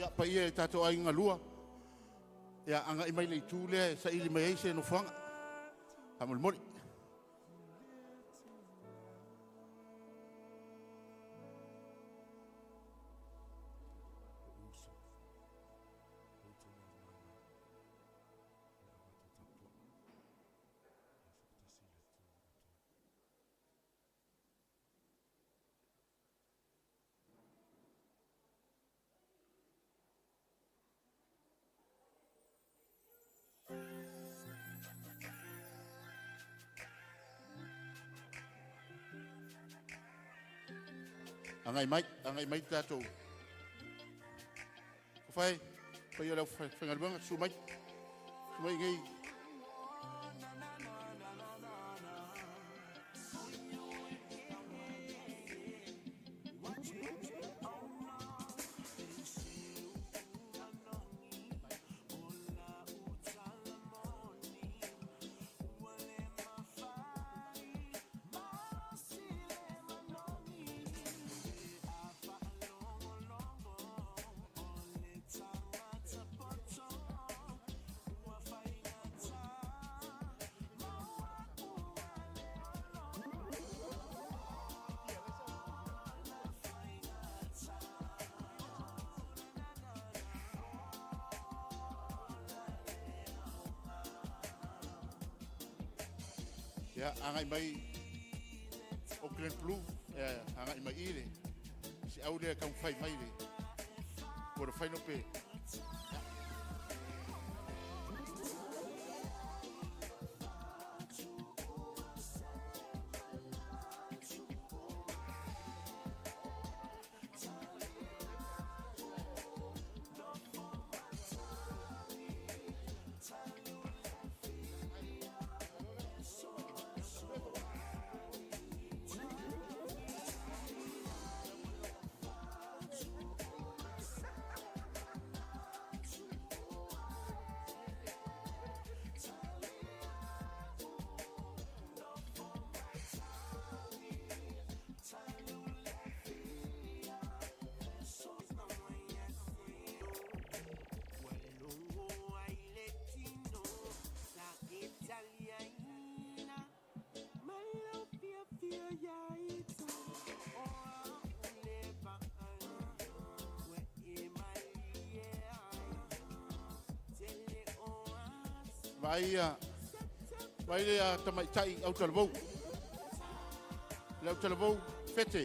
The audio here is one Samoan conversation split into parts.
Ia paia e tatou aiga lua. Ia agai mai le itu lea e saili mai ai se nofoaga. Faamolemole. Agai mai tatou. Fai, fai o le aufaigaluega, susu mai. Susu mai nei. Ia, agai mai Auckland Blue, agai mai i le si au lea taumafai mai le quarter final pe. Vai vai le tamaitai autalavou. Le autalavou fete.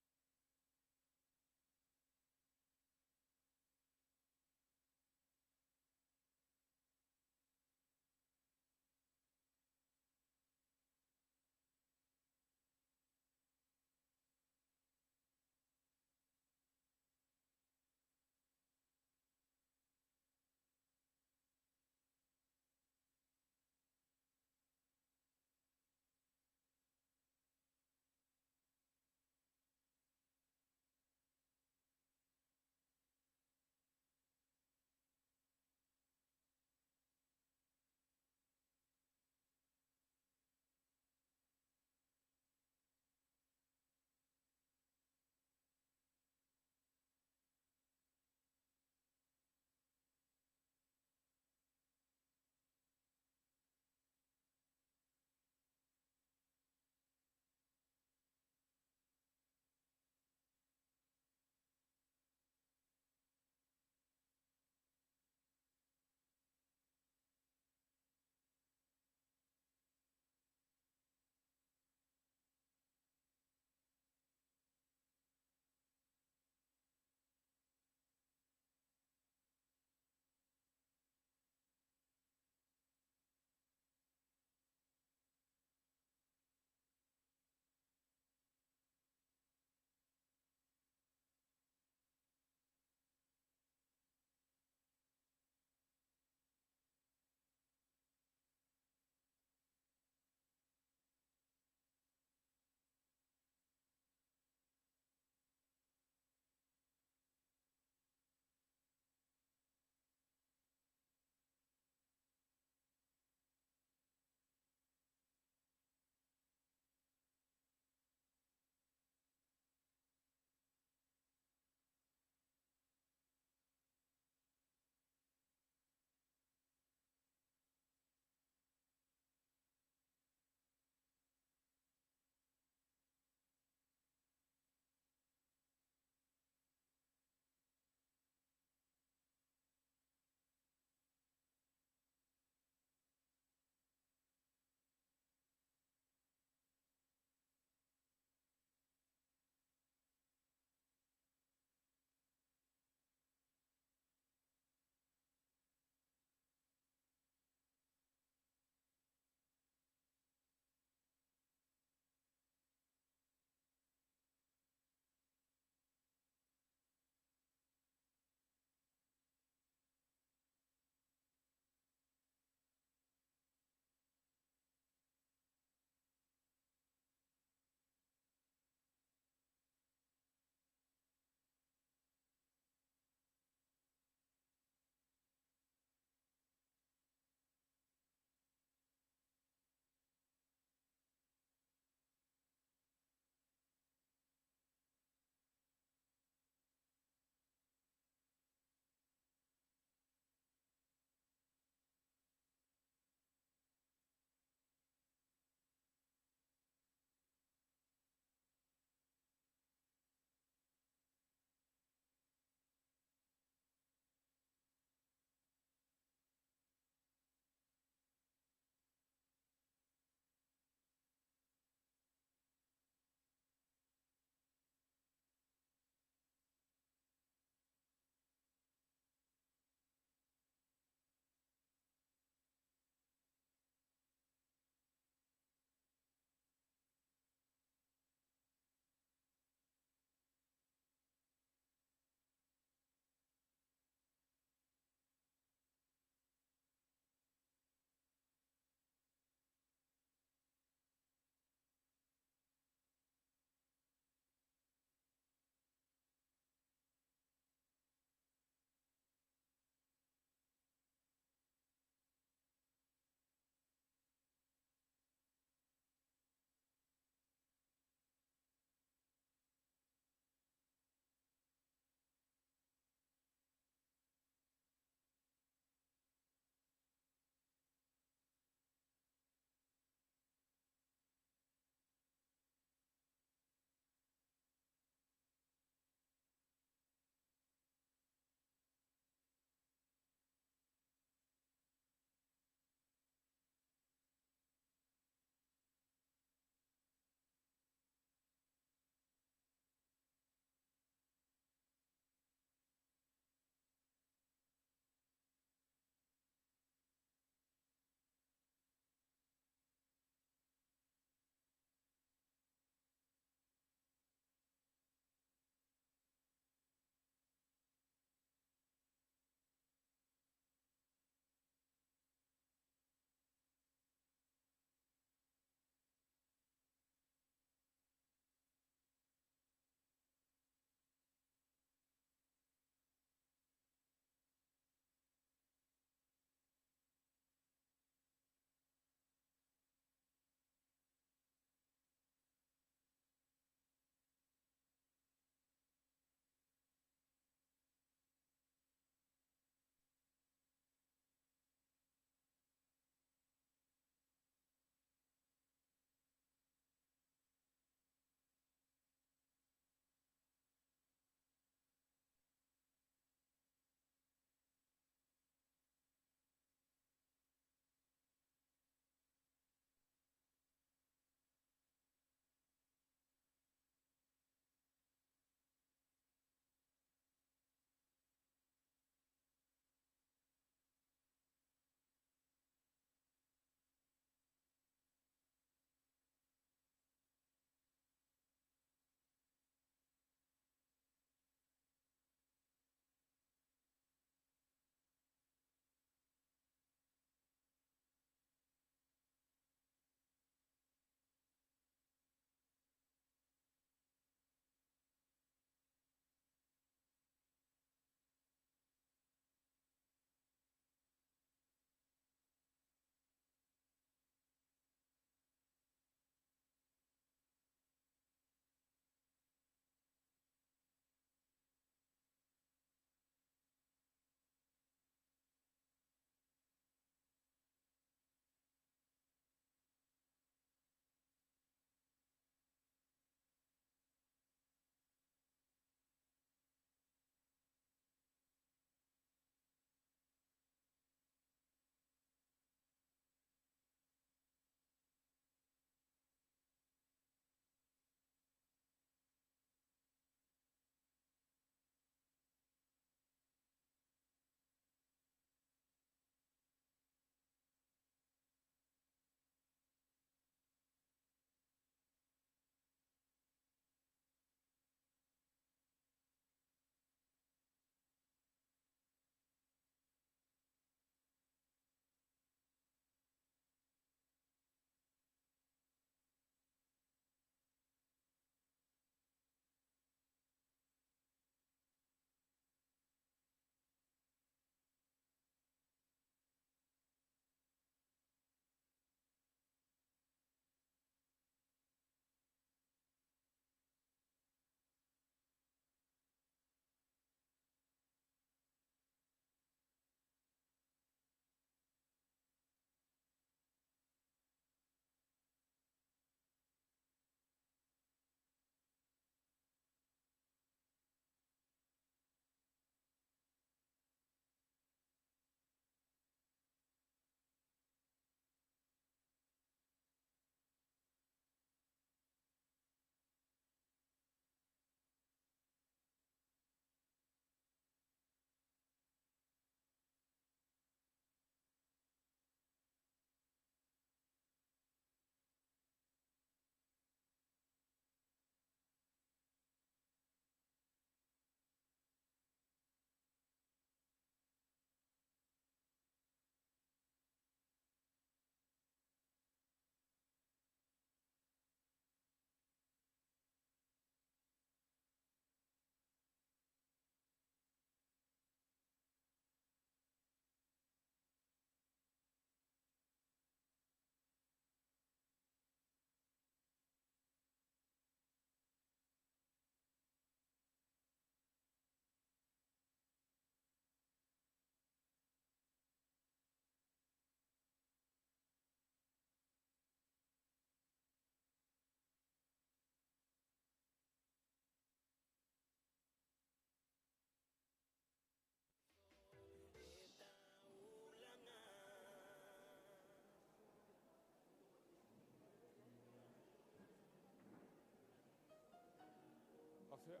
Faafeao.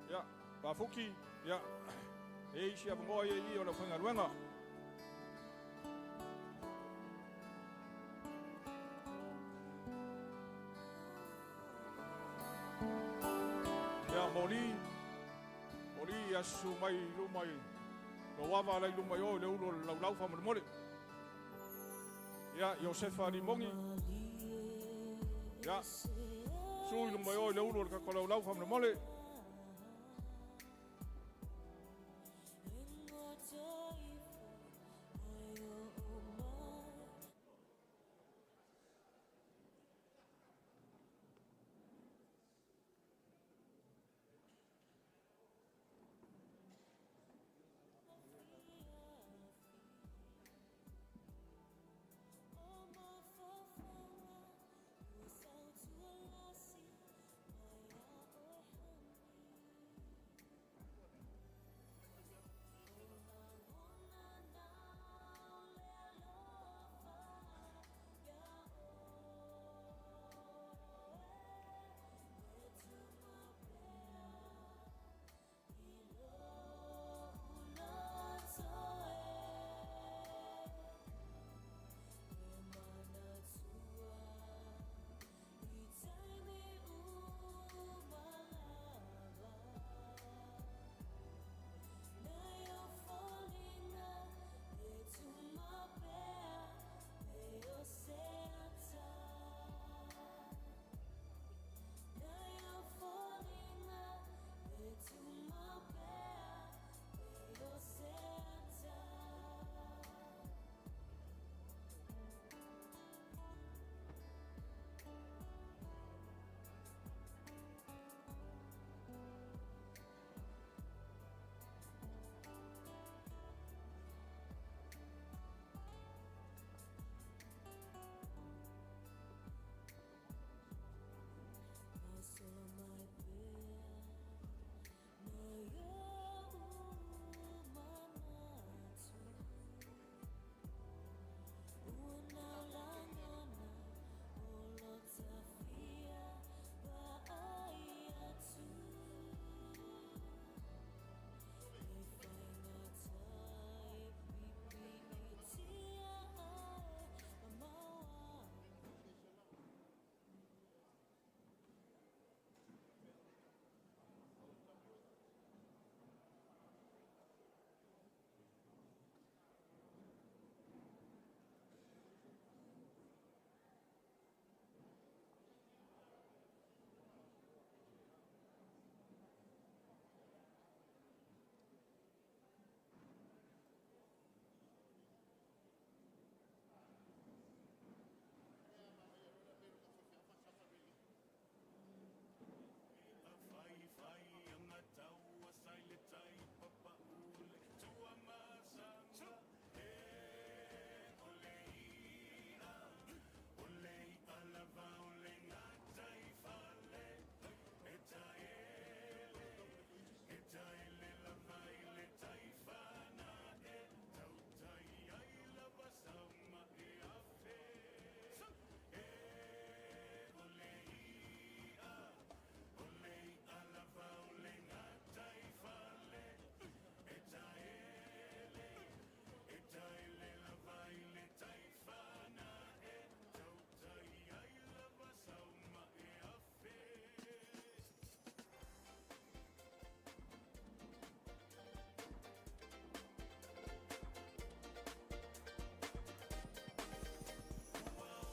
Ia, Pafuki, ia, e i ai isi avanoa ia i i o le aufaigaluega. Ia, Moli, Moli, ia susu mai i luma i lou ava la i luma i o i le ulu o le laulau faamolemole. Ia, Iosefa Limoni, ia, susu i luma i o i le ulu o le tatou laulau faamolemole.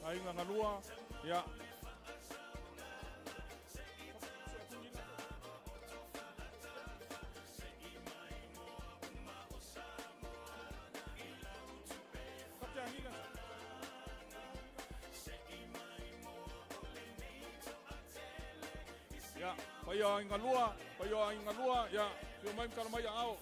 Aiga Galua, ia. Paia o aiga lua, paia o aiga lua, ia, afio mai ma tala mai aao.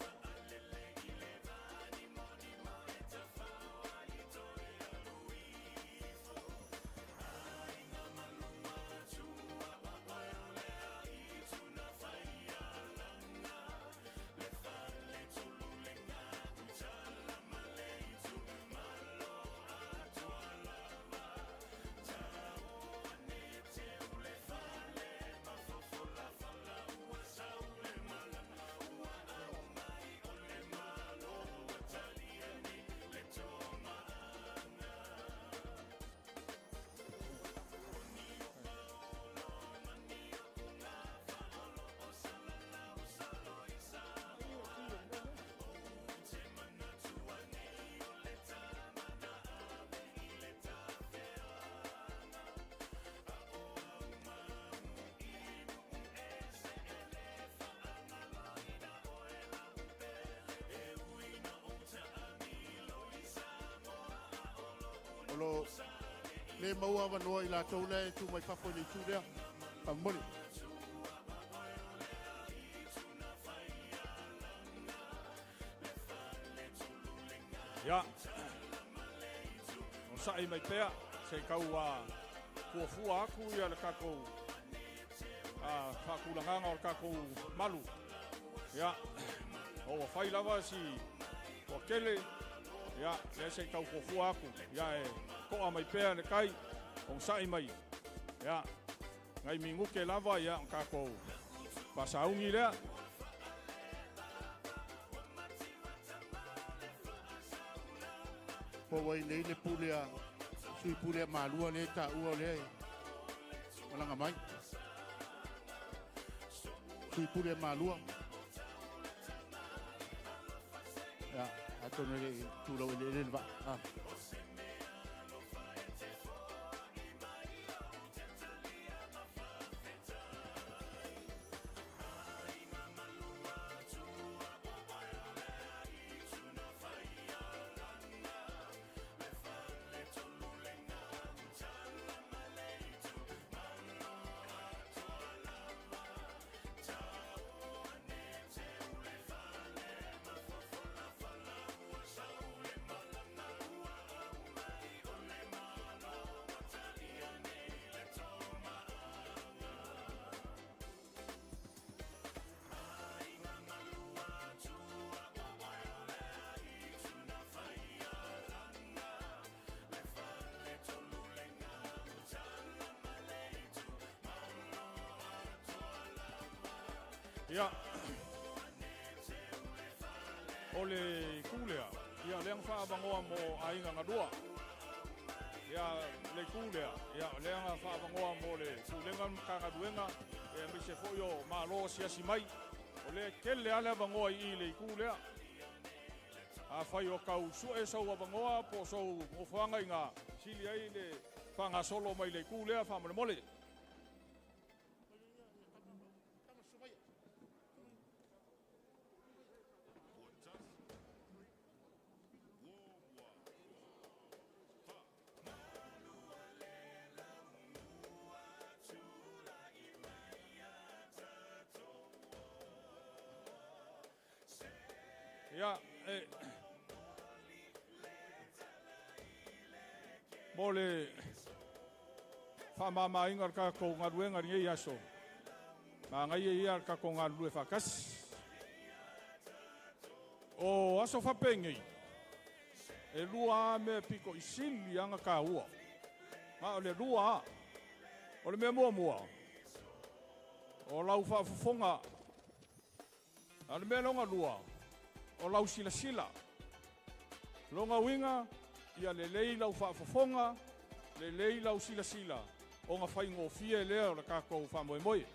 O lo le maua avanoa i latou la e tu mai fafo i le itu lea. Faamolemole. Ia, onosai mai pea se i tau fuafua atu ia le tatou faatulagaga o le tatou malu. Ia, o ua fai lava si toatele, ia, lea se i tau fuafua atu. Ia, e toa mai pea le tai, onosai mai. Ia, nai minute lava, ia, o tatou faasauni lea. Po ua i inei le pule a sui pule a Malua lea e taua o lea e malaga mai. Sui pule a Malua. Ia, atonu e le i tulau eleele le vaa. Ah. Ia, o le itu lea, ia lea na faaavanoa mo aiga galua. Ia, le itu lea, ia lea na faaavanoa mo le Pulega ma Matagaluega, ia aemaise foi o Malo asiasi mai. O lea e tele lava le avanoa i i le itu lea. Afai o tau sue sou avanoa po o sou nofoaga i ina, sili ai le faagasolo mai le itu lea faamolemole. Ia, e, mo le faamamaina o le tatou galuega i lenei aso, manaia ia le tatou galulue faatasi. O aso faapenei, e lua lava mea pito i sili lava ona taua. Ma o le lua lava. O le mea muamua, o lau faafofoga. A o le mea lona lua, o lau silasila. Lona uiga, ia lelei lau faafofoga, lelei lau silasila, ona faigofie lea o le tatou faamoemoe.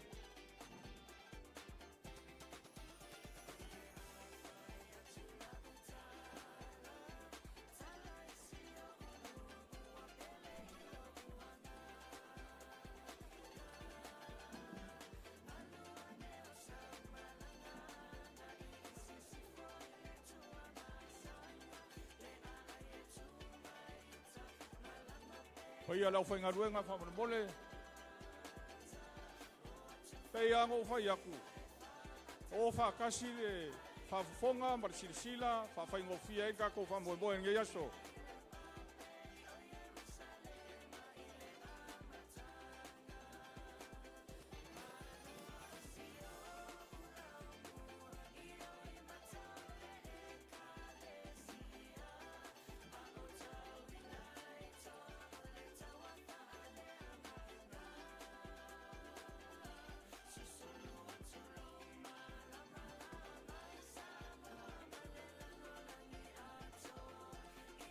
Paia le aufaigaluega faamolemole. Pei lava ona ou fai atu, o faatasi le faafofoga ma le silasila, faafaigofie ai le tatou faamoemoe i lenei aso.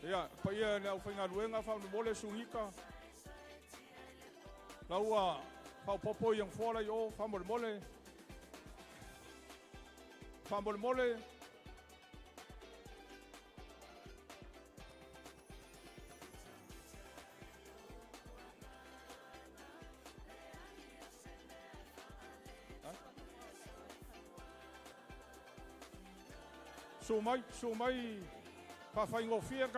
Ia, paia i le aufaigaluega faamolemole Sugita. La ua faaopoopo i nofoa la i o faamolemole. Faamolemole. Susu mai, susu mai, faafaigofie le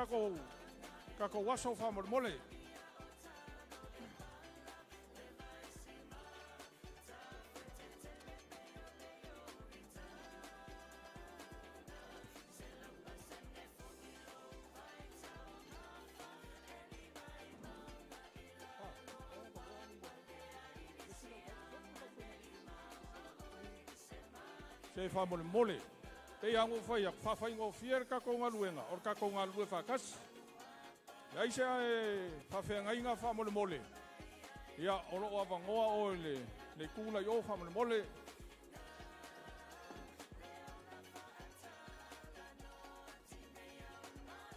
tatou aso faamolemole. Se faamolemole. Pei lava ona ou fai atu, faafaigofie le tatou galuega, o le tatou galulue faatasi. Leai se faafeagaiga faamolemole, ia o lo o avanoa oe i le itu la i o faamolemole.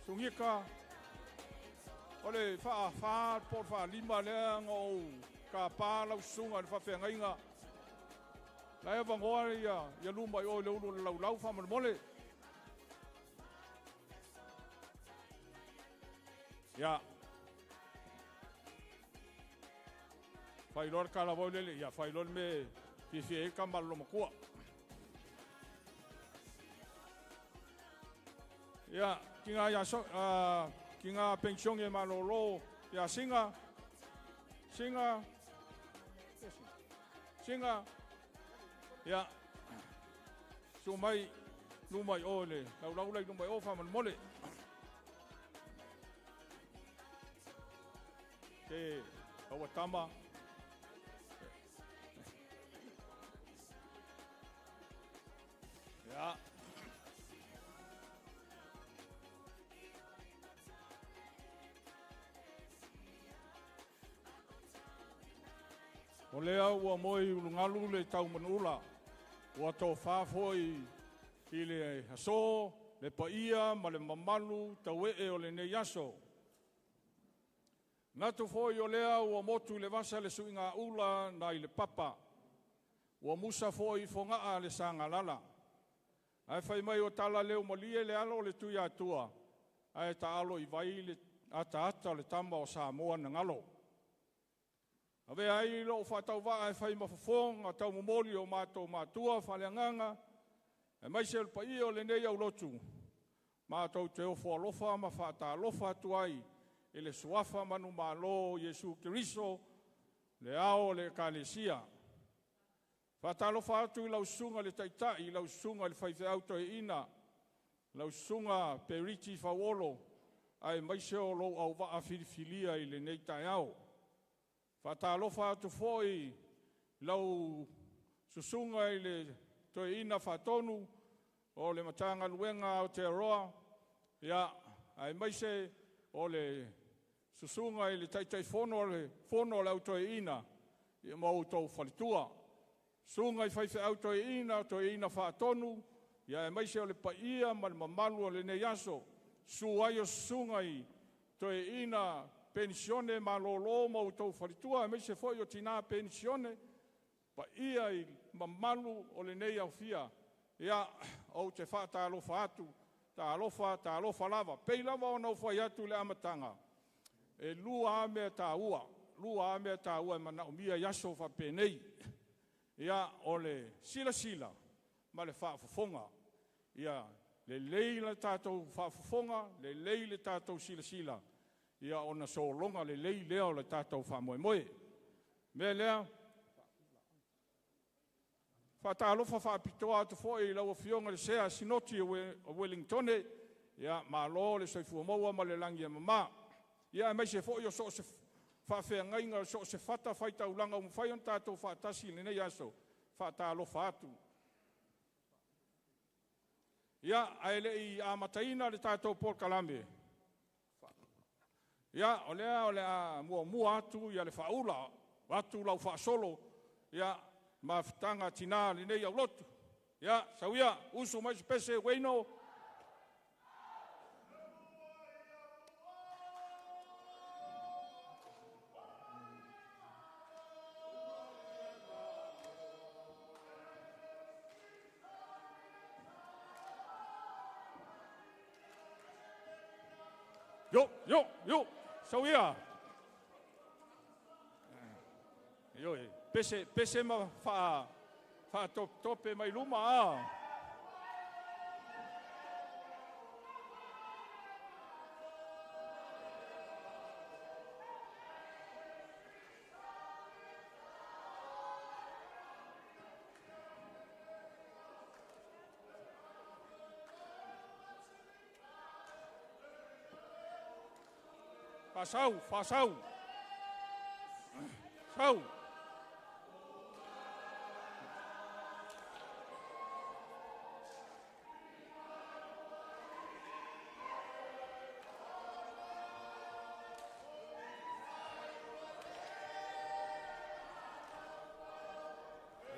Sugita, o le faafa po o le faalima lea na ou tapa lau susuga i le faafeagaiga. La e avanoa ia luma i o i le ulu o le laulau faamolemole. Ia. Fai loa le tala foi lele, ia fai loa le mea e fiafia ai le tama a le loomatua. Ia, tina ia so, tina pensione malolo ia Singa, Singa, Singa, ia, susu mai luma i o i le laulau la i luma i o faamolemole. Te aua tama. Ia. O lea ua moe i ulugalu le taumanuula, ua tofa foi i le aso le paia ma le mamalu tauee o lenei aso. Manatu foi o lea ua motu i le vasa le suigaula nai le papa, ua musa foi i fogaa le sagalala. Ae fai mai o talaleu malie le alo o le Tuiatua, ae taalo i vai le ataata o le tama o Samoa na galo. Avea ai lou faatauvaa e fai ma fofoga taumomoli o matou matua faaleagaga, aemaise o le paia o lenei aulotu, matou te ofo alofa ma faatalofa atu ai i le suafa manumalo o Iesu Keriso, le ao o le Ekalesia. Faatalofa atu i lau susuga i le Taitai, lau susuga i le Faifeau Toeaina, lau susuga Periti Fauolo, aemaise o lou auvaa filifilia i lenei taeao. Faatalofa atu foi lau susuga i le Toeaina Faatonu o le Matagaluega Aotearoa, ia, aemaise o le susuga i le Taitaifono o le Fono a le Au Toeaina ia ma outou faletua. Susuga i faifeau toeaina, toeaina faatonu, ia aemaise o le paia ma le mamalu o lenei aso. Susu ai o susuga i toeaina penisione malolo ma outou faletua, aemaise foi o tina penisione, paia i mamalu o lenei aofia. Ia, ou te faatalofa atu, talofa, talofa lava. Pei lava ona ou fai atu i le amataga, e lua lava mea taua, lua lava mea taua e manaomia i aso faapenei. Ia, o le silasila ma le faafofoga. Ia lelei le tatou faafofoga, lelei le tatou silasila, ia ona sologa lelei lea o le tatou faamoemoe. Mea lea, Faatalofa faapitoa atu foi i lau Afioga i le Sea Sinoti o Ueligitone, ia malo le soifua maua ma le lagi e mama. Ia aemaise foi o so o se faafeagaiga o so o se fatafaitaulaga ua mafai ona tatou faatasi i lenei aso, faatalofa atu. Ia, ae le i amataina le tatou polokalame, ia, o lea o le a muamua atu le faaula, atu lau faasolo, ia, mafutaga a tina lenei aulotu. Ia, sau ia, usu mai se pese, Ueino. Yo, yo, yo, sau ia. Ioe, pese, pese ma faatopetope mai luma a. Faasau, faasau. Sau.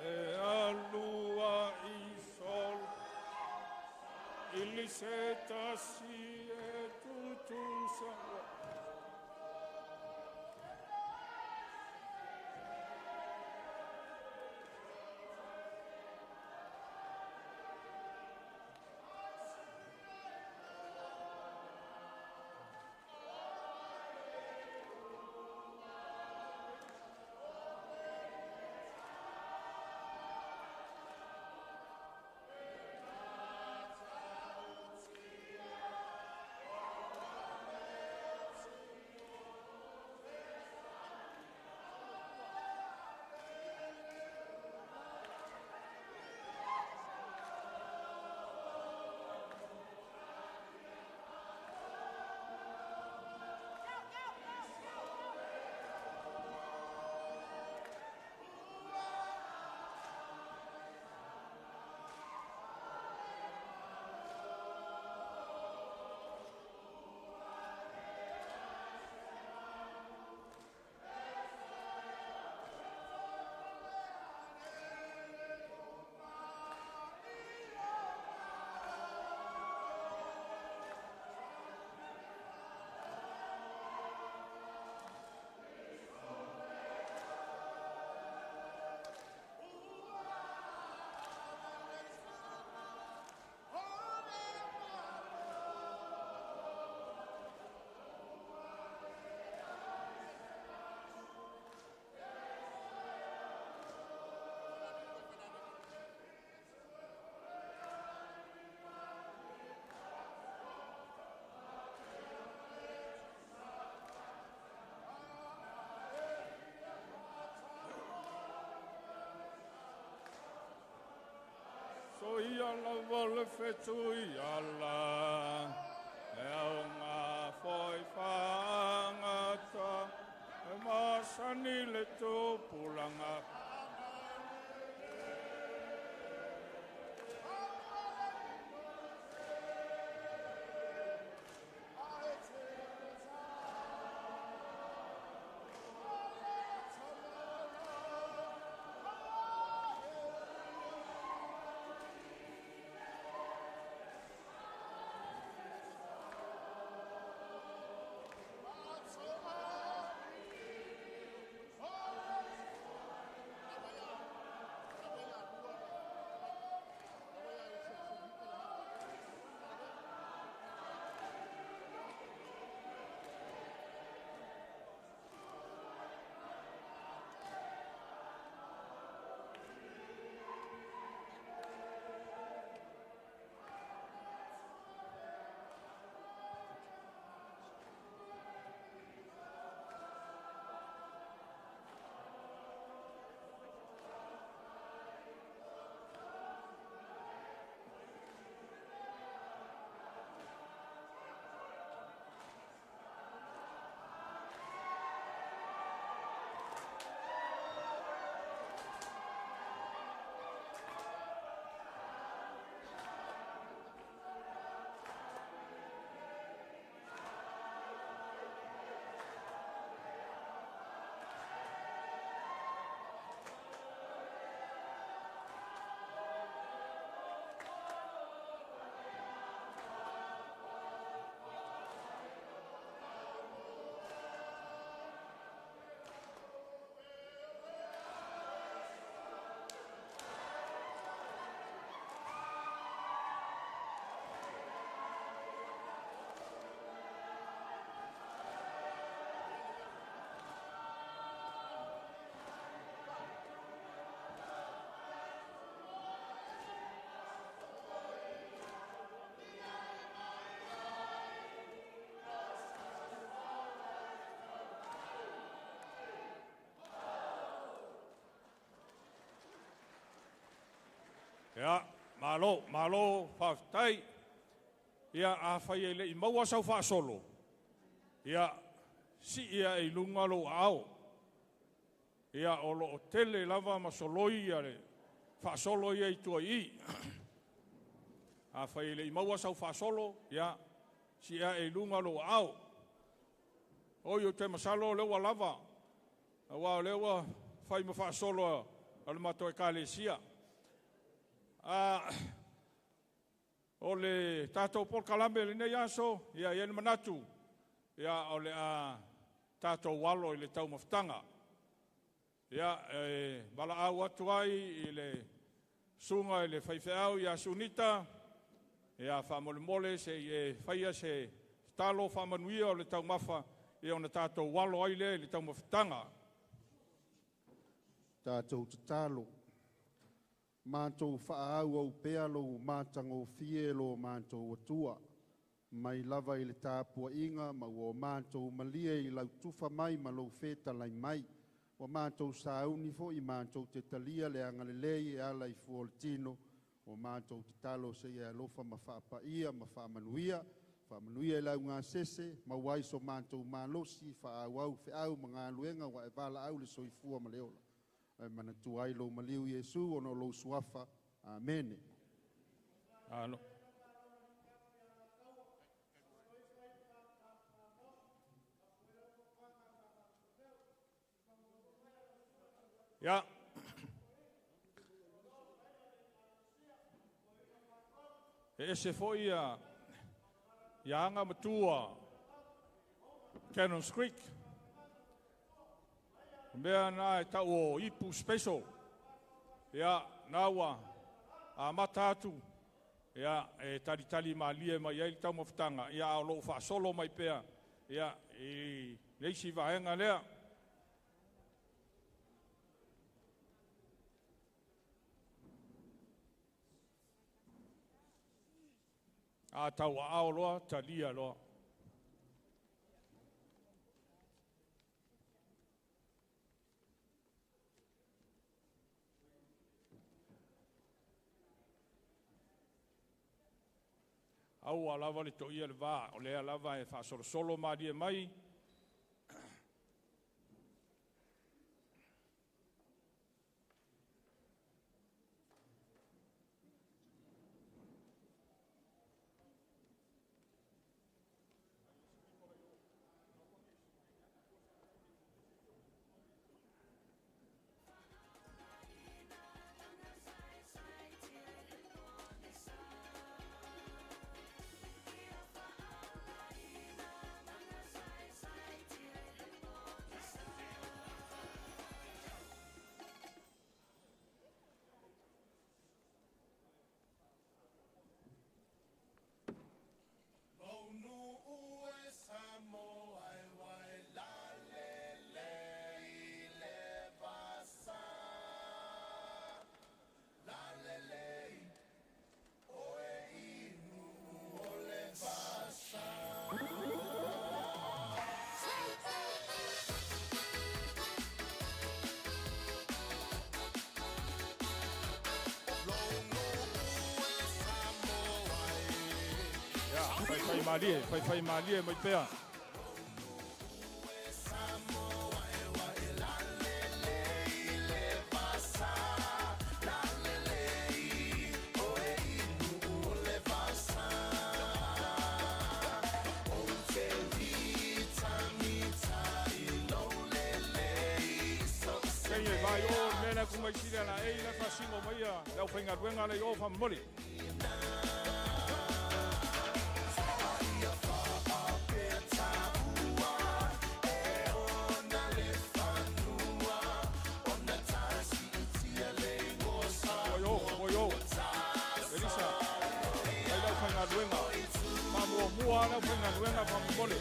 E alua i sol ili se tasi e tutusa. So ia lava le fetu i ala, e au ngā foi whangata, e masani le tupulanga. Ia, malo, malo, faafetai. Ia, afai e le i maua sau faasolo, ia, sii ae i luga lou aao. Ia, o lo o tele lava ma soloi ia le faasolo ia i tua i i. Afai e le i maua sau faasolo, ia, sii ae i luga lou aao. Oi, ou te masalo o lea ua lava, aua o lea ua fai ma faasolo a le matou Ekalesia. O le tatou polokalame i lenei aso, ia, e i ai le manatu, ia, o le a tatou alo i le taumafataga. Ia, e valaau atu ai i le susuga i le faifeau ia Sunita, ia, faamolemole se i e faia se tatalo faamanuia o le taumafa, ia ona tatou alo ai lea i le taumafataga. Tatou tatalo. Matou faaauau pea lou matagofie lo matou Atua, mai lava i le tapuaiga ma ua o matou malie i lau tufa mai ma lou fetalai mai. Ua matou sauni foi matou te talia le agalelei e ala i fua o le tino, ua matou tatalo se i e alofa ma faapaia ma faamanuia. Faamanuia i le augasese, maua ai so matou malosi, faaauau feau ma galuega ua e valaau le soifua ma le ola. Ae manatua ai lou maliu Iesu ona o lou suafa. Amene. Alo. Ia. E ese foi ia ia aga matua Cannons Creek. O mea na e tau o ipu special. Ia, na ua amata atu, ia, e talitali malie mai ai le taumafataga, ia, a o loo faasolo mai pea, ia, i le isi vaega lea. A tauaao loa, talia loa. Aua lava le toia le va, o lea lava e faasolosolo malie mai. Ia, faifai malie, faifai malie mai pea. Kei e vai o le mea lea ku mai sili ala ei la faasino mai ia le aufaigaluega le i o faamomoli. Oi o, oi o. Elisa, ai le aufaigaluega. Faamuamua le aufaigaluega faamomoli.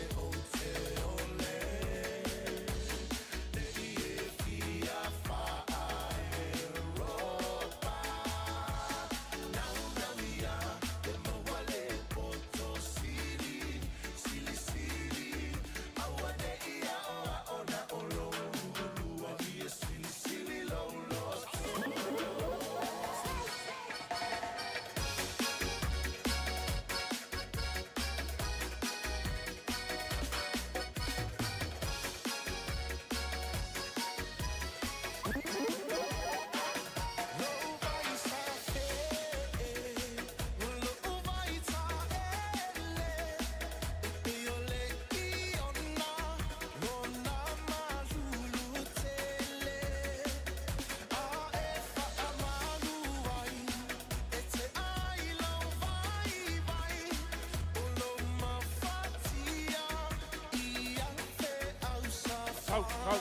Sau, sau.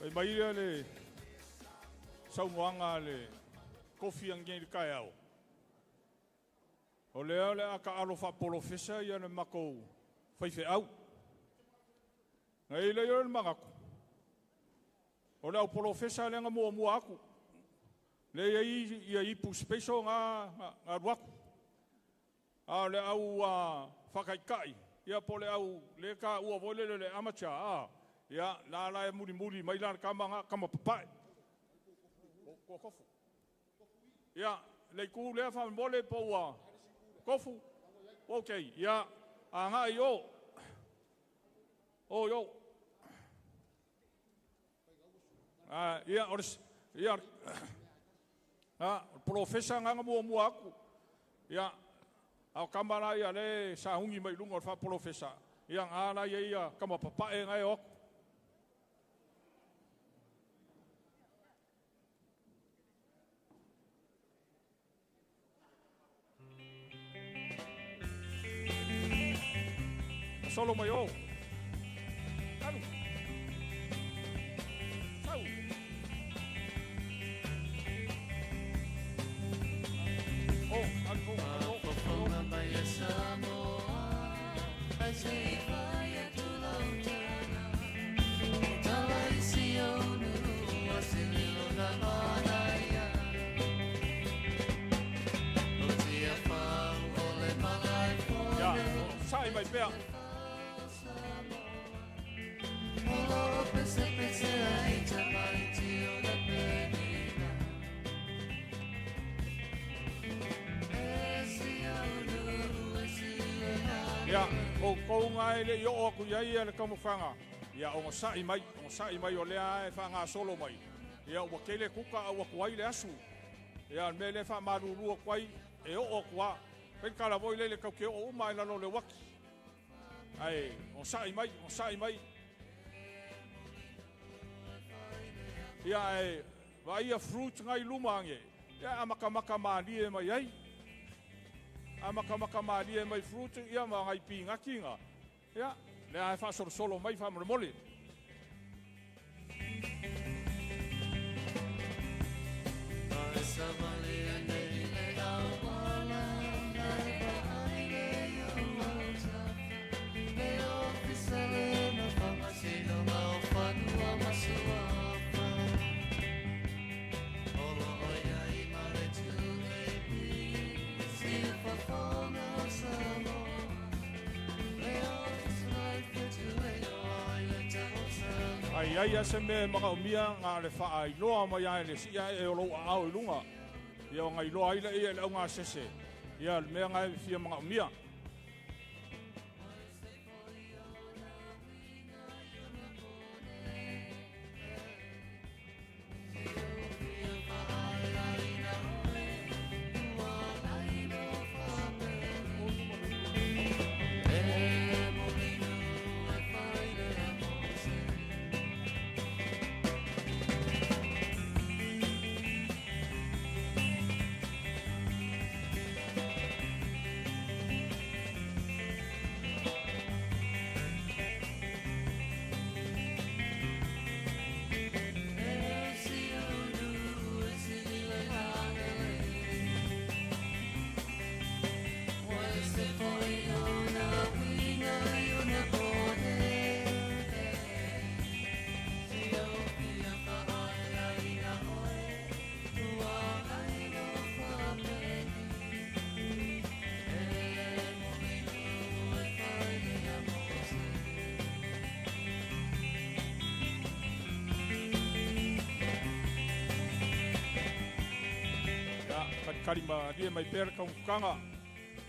Fai mai ia le saunoaga a le kofi angiai le taeao. O lea o le a taalo faapolofesa ia le matou faifeau. Na i ai lea o le manatu, o le au polofesa lea na muamua atu. Lea e i ai ia ipu special na alu atu. A o le au faataitai, ia po o le au le taua foi lele o le amateur, a, ia, la la e mulimuli mai la le tama na, tama papae. Ua tofu. Ia, le itu lea faamolemole po ua tofu. Ok, ia, agai i o. O, i o. Ah, ia, o le, ia, ah, o le polofesa na na muamua atu. Ia, a o tama la ia le sauni mai luga o le faapolofesa. Ia, nga la ia ia tama papae nga e o atu. Solo mai o. Alu. Sau. O, alu, o, alu, o, alu. Ia, sa'i mai pea. Ia, outou ga e le'i oo atu i ai ia le taumafaiga, ia ogosa'i mai, ogosa'i mai o lea e faagasolo mai. Ia ua tele kuka au atu ai le asu. Ia, o le mea lea e faamalulu atu ai, e oo atu lava. Fai le tala foi lele tatou te oo uma i lalo o le uaki. Ae ogosa'i mai, ogosa'i mai. Ia, ae vaaia fruit ngai luma age, ia amatamata malie mai ai. Amatamata malie mai fruit ia ma ngai pinati ga. Ia, lea e faasolosolo mai faamolemole. Ai ai a se mea e manaomia na o le faailoa mai lava e le sii ae o lou aao i luga. Ia ona iloa ai lea e le augasese. Ia le mea na e fia manaomia. Tali malie mai pea le taumafataga.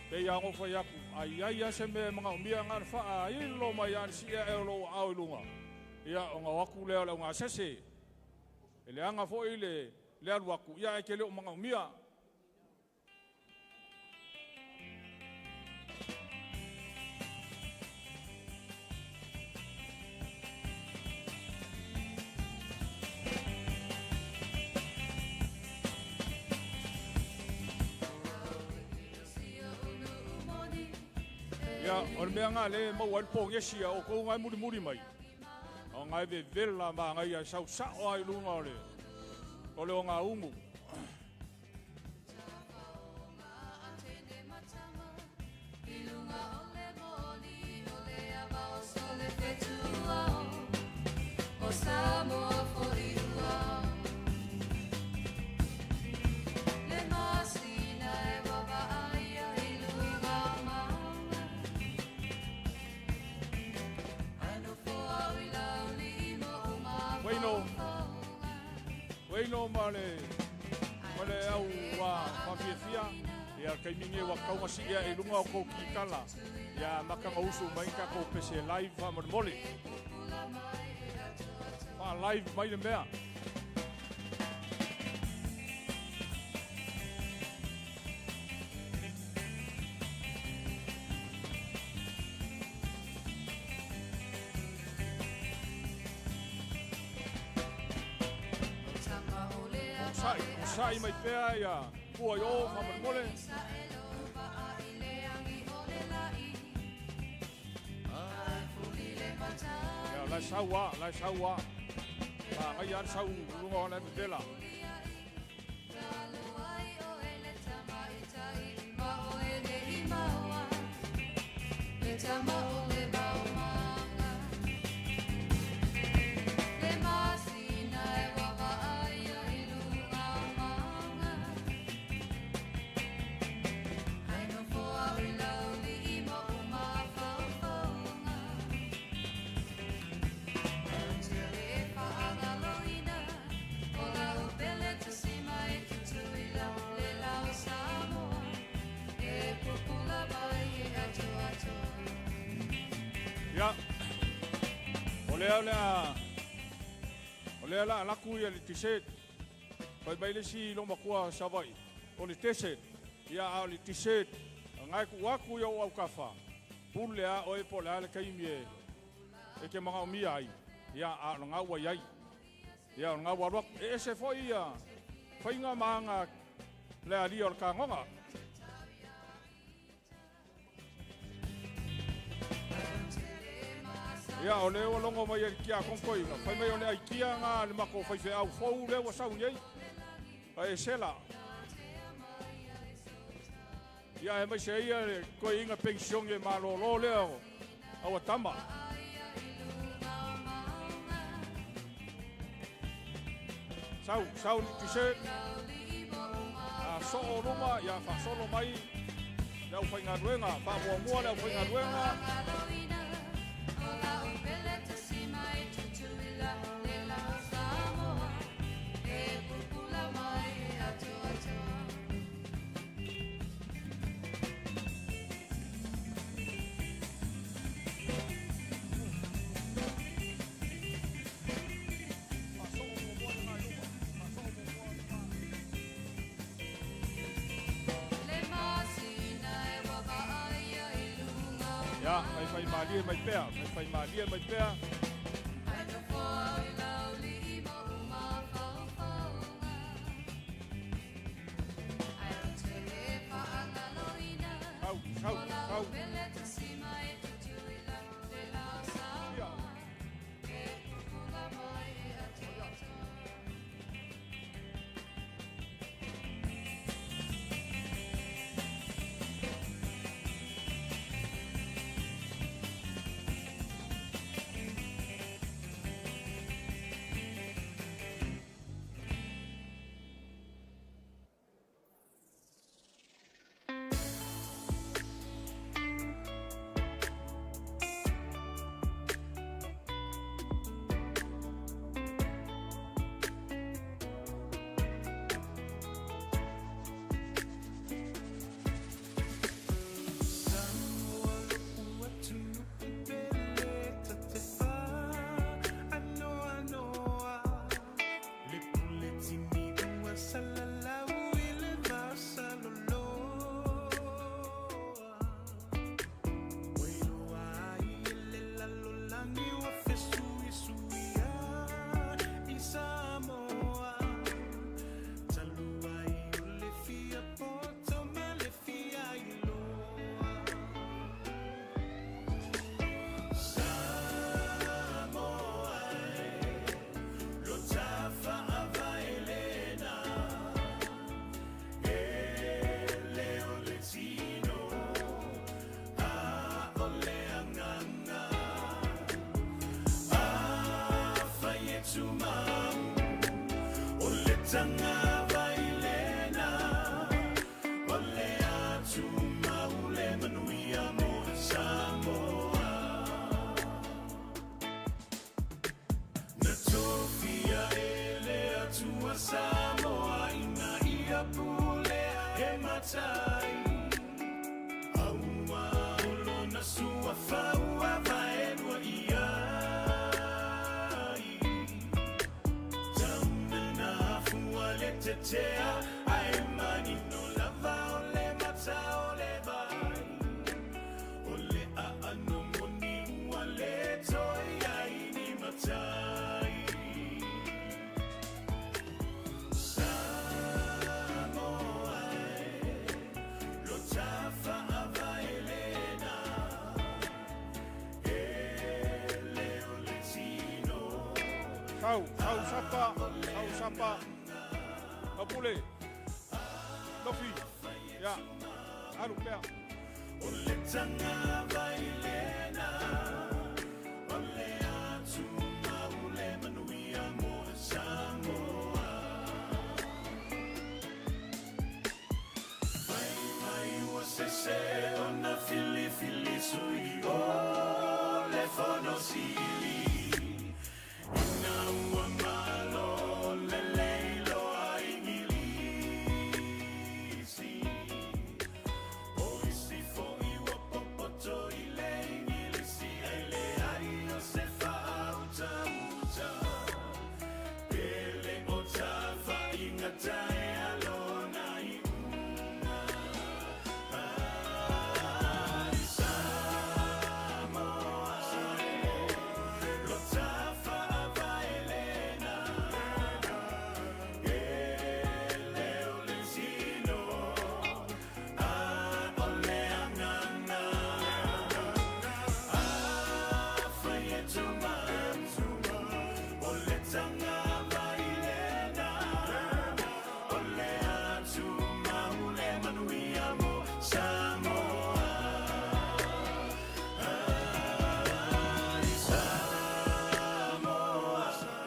Pei lava ona ou fai atu, a i ai lava se mea e manaomia na ona faailo mai lava le sii ae o lou aao i luga, ia ona o atu lea o le augasese. E leaga foi le alu atu, ia ae te le o manaomia. Ia, o le mea lena lea e maua ai le pogesi a outou na e mulimuli mai, o na e vevela manaia e sau sao lava i luga o le o le ogaumu. Waino, Waino ma le ma le au ua faafiafia ia le taimi nei ua tatau ona sii ae i luga o tou kikala ia amata ona usu mai ni tatou pese live faamolemole. Faa-live mai le mea. Onosai, onosai mai pea ia pua i o faamolemole. Ia, o la e sau lava, o la e sau lava. Manaia lava le sau i luga o la e vevela. Ia, o lea o le a, o lea o le a alu atu le dessert. Fai mai le isi loomatua Savaii, o le dessert, ia a o le dessert, na e tuu atu i ou autafa, pule a oe po o le a le taimi e, e te manaomia ai, ia a o lena ua i ai. Ia o lena ua alu atu. E ese foi ia faiga ma aga le alia o le tagoga. Ia, o lea ua logo mai e le tiakono toeaina, fai mai o le aikia lena a le matou faifeau fou lea ua sau nei, a e sela. Ia, aemaise ai le toeaina penisione malolo lea o Auatama. Sau, sau le t-shirt. A soo luma, ia faasolo mai le aufaigaluega, faamuamua le aufaigaluega. Ia, faifaimalie mai pea, faifaimalie mai pea. Sau, sau, sau. Ia. Sau, sau sapa, sau sapa. Kapule. Lofi. Ia. Alu pea.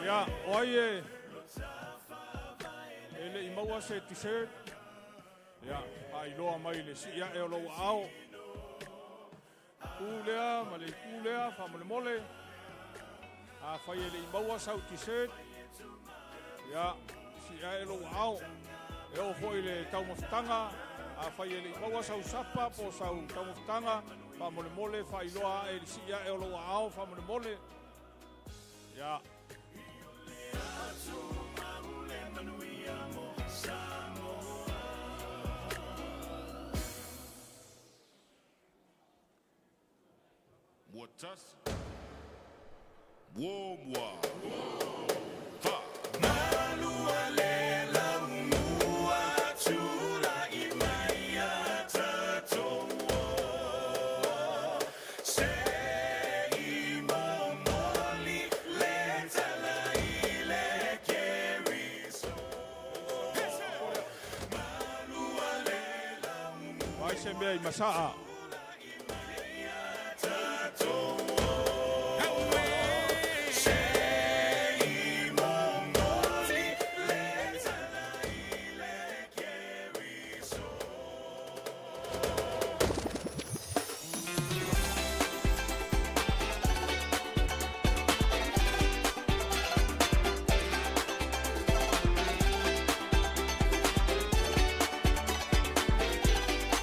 Ia, o ai e e le i maua se t-shirt. Ia, faailoa mai le sii ae o lou aao. Ku lea ma le itu lea faamolemole. Afai e le i maua sau t-shirt, ia, sii ae lou aao. E oo foi i le taumafataga, afai e le i maua sau sapa po o sau taumafataga, faamolemole faailoa ae i le sii ae o lou aao faamolemole. Ia. Mua tasi. Muamua. Fa. Ai se mea i masaa.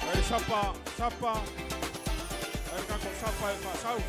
Ai sapa, sapa. Ai kako sapa e faasau.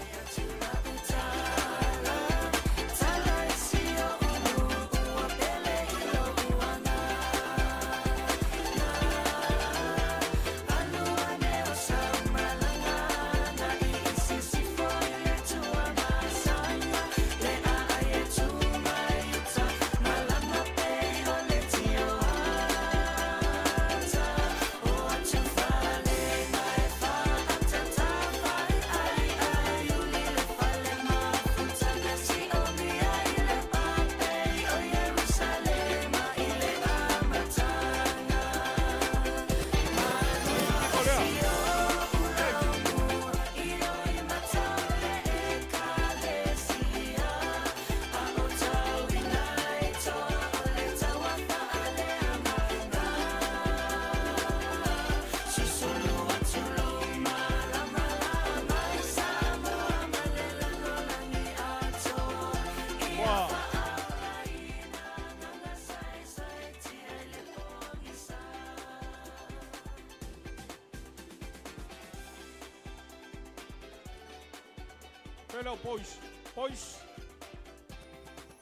le au boys. Boys.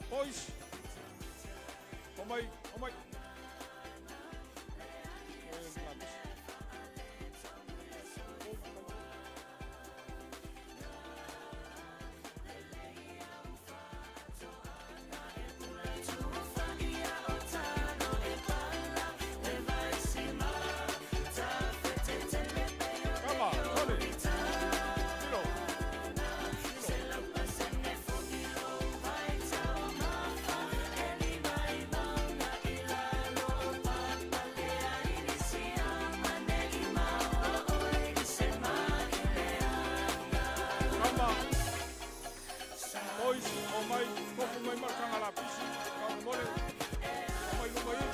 Boys. Omai, omai. Kama, ole. Tiro. Kama. Boys, omai, tofu mai markanga la pisi. Ka mole. Omai luma i.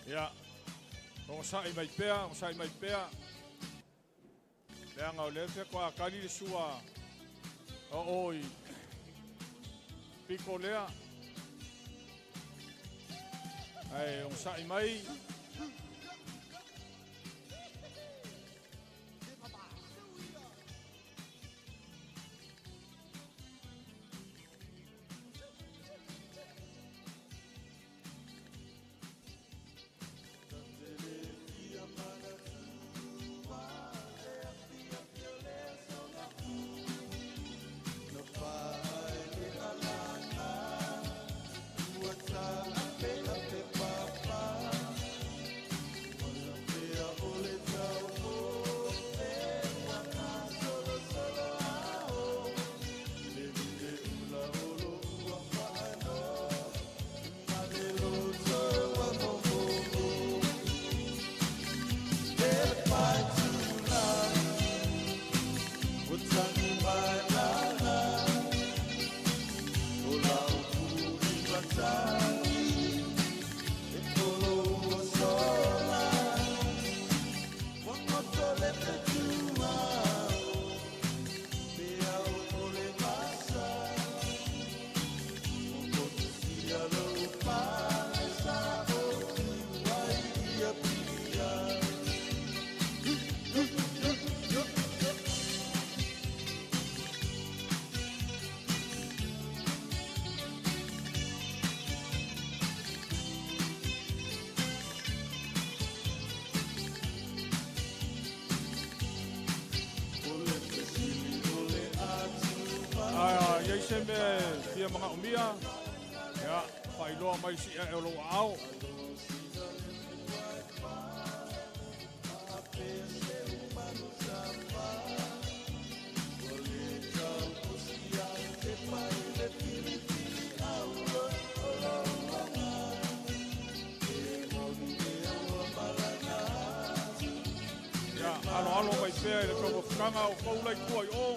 Ia, o sa'i mai pea, o sa'i mai pea. Leaga o lea faatoa kali le sua o oi piko lea. Ae o sa'i mai. Ai, ai se mea fia manaomia, ia, faailoa mai si e o lou aao. pea i le taumafataga o tou lai tua i o.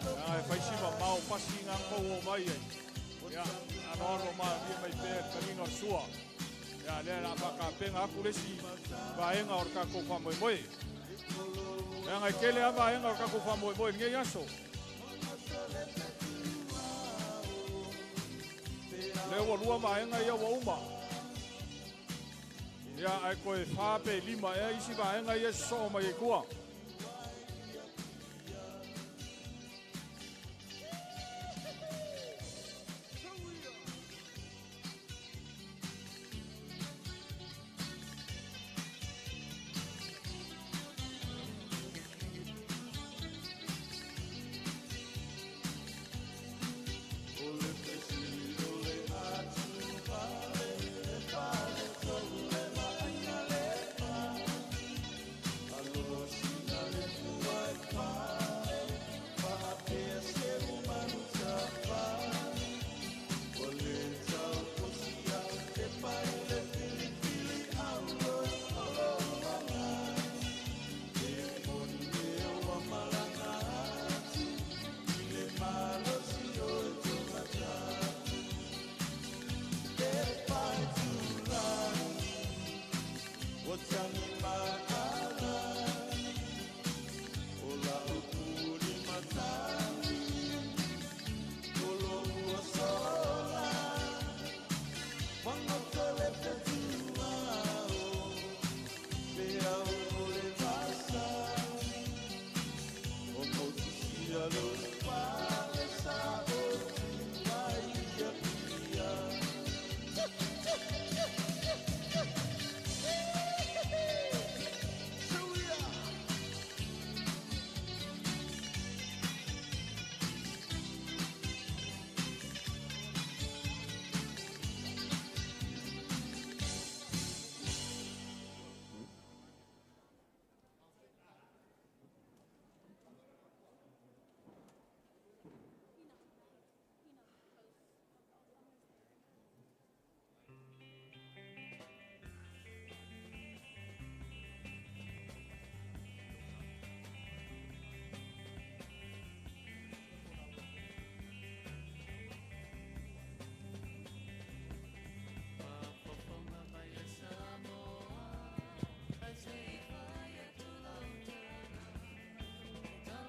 Ia, e faisi mamao pasi na tou o mai ai. Ia, aloalo malie mai pea i le taliga o le sua. Ia, lea o le a faatapena atu le isi vaega o le tatou faamoemoe. Leaga e tele lava vaega o le tatou faamoemoe i lenei aso. Lea ua lua vaega ia ua uma. Ia, ae toe 4 pe 5 ea isi vaega ia e sosoo mai ai tua.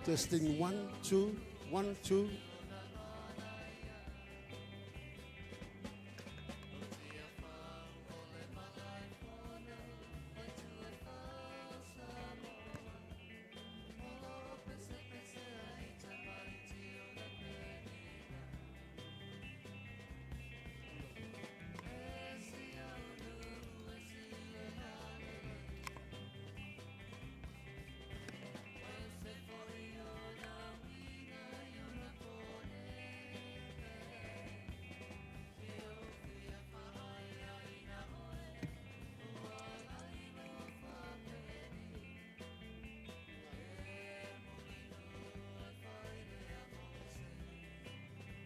Testing 1, 2, 1, 2.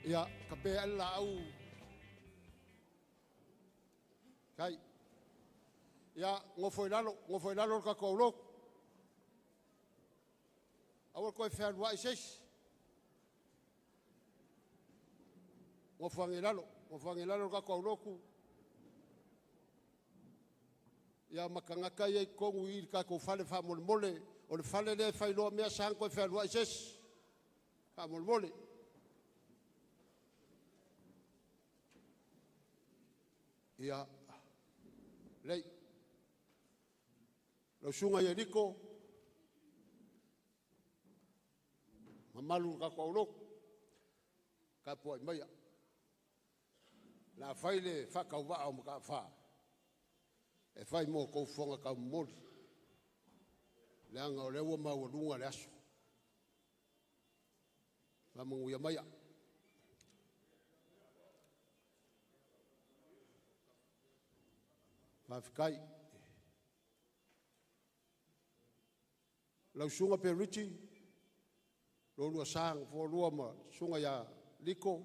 Ia, ka pe ala au. Kai. Ia, ngofo i lalo ka kaulok. Aua koe whealua i seisi. Ngofo ange lalo ka kauloku. Ia, makangaka ia i kongu i ka kou fale wha mole. O le fale le whailoa mea sang koe whealua i seisi. Wha mole. Ia, lei, lau sunga ia liko, mamalu ka kaulok, ka puai maia. La fai le whakauwaa o maka wha, e fai mō koufonga kau moli, le anga o leua maua lunga le aso. Whamanguia maia. Whawhikai. Lau sunga pe Richie, lolua sang fōlua ma sunga ia liko,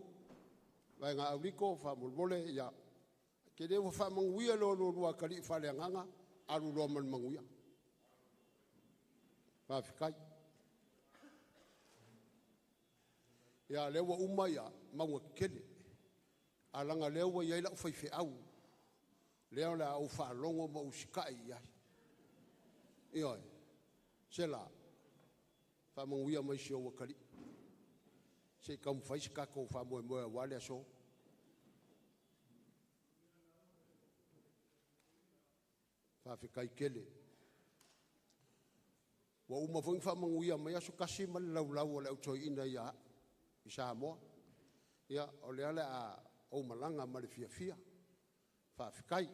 vai ngā au liko, whamolmole, ia. Ke leo whamanguia lo lolua kali whale anganga, alu loa man manguia. Faafetai. Ia lea ua uma ia mauga tetele, ae leaga o lea ua i ai lau faifeau, lea o le a ou faalogo ma ou usitai i ai. Ioe, Sela, faamanuia mai si ou atalii, se i taumafai se tatou faamoemoe aua le aso. Faafetai tele. Ua uma foi ona faamanuia mai Aso Tasi ma le laulau a le au toeaina ia au i Samoa. Ia, o lea o le a ou malaga ma le fiafia. Faafetai.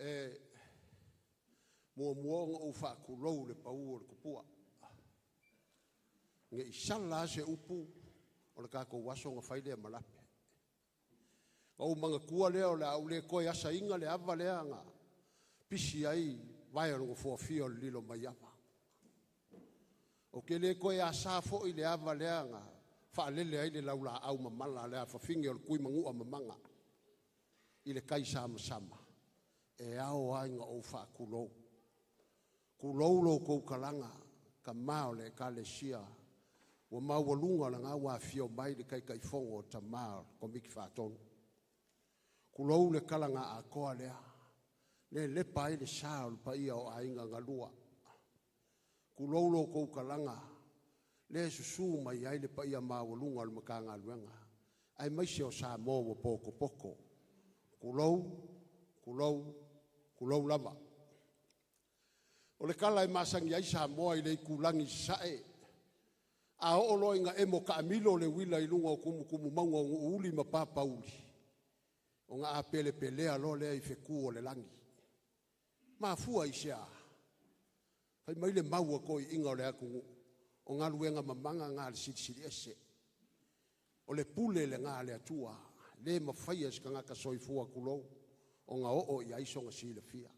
E muamua ona ou faatulou le pau o le tupua. Ne i sala lava se upu o le tatou aso ona fai lea ma lape. Na ou manatua lea o le a ou le toe asaina le ava lea na pisi ai vae o le nofoafia o le Lilomaiava. Ou te le toe asa foi le ava lea na faalele ai le laulaau mamala a le afafine o le Tuimanua mamaga i le tai samasama, e ao lava ona ou faatulou. Tulou lo outou talaga, tama o le Ekalesia, ua maualuga lena ua afio mai le Taitaifono o tama o le Komiti Faatonu. Tulou le talaga atoa lea, le lepa ai le sa o le paia o aiga galua. Tulou lo outou talaga, le susu mai ai le paia maualuga o le Matagaluega, aemaise o Samoa ua potopoto. Tulou, tulou, tulou lava. O le tala e masani ai Samoa i le itulagi i Sasae, a oo loa ina emo taamilo le uila i luga o tumutumu mauga o Nuuuli ma Papauli, ona apelepelea loa lea i fetu o le lagi. Mafua i se a? Fai mai le mau a toeaiina o le atunuu, o galuega mamaga na a le Silisili Ese. O le pule lena a le Atua, le mafaia e se tagata soifua tulou, ona oo i ai sona silafia.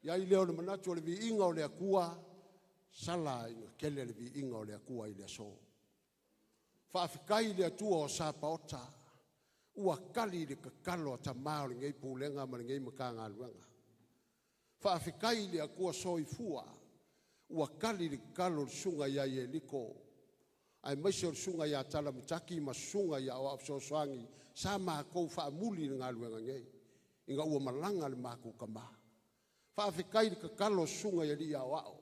I ai lea o le manatu o le viiga o le Atua, sala ina tele le viiga o le Atua i le aso. Faafetai i le Atua o Sapaota, ua tali le tatalo a tama o lenei Pulega ma lenei Matagaluega. Faafetai i le Atua soifua, ua tali le tatalo a le susuga ia Ieliko, aemaise o le susuga ia Talamataki ma susuga i aoao fesoasoani sa matou faamuli i le galuega nei, ina ua malaga le matou tama. Faafetai i le tatalo a susuga i alii aoao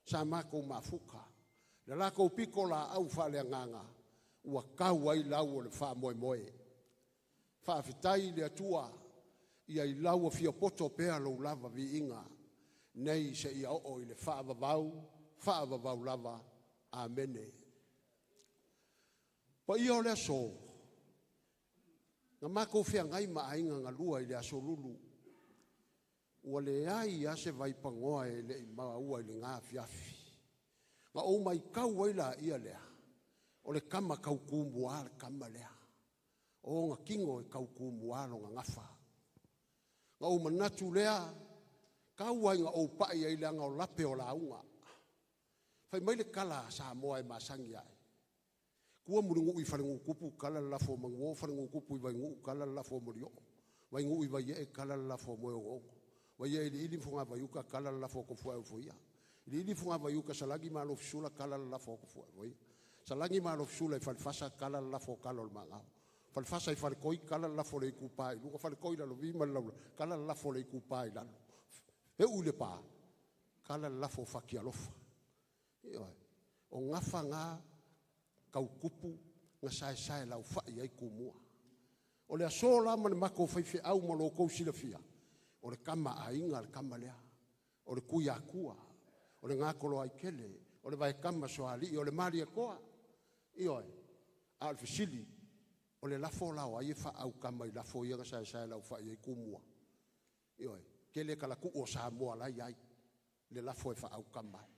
sa matou mafuta, le latou pitolaau faaleagaga ua tau ai lau o le faamoemoe. Faafetai i le Atua, ia i lau afio poto pea lou lava viiga, nei seia oo i le faavavau, faavavau lava. Amene. Paia o le aso, na matou feagai ma aiga galua i le aso Lulu, ua leai lava se vaipanoa e le i maua i lena afiafi. Na ou matau ai laia lea, o le tama tau tumua le tama lea. O ona tino e tau tumua lona gafa. Na ou manatu lea, tau ai na ou pai ai leaga o lape o lauga. Fai mai le tala a Samoa e masani ai. Tua mulinuu i falenuutupu tala le lafo o Manuo, falenuutupu i Vainuu tala le lafo o Molioo, Vainuu i Vaiee tala le lafo o Moeogoogo, Vaiee iliili ma Fogavaiuta tala le lafo o Tofuae Ufoia, iliili Fogavaiuta Salani ma Alofisula tala le lafo o Tofuae Ufoia, Salani ma Alofisula i Falefasa tala le lafo o Talo o le Magao, Falefasa i Faletoi tala le lafo o le Itupa i luga, Faletoi i Lalovi ma le Laula tala le lafo o le Itupa i lalo, Heu i le pa tala le lafo o Fatialofa. Ioe, o gafa na tautupu na saesae laufai ai Tumua. O le aso la ma le matou faifeau ma lo outou silafia, o le tama aiga le tama lea, o le Tuiatua, o le Gatoloaitele, o le Vaetama Soalii, o le Malietoa. Ioe, a o le fesili, o le lafo la o ai e faaaukama i lafo ia na saesae laufai ai Tumua? Ioe, tele talatuu o Samoa la i ai le lafo e faaaukama ai.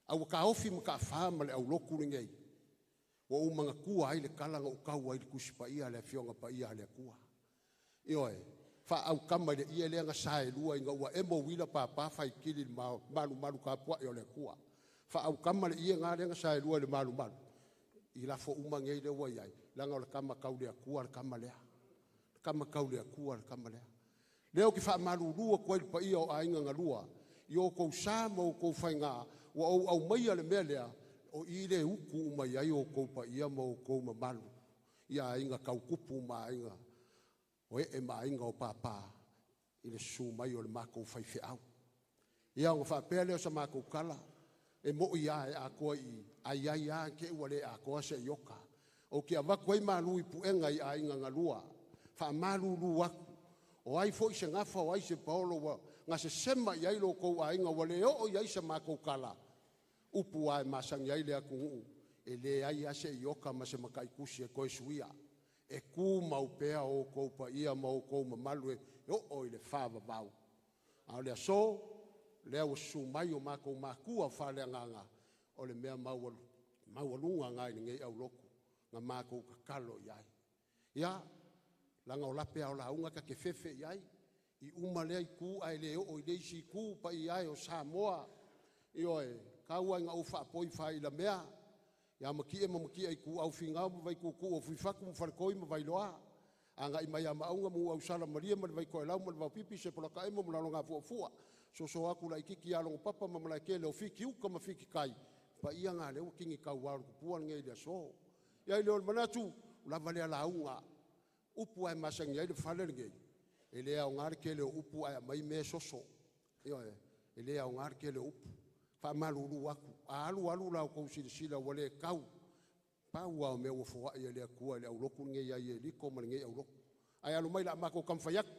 A ua taofi mataafa ma le aulotu lenei, ua ou manatua ai le tala na ou tau ai i le Tusi Paia a le Afioga Paia a le Atua. Ioe, Faaukama i le ie lea na saelua ina ua emo uila papa faitili i le malumalu tapuai o le Atua. Faaukama le ie na lea na saelua i le malumalu i lafo uma nei lea ua i ai, leaga o le tama tau le Atua le tama lea. Le tama tau le Atua le tama lea. Lea ou te faamalulu atu ai i le paia o aiga galua, i outou sa ma outou faiga, ua ou aumaia le mea lea, o i le utu uma i ai outou paia ma outou mamalu, i aiga tautupu ma aiga o ee ma aiga o papa, i le susu mai o le matou faifeau. Ia ona faapea lea o sa matou tala, e moi lava e atoa i ai ai lava te ua le atoa se iota. Ou te avatu ai malu i puega i aiga galua, faamalulu atu, o ai foi se gafa o ai se paolo ua gasesema i ai lo kou aiga ua le oo i ai sa matou tala, upu lava e masani ai le atunuu, e leai lava se ioka ma se mataitusi e toe suia. E tumau pea outou paia ma outou mamalu e oo i le faavavau. A o le aso, lea ua susu mai o matou matua faaleagaga, o le mea maualuga na i lenei aulotu, na matou tatalo i ai. Ia, leaga o lape a o lauga ta te fefe i ai, i uma lea itu ae le oo i le isi itu paia ai o Samoa. Ioe, taua ina ou faapoi faailamea, ia matie ma matie i tu au fingao ma vaituutuu o Fuifatu ma Faletoi ma Vailoa. Agai mai a Maauga ma Uausala malie ma le Vaitoelau ma le Vaopipi se Polataemo ma Laloga fuafua. Soso atu laititi ia Logo Papa ma Malaetele o Fiti uka ma Fiti tai. Paia ngā leo kingi tau ao tupua lenei le aso. Ia i leo o le manatu, lava lea lauga. Upu ai masangi ai le fale lenei. E le au ngā le kele o upu ai mai me soso. Ioe, e le au ngā le kele o upu. Faamalulu atu, a alu alu la outou silasila ua le tau. Pau lava o mea ua foai e le Atua i le aulotu lenei ia Ieriko ma lenei aulotu. Ae alu mai la matou taumafai atu.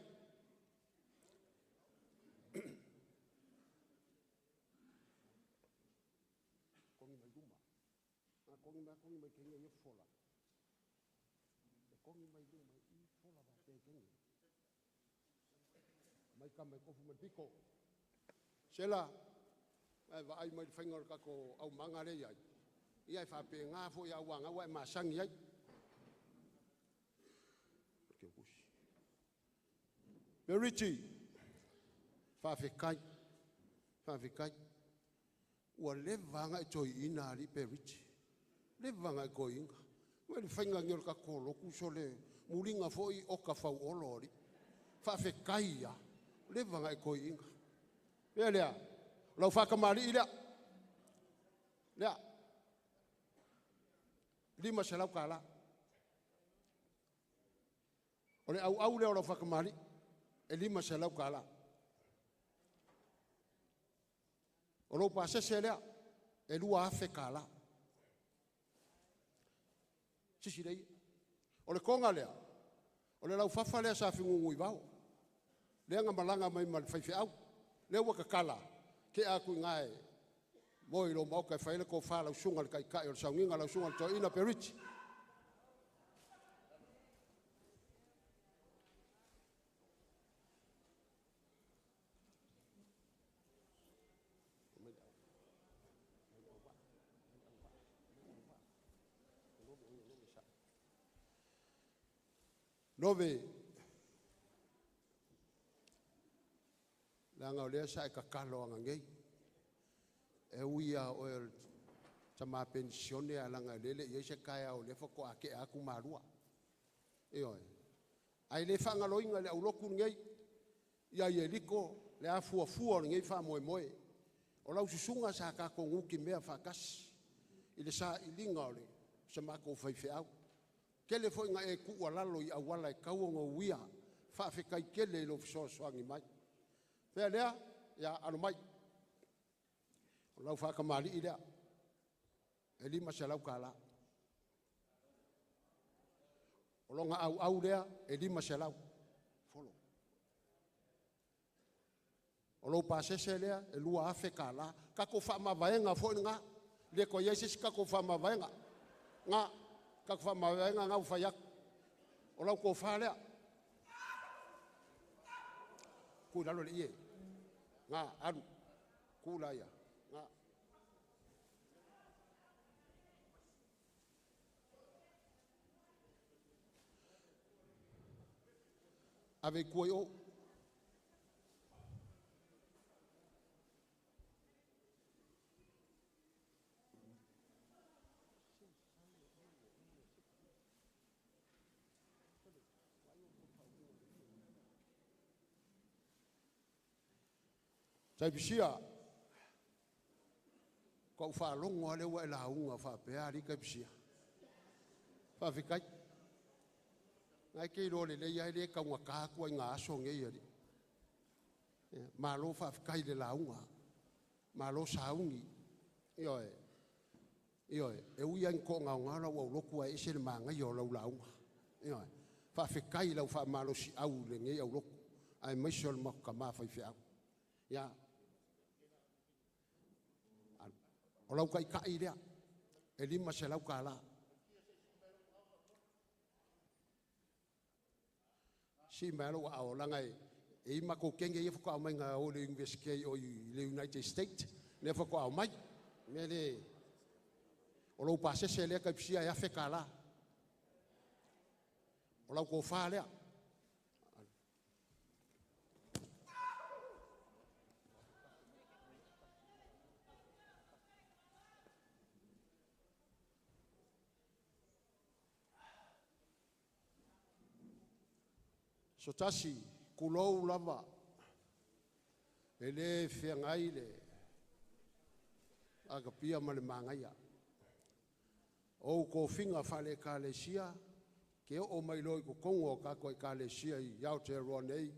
Kongi mai luma. A kongi mai, kongi mai kenge ia fola. E kongi mai luma i fola va pe kenge. Mai ka mai kofu mai piko. Sela, ai vaai mai le faiga o le tatou aumaga lea i ai. Ia e faapena foi a ua gaua e masani ai. Verity, faafetai, faafetai. Ua leva lava ona e toeaina alii Verity. Leva ona e toeaina. Ua le faiga nei o le tatou lotu sole muliga foi oka fauolo alii. Faafetai ia. Leva ona e toeaina. Lea lea, o lau faatamalii lea. Lea. $500. O le auau lea o lau faatamalii, e $500. O lou pasese lea, e $2,000. Sisi lea. O le toga lea, o le laufafa lea sa fingugu i vao. Lea na malaga mai ma le faifeau. Lea ua tatala, ke atu i ngae, mo i lo maoka e fai le tofa lau susuga le taitai o le sauniga, lau susuga le toeaina Periti. Nove, leaga o lea sa e tatalo aga nei. E ui a oe o le tama penisione a laga e lele i ai se taeao o lea faatoa tea atu malua. Ioe. Ae le faagaloina le aulotu lenei, ia Ieriko, le afuafua o lenei faamoemoe. O lau susuga sa tatou nutimea faatasi i le sailiga o le sa matou faifeau. Tele foi na e tuualalo i auala e tau ona uia, faafetai tele i lou fesoasoani mai. Fea lea, ia alo mai. O lau faatamalii lea, e $500. O longa auau lea, e 500. Folo. O lou pasese lea, e $2,000. Tatou faamavaega foi lena. Le koe iai se isi tatou faamavaega. Ngā, tatou faamavaega ngā ua fai atu. O lau tofa lea. Ku lalo le ie. Ngā, alu. Ku la ia. Ngā. Ave i kua i o. Taipisia, kau whaalongo ale ua e launga whaapea ali Taipisia. Whaafekai. Ngai ke ilo le lei ai le kaunga kākua i ngā aso ngei ali. Malo whaafekai le launga. Malo saungi. Ioe. Ioe. E ui ai ko ngā ngā lau au loku a ese le maangai o lau launga. Ioe. Whaafekai lau whaamalo si au le ngei au loku. Ai maisi o le mako ka mawhai whiau. Ia. O lau kai kai lea. E 5 se lau ka la. Si mai alo a o langa e ima ko kenge ia whakao mai ngā o le University o i le United States. Le whakao mai. Me le o lau pasese lea kai pisia e afe ka la. O lau kōwha lea. So tasi, kulou lava, e le whiangai le agapia ma le mangaia. O kōwhinga whale kalesia, ke o mai loi ko kongo o kako e kalesia i Aotearoa nei,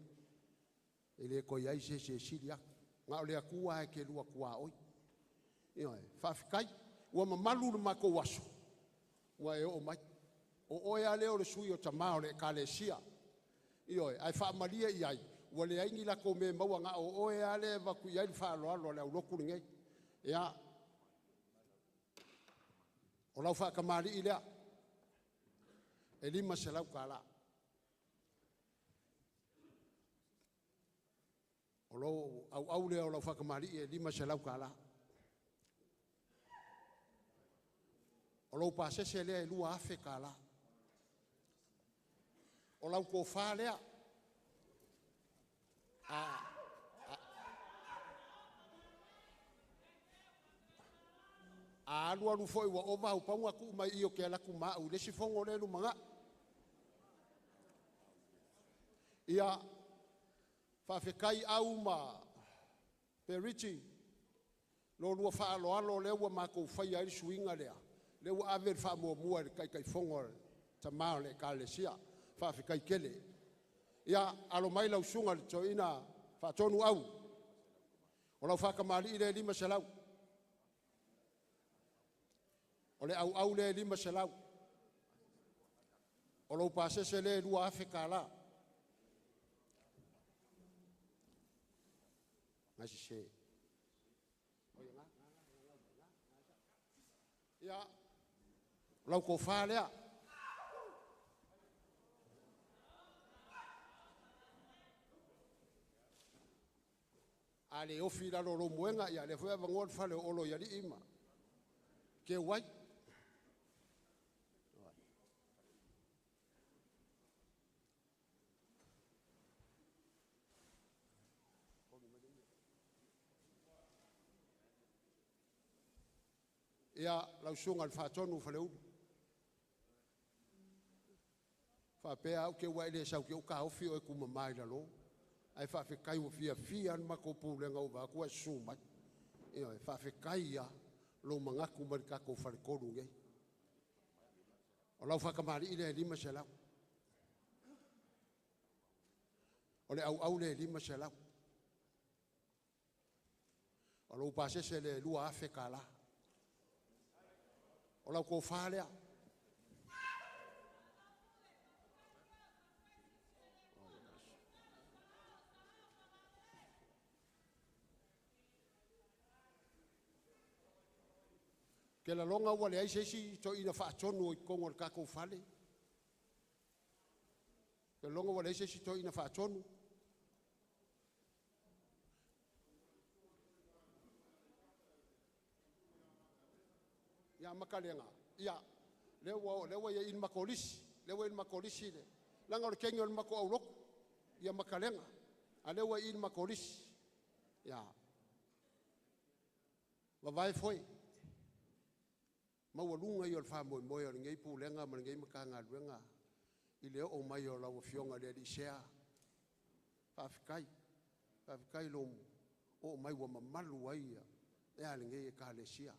e le koi ai se se sili aku. Ngā o le akua e ke lua kua oi. Ioe, whaafekai, ua mamalu le mako waso, ua e o mai. O oe a leo le sui o tamao le kalesia. Ioe, ai whaamalia i ai, ua le aingi lako me maua ngā o oe a le waku i ai le whaaloalo le au loku le ngei. Ia, o lau whakamali i lea, e 5 se lau ka la. O lau au au lea o lau whakamali e 5 se lau ka la. O lau pasese lea e 2 afe ka la. O lau kōwha lea. A alu alu foi ua ova au paunga ku mai i o ke alaku maau le sifongo le lumanga. Ia whaafekai au ma Periti lo lua whaaloalo lea ua mākou whai ai le suinga lea. Lea ua ave le whaamuamua le kaikaifongo tamā o le ekalesia. Whaafekai kele. Ia alo mai lau sunga le toina whaatonu au. O lau whakamali i le 5 selau. O le au au le 5 selau. O lau pasese le 2 afe ka la. Ngai se. Ia, lau kōwha lea. A le ofi lalo lo muenga, ia le fua vangoa le fale o olo ia li ima. Ke wai. Ia lau sunga le whaatonu whale ulu. Whaapea au ke wai le sau ke uka ofi o e kuma mai lalo. Ai whaafekai ua fia fia an mako pūlenga o vākua su mai. Ia, whaafekai ia lo mangaku mari kako whare koru ngei. O lau whakamari i le 5 se lau. O le au au le 5 se lau. O lau pasese le 2 afe ka la. O lau kōwha lea. Ke la longa ua le ai seisi to ina whaatonu i kongo le kako whale. Ke longa ua le ai seisi to ina whaatonu. Ia makalenga. Ia, lewa ia in makolisi. Lewa in makolisi le. Langa o le kengi o le mako au loku. Ia makalenga. A lewa in makolisi. Ia. Wawai foi. Maua lunga i o le whamoe moe o le ngei pūlenga ma le ngei makanga luenga. I leo o mai o lau fionga le alisea. Whaafekai. Whaafekai lomu. O mai ua mamalu ai ia e a lenei ekalesia.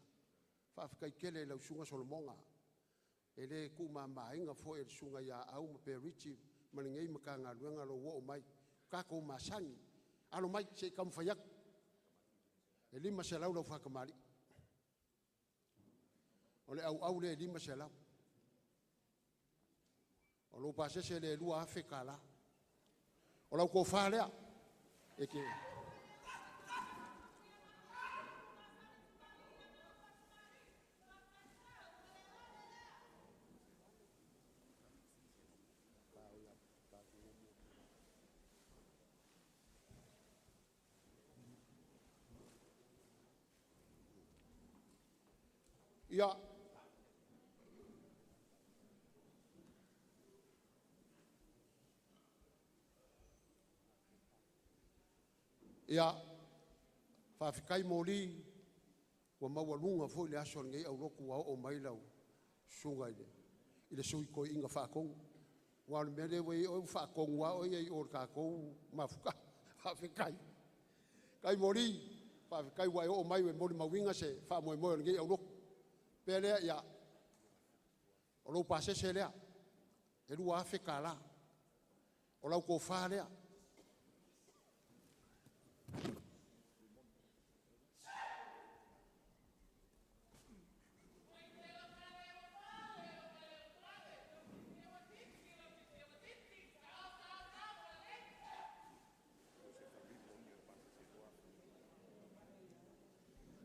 Faafetai tele i lau Susuga Solomoga, e le tuumamaina foi e le susuga ia Au ma Periti ma lenei Matagaluega lou oo mai. Tatou masani, alo mai se i taumafai atu. E 500 lau faakamali'i. O le auau lea e 500. O lou pasese le 2,000 tala. O lau tofa lea, e te... Ia, ia, faafetai moli, ua maualuga foi le aso o lenei aulotu ua oo mai lau susuga i le sui toeaina faatonu. Ua o le mea lea ua i ai oe ua faatonu lava oe i o i le tatou mafuta. Faafetai. Kai moli, faafetai ua e oo mai ua molimauina se faamoemoe o lenei aulotu. Pea lea, ia, o lou pasese lea, e 2,000 tala. O lau tofa lea.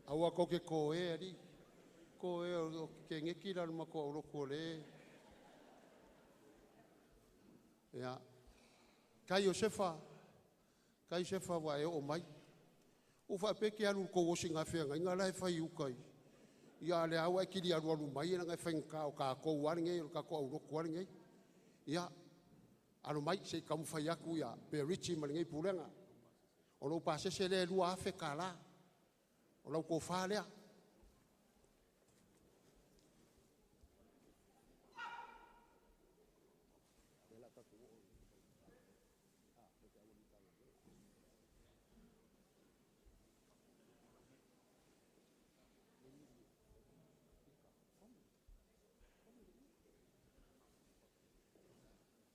Aua tou te koe ali. Koe o ke ngeki la luma ko aulotu o le. Ia. Kai Iosefa, kai Iosefa wa e oo mai. U faapea ke alu kou osi ngā whea ngai ngā lae whai ukai. Ia le aua e kili alu alu mai e nga whai ngā o ka kou ale ngai, o ka kou aulotu ale ngai. Ia, alo mai se i kaumawhai aku ia pe Richie ma le ngai pulenga. O lou pasese le 2,000 kālā. O lau kōwha lea.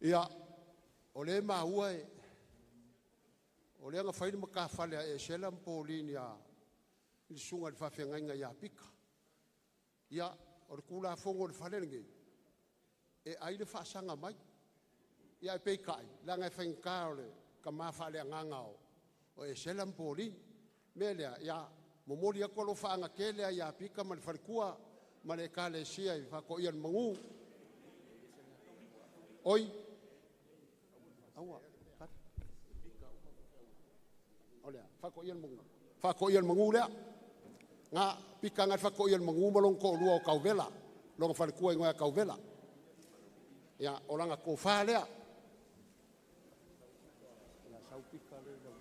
Ia, o le maua e, o le anga whaile makawhale a e sela mpolini a i le susuga i le faafeagaiga ia Pika. Ia, o le kulafogo o le fale lenei, e ai le faasaga mai. Ia e peitai, leaga e faigata o le kamā faaleagaga o Esela ma Polini. Mea lea, ia, momoli atu alofa agatele ia Pika ma le falekua ma le ekalesia i faatoia le magu. Oi, aua, o lea, faatoia le magu. Faatoia le magu lea. Ngā, Pika ngā faatoia le magu ma longo to'olua o Kauvela, longo falekua i ngoe Kauvela. Ia, o langa kōwhā lea. Ia, sau Pika le lau.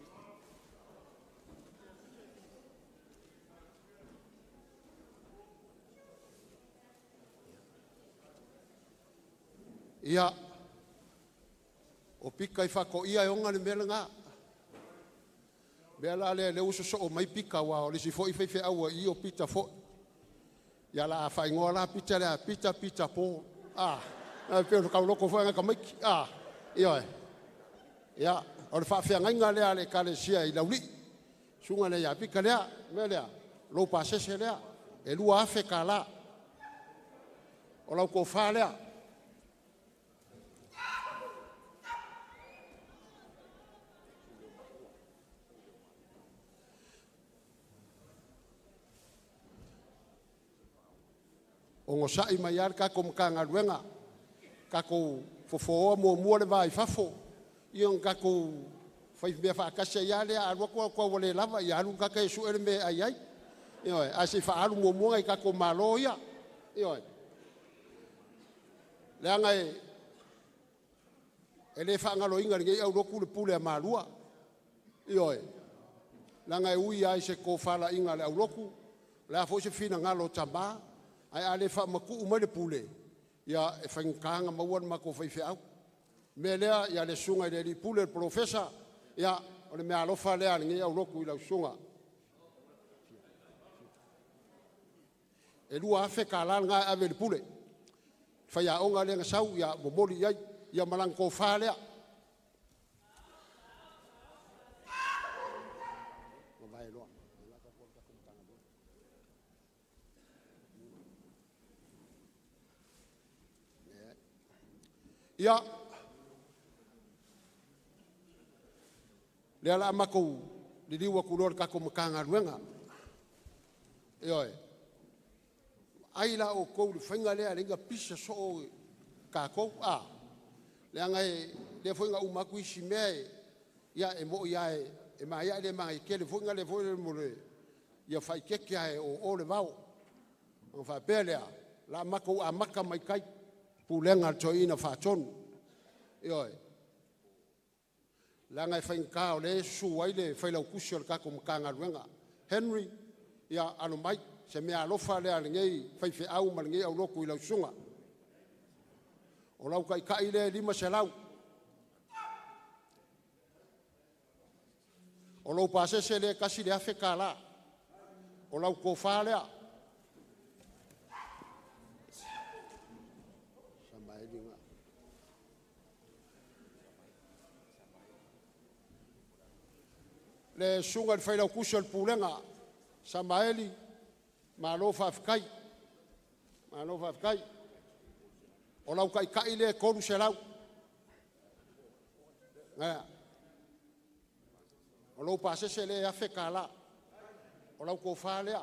Ia, o Pika i whakoia e onga le mea ngā. Mea la lea le uso so o mai Pika wa o le si foi fai fe aua i o Pita fo. Ia la whaingoa la Pita lea, Pita Pita po. Ah, pe o kauloko foi nga kamaiki. Ah, ia e. Ia, o le whaafeangainga lea le ekalesia i lauli. Sunga lea ia Pika lea, mea lea, lou pasese lea, e 2,000 kālā. O lau kōwhā lea. O ngosai mai ale kako makanga luenga, kako fofoa mua mua le vai fafo, ia kako fai mea whaakasi ia lea, alua kua kua wale lava, ia alu kaka e suele me ai ai. Ia, a se whaalu mua mua i kako malo ia. Ia, leanga e le whaangalo inga ngei au roku le pule a malua. Ia, leanga e ui ai se kōwhala inga le au roku, lea fo se whina ngalo tama, ai ale wha maku mai le pule, ia e whaingkanga maua le mako whai wheau. Mea lea, ia le sunga i le li pule le profesa, ia o le mea alofa lea le ngei au roku i lau sunga. E lua afe kālā ngā ave le pule. Whai a onga lea sau ia momoli iai, ia malang kōwhā lea. Ia, lea la makou liliu atu loa le tatou Matagaluega. Ioe, ai la outou le faiga lea le pisa soo tatou a leaga e lea foi na uma atu isi mea e ia e moi a e maia le magai tele foi na le foi le mo le ia faitete a e o le vao. O faapea lea la makou amata mai kai pulega le toeaina faatonu. Ioe, leaga e faigata o lea e susu ai le failautusi o le tatou Matagaluega. Henry, ia alo mai, se mea alofa lea lenei faifeau ma lenei aulotu i lau susuga. O lau taitai lea e 500. O lau pasese lea kasi le afe kālā. O lau kofā lea. Le susuga i le failautusi o le pulega, Samaeli, malo faafetai. Malo faafetai. O lau taitai lea e 300. O lau pasese lea e afe kālā. O lau kofā lea.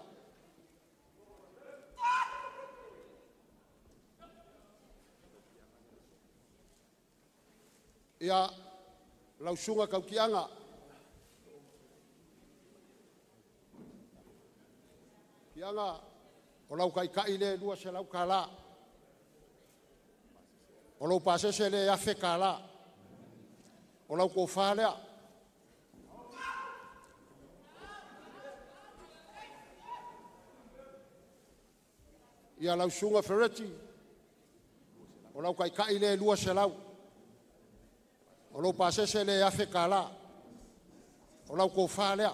Ia, lau susuga Tautiaga. Tiaga, o lau taitai lea e 200 kālā. O lau pasese lea e afe kālā. O lau kofā lea. Ia lau susuga Ferretti, o lau taitai lea e 200. O lau pasese lea e afe kālā. O lau kofā lea.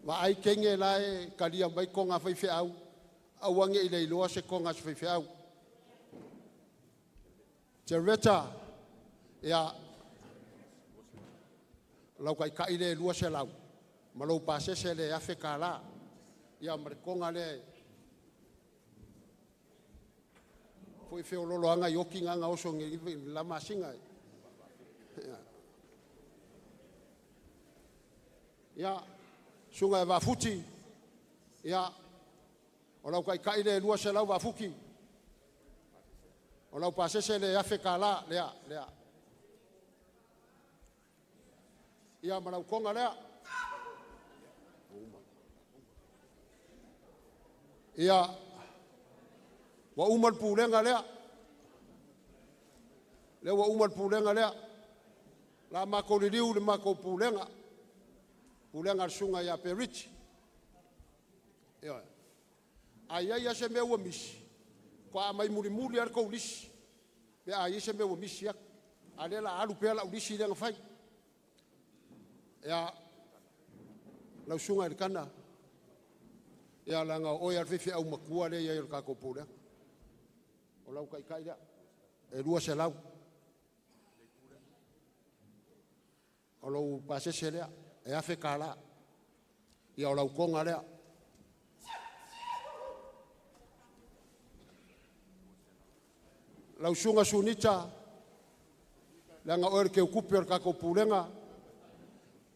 Ma ai kenge lae kalia mai konga whaiwheau, au ange i leiloa se konga se whaiwheau. Te reta, ia, lau kai kai le lua se lau, ma lau pasese le afe kālā, ia ma le konga le, foi feo lolo anga i oki nganga oso nge i la masinga. Ia, sunga e vafuti, ia, o lau kai kai le lua se lau vafuki, o lau pasese le afe kālā, lea, lea. Ia, ma lau konga lea. Ia, ua uma le pulega lea. Lea ua uma le pulega lea. La makou liliu le makou pulega. Pulega le susuga ia Perichi. Ioe. Ai ai se mea ua misi. Ko a mai mulimuli a le kou lisi. Pe ai se mea ua misi atu. A lea la alu pea lau lisi lea na fai. Ia, lau susuga i le kana. Ia langa o oe a le fefe au matua lea ia i o le tatou pulega. O lau kaikai lea. E 200. O lau pasese lea. E afe kālā. Ia o lau konga lea. Lau susuga Sunita, leaga oe le keukupe o le tatou pulega.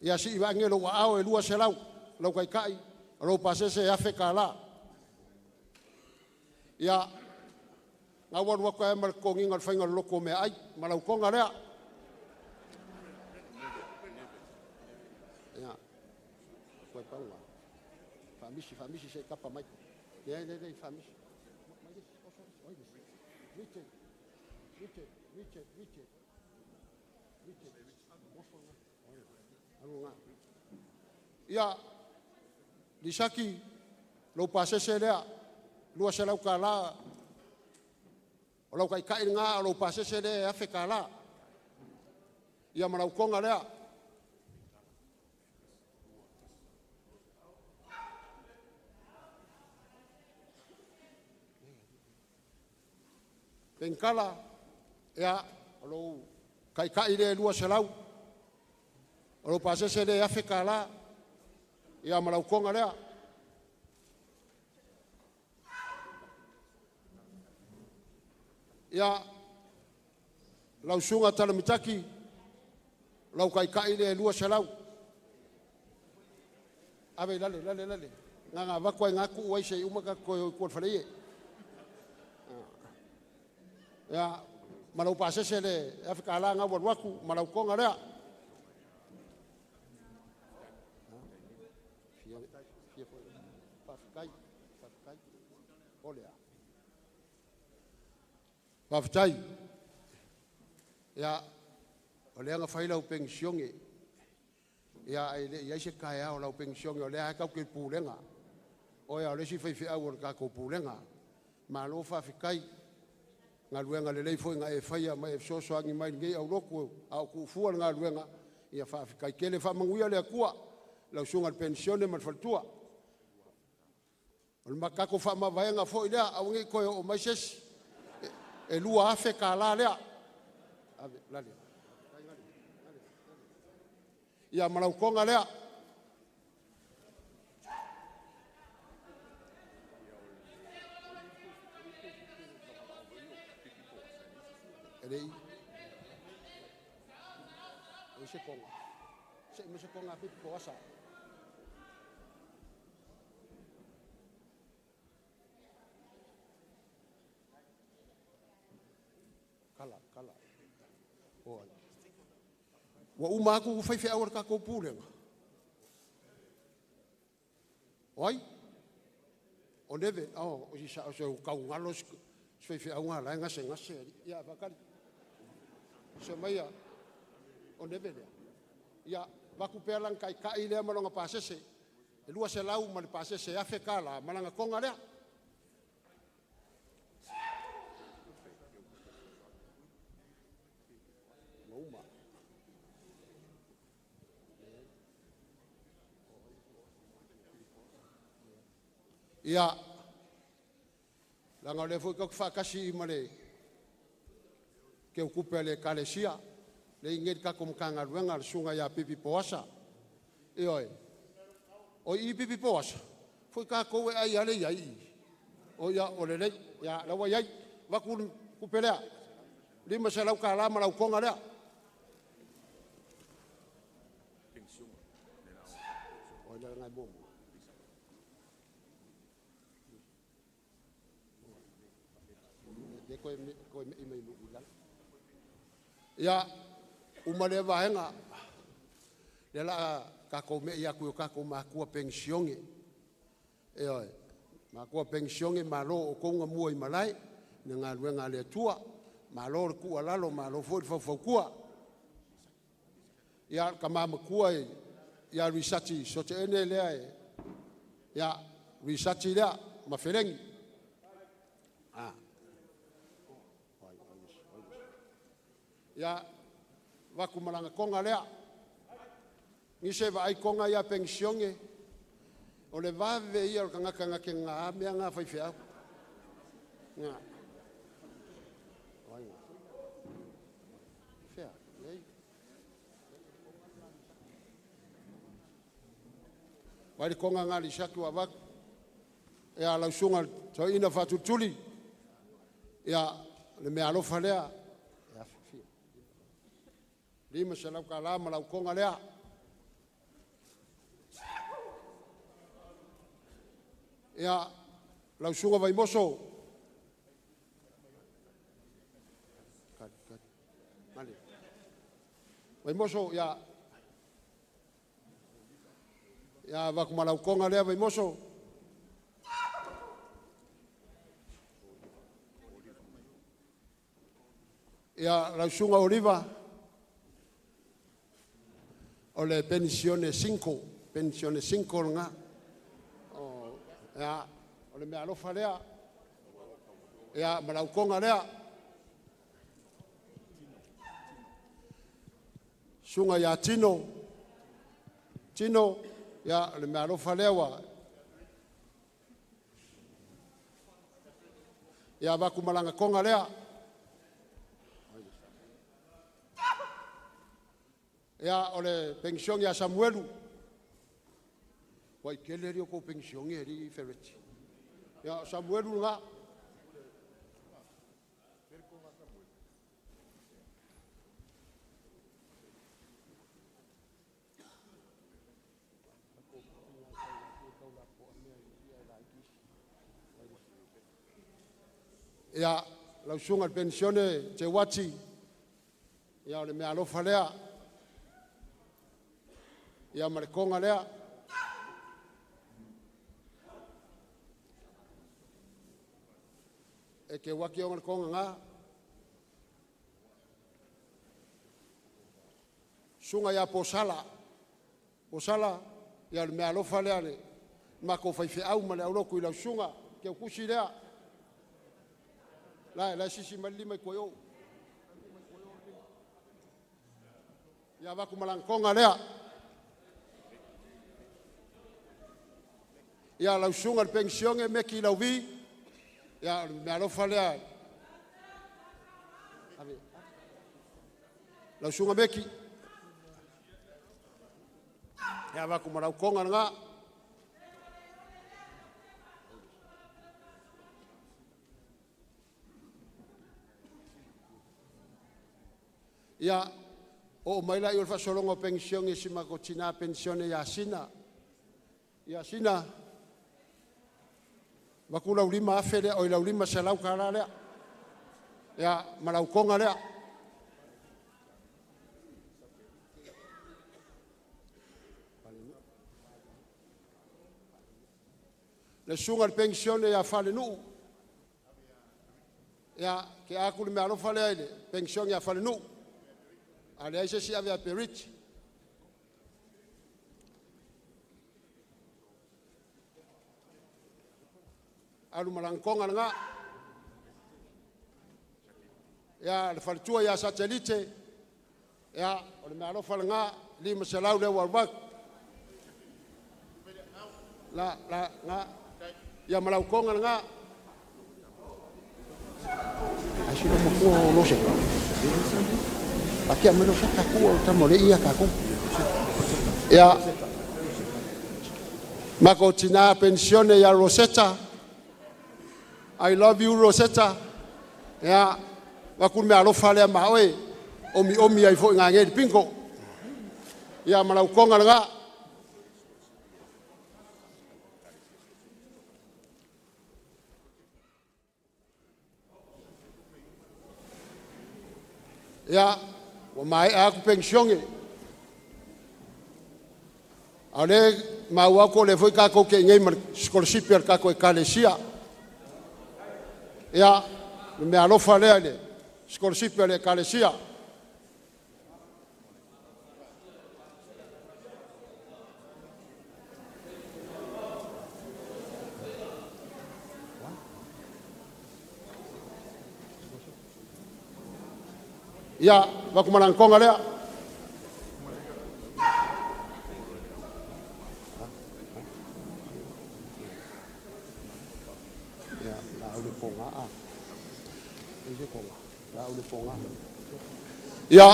Ia sii vaage lou aao e 200, lau kaikai, o lau pasese e afe kālā. Ia, ngau alu atu ai ma le totogiga o le faiga o le loko o meaai, ma lau konga lea. Ia, koe paunga. Faamisi, faamisi se kapa mai. Lea, lea, lea, faamisi. Mai le, oso, oi le. Richard, Richard, Richard, Richard. Richard, oso nga. Alu nga. Ia, Lisaki, lou pasese lea, 200 kālā. O lau kaikai ngā, o lau pasese lea e afe kālā. Ia ma lau koga lea. Penkala, ia, o lou kaikai le 200, o lou pasese le afe kālā, ia ma lau koga lea. Ia, lau suga talamitaki, lau kaikai le 200. Ave lale, lale, lale. Ngā ngā vaku ai ngā ku ai se uma ka koe o kua whare. Ia, ma lau pasese le afe kālā ngā waruaku, ma lau konga lea. Faafetai. Ia, o lea na fai lau penisione. Ia, ai le iai se kaea o lau penisione o lea kau ke pulega. O ia o le isi faifeau o le tatou pulega. Malo faafetai. Galuega lelei foi na e faia ma e fesoasoani mai lenei aulotu a o tuufua le galuega. Ia faafetai tele faamanuia le Atua. Lau susuga i le penisione ma le faletua. O le tatou faamavaega foi lea, aua nei toe oo mai se isi. E 2,000 kālā lea. Ave, lale. Ia ma lau koga lea. E lei. E se konga. Se me se konga pipi po asa. Kala, kala. Oi. Ua uma aku u whaiwhea awar ka koupulenga. Oi? O neve, oh, o si sa o se kau ngalo se whaiwhea ngā lai ngase ngase. Ia, whakari. Se mai o neve lea. Ia, vaku pea lang kai kai lea malonga pasese. E lua se lau ma le pasese afe kala, malanga konga lea. Uma. Ia, langa o le foi kau whakasi i male ke ukupe le kalesia, le ingeri kako mkanga ruenga le sunga ia pipi poasa. E oe, o i pipi poasa, foi kako e ai ale ia i. O ia o le lei, ia lawa iai, vaku kupe lea, lima se lau ka lama lau konga lea. O ia ngai momo. Le koe me i mai ula. Ia, uma le vaenga, le la kako me ia ku kako makua pensione. E oe, makua pensione malo o konga mua i malai, na ngā luenga le atua, malo le kua lalo, malo foi le faufau. Ia, ka mamakua i, ia risati, so te ene lea e, ia, risati lea, ma felengi. Ah. Ia, waku malanga konga lea. Nise wa ai konga ia pensione. O le vave ia o kangaka ngake ngā mea ngā whaiwheau. Ngā. Oi ngā. Whea, nei. Wai le konga ngā lisaki wa waku. Ia lausunga tau ina whatutuli. Ia le mea alofa lea. Ia whiwhia. Lima se lau ka la ma lau konga lea. Ia lau sunga vai moso. Kari, kari. Male. Vai moso, ia. Ia vaku ma lau konga lea vai moso. Ia lau sunga oliva. O le pensione 5, pensione 5 nga. O ia o le mea alofa lea. Ia ma lau konga lea. Suga ia Tino, Tino, ia o le meaalofa lea ua ia avaku ma lagakoga lea. Ia o le penisione ia Samuelu, ua i tele alii o tou penisione e alii Fereti. Ia o Samuelu lena. Ia lau susuga i le penisione Teuati, ia o le meaalofa lea, ia ma le koga lea. E Teuati ona le koga na. Susuga ia Posala, Posala, ia o le meaalofa lea a le matou faifeau ma le aulotu i lau susuga, Teutusi lea. La la sisi mai le lima i tua i o. Ia avatu ma lana lea. Ia lau susuga i le penisione Meki Lauvi, ia o le meaalofa lea. Ave. Lau susuga Meki. Ia avatu ma lau koga lena. Ia, o mai la i o le faasologa o penisione i si matou tina penisione ia Sina. Ia Sina, vaku lau 5,000 lea, oi lau $500 lea. Ia, ma lau koga lea. Le susuga i le penisione ia Falenuu. Ia, ke aku le meaalofa lea i le penisione ia Falenuu. A leai se isi ave ia Periti. Alu ma lana koga lena. Ia, le faletua ia Satelite, ia, o le meaalofa lena, 500 lea ua alu atu. La, la, la, ia ma lau koga lena. Ai si matua o lose. Akia mai lo sa taku o tamo le ia taku. Ia, mako tina pensione ia Rosetta. I love you Rosetta. Ia, vaku le meaalofa lea ma oe. Omi omi ai foi ngā ngeli pingo. Ia ma lau koga lena. Ia, ua maea aku penisione. A o lea maua atu o lea foi tatou te i nei ma le sikolasipi a le tatou Ekalesia. Ia, le meaalofa lea i le sikolasipi a le Ekalesia. Ia, vakumalanakoga lea. Ia, la au le poga a. E se koga. La au le poga. Ia,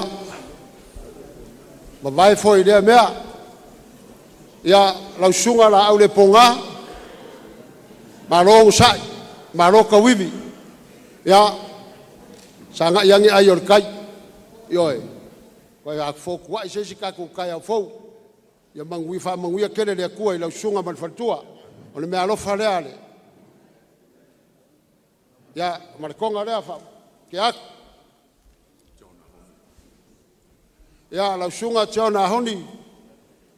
mavae foi lea mea. Ia, lau susuga la au le poga. Malo usai, malo tauivi. Ia, sagai ane ai o le tai. Ioe, koe a fotuai se isi tatou taeao fou. Ia manuia, faamanuia tele le Atua i lau susuga ma le faletua. O le meaalofa lea le. Ia, ma le koga lea fa ke atu. Ia, lau susuga Tiona Ahoni.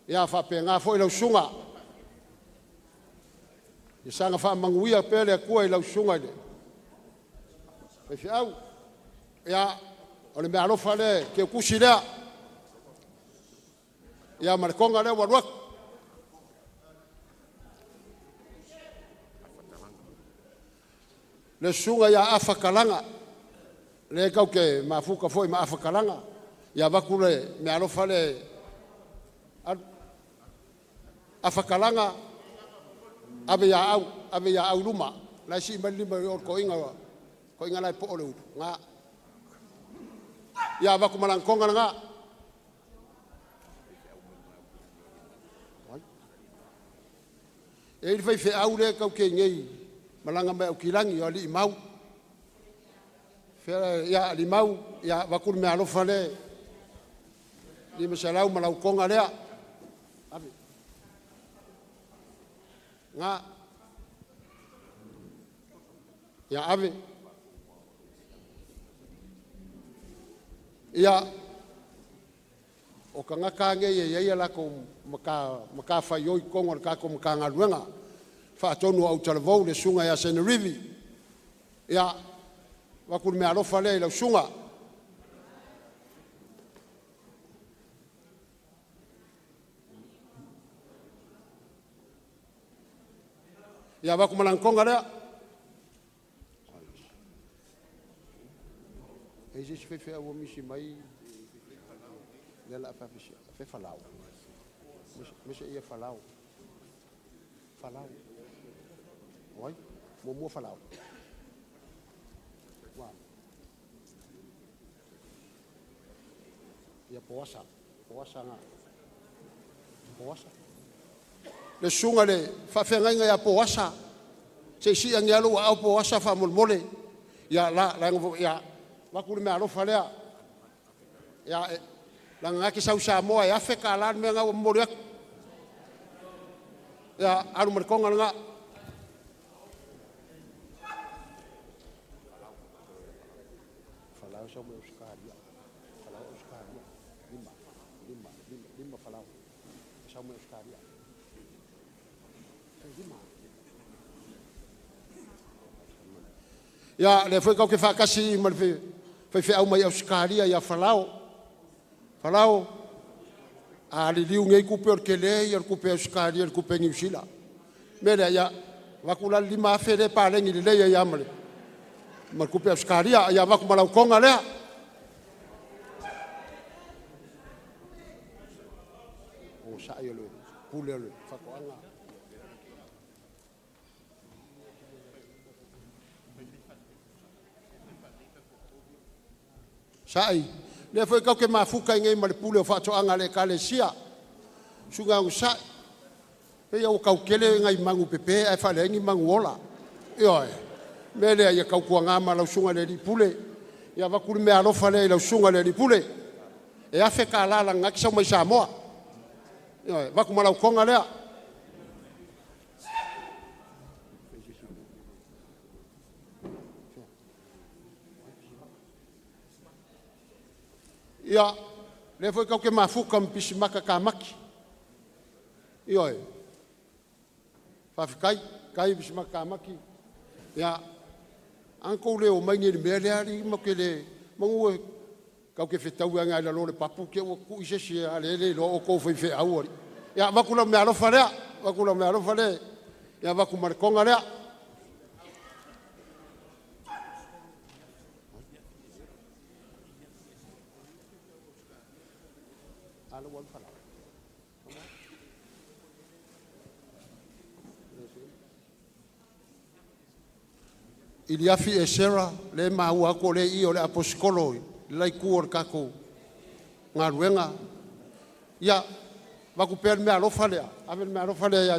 Ia, faapena foi lau susuga. Ia saga faamanuia pea le Atua i lau susuga i le faifeau. Ia, o le meaalofa lea, Teutusi lea. Ia, ma le koga lea ua alu atu. Le susuga ia Afa Kalaga, lea kau ke mafuta foi ma Afa Kalaga. Ia vaku le mea alofa le afakalaga ave ia au, ave ia au luma. Lai si mai lima i o koinga, koinga lai po o le ulu. Ngā. Ia vaku malang konga ngā. E i fai fe au le kau ke ngei malanga mai au kilangi o li mau. Fe ia li mau ia vaku me alofa le ni masalau malau konga lea. Ave. Ngā. Ia ave. Ia o ka ngaka nge ia ia la ko maka maka fai oi kongo ka ko maka ngaluenga. Faatonu au talavou le suga ia Senerivi. Ia vaku le mea alofa lea i lau suga. Ia vaku malangkonga lea. E se se fe au misi mai le la fa fe falau. Mese ia falau. Falau. Oi, mo mo falau. Wa. Ia poasa, poasa nga. Poasa. Le sunga le faafeagaiga ia Poasa. Se i agi alo ua au Poasa faamolemole. Ia la la ia vaku le mea alofa lea. Ia laga ke sau Samoa e afe ka la le mea ngau momoli atu. Ia alu ma le konga lena. Falau sau mai Australia. Falau Australia. Lima, lima, lima, lima falau. Sau mai Australia. Lima. Ia, le foi kau ke whakasi ma le fai fe au mai Australia ia Falau. Falau, a li liu ngei kupe o le kele ia le kupe Australia le kupe New Zealand. Me lea ia, vaku la lima afe le palengi le leia ia ma le ma le kupe Australia ia vaku malau konga lea. O sa ia le pule le whakoanga. Sai, le foi kau ke mafuka i ngei ma le pule o whaatoanga le kalesia. Sunga au sai. Pe ia o kau kele ngai mangu pepe ai whale ngi mangu ola. Ioe. Me lea ia kau kua ngā ma lau sunga le li pule. Ia vakuli mea alofa le i lau sunga le li pule. E afe ka lala ngā kisa mai Samoa. Ioe, vaku malau konga lea. Ia, le foi kau ke mafuka mpisi maka ka maki. Ioe. Whawhikai, kai pisi maka ka maki. Ia, anko le o mai ni mea lea li ma ke le mangu e kau ke whetau ngai la lo le papu ke ua ku ise si a le le lo o kou fai fe au ari. Ia, vaku la mea alofa lea, vaku la mea alofa lea. Ia, vaku ma le konga lea. Iliafi e Sera, le maua ko le i o le aposkolo, le lai ku o le kako ngā. Ia, vaku pea le mea alofa lea, ave le mea alofa lea ia,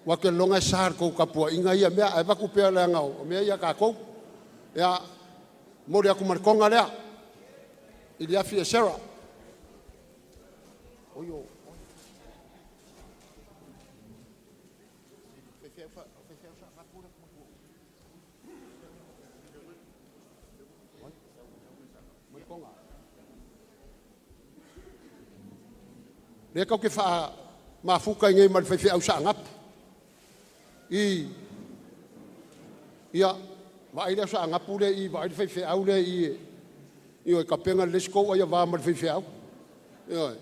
wa ke longa e sar kou kapua, inga ia mea, ai vaku pea le anga o mea ia kākou. Ia, mori aku markonga lea, Iliafi e Sera. Oio. Le kau ke wha mafuka i ngei ma le whai au sa ngapu. I, ia, wa ai lea sa ngapu le i, wa ai le whai au le i, i o e kapenga le lesko ai wa ma le whai au. Ia,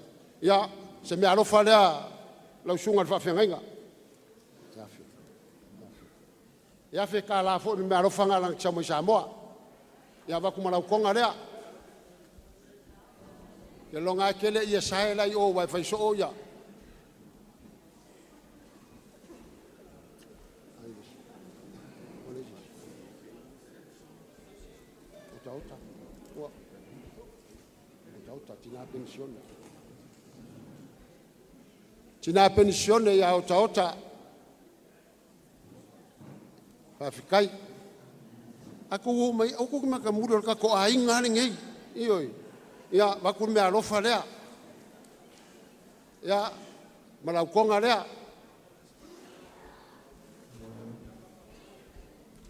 ia, se mea alofa lea lau sunga le whaafengaiga. Ia fe ka la fo ni mea alofa ngā lang mai Samoa. Ia vaku malau konga lea. Ia loga kele ia sae lai o wai fai so o ia. Ota ota. Ua. Ota ota tina pensione. Tina pensione ia ota ota. Faafetai. Aku o mai au ku maka muri o ka ko ainga le ngei. Ioi. Ia vaku me alofa lea. Ia malaukonga lea.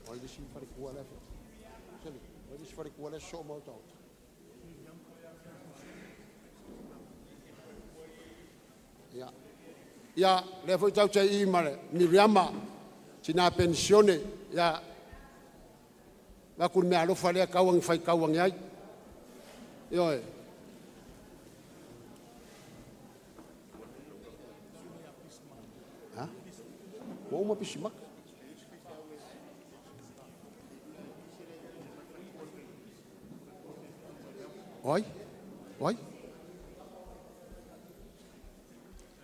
Oi le si fare kua lea. Sele. Oi le si fare kua lea so mo ota ota. Ia. Ia le foi tau te i mare Miriama tina pensione ia vaku me alofa lea kauangi fai kauangi ai. Ioe. Ha? Ua uma pisimaka. Oi? Oi?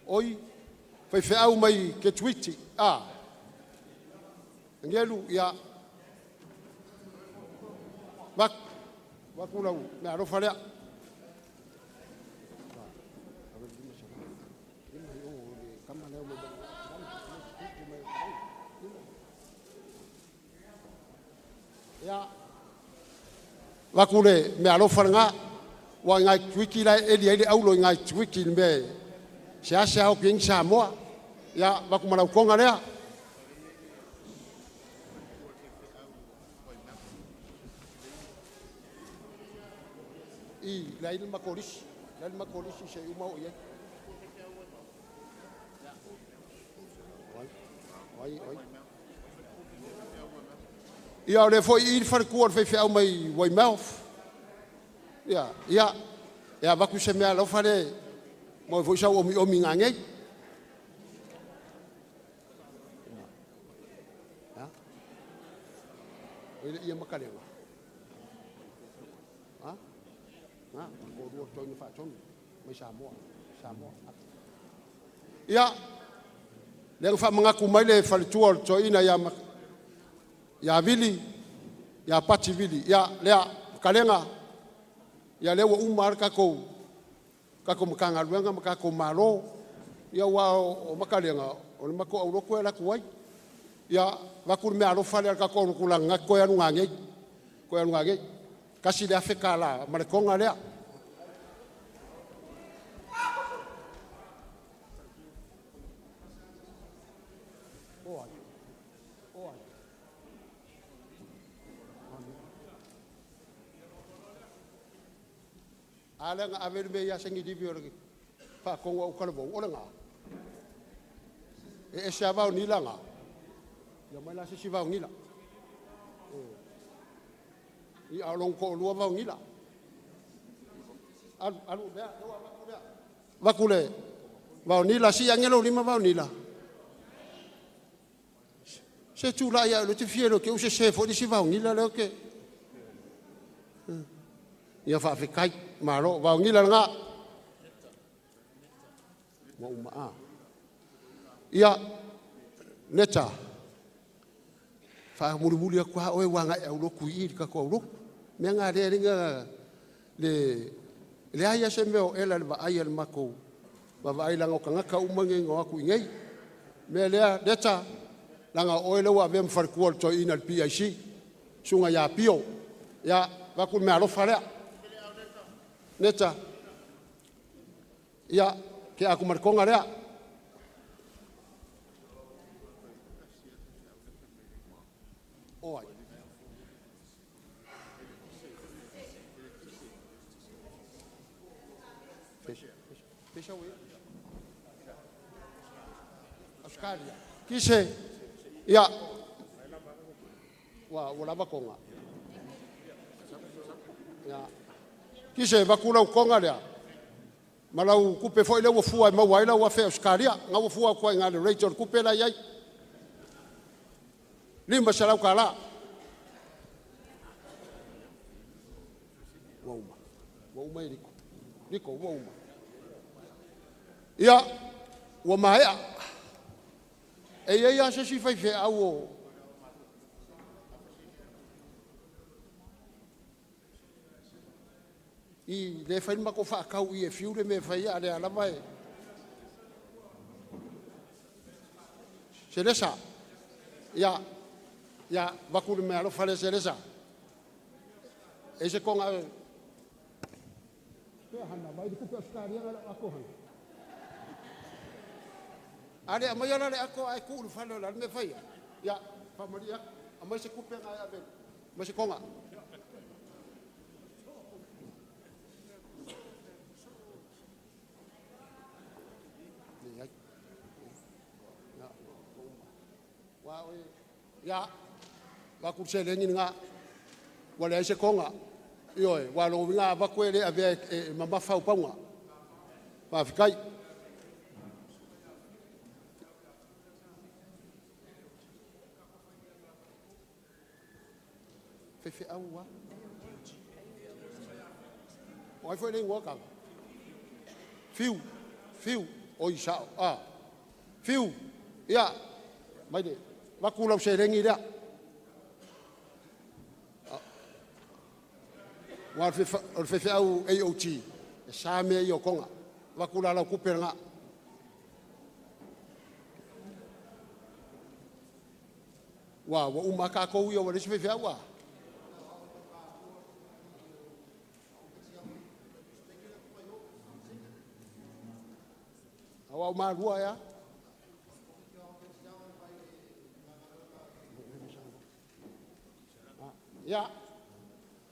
Oi, fai feau mai ke tuiti. Ah. Ngelu ia. Vak vaku lau me alofa lea. Ia. Vaku le me alofa nga. Wa ngai tuiki la eli ai le aulo ngai tuiki le me. Se ase au ki Samoa. Ia vaku malau konga lea. I la ile makolisi. La ile makolisi se uma o ia. Oi, oi, oi. Ia o le foi i le falekua o le faifeau mai Weymouth. Ia, ia, ia vaku se mea alofa le mo foi sau omi omi ngā ngei. Ha? Oi le ia makalenga. Ha? Ha? Ko rua toi na whaatonu. Mai Samoa. Samoa. Ia, le wha mangaku mai le faletua o le toina ia ia Vili, ia Pati Vili, ia lea kalenga, ia lea ua uma ara kako, kako makanga luenga, makako malo, ia ua o makalenga, o le mako au loko e la kuai. Ia vaku me alofa le kako o kula ngā koe anu ngā ngei, koe anu ngā ngei. Kasi le afe ka la, ma le konga lea. Ale nga avelu me ia sengi divi o le whaakonga o kalawau, ole ngā. E ese avau nila ngā. Ia mai la se si vau nila. I aolong ko lua vau nila. Alu, alu, lea, lea, vaku lea. Vaku le, vau nila, si angelo lima vau nila. Se tū la ia, lo te fie lo ke use se fo si vau nila leo ke. Ia whaafekai, malo, vau nila ngā. Wa uma a. Ia, neta. Wha muri muri aku ha oe wanga e au loku i ka ko au loku. Mea ngā rea ringa le ai ase meo ela le vaai ale mako. Ma vaai langa o kangaka umange ngā aku i ngei. Mea lea, neta, langa oe lewa avea mwharikua le toi ina le PIC. Sunga ia pio. Ia, vaku mea alofa lea. Neta. Ia, ke aku marikonga lea. Oi. Fecha o Australia. Kise. Ia. Wa, wa lava konga. Ia. Kise vakula konga lea. Malau kupe foi le ua fua e maua ai lau afe Australia. Ngā ua fua kua ngā le rate o le kupe la iai. 500 ka la. Ua uma. Ua uma e liko. Niko ua uma. Ia, ua maea. E iai a se isi faifeau o i le fai le matou faatau i e fiu le mea e fai a lea lava e Selesa. Ia, ia, vaku le mea alofa le Selesa. E se konga e. Pea hana, vai le kupe Australia nga ako hana. Ale amai ala le ako ai ku le fale o la le mea fai. Ia, fa maria, amai se kupe nga e ave. Mai se konga. Ia, vaku se lengi nga ua leai se koga. Ioe, ua logoina avaku e le avea e mamafa au pauga. Faafetai. Faifeau a. O ai foi le igoa taga? Fiu, fiu, oi sao. A. Fiu, ia, mai le, vaku lau seleni lea. Ua o le faifeau AOG, e sa mea ia o koga. Vaku la lau kupe lena. Ua uma tatou ia ua le isi faifeau a. Au au malua ea. Ia,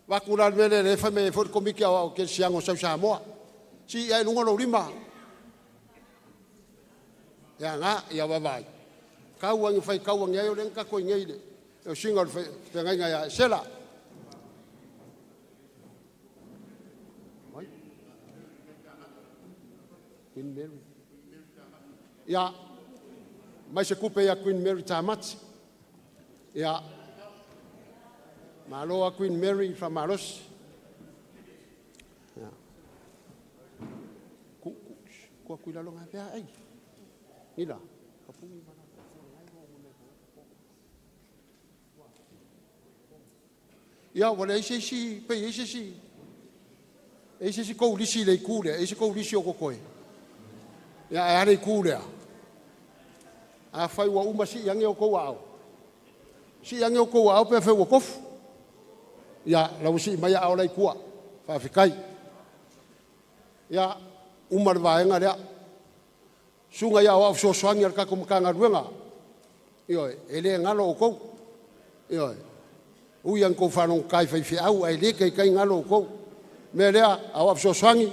vaku la le mea lea fai mai foi le komiti ao ke siago sau Samoa. Si ia lunga lo lima. Ia nga ia vavai. Kau angi fai kau angi ai o le ka ko ngei le. O singa o le feagaiga ia Sela. Mai. Queen Mary. Ia, mai se kupe ia Queen Mary Tamati. Ia, malo a Queen Mary whamalosi. Ia. Ku, ku, kua kui lalo ngā pea, ei. Nila. Kapungi mana. Ia, wale eise isi, pe eise isi. Eise isi kou lisi le iku lea, eise kou lisi o kokoe. Ia, e ale iku lea. A fai ua uma si iange o kou au. Si iange o kou au pe fai ua kofu. Ia, lau si mai au lai kua. Faafetai. Ia, uma le vaega lea. Suga ia au fesoasoani a le tatou Matagaluega. Ioe, e le galo o kou. Ioe. Ui an kou whalongo kai whai whiau, ai le kai kai ngalo o kou. Mea lea, au fesoasoani.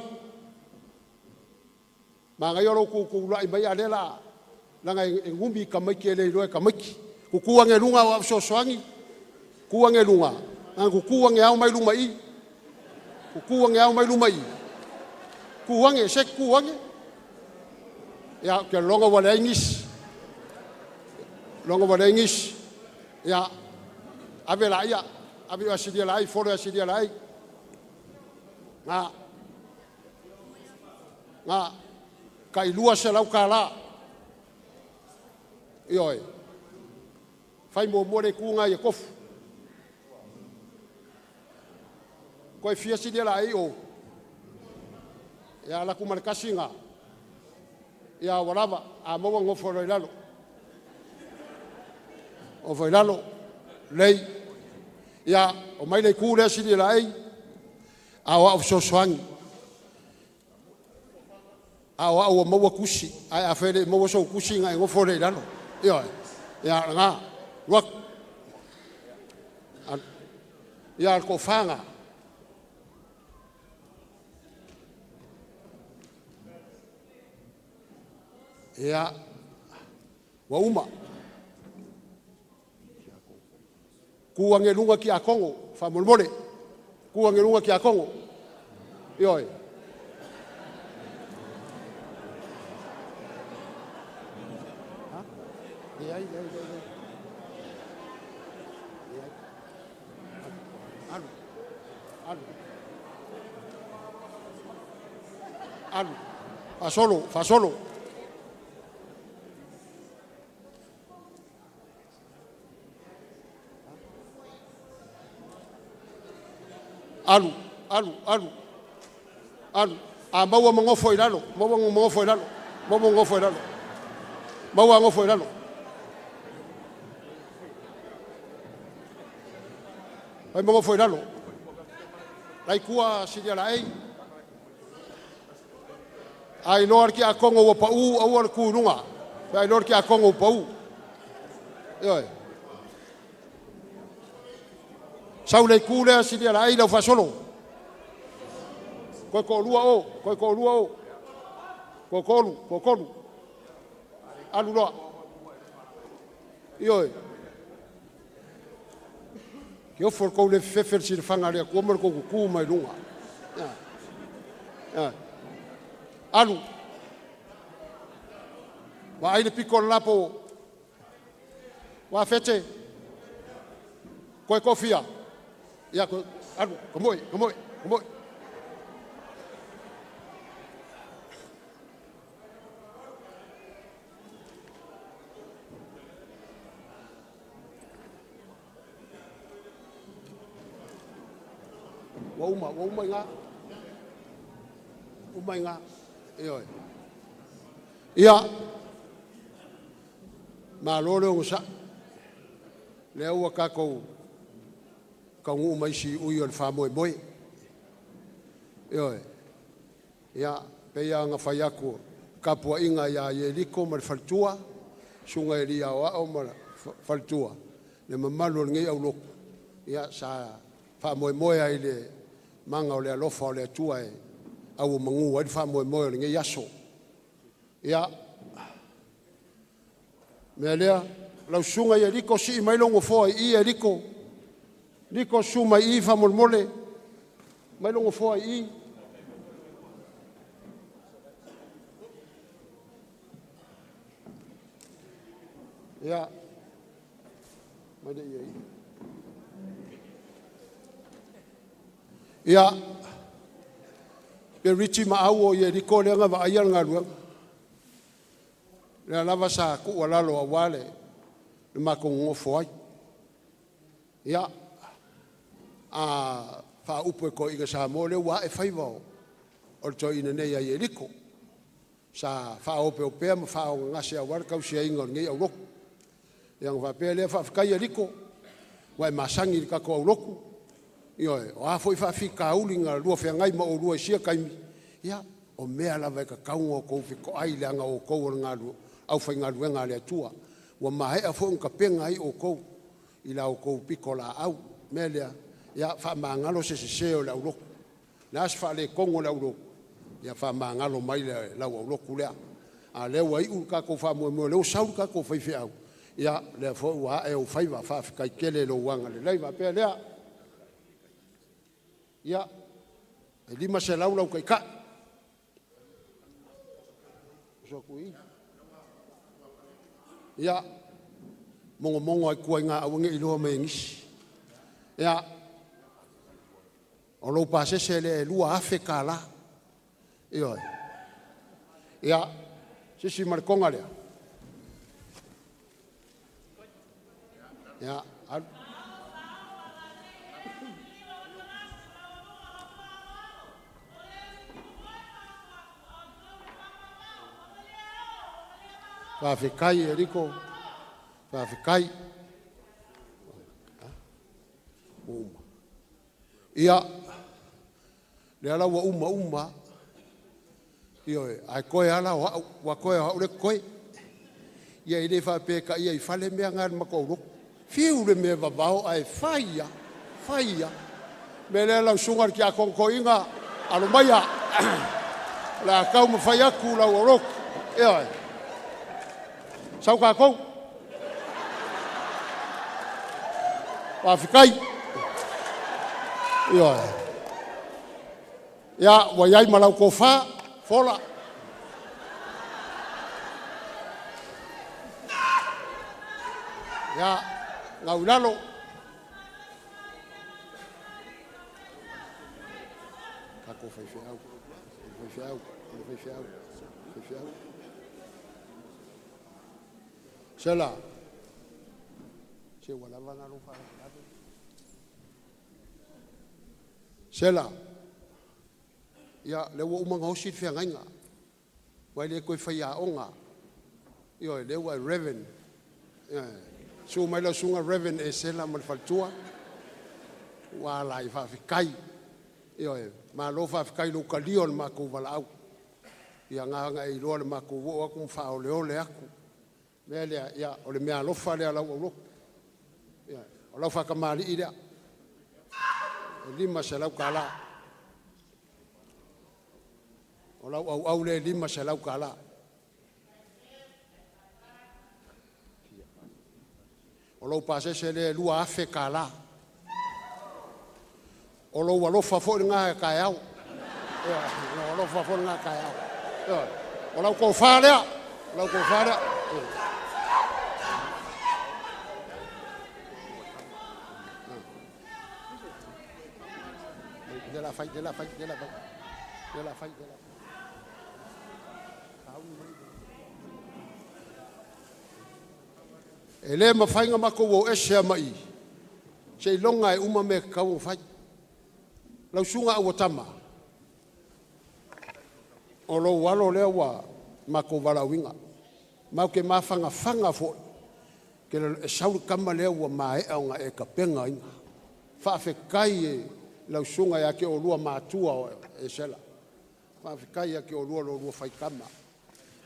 Ma ngai olo ku ku lai mai a le la. Langa e ngumi ka maiki e le iloa e ka maiki. Kuku ange lunga au fesoasoani. Ku ange lunga. Ang kuku ange au mai luma i. Kuku ange au mai luma i. Ku ange, se ku ange. Ia, ke longa wale ingis. Longa wale ingis. Ia, ave la ia. Ave o asilia la ai, folo asilia la ai. Ngā. Ngā. Ka ilua se lau ka la. Ioe. Fai mo mo le ku ngā ia kofu. Koe fia silia la ai o. Ia la ku malakasi ngā. Ia walava, a maua ngofo loi lalo. O foi lalo, lei. Ia, o mai le ku lea silia la ai. A o au fesoasoani. A o au o maua kusi. Ai a fele maua sou kusi ngā e ngofo le lalo. Ioe. Ia, ngā. Ruak. Ia, ko whanga. Ia, ua uma. Ku ange lunga ki a Kongo, whamolemole. Ku ange lunga ki a Kongo. Ioe. Ha? Leai, leai, leai, leai. Leai. Alu. Alu. Alu. Faasolo, faasolo. Alu, alu, alu. Alu. A maua ma gofo i lalo. Maua ma gofo i lalo. Maua ma gofo i lalo. Maua gofo i lalo. Ai ma gofo i lalo. Lai kua silia la ei. Ai loa ki a kongo ua pau au le ku lunga. Ai loa ki a kongo pau. Ioe. Sau le ku lea silia la ei lau faasolo. Koe ko lua o, koe ko lua o. Ko kolu, ko kolu. Alu loa. Ioe. Ke ofo kou le fefe si le fanga le ku mo ko ku mai lunga. Ya. Ya. Alu. Wa ai le piko le lapo. Wa fete. Koe kofia. Ia ko alu, ko moi, ko moi, ko moi. Ua uma, ua uma i ngā. Uma i ngā. Ioe. Ia. Malo le ogosa'i. Lea ua tatou taunuu mai si ui o le faamoemoe. Ioe. Ia, pei lava ona fai atu, tapuaiga ia Ieliko ma le faletua, susuga i alii aoao ma le faletua, le mamalu o lenei aulotu, ia sa faamoemoe ai le maga o le alofa o le Atua e auomanu ai le faamoemoe o lenei aso. Ia, mea lea, lau susuga Ieliko, sii mai lou nofoa i i Ieliko. Liko susu mai i faamolemole. Mai lou nofoa i i. Ia, mai le ia i. Ia, pe Richi ma au o Ieliko lea na vaaia le galuega. Lea lava sa tuualalo aua le matou nonofo ai. Ia, a faaupu e toeaiina Samoa lea ua ae faiva o le toeaina nei a Ieliko. Sa faaopeopea ma faaogagase aua le tausiaina o lenei aulotu. Ia ona faapea lea, faafetai Ieliko, ua e masani i le tatou aulotu. Ioe, o a foi faafitauli na lua feagai ma oulua i sia taimi, ia, o mea lava e tatau ona outou fetoai leaga o outou o le aufaigaluega a le Atua. Ua maea foi ona tapena ai outou i la outou pitolaau. Mea lea, ia faamagalo se sese o le aulotu. Le a se faaletonu o le aulotu, ia faamagalo mai le lau aulotu lea. A lea ua iu le tatou faamoemoe, lea ua sau le tatou faifeau, ia lea foi ua ae ou faiva, faafetai tele i lou agalelei faapea lea. Ia, e 500 lau taitai. Oso atu i. Ia, mogomogo ai tua i ngā aua ne i iloa mai e nisi. Ia, o lou pasese lea e $2,000. Ioe. Ia, sisi ma le toga lea. Ia, alu. Faafetai Eriko, faafetai. Ua uma. Ia, lea la ua uma uma. Ioe, ae toe ala o au, ua toe o au le totoe. Ia e le faapea e taia i fale mea na le matou aulotu. Fiu le mea vavao ae fai lava, fai lava. Mea lea lau susuga i le tiakono toeaina, alo maia. O le a taumafai atu lau aulotu. Ioe. Sau tatou. Faafetai. Ioe. Ia, ua i ai ma lau tofa, fola. Ia, gau i lalo. Tatou faifeau. Faifeau, o le faifeau, faifeau. Sela. Se ua lava na lou faalavelave. Sela. Ia, lea ua uma ona osi le feagaiga. Ua e le toe faiaoga. Ioe, lea ua e Reverend. Ioe. Susu mai lau susuga Reverend Esela ma le faletua. Ua ala ai faafetai. Ioe, malo faafetai i lou talia o le matou valaau. Ia na ona e iloa le matou oo atu ma faaoleole atu. Mea lea, ia, o le meaalofa lea a lau aulotu. Ia, o lau faatamalii lea. E $500. O lau auau lea e $500. O lou pasese lea e $2,000. O lou alofa foi lena e taeao. Ia, o lou alofa foi lena taeao. Ia, o lau tofa lea. O lau tofa lea. Ia. La fai, la fai, la fai. La fai, la fai. E le mafai ona matou o ese mai i, seiloga e uma mea e tatau ona fai. Lau susuga Auatama, o lou alo lea ua matou valaauina. Matou te mafanafana foi, ke e sau le tama lea ua maea ona e tapenaina. Faafetai e lau susuga ia te oulua matua o Esela. Faafetai ia te oulua lo oulua faitama.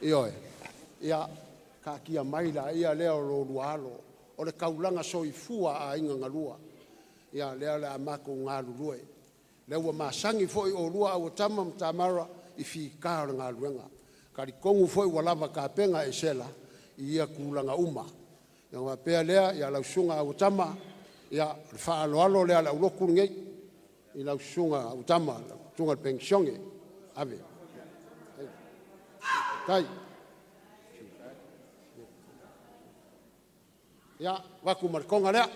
Ioe, ia taatia mai laia lea o lo oulua alo, o le taulaga soifua a aiga na lua. Ia lea o le a matou galulue. Lea ua masani foi oulua Auatama ma Tamara i fita o le galuega. Talitonu foi ua lava tapena Esela i ia tulaga uma. Ia ona faapea lea, ia lau susuga Auatama, ia o le faaaloalo lea a le aulotu lenei i lau susuga Auatama, lau susuga i le penisione. Ave. Tai. Ia, avatu ma le toga lea.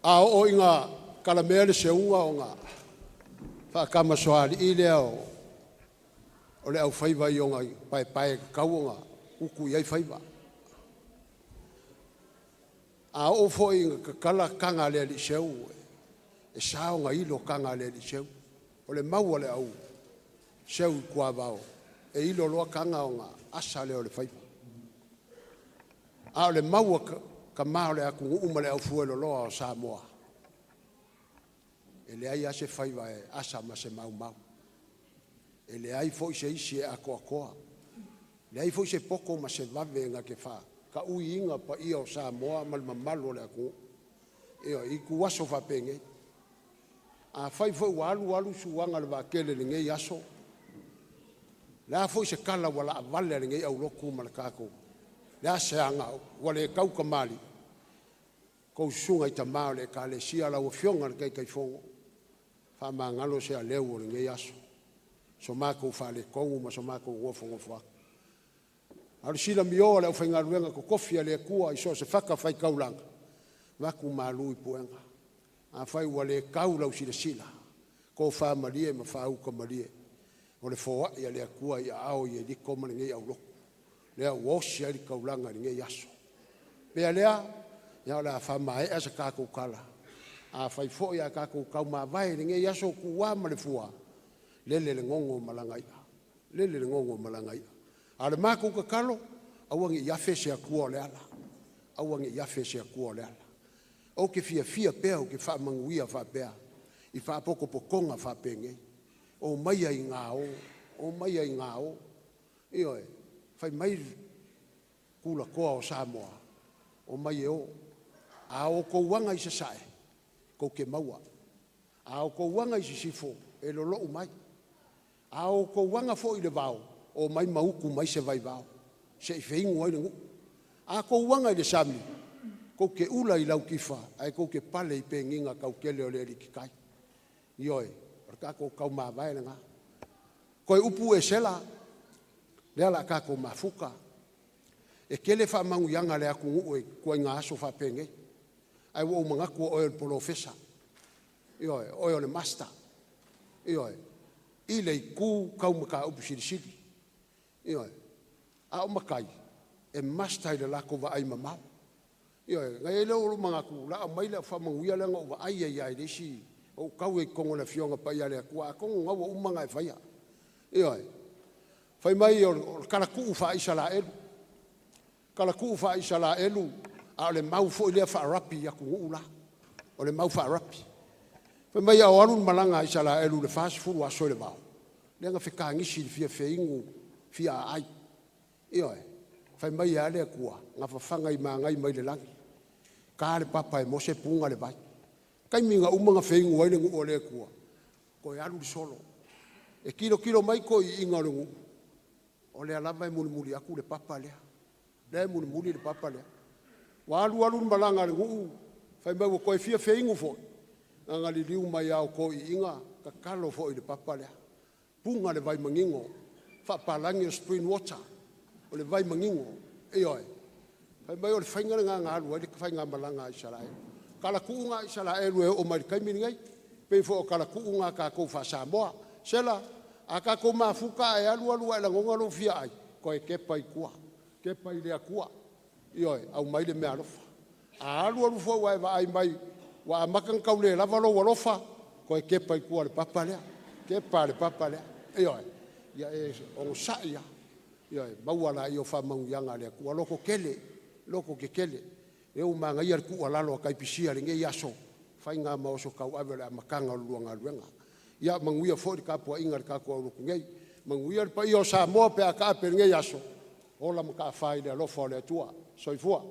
A oo ina talamea le seuga ona faatamasoalii lea o le aufaiva i ona paepae e tatau ona utu i ai faiva. A oo foi ina tatala taga a le alii seu, e sa ona ilo taga a le alii seu. O le mau a le au seu i tuavao, e ilo loa taga ona asa lea o le faiva. A o le mau a tama o le atunuu ma le aufueloloa o Samoa, e leai lava se faiva e asa ma se maumau. E leai foi se isi e atoatoa. Leai foi se poto ma se vave na te faatauiina paia o Samoa ma le mamalu o le atunuu. Ioe, i ituaso faapenei. Afai foi ua alu alu suaga o le vaatele i lenei aso, le a foi se tala ua laavale a lenei aulotu ma le tatou, le a se aga ua le tautamalii, tou susuga i tama o le Ekalesia, lau Afioga i le Taitaifono, faamagalo se aleu o lenei aso, so matou faaletonu ma so matou nofonofo atu. A o le silamio a le aufaigaluega totofi a le Atua i so o se fatafaitaulaga, vaku malu i puega. Afai ua le tau lau silasila, tofa malie ma faauta malie, o le foai a le Atua i aao o Ieriko ma lenei aulotu, lea ua osi ai le taulaga i lenei aso. Pea lea, ia o le a faamaea se tatou tala. Afai foi a tatou taumavae i lenei aso tuua ma le fua, lele le gogo ma lana i'a, lele le gogo ma lana i'a. A o le matou tatalo, aua ne i afe se atua o le ala, aua ne i afe se atua o le ala. Ou te fiafia pea ou te faamanuia faapea i faapotopotoga faapenei. O maia i gao, o maia i gao. Ioe, fai mai tulatoa o Samoa, o mai e o. A o outou aga i sasae, tou te maua. A o outou aga i sisifo, e lolou mai. A o outou aga foi i le vao, o mai ma utu mai se vaivao, se i feinu ai le nuu. A outou aga i le sami, tou te ula i lau tifa, ae tou te pale i peniga tautele o le Alikitae. Ioe, O le tatou taumavae lena. Toe upu e sela, lea la tatou mafuta. E tele faamanuiaga a le atunuu e tuaiga aso faapenei. Ae ua ou manatu o oe o le polofesa, ioe, o oe o le master, ioe, i le itu tau mataupu silisili. Ioe, a o matai, e master i le latou vaai mamao. Ioe, na i ai lea o lou manatu, o le a aumai le au faamanuia lea na ou vaai ai lava i le isi, ou tau ai i totonu o le Afioga Paia a le Atua, atonu o lena ua uma ona e faia. Ioe, fai mai o le talatuu faa-Isaraelu, talatuu faa-Isaraelu, a o le mau foi lea faa-Arapi i atunuu la, o le mau faa-Arapi. Fai mai a o alu le malaga a Isaraelu i le 40 aso i le vao, lea na fetagisi i le fia feinu, fia aai. Ioe, fai mai e a le Atua? Na fafaga i magai mai le lagi, ta le papa e Mose puga le vai. Taimi na uma ona feinu ai le nuu a le Atua, toe alu le solo. E tilotilo mai toeaiina o le nuu, o lea lava e mulimuli atu le papa lea, lea e mulimuli le papa lea. Ua alu alu le malaga a le nuu, fai mai ua toe fia feinu foi, na ona liliu mai lava o toeaiina tatalo foi i le papa lea. Puga le vai manino, faapapalagi o le spring water, o le vai manino, ioe. Fai mai o le faiga lena na alu ai le faigamalaga a Isaraelu. O talatuuga a Isaraelu e oo mai i le taimi lenei, pei foi o talatuuga a tatou faa-Samoa. Sela, a tatou mafuta ae alu alu ae lagona lou fia ai, toe tepa i tua, tepa i le Atua, ioe, aumai le meaalofa. A alu alu foi ua e vaai mai ua amata ona tau le lava lou alofa, toe tepa i tua i le papa lea, tepa i le papa lea, ioe, ia e onosai lava, ioe, maua lea o faamanuiaga a le Atua. Lototele, lototetele, lea ua manaia le tuualalo a Taipisia i lenei aso, faiga ma oso tauave o le amataga o le lua galuega. Ia manuia foi le tapuaiga a le tatou aulotu nei. Manuia le paia o Samoa pe a taape i lenei aso, ola mataafa i le alofa o le Atua. Soifua.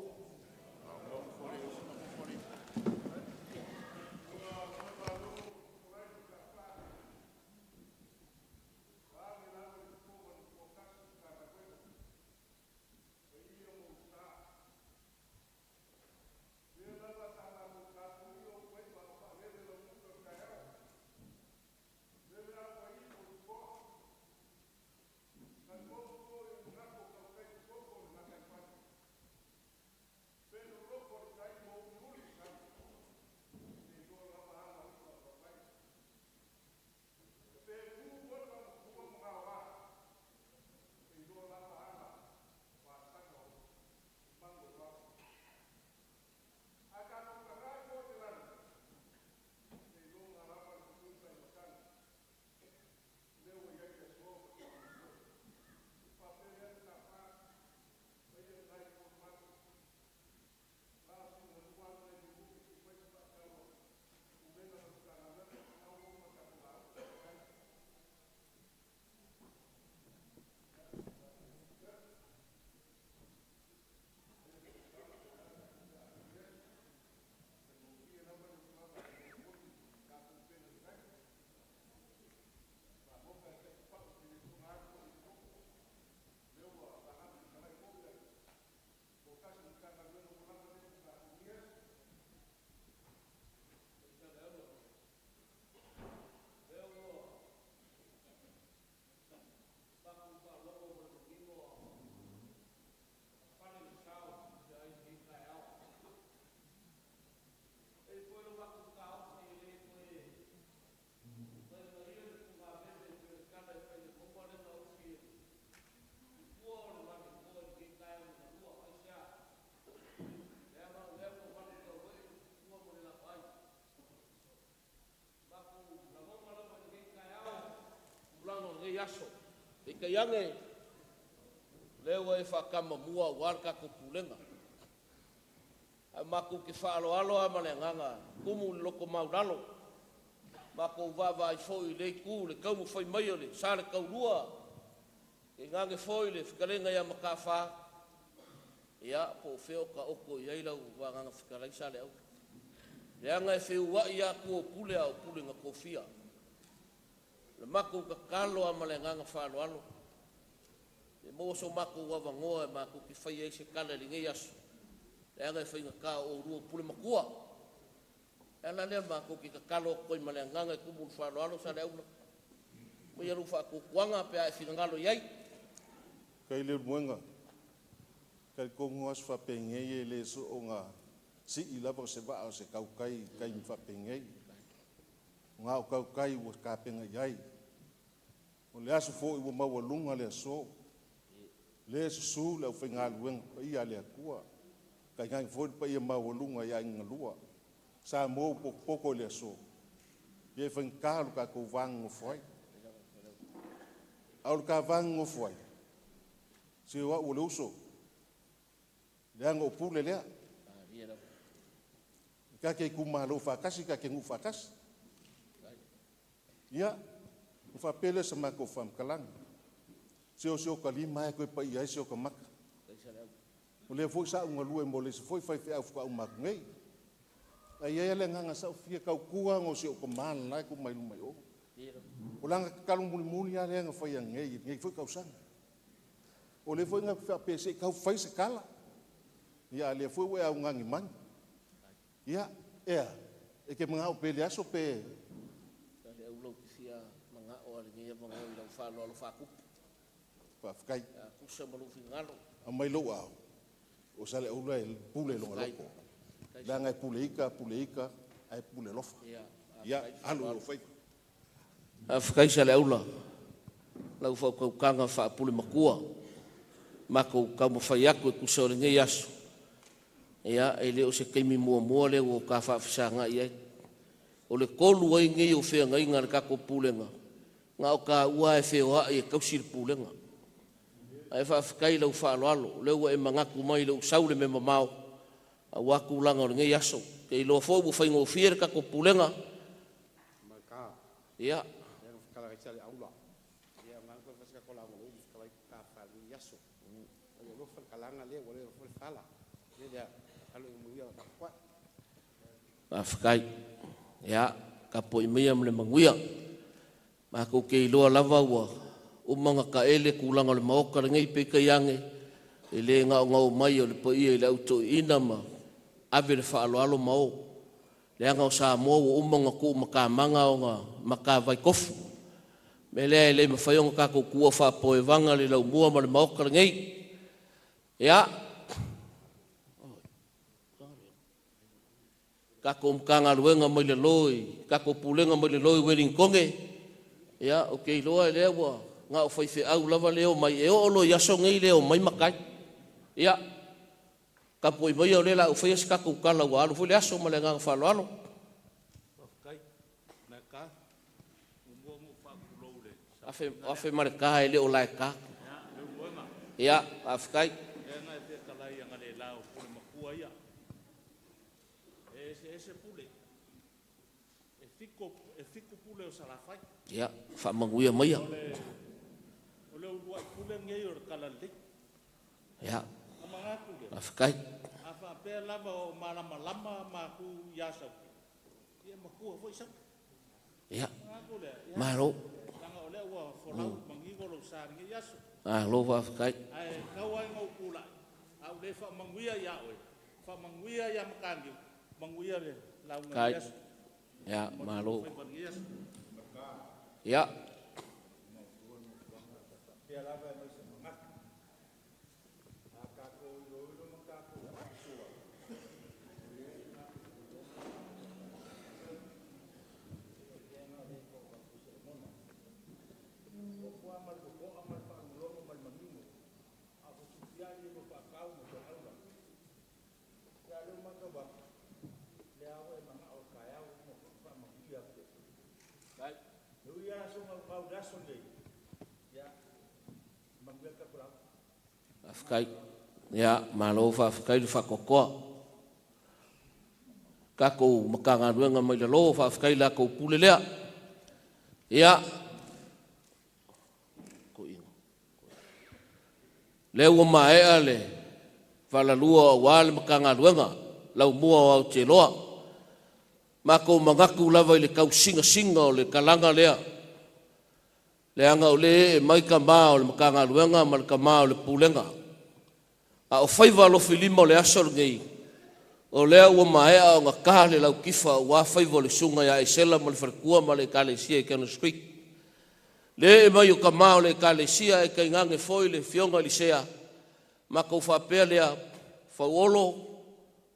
Tulaga o lenei aso. Peitai ane, o lea ua e faatamamua aua le tatou pulega. Ae matou te faaaloalo lava ma le agaga e tumu i le loto maualalo. Matou vaavaai foi i lea itu i le taumafai mai o le sa o le taulua, tainane foi le fetalaiga ia Mataafa, ia po o fea o taoto i ai lau agaga fetalai Saleaula, leaga e feua'i lava tua o pule a o pule na tofia. O le matou tatalo lava ma le agaga faaaloalo, ia maua so matou avanoa matou te faia ai se tala i lenei aso, leaga e faigata o oulua o pule matua. Le ala lea matou te tatalo atu ai ma le agaga e tumu i le faaaloalo Saleaula, aumaia lou faatuatuaga pe a e finagalo i ai. Kai le ulumoega, talitonu aso faapenei e le soona sii lava o se vaa o se tautai i taimi faapenei. O na o tautai ua tapena i ai. O le aso foi ua maualuga le aso, lea e susu le aufaigaluega paia a le Atua, tainane foi le paia maualuga i aiga na lua. Samoa ua potopoto i le aso, ia e faigata lo tatou va nonofo ai. A o le ta va nonofo ai, se o au o le uso, leaga o pule lea. E ta te itumalo faatasi, ta te nuu faatasi. Ia, ona faapea lea o sa matou faamatalaga, se o si ota lima lava e toe paia ai si ota mata. O lea foi sa ou galue mo le isi foi faifeau faatoa uma atu nei. Ae i ai lava le agaga sa ou fia tautua ona o si ou tama le la e tuu mai luma i o. O lana tatalo mulimuli lava lea na faia nei i lenei foi tausaga. O lea foi na faapea se i tau fai se tala, ia a o lea foi ua e augani mai. Ia, e a? E te manao pea i le aso pe… Saleaula ou te fia manao lava i lenei avanoa i lau faaaloalo faatupu. Faafetai. Pe a tusa ma lou finagalo. Aumai lou ao, o Saleaula e pule i lona loto, leaga e pule ita pule ita ae pule alofa. Ia, alu i lou faiva. Faafetai Saleaula, lau faautautaga faapule matua. Matou taumafai atu e tusa o lenei aso. Ia, e le o se taimi muamua lea ua ta faafesagai ai. O le tolu ai nei o feagaiga a le tatou Pulega, na o taua lava e feoai e tausi le Pulega. Ae faafetai i lau faaaloalo, o lea ua e manatu mai i lou sau i le mea mamao aua tulaga o lenei aso. Ou te iloa foi ua faigofie le tatou Pulega. Ia. Faafetai. Ia, tapuai maia ma le manuia. Matou te iloa lava ua uma ona taele tulaga o le Maota lenei, peitai ane, e le gaogao mai o le paia i le au toeaiina ma ave le faaaloalo ma o. Leaga o Samoa ua uma ona tuumatamaga ona matavai tofu. O le mea lea e le mafai ona tatou tuua faapoevaga le laumua ma le Maota lenei. Ia, tatou Matagaluega mai lalo i tatou Pulega mai lalo i Ueligitone, ia, ou te iloa o lea ua na o faifeau lava lea e omai, e oo loa i aso nei le omai matai. Ia, tapuai maia o lea o le a ou faia se tatou tala ua alu foi le aso ma le agaga faaaloalo. Afe ma le ta e le o laeta. Ia, faafetai. Ia, faamanuia maia. Ia, faafetai. Ia, malo. Malo faafetai. Faafetai. Ia, malo. Ia. Faafetai. Ia, malo faafetai le faatoatoa. Tatou Matagaluega mai lalo, faafetai i la outou pule lea. Ia, lea ua maea le valalua aua le Matagaluega Laumua o Aotearoa. Matou manatu lava i le tausingasina o le kalaga lea, leaga o lea e ee mai tama o le Matagaluega ma le tama o le Pulega. A o faiva alofilima o le aso lenei, O lea ua maea ona ta le lautifa aua faiva o le susuga ia Esera ma le faletua ma le Ekalesia i Cannons Creek. Le ee mai o tama o le Ekalesia ae tainane foi le afioga i le Sea, matou faapea lea, Fauolo,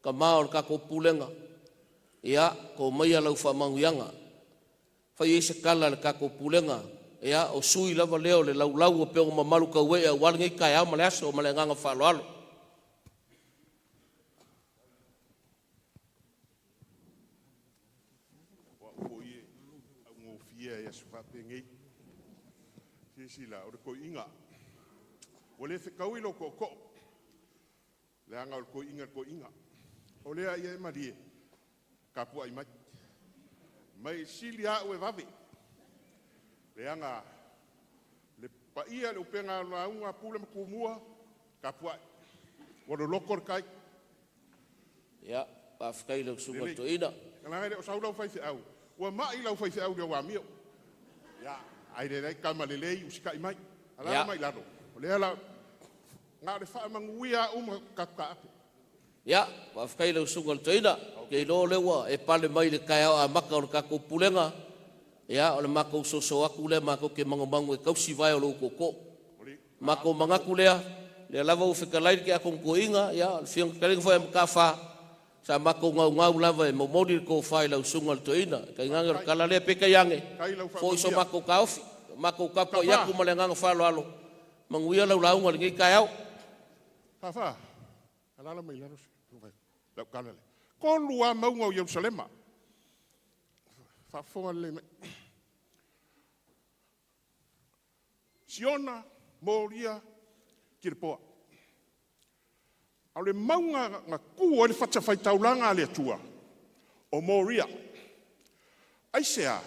tama o le tatou Pulega, ia to maia lau faamanuiaga, fai ai se tala a le tatou Pulega, ia o sui lava lea o le laulau a pea o mamalu tauee aua lenei taeao ma le aso. Ma le agaga faaaloalo. O au foi e augofie ai i aso faapenei. Silasila, o le toeaina, ua le fetaui lou tootoo, leaga o le toeaina i le toeaina. O lea ia e malie, tapuai mai, ma e sili lava au e vave, leaga le paia i le upega lauga a Pule ma Tumua, tapuai, ua loloto le tai. Ia, faafetai i lau susuga i le Lelei, Toeaina. leaga e le o sau lau faifeau, ua mai lau faifeau i le au amio. Ia, ae leai tama lelei, usitai mai. Alaala mai i lalo, o lea o le a… na o le faamanuia lava uma tatou taape. Ia, faafetai i lau susuga i le Toeaina. Ou te iloa o lea ua e pale mai i le taeao amata o le tatou Pulega. Ia, o le matou soso atu lea matou te manumanu e tausi vae o lou tootoo. O le Matou manatu lea, lea lava ua fetalai le Tiakono Toeaina, ia o le fetalaiga foi ia Mataafa, sa matou naunau lava e momoli le tofa i lau susuga i le Toeaina. Tainane o le Faafetai, tala lea, peitai ane, faafetai i lau foi so faamanuia. matou taofi, matou tapuai Tafā, atu ma le agaga faaaloalo. Manuia lau lauga i lenei taeao. Tafā, alaala mai lalo lau tala lea. Tolu lava mauga o Ierusalema, faafofoga lelei mai. Siona, Moria, Kilepoa. A o le mauga na tu ai le fatafaitaulaga a le Atua, o Moria. Aisea?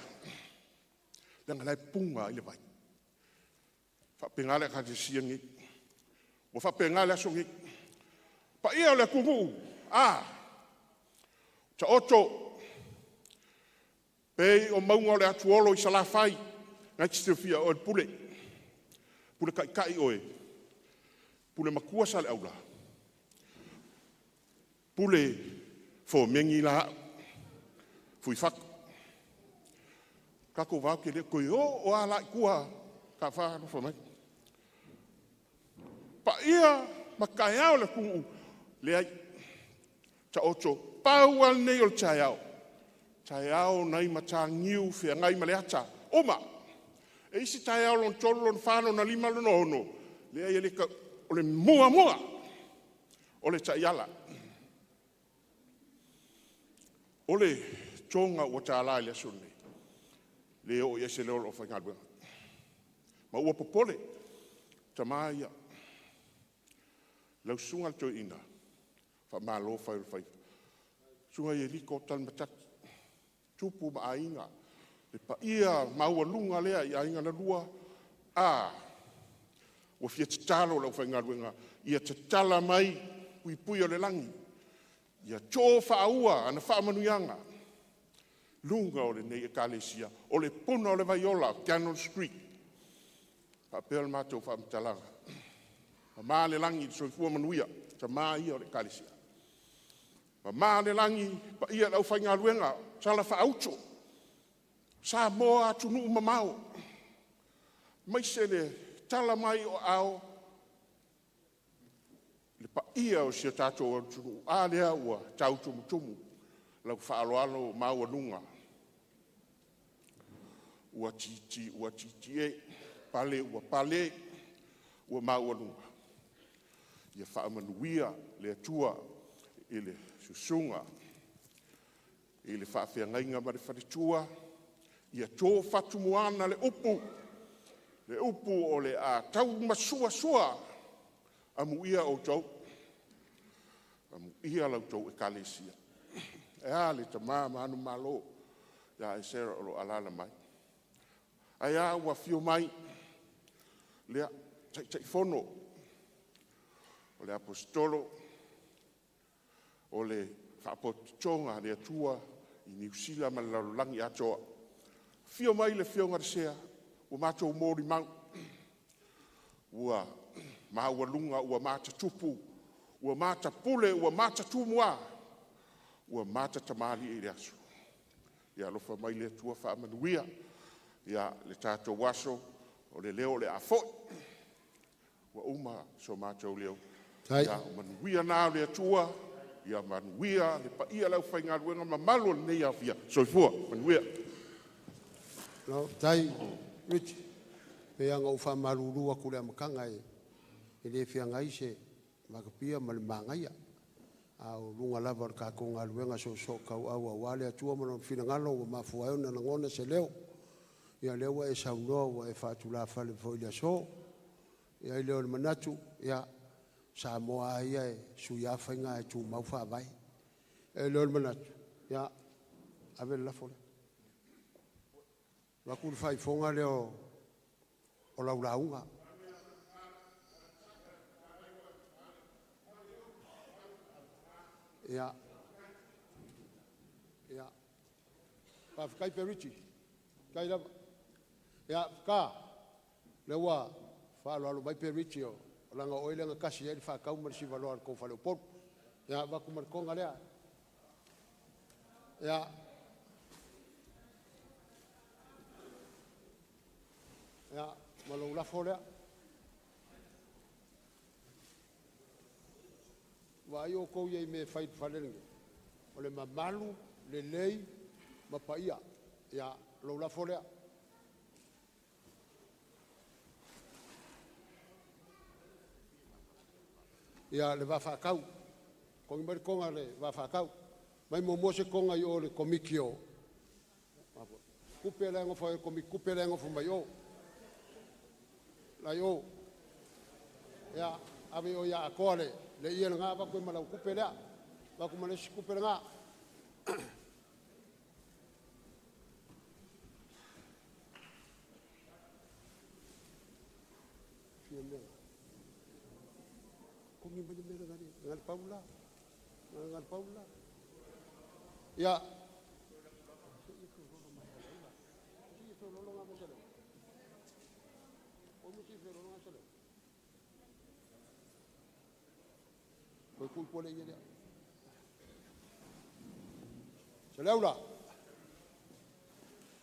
Leaga o la e puna ai le vai. E faapena le Ekalesia lenei, ua faapena le aso lenei. Le paia o le atunuu, a? Taoto pei o mauga o le atuolo i Salafai, na e te silafia oe le Pule, pule taitai oe, pule matua Saleaula, pule for many la au, Fuifatu. Lo tatou va ou te le toe oo lava la i tua Tafā alofa mai. Paia ma taeao o le atunuu, leai, taoto. Pau lava lenei o le taeao, taeao nai Mataniu Feagaimaleata. Uma, e i ai isi taeao lona 3, lona 4, lona 5, lona 6, leai e le tau… O le muamua o le taiala. O le toga ua tala i le aso lenei, e le oo i ai se leo o le aufaigaluega. Ma ua popole, tama ia, lau susuga i le toeaina, faamalo fai o le faiva. Susuga Ieriko Talumatagi, tupu ma aiga, le paia maualuga lea i aiga na lua, a, ua fia tatalo le aufaigaluega, ia tatala mai puipui o le lagi, ia to faaua ana faamanuiaga i luga o lenei Ekalesia, o le puna o le vaiola o Cannell Street. E faapea la matou faamatalaga, mamā le lagi i le soifua manuia o tama ia o le Ekalesia. Mamā le lagi i le paia o le aufaigaluega tala faauto, Samoa atunuu mamao, aemaise le tala mai o aao i le paia o si o tatou atunuu. A lea ua tau tumutumu lau faaaloalo maualuga, ua tiiti ua tiiti e, pale ua pale, ua maualuga. Ia faamanuia le Atua i le susuga i le faafeagaiga ma le faletua, ia to faatumuana le upu, le upu o le a taumasuasua, amuia outou, amuia la outou Ekalesia. Ae a le tama manumalo ia Esera o lo o alaala mai? Ae a ua afio mai le Taitaifono o le Aposetolo o le Faapotopotoga a le Atua i Niu Sila ma le lalolagi atoa, afio mai le Afioga i le Sea, ua matou molimau, ua maualuga, ua matatupu, ua matapule, ua matatumua. ua matatamalie i le aso. Ia alofa mai le Atua faamanuia ia le tatou aso, o le leo o le a foi. Ua uma so matou leo. Ia manuia na o le Atua, ia manuia le paia o le aufaigaluega mamalu o lenei aofia. Soifua, manuia. Faafetai Rich. E pei lava ona ou faamalulu atu i le amataga e le feagai se vatapuia ma le magaia. A o luga lava o le tatou galuega soosootauau aua le Atua ma lona finagalo ua mafua ai ona lagona se leo. Ia o lea ua e saunoa ua e faatulafale foi i le aso. I ai lea o le manatu, ia, Samoa lava ia e sui lava faiga ae tumau faavae. E i ai lea o le manatu, ia, ave le lafo lea. Avatu le faaifoga lea o lau lauga. Ia, ia, faafetai Periti, faafetai lava. Ia, ka, lea ua faaaloalo mai Periti o leaga o oe lea na tasi i ai le faatau ma le sivaloa a le tou faleupolu. Ia, avatu ma le toga lea. Ia, ia, ma lou lafo lea. Vaai outou ia i mea e fai i le fale lenei, o le mamalu, lelei ma paia. Ia, lou lafo lea. Ia, le vafaatau. Togi mai le toga le vafaatau. Mai muamua se toga i o le komiti o tupe la e nofo ai, le komiti tupe la e nofo mai o. La i o. Ia, ave o ia atoa le ie lena avatu ai ma lau tupe lea. Avatu ma le isi tupe lena. Fia mea. Togi mai le mea lena, le pau la. Le pau la. Ia. Saleaula,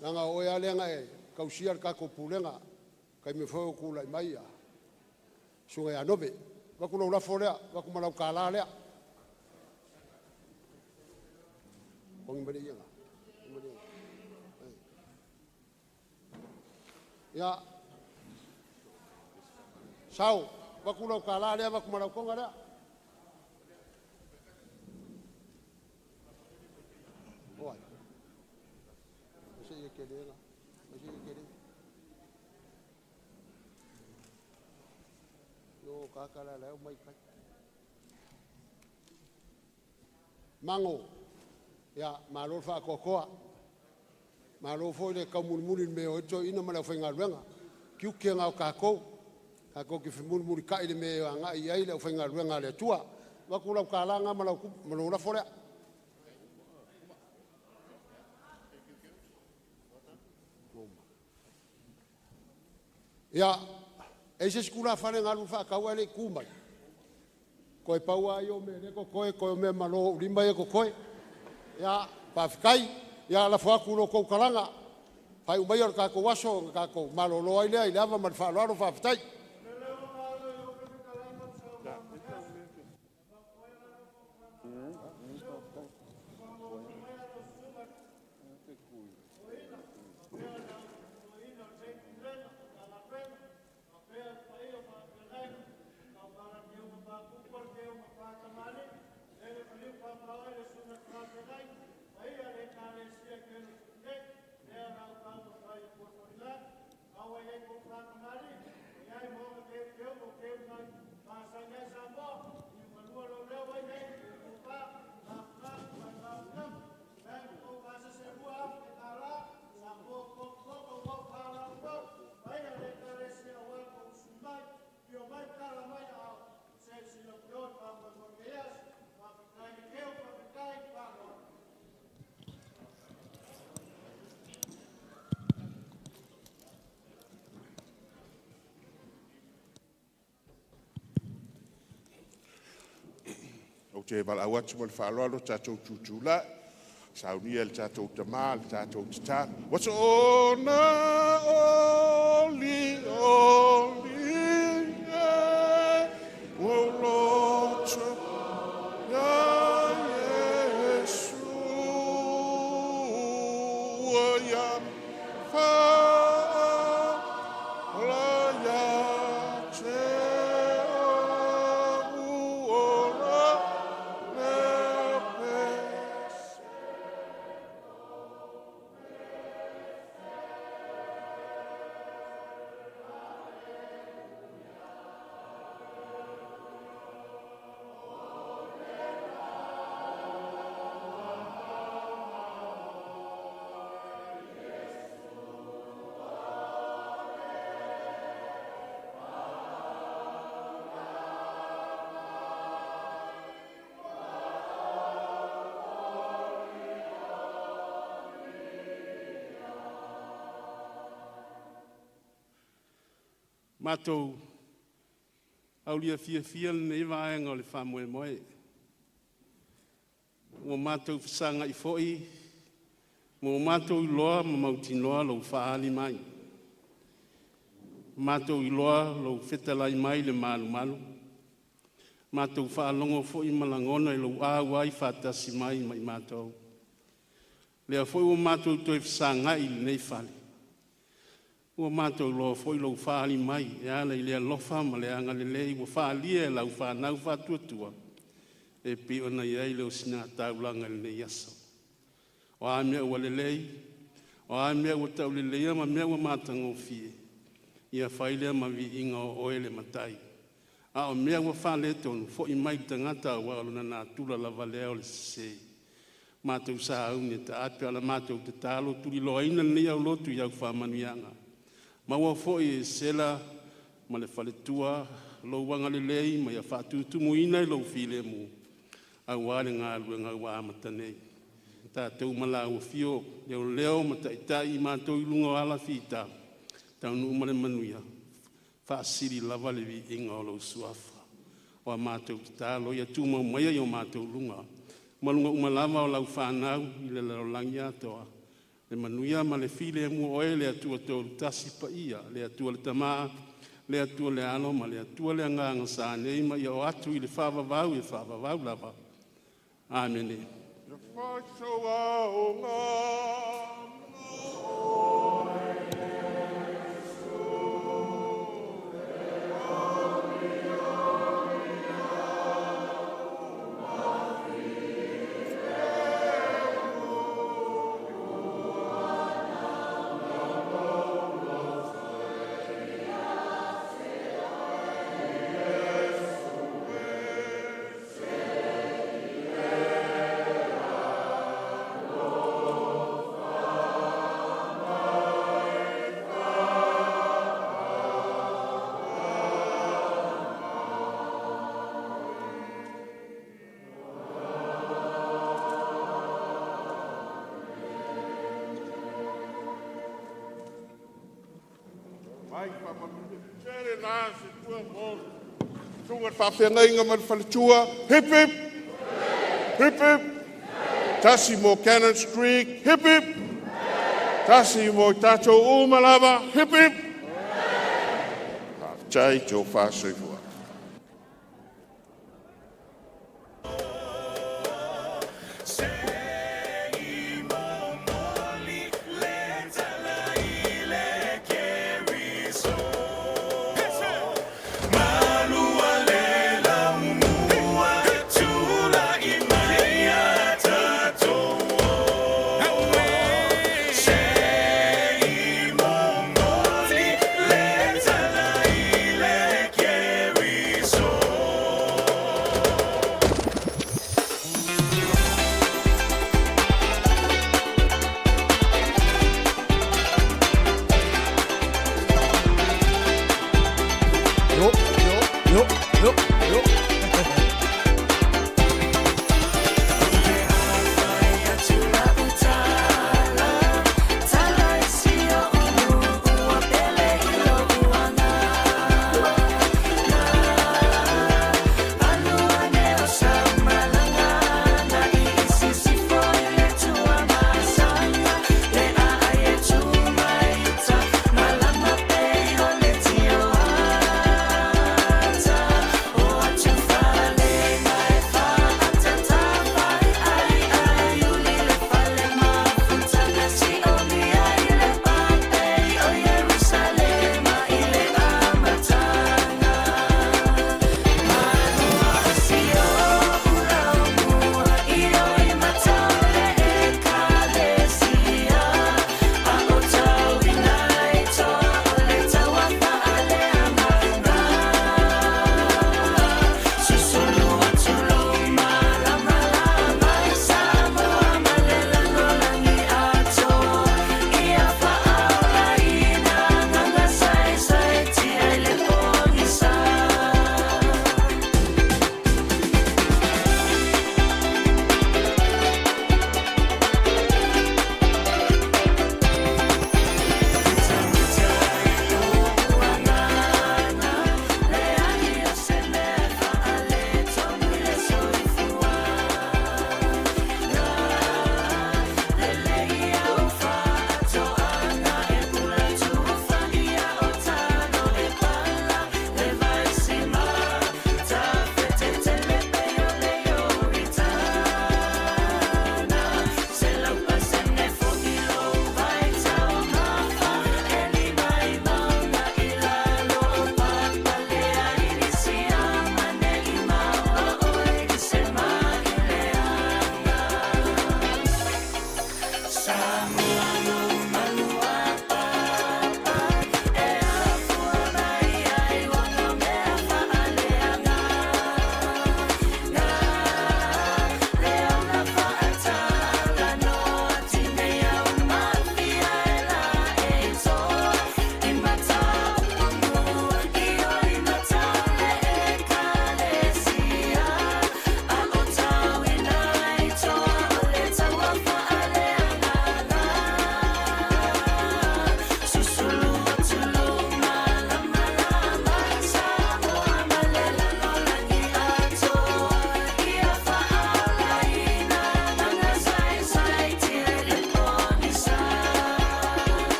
leaga o oe lava lea na e tausia le tatou pulega, taimi foi o tulai mai a susuga ia Nove. Avatu lau lafo lea, avatu ma lau tālā lea. Togi mai le ie lena. Ia, sao, avatu lau tālā lea, avatu ma lau toga lea. Oi, se i e le se i e le. Yo kaka la la mai kai. Mago, ia, malo le faakoakoa. Malo foi le kaumulimuli i le mea o toeaiina ma le aufaigaluega. Tiute na o tatou, tatou te femulimulitai i le mea e agai i ai le aufaigaluega a le Atua. Avatu lau tālā ma lou lafo lea. Ia, e i ai se isi tulafale na alu i le faatau ae le i tu mai? Toe pau lava ia o mea o lea e totoe, toe o mea malo o ou lima ia e totoe. Ia, faafetai. Ia, lafo atu i lo outou talaga, faaiu maia o le tatou aso ona tatou malolo ai lea i le ava ma le faaaloalo, faafetai. te valaau atu ma le faaaloalo tatou tutulai, saunia e le tatou tama, le tatou tatalo. Ua soona oli oli e, ua loto ia Iesu, ua ia faala ia te au ola le pese. Matou aulia fiafia lenei vaega o le faamoemoe. Ua matou fesagai foi ma ua matou iloa ma mautinoa lou faaali mai, matou iloa lou fetalai mai i le malumalu, matou faalogo foi ma lagona i lou auai faatasi mai ma i matou. Lea foi ua matou toe fesagai i lenei fale, ua matou iloa foi lou faaali mai e ala i le alofa ma le agalelei ua faaalia e lau fanau faatuatua e pei ona i ai le osigataulaga i lenei aso. O a mea ua lelei, o a mea ua tauleleia ma mea ua matagofie, ia fai lea ma viiga o oe le Matai. A o mea ua faaletonu, foi mai i le tagata aua o lona natura lava lea o le sese. Matou sauni e taape, a o la matou tatalo, tuliloaina lenei aulotu i au faamanuiaga, maua foi e Sela ma le faletua lou agalelei ma ia faatutumuina i lou filemu aua le galuega ua amata nei. Tatou ma laua afio leoleo ma taitai i matou i luga o ala fita, taunuu ma le manuia, faasili lava le viiga o lou suafa. O a matou tatalo ia tumau maia i o matou luga ma luga uma lava o lau fanau i le lalolagi atoa, le manuia ma le filemu o oe le Atua Toatasi paia, le Atua le Tama, le Atua le Alo ma le Atua le Agaga sa nei ma ia oo atu i le faavavau e faavavau lava. Amene. Ia fai sou aoga Mai faamanuia tele na se tua mo susuga i le faafeagaiga ma le faletua. Hip hip. Hip hip. Tasi mo Cannons Creek. Hip hip. Tasi mo tatou uma lava. Hip hip. Faafetai te o faasoifua. Se i momoli le tala i le Keriso. Malu ale laumua tulai mai ia tatou. Se i momoli le tala i le Keriso. Yo, yo, yo, yo, yo.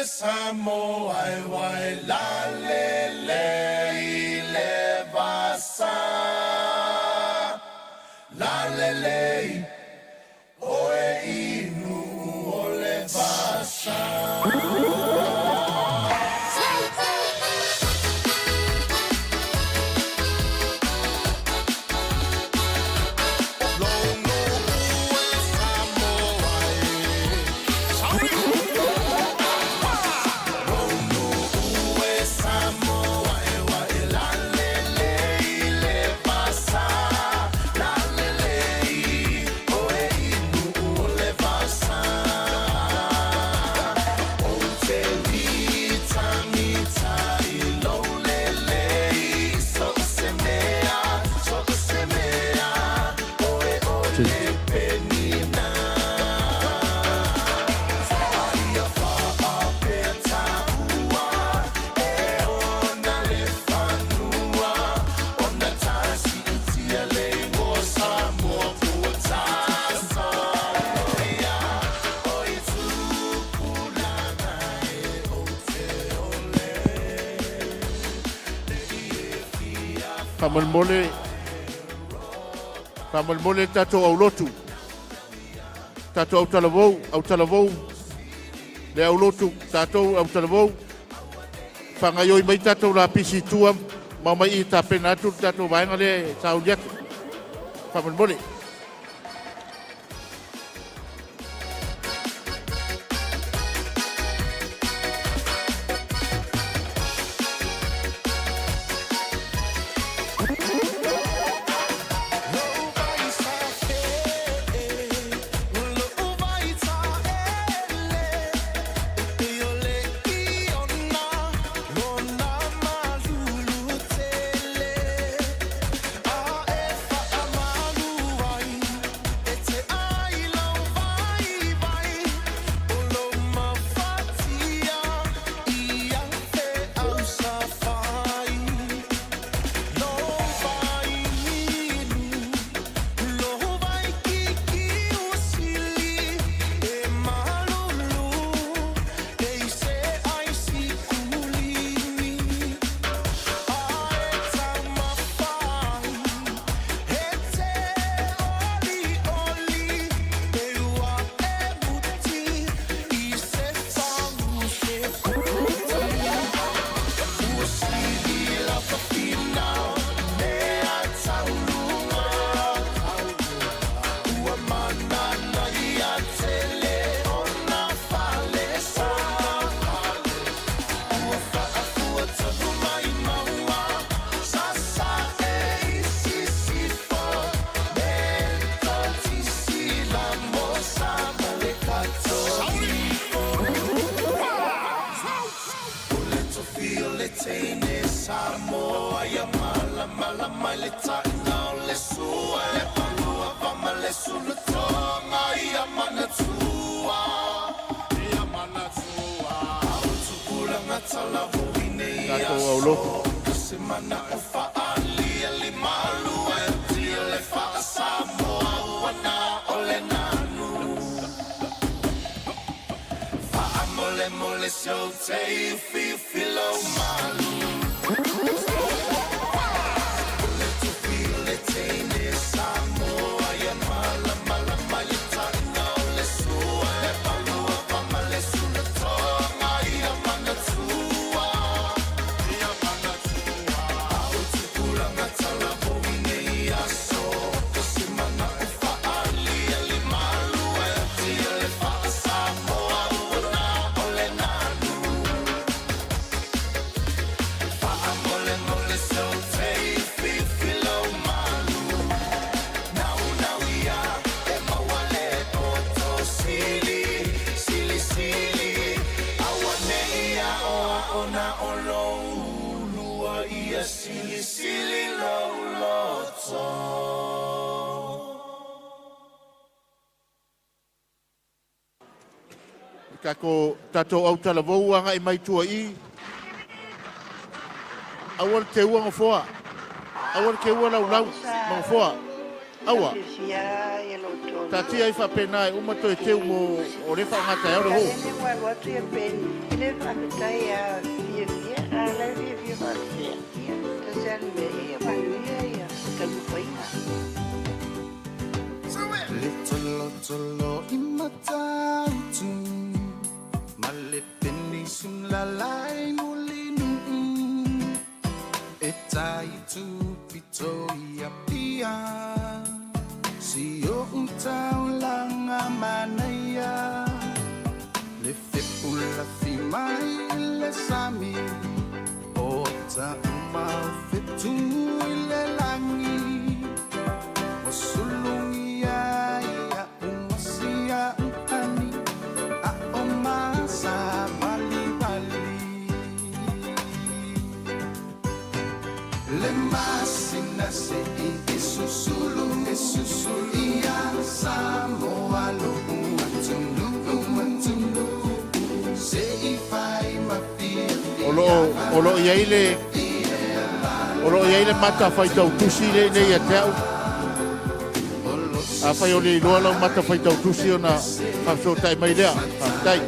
Samoa e wai la le le i le vasa. La le le oe inu o le vasa. Faamolemole, faamolemole le tatou aulotu, tatou autalavou, autalavou, le aulotu, tatou autalavou, faagaioi mai tatou lapisi i tua ma omai i e tapena atu le tatou vaega lea e sauni atu. Faamolemole. Tatou aulotu. Tatou, tatou autalavou agai mai tua i, aua le teua gafoa, aua le teua laulau ma gafoa. Aua. Taatia ai faapena e uma toe teu mo o le faaaoga taeao le ho. Le tolotolo i matautu Ma le peninsula lai mulinu E tai tupito i Apia Si o utaulanga manaia Le fepula fi mai le sami O ta uma fetu i le langi O sulungi ia umasia uhani A o masa bali bali Le masina se i isusulu isusulu Ia Samoa lo uatunu uatunu Se i fai ma fia O lo o i ai le o lo o i ai le mata faitautusi lea i ia te au. Afai o le iloa lau mata faitautusi ona faafesootai mai lea. Faafetai.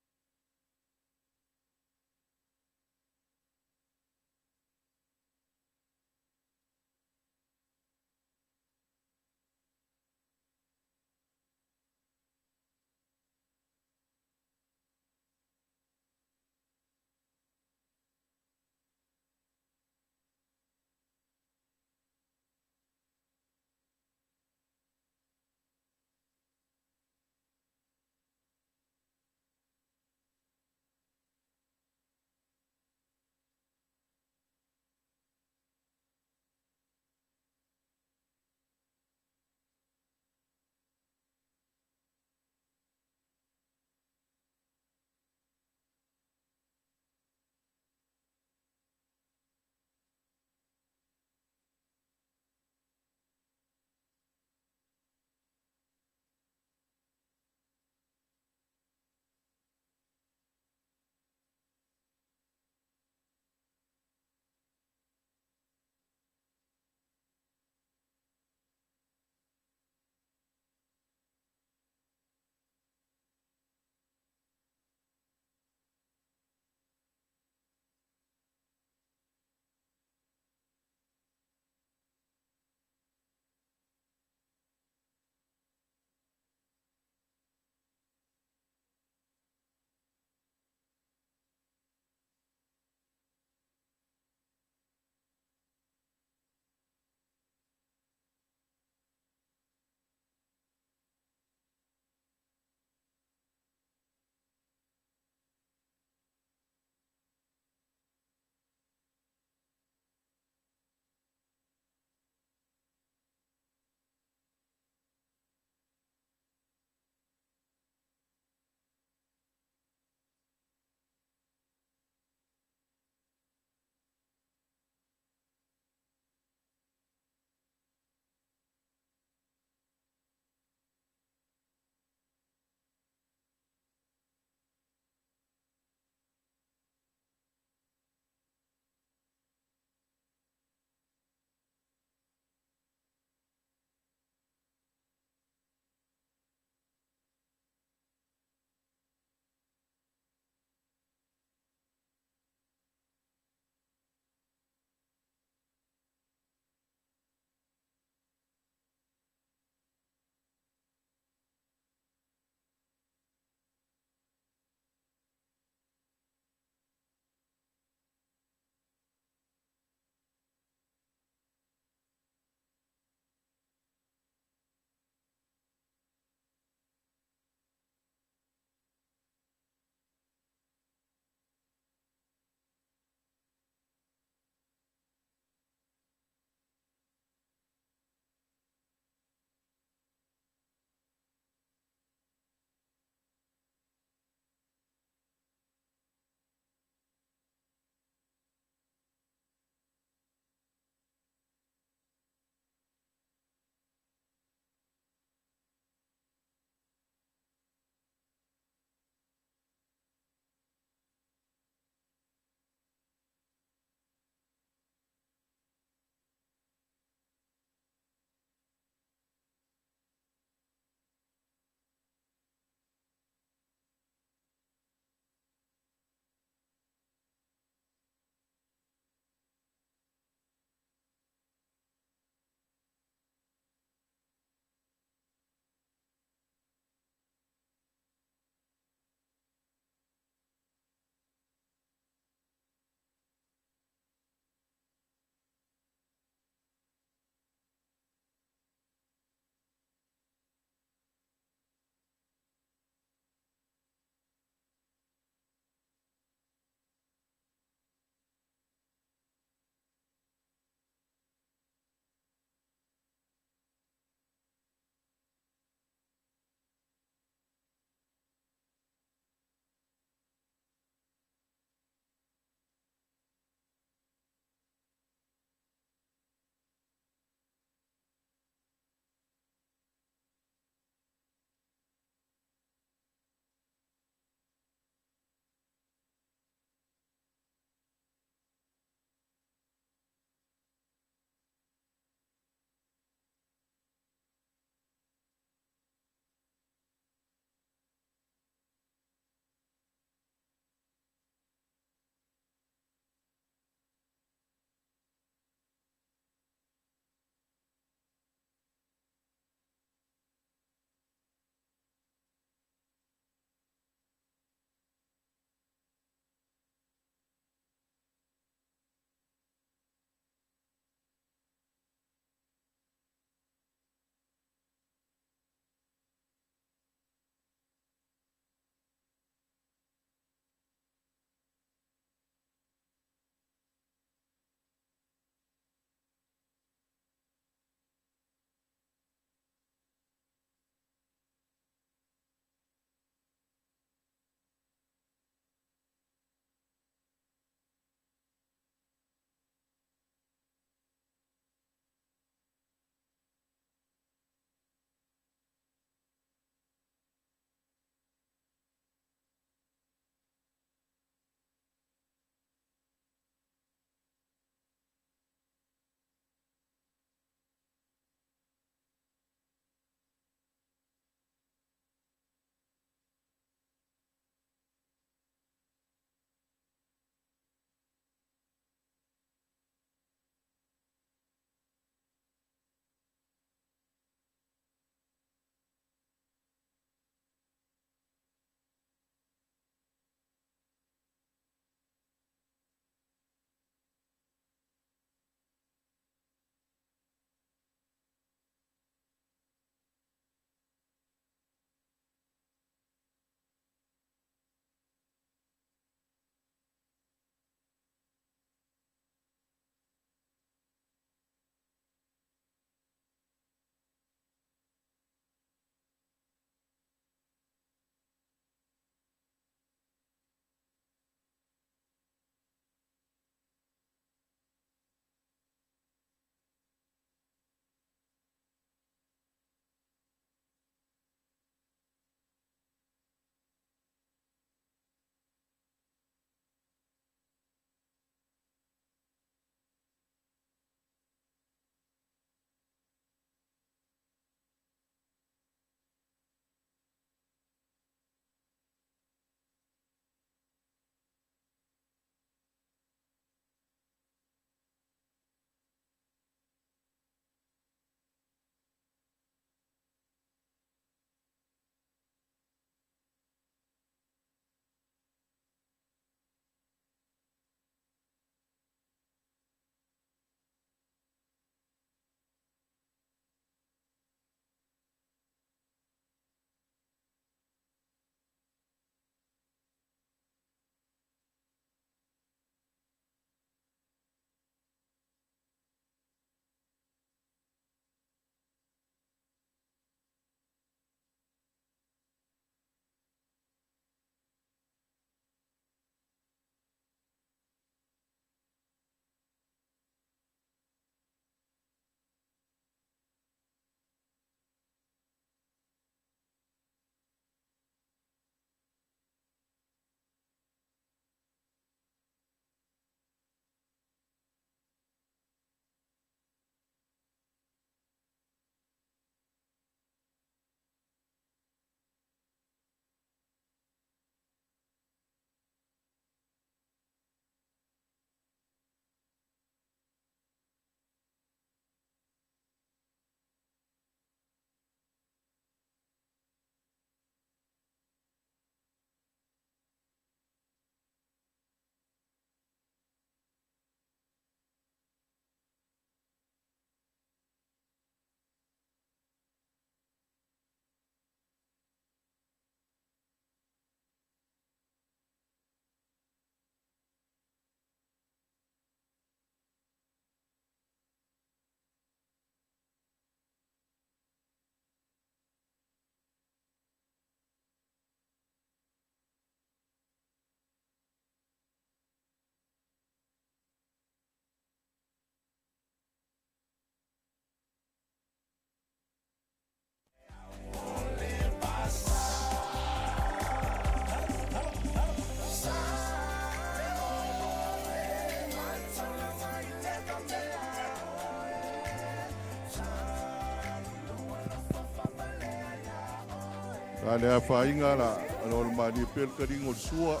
A le afaina la o le malie pea le taliga o le sua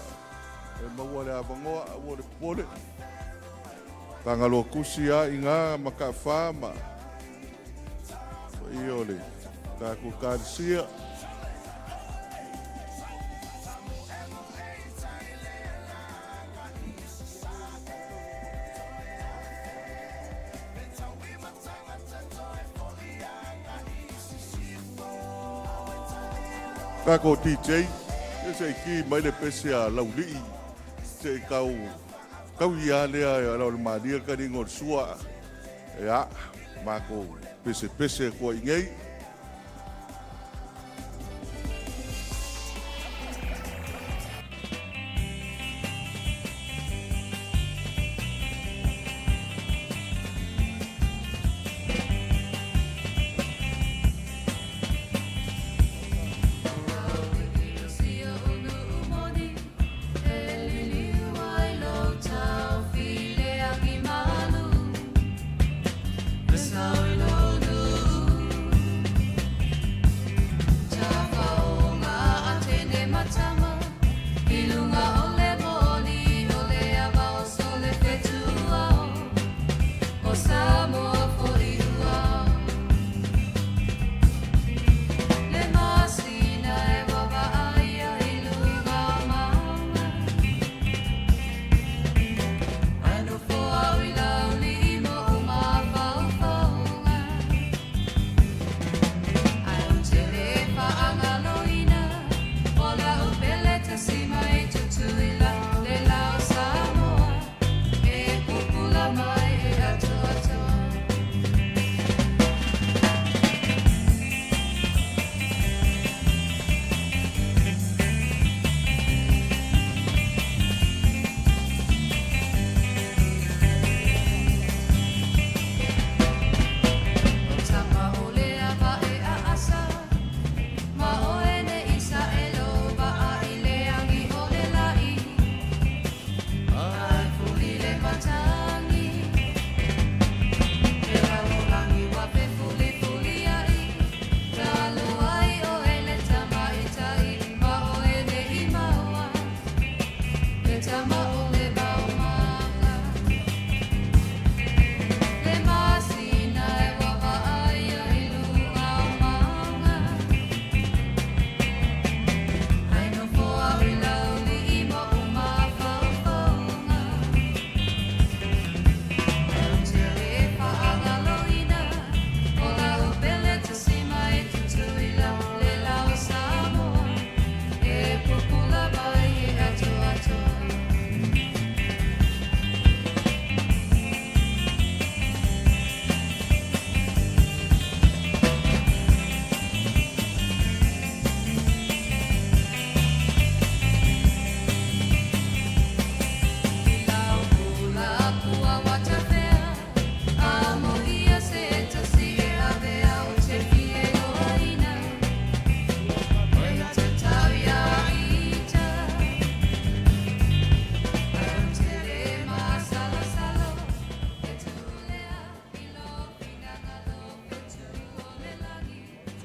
e maua le avanoa aua le popole. Tagaloa tusi a i ma Taafa ma paia o le tatou Ekalesia. Tatou DJ, ia se i ki mai le pese a Laulii, se i tau tau ia lea e o le malie le taliga o le sua. Ia, matou pesepese atu ai nei.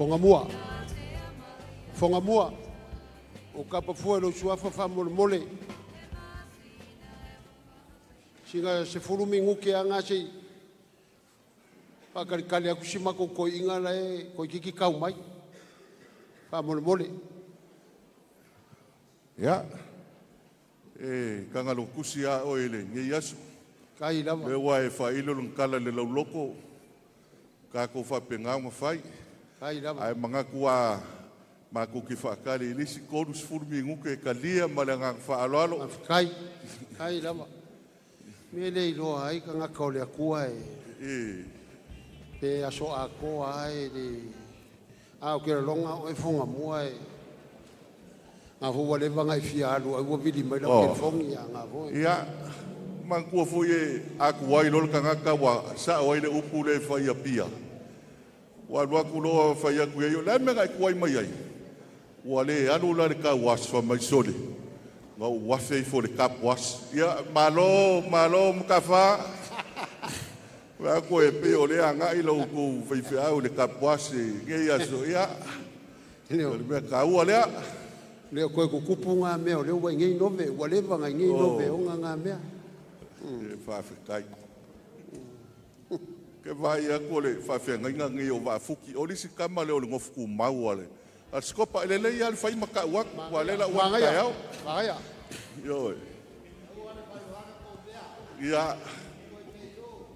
Fogamua. Fogamua. O kapa fua lo suafa fa mole mole. Singa se fulu minguke anga se pakali kali aku si mako ko inga la e ko kiki kau mai. Fa mole mole. Ia, e kagalo kusi a oe le nei aso. Kai lava. Le ua e faailo lona kala i le lauloko, tatou faapena ona fai. Kai lava. Ae manatu a matou te faatali i le isi 30 minute e talia ma le agaga faaaloalo. Kai, kai lava. Me le iloa ai tagata o le Atua e pe aso atoa ai le a o ke longa o e fonga mua e ngā fua leva ngai fia alu ai ua vili mai lau telefoni ia ngā fua. Ia, manatua foi e aku ai loa le tagata ua sao ai le upu lea e fai ia pia. Ua alu atu loa fai atu i ai, o le a le mea na e tuai mai ai? Ua le alu la le car wash fai mai sole. Na ou afe ifo i le cup wash. Ia, malo, malo Matafa. Vaai atu e pei o lea agai la outou faifeau i le cup wash i lenei aso. Ia, O le mea taua lea. Lea koe kukupu ngā mea o lea ua ingei nove, ua leva ngā ingei nove o ngā mea. E whaafetai. Ke vai aku o le whaafeangaiga ngi o vaafuki. O lisi kama le o le ngofu kumau a le. A le skopa ele lei a le whai maka uak, ua lela uak taeao. Magaia. Ioe. Ia,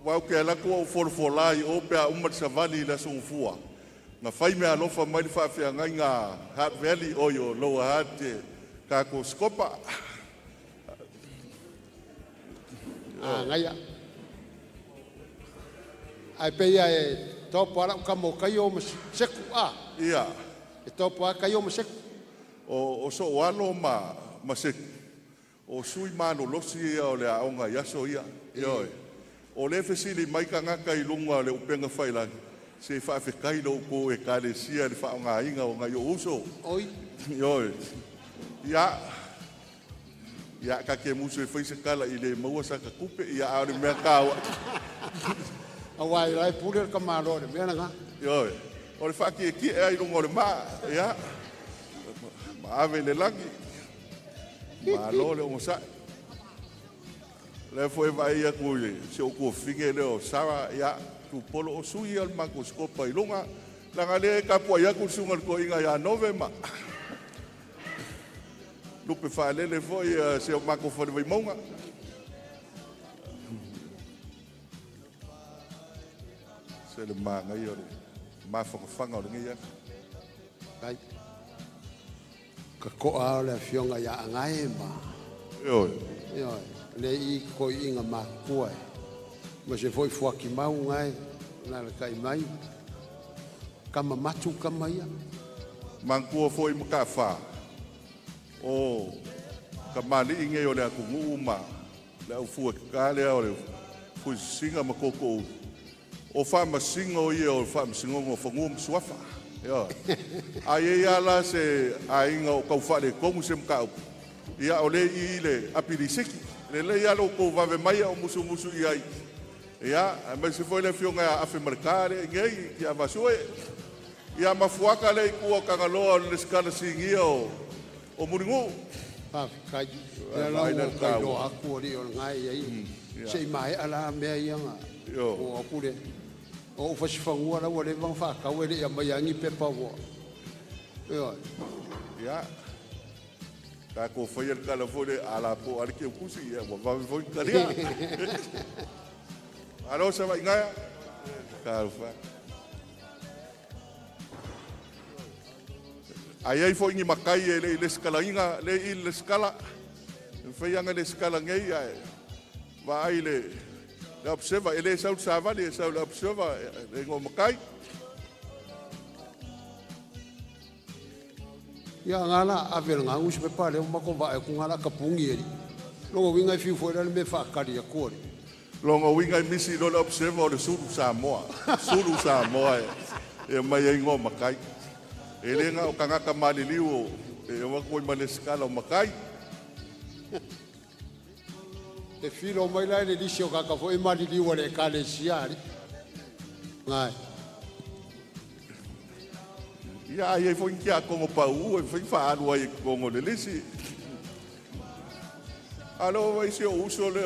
wau ke alaku au folafola i o pea uma le savali i le aso gafua. Na fai mea alofa mai le faafeagaiga Heart Valley oi o Lower Heart e tatou Sikopa. Agaia. Ai pe ia e topo ala ka mo kaio ma seku a. Ia. E topo a kaio ma seku. O so alo ma seku. O sui malolosi ia o le aoga i aso ia. Ioe. O le fesili mai tagata i luga o le upega failagi, se faafetai lou kou ekalesia le faaaogāina o nai ou uso. Oi. Ioe. Ia, ia ka ke musu e fai se kala i le maua sa ka kupe, ia a o le mea kāua. Auā i lai pule le kamalo le mea lena. Ioe. O le faakiekie ai luga o le maa, ia, ma ave i le lagi. Malo le ogosaʻi. Lea foi vaai atu i si ou tuafafine lea o Sara, ia, tupolo o sui ia o le matou sikopa i luga. Leaga lea e tapuai atu le susuga i le toeaina ia Nove ma lupe faalele foi si o matou fale Vaimauga. Se le manaia o le mafanafana o lenei aso. Ai. Ka ko'a o le afioga ia Agae ma. Ioe. Ioe. Le i koi'iga makua e. Ma se foi fuaki mau gae na le kai mai. Kama matu kama ia. Manatua foi ma kaafa o kamali'i nei o le atunuu ma le aufua ka lea o le fuisisiga ma koko o faamasino ia o le faamasinoga o Fanua ma Suafa. Ioe. A iai ala se aiga o tau faaletonu se mataupu, ia o le i le apilisiki lelei ala outou vave mai o musumusu i ai. Ia, aemaise foi le afioga ia Afe Maleka le nei ki avasue. Ia mafuaka le i kua kangaloa o le lesikala sigia o Mulinu'u. Faafetai. Ia la ua kailoa atu ali o le ngai ai. Se i mae'a la mea ia ga. O aku le. O ufasifagua la ua leva ona faatau e le'i aumai agi pepa ua. Ioe. Ia. Tatou faia le tala foi le ala po ale ke ukusi ia ua vave foi talia. Alo sa vai ngaia. Talofa. Ai ai foi ni makai e le i le skalainga, le i le skala. E fai anga le skala ngei ai. Va ai le observer, e le sau savali, e sau le observer, le ngo makai. Ia ngala ave le ngagu se pepa le ma ko va e ku ngala ka pungi e. Longo winga i fiu foi le me whaakari a kua. Longo winga i misi lo le observer o le Sulu Samoa. Sulu Samoa e mai ai ngo makai. E le ngā o kangaka maliliu o e waku i male skala o makai. E filo mai la le lisi o kaka foi maliliu le ekalesia ari. Ngai. Ia ai ai foi kia kongo pau e foi whaalu ai kongo le lisi. Alo vai se o uso le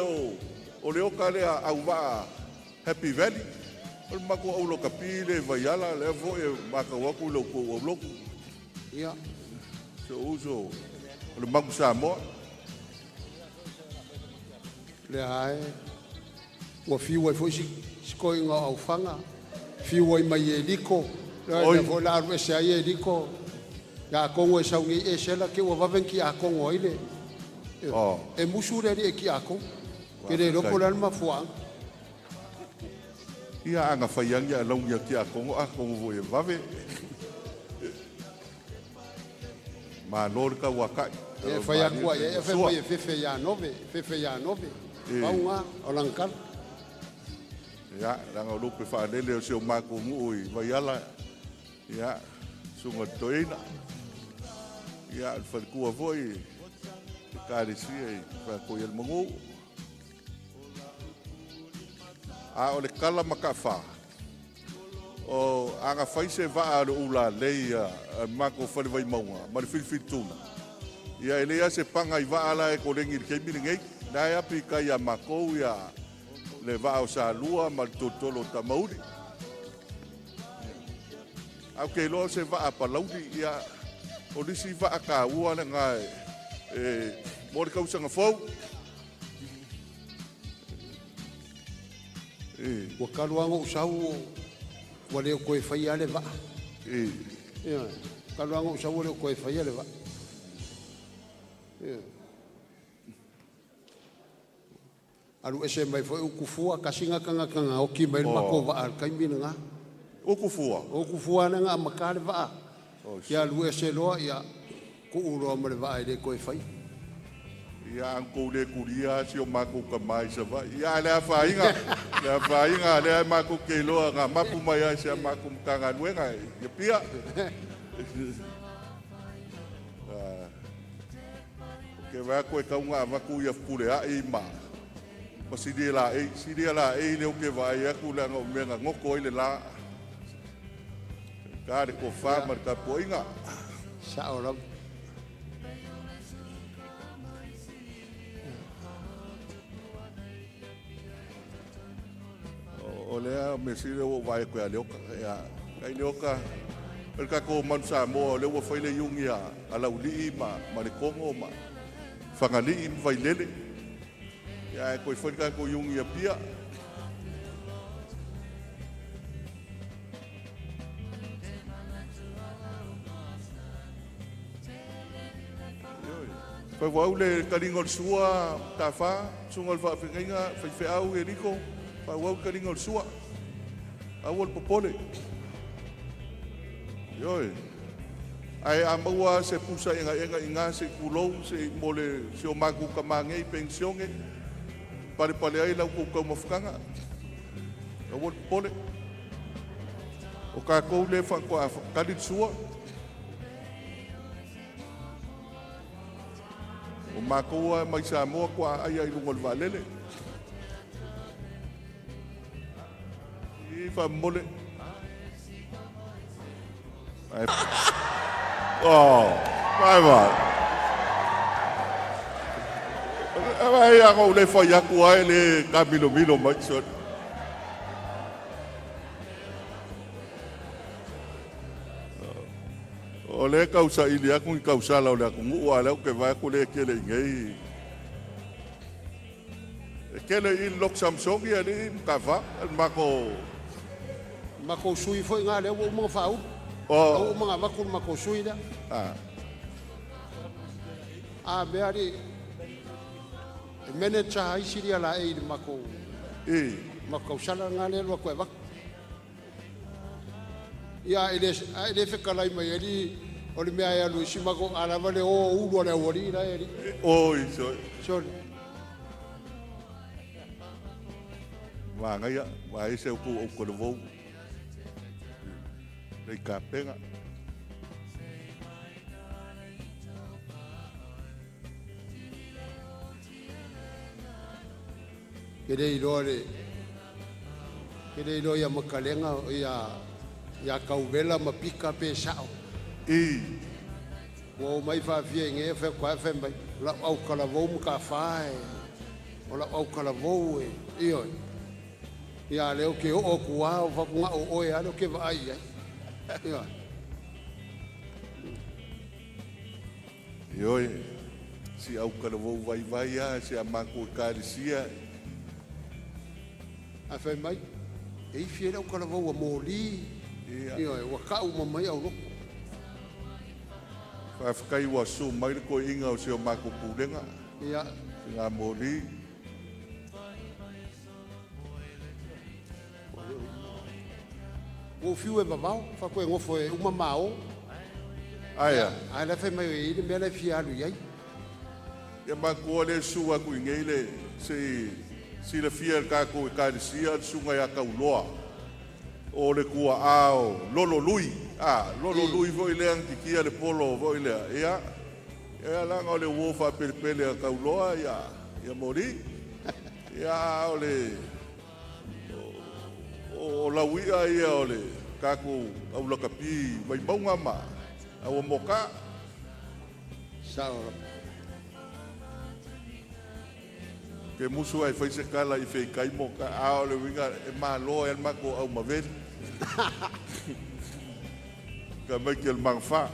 o le oka lea au waa Happy Valley. O le mako au loka pi le vaiala le foi e maka waku le ko au loku. Ia. Se o uso o le maku Samoa. Le ai. Ua fiu ai foi si koinga o aufaga. Fiu ai mai e liko. Le foi la alu ese ai e liko. Ia kongo e saungi e sela ke ua vaven ki a kongo ai le. E musu le e ki a kongo. Ke le loko le mafuaga. Ia anga whaiangi a laungi a ki a kongo a kongo voi e vave. Ma lore ka wakai. E whai akua, e whai mai e fefe ia nove, fefe ia nove. Paunga, o langkala. Ia, ranga o lupe whaalele o se o mākou nguu i Vaiala. Ia, sunga toeina. Ia, le whalikua foi, te kāresia i whakoi el mangu. A o le kala ma ka wha. O aga fai se vaa le ula lei a mako fale vai maunga ma le filifili tuna. Ia e lea se panga i vaa la e kolengi le kemi le ngei. La e api kai a mako ia le vaa o sa lua ma le totolo tamauli. Au ke loa se vaa palauli ia o lisi vaa ka ua le ngā e mo le kausanga fou. Ua kaluanga o sau ua leo koe whai ale vaa. Ia, kaluanga o sau ua leo koe whai ale vaa. Ia. Alu ese mai foi ukufua kasinga kanga kanga oki mai oh. Mako vaa al kaimi nga. Ukufua. Ukufua na nga makale vaa. Ia alu ese loa ia ku uloa ma le vaa i le koe whai. Ia anko le kuria si o mako ka mai sa vai. Ia le afainga. Le afainga le mako ke loa nga mapu mai ai se mako mkanga nuenga. Ia pia. Ke vai koe kaunga avaku ia pule ai ma. Ma sidi la e, sidi la e le o ke vai aku le nga menga ngoko i le la. Ka le ko fa ma ka poinga. Sa o lava. O lea me sile o vai koe a leoka. Ia, kai leoka. El ka ko manu sa mo le ua fai le iungi a laulii ma le kongo ma whangalii ma vailele. Ia, e koe fai ka ko iungi a pia. Fai wau le kalinga o le sua, tawha, sunga o le whaafengainga, fai wheau e liko, fai wau kalinga o le sua. Au o le popole. Ioi. Ai a maua se pusa enga enga i ngā se kulou, se mo le se o maku ka mangei pensionge, pale pale ai lau kau mafukanga. Au o le popole. O kākou le whankoa kali le sua. O mākoua mai Samoa kua ai ai lungo le valele. I whamole. Ai. Oh, vai vai. Ai a ngau le whai aku ai le ka milo milo mai so. O le kausa ili aku i kausala o le aku ngu a le ke vai ku le kele ngei. E kele i lok Samsung ia li ka va el mako Mako sui foi ngā lea ua umanga whaau. Oh. Ua umanga vaku mako sui lea. Ah. A mea li e manager ai siria la e i le mako. E. Mako kausala ngā lea lua koe vaku. Ia e le whekalai mai ali o le mea e alu isi mako alava le o ulu ale awari la e ali. Oi, sorry. Sorry. Wā ngaia, wā ese o kou au kono Lei ka penga. Ke le iloa le ke le iloa ia makalenga ia ia kauvela ma pika pe sao. I. Ua o mai faafia i gea fea koae fai mai lau au kalavou ma kafā e o lau au kalavou e ioe. Ia lea o ke oo aku a o fakugao oe a lea o ke vaai ai. Ioe. Ioe, si au kalavou vai vai a, si a mako i kalisia. A fai mai, e ifi e lau kalavou a mōlī. Ia. Ioe, ua kau ma mai au loko. Whawhakai ua su mai le koe inga o se o mako pūlenga. Ia. Se ngā mōlī. Ua fiu e vavao, whakoe ngofo e uma mao. Aia. Ai la fai mai o e ile mea la fia alu iai. Ia mako le su aku i ngei le se si le fia le kākou e kalisia le sunga ia kauloa. O le kua ao, lolo lui. Ah, lolo lui foi lea ngikia le polo foi lea. Ia, ia langa o le uo whapelepele a kauloa, ia, ia mori. Ia o le, o lauia ia o le, Kako au lakapi mai maunga ma au moka. Sao. Ke musu ai fai se kala i fei kai moka a o le winga e malo e mako au maveli. Ka mai ke le mangfa.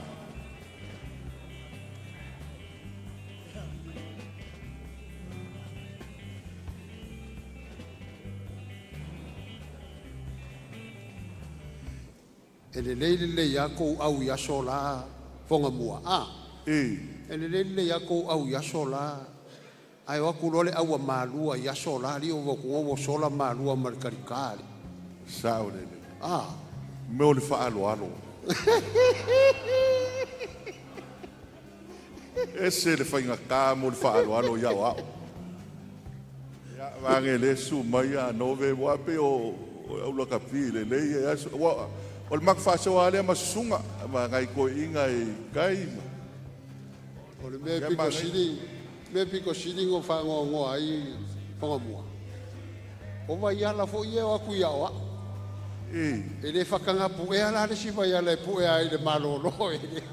E le lei le lei a kou au i aso la fonga mua. A. E. E le lei le lei a kou au i aso la. Ai o aku lole au a malua i aso la li o ku o sola malua ma le karikari. Sao le le. A. Me o le whaalo alo. Ese le whainga kā mo le whaalo alo iau au. Ia, mange le su mai a nove wape o au laka pi le lei e aso. Wa, o le maka whasoa alea masusunga, ma ngai koe inga e kai. O le mea piko sili, mea piko sili ngo whangoa ngoa ai whanga mua. O vai ala fo ia o aku ia oa. E. E le whakanga puea la le si vai ala e puea ai le malolo e le.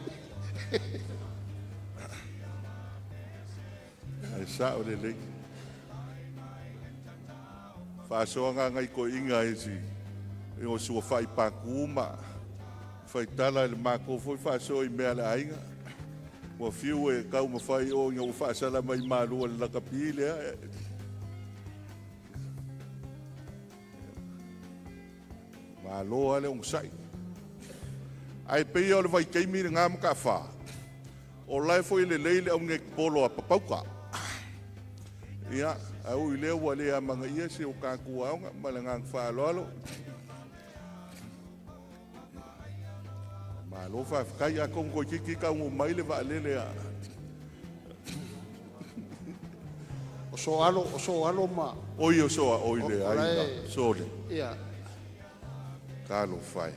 Ai sa o le lei. Whasoa ngā ngai koe inga e si. E o sua whai pākuma. Whai tala le mako foi whasoa i mea le ainga. Ua fiu e kau mawhai o inga ua whaasala mai malua le lakapi lea. Malo ale ong sai. Ai pei o le vai keimi le ngā maka wha. O lai foi le leile au nge polo a papauka. Ia, au i lea ua lea manga ia se o kākua aonga, ma le ngā whaaloalo. Malo whawhikai a kongo i kiki ka ungu mai le waalele a. O so alo ma. Oi o so a oi le ai la, so le. Ia. Kalo whai.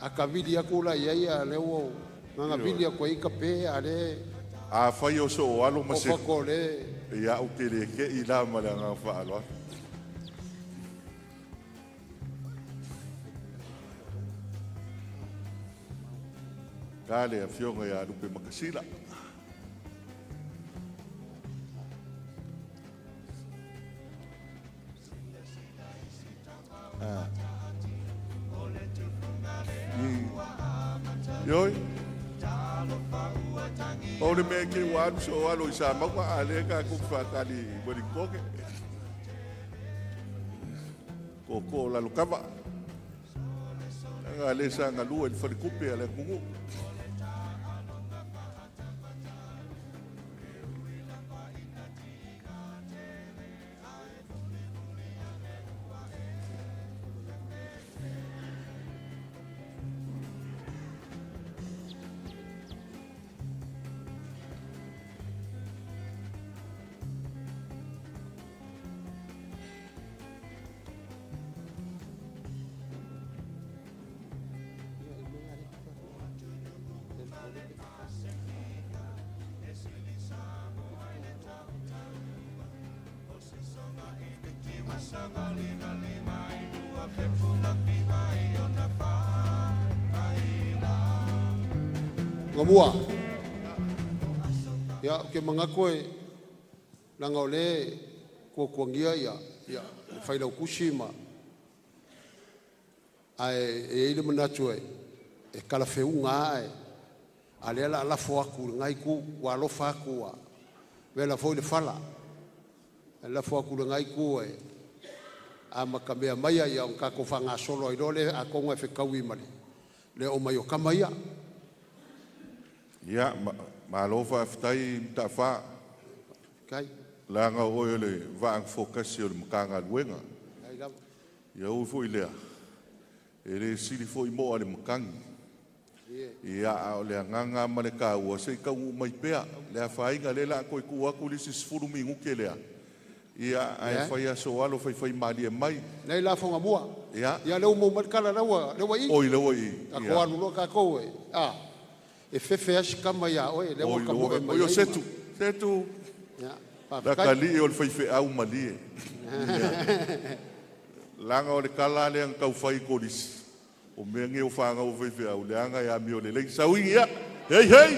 A ka vili aku la ia ia le o nganga vili aku ai ka pe a le. A whai o so alo ma se. O whako le. Ia o te le ke i la ma le ngā whaaloa. Ka le afionga ia Lupe Makasila. Ioi. O le mea ke ua alu so alo i sa maua a le ka kuku whakali wali koke. Koko lalo kava. Nga le sa ngalua i le whalikupe a le kungu. Ngamua. Ia, ke mangako e langa o le kuakuangia ia, ia, le whailau kusi ma. Ae, e eile manatu e, e kalawheunga ae. A lea la alafo aku, le ngai ku, ua alofa aku a. Vela foi le fala. E lafo aku le ngai ku e. A makamea maia ia on kako whangasolo ai lole a konga e whekaui male. Le o mai o kama ia. Ia, malo whaaftai mtawha. Kai. Langa oe le vaang fokasi o le makanga luenga. Ai lava. Ia ui foi lea. E le sili foi moa le makangi. Ia a o le anganga ma le kāua se i kau mai pea. Le a whainga le la koe ku aku lisi sifuru minguke lea. Ia ae whai aso alo whai whai malie mai. Nei la whanga mua. Ia. Ia leo mau malikala lewa, lewa i. Oi lewa i. A ko alu loa kākou e. A. E fefe asi kama ia oe, lewa Oi ka moe mai Oi o ai setu. ma. Setu. Ia. La Whawhikai. kali o le whai wheau malie. Langa o le kala le ang kau whai kolisi. O mea nei o fanau a faifeau leaga e amio lelei sauini ia. Hei hei.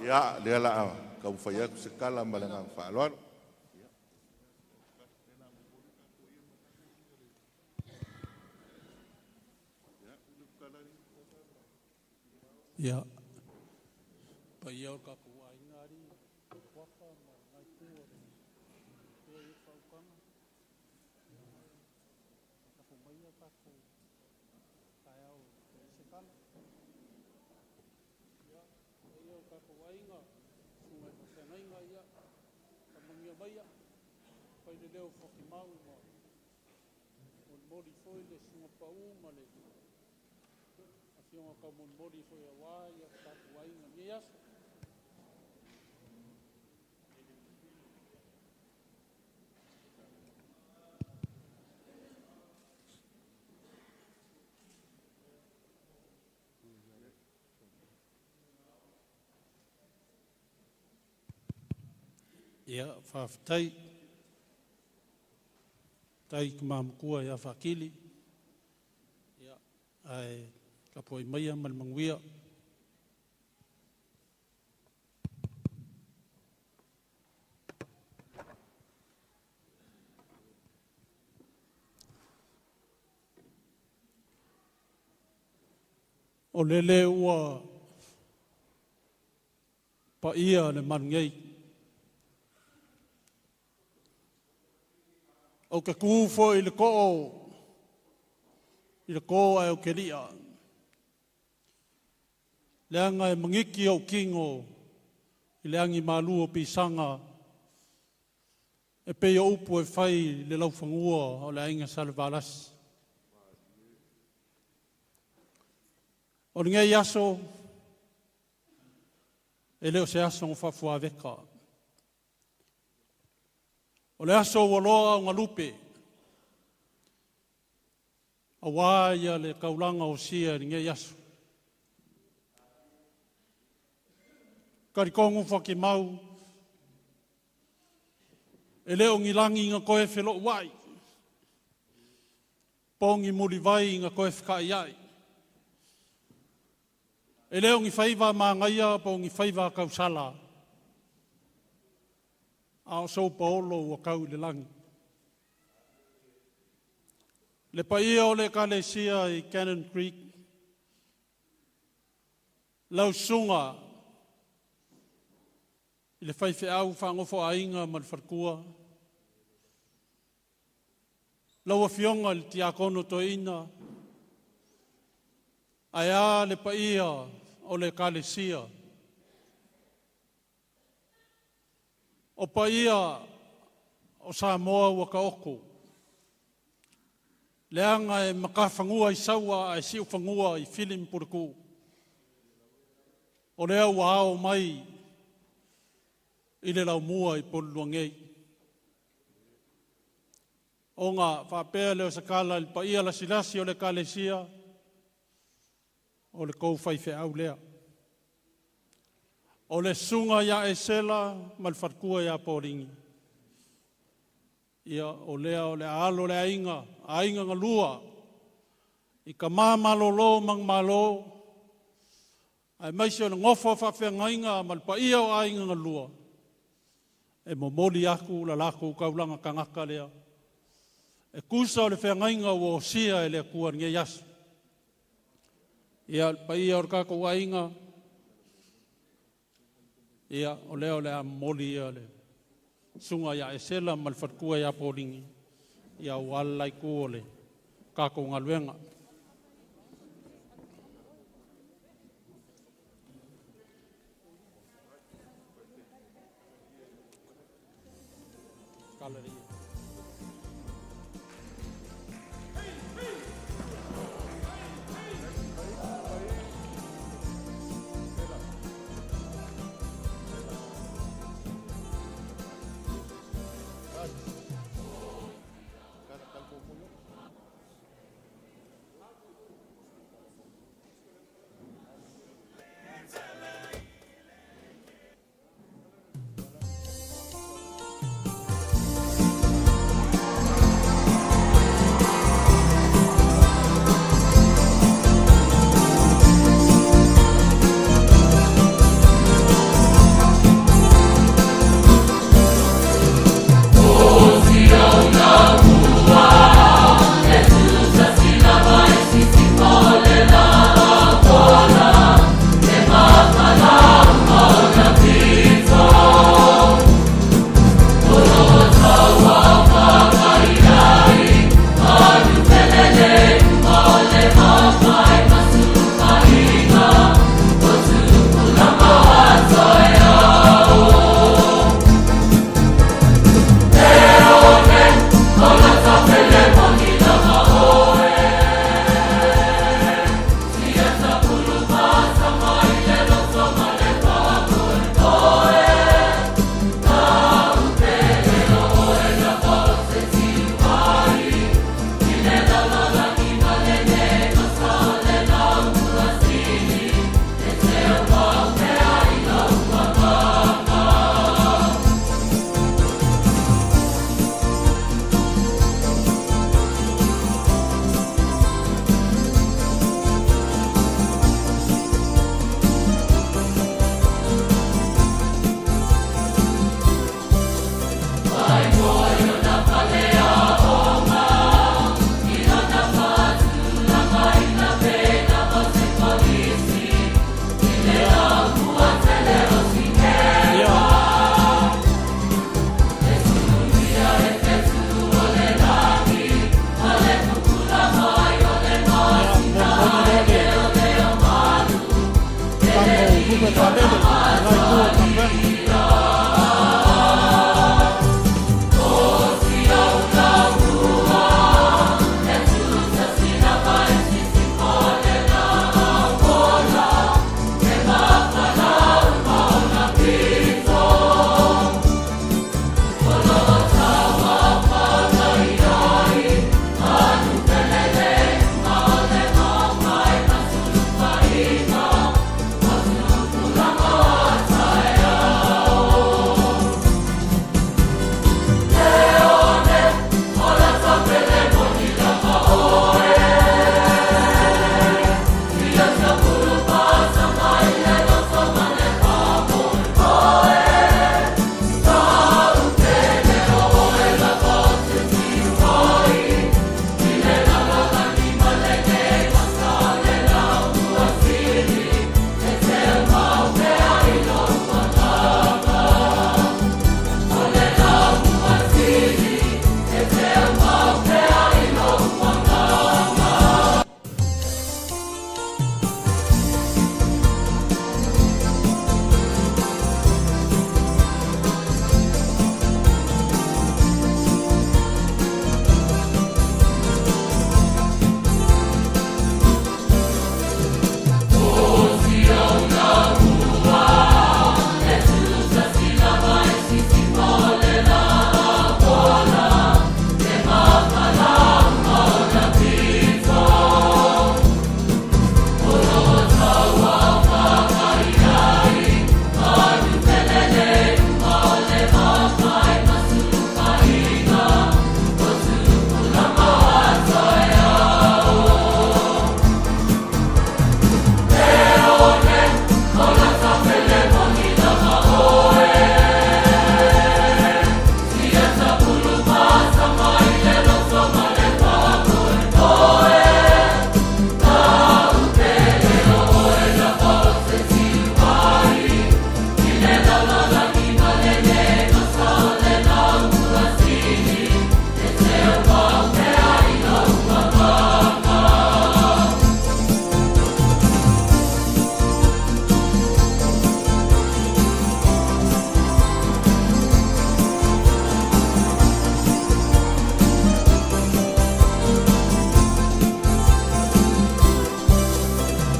Ia lea la taumafai atu se tala ma le agaga faaaloalo. Ia, paia o le tatou aiga alii Puaka ma le itu o le pea i le faautaga. Lafo maia tatou taeao e fai ai se tala. Ia, paia o le tatou aiga, susuga i faafeagaiga, ia, faamanuia maia, fai le leo o Fuatimau ma molimoli foi le susuga pau ma le afioga taumolimoli foi aua ia tatou aiga i lenei aso. Ia, faafetai. Tai i tama matua ia Faatili, ia, ae tapuai maia ma le manuia. O lele ua paia le malu nei. Ou te tu foi i le too i le tō ae ou te li'a, leaga e magiti ou tino i le agi malu o pisaga e pei o upu e fai i le laufanua o le aiga Salevalasi. O lenei aso, e le o se aso na faafuaveta. O le aso ua loa ona lupe, auā ia le taulaga osia i lenei aso. Talitonu Fuatimau, e le o ni lagi na toe felouai, po o ni mulivai na toe fetaiai. E le o ni faiva magaia po o ni faiva tausala, a o sou paolo ua tau i le lagi. Le paia o le Ekalesia i Cannon Creek, lau susuga i le faifeau faanofoaiga ma le faletua, lau Afioga i le Tiakono Toeaina, ae a le paia o le Ekalesia. O paia o Samoa ua taoto, leaga e matafanua i Saua ae siufanua i Fili ma Puletuu. O lea ua ao mai i le laumua i Pulua nei. Ona faapea lea o se tala i le paia lasilasi o le Ekalesia, o le tou faifeau lea. O le susuga ia Esera ma le faletua ia Pauline, ia o lea o le alo le aiga, aiga galua, i tama malolo manumalo, aemaise o le nofo a faafeagaiga ma le paia o aiga galua, e momoli atu la latou taulaga tagata lea. E tusa o le feagaiga ua osia e le Atua i lenei aso. Ia, le paia o le tatou aiga, ia, o lea o le a momoli ia le susuga ia Esera ma le faletua ia Pauline, ia ua ala la itu o le tatou galuega. Kala. tele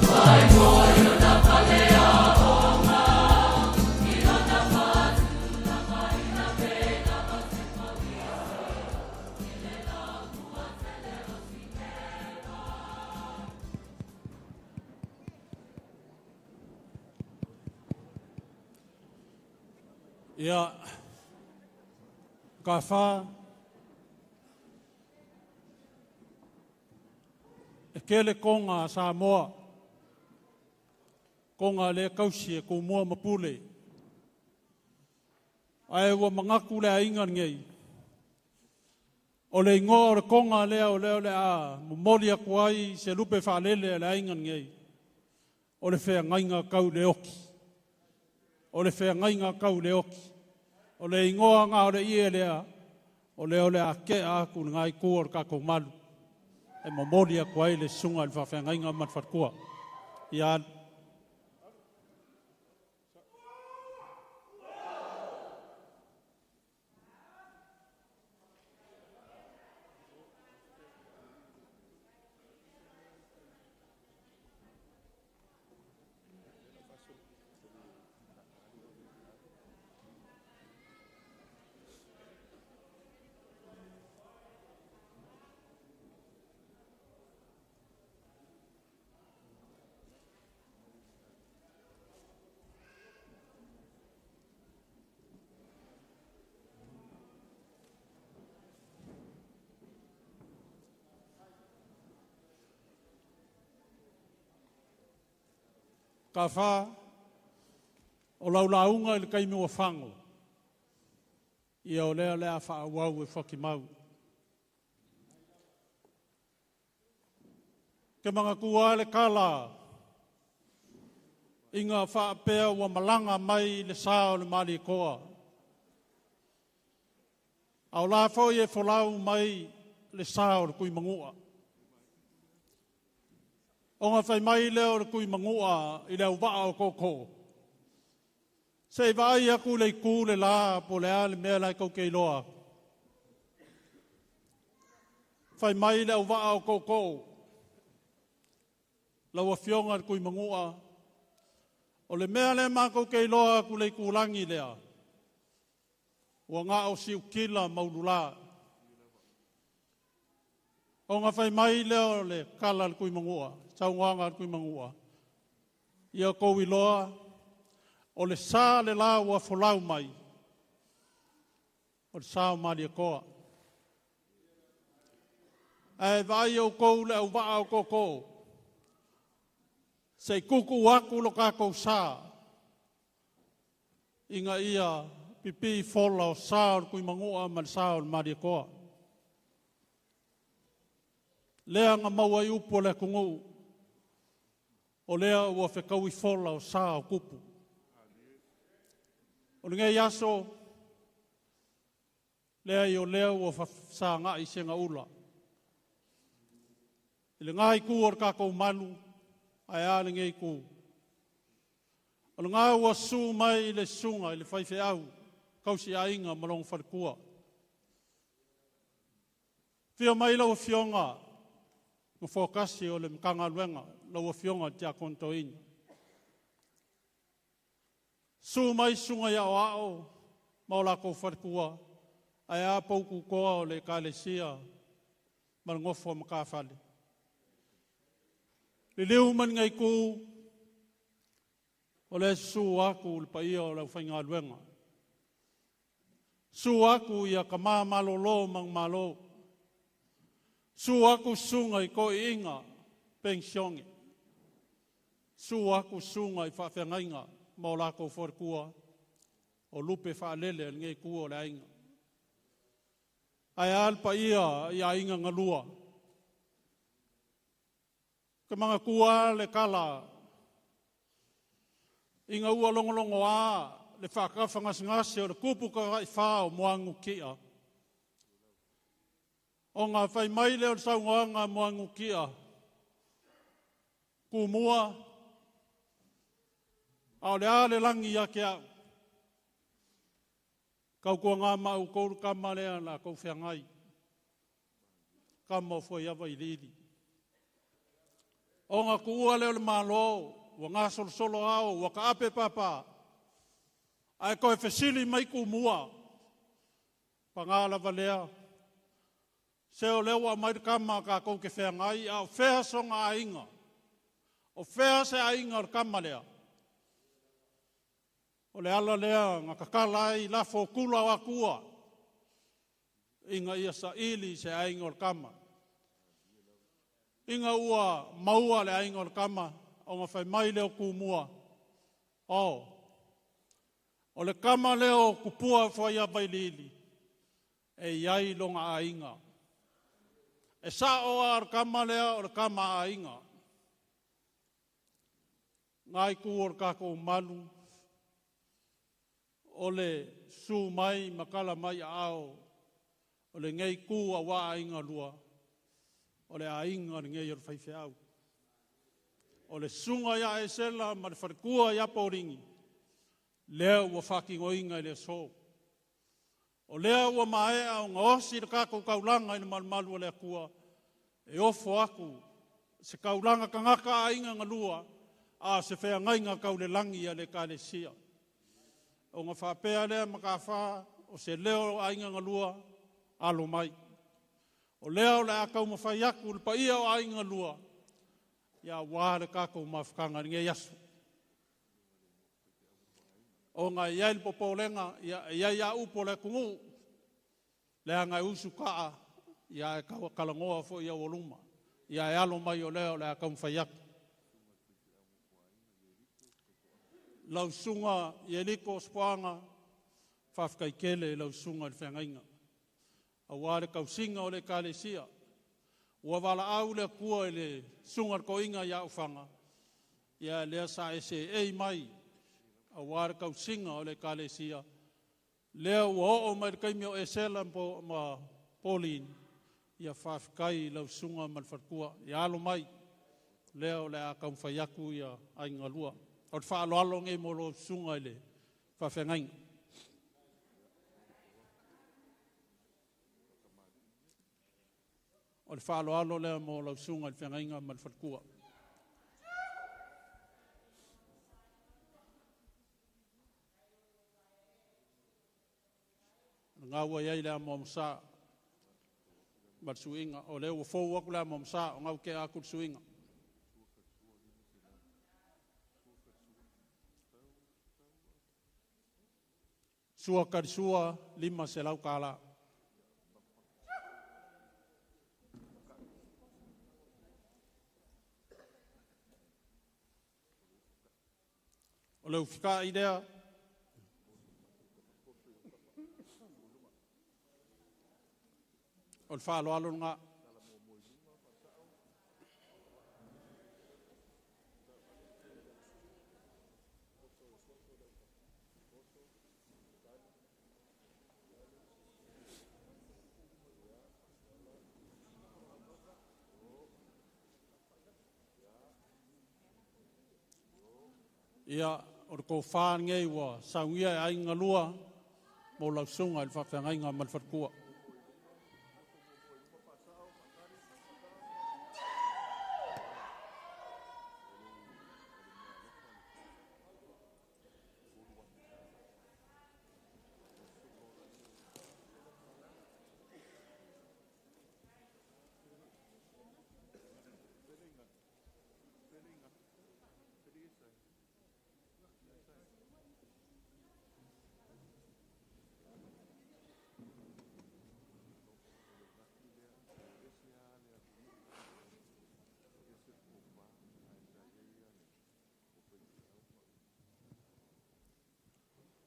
i lena itu o le tapena. Ia, Kafa, e tele koga a Samoa, koga lea tausi e tumua ma pule. Ae ua manatu le aiga lenei, o le igoa o le koga lea o lea o le a momoli atu ai se lupe faalele a le aiga lenei, o le feagaiga tau le oti. O le feagaiga tau le oti. O le igoa na o le ie lea, o lea o le a tea atu i lena itu o le tatou malu, e momoli atu ai le susuga i le faafeagaiga ma le faletua. Ia Kafa, o lau lauga i le taimi ua fago, ia o lea o le a faaauau e Fuatimau. Ke manatua le tala ina faapea ua malaga mai le sa o le Malietoa. A o la foi e folau mai le sa o le Tuimanua. Ona fai mai lea o le Tuimanua i le auvaa o tootoo. Se i vaai aku le itu le la po le a le mea la e tou te iloa. Fai mai le auvaa o koukou, lau Afioga i le Tuimanua, o le mea lea matou te iloa atu le itulagi lea, ua na o siutila maulula. Ona fai mai lea o le tala a le Tuimanua, saunoaga a le Tuimanua, ia tou iloa, o le sa le la ua folau mai, o le sa o Malietoa. Ae vaai outou le auvaa o tootoo, se i tuutuu atu lo tatou sa, ina ia pipii fola o sa o le Tuimanua ma le sa o le Malietoa. Lea na maua ai upu o le atunuu, o lea ua fetaui fola o sa o tupu. O lenei aso, lea o lea ua fasagai segaula. I lena itu o le tatou malu, ae a lenei itu. O lena ua susu mai le susuga i le faifeau, tausiaiga ma lona faletua. Afio mai lau Afioga Nofoatasi o le Matagaluega, lau Afioga i le Tiakono Toeaina. Susu mai susuga i aoao ma o latou faletua, ae a poututoa o le Ekalesia ma le nofo a matafale. Liliu mai lenei itu, o le susu atu le paia o le aufaigaluega. Susu atu ia tama malolo manumalo. Susu atu susuga i toeaiina penisione. Susu atu susuga i faafeagaiga ma o latou faletua o lupe faalele a lenei itu o le aiga. Ae a le paia i aiga galua. Ke manatua le tala ina ua logologoa le faatafagasegase o le tupu tavaifā o Muagututia. Ona fai mai lea o le saunoaga a Muagututia, Tumua, a o le a le lagi ia te au, tautuana ma outou le tama lea la tou feagai, tama o Fuaava iliili. Ona tuua lea o le Malo, ua gasolosolo ao, ua taape papa, ae toe fesili mai Tumua, paga lava lea, se o lea ua aumai le tama tatou te feagai, a o fea sona aiga? O fea se aiga o le tama lea? O le ala lea na tatala ai lafo o tula o Atua, ina ia saili se aiga o le tama. Ina ua maua le aiga o le tama, ona fai mai lea o Tumua, o le tama lea o Tupua Fuaava iliili, e i ai lona aiga. E sao lava o le tama lea o le tama a aiga. Ngā itu o le tatou malu, o le susu mai ma tala mai a ao, o lenei itu aua aiga lua, o le aiga lenei o le faifeau. O le susuga ia Esera ma le faletua ia Pauline, lea ua faatinoina i le aso. O lea ua maea ona osi le tatou taulaga i le malumalu o le Atua, e ofo atu se taulaga tagata aiga galua, a o se feagaiga taulelagi a le Ekalesia. Ona faapea lea Mataafa, o se leo o aiga galua, alo mai. O lea o le a taumafai atu le paia o aiga galua, ia aua le tatou mafutaga i lenei aso. Ona e i ai le popolega, ia e i ai lava upu o le atunuu, leaga e usu taa, ia ae talanoa foi i aualuma. Ia e alo mai o lea o le a taumafai atu. Lau susuga Ieliko Sopoaga, faafetai tele i lau susuga i le feagaiga. Aua le tausiga o le Ekalesia, ua valaau le Atua i le susuga i le toeaina ia Ofaga, ia lea sa e seei mai aua le tausiga o le Ekalesia, lea ua oo mai le taimi o Esera ma Pauline, ia faafetai i lau susuga ma le faletua. Ia alo mai, lea o le a taumafai atu ia aiga galua. O le faaaloalo lenei mo lau susuga i le faafeagaiga. O le faaaloalo lea mo lau susuga i le feagaiga ma le faletua. Lena ua i ai le amo sa ma le suiga. O lea ua fou atu le amo sa, o gau tea atu le suiga. Sua kalisua, 500 kālā. O le ufika i lea, o le faaaloalo lena. Ia, o le tofa lenei ua saunia e aiga lua mo lau susuga i le faafeagaiga ma le faletua.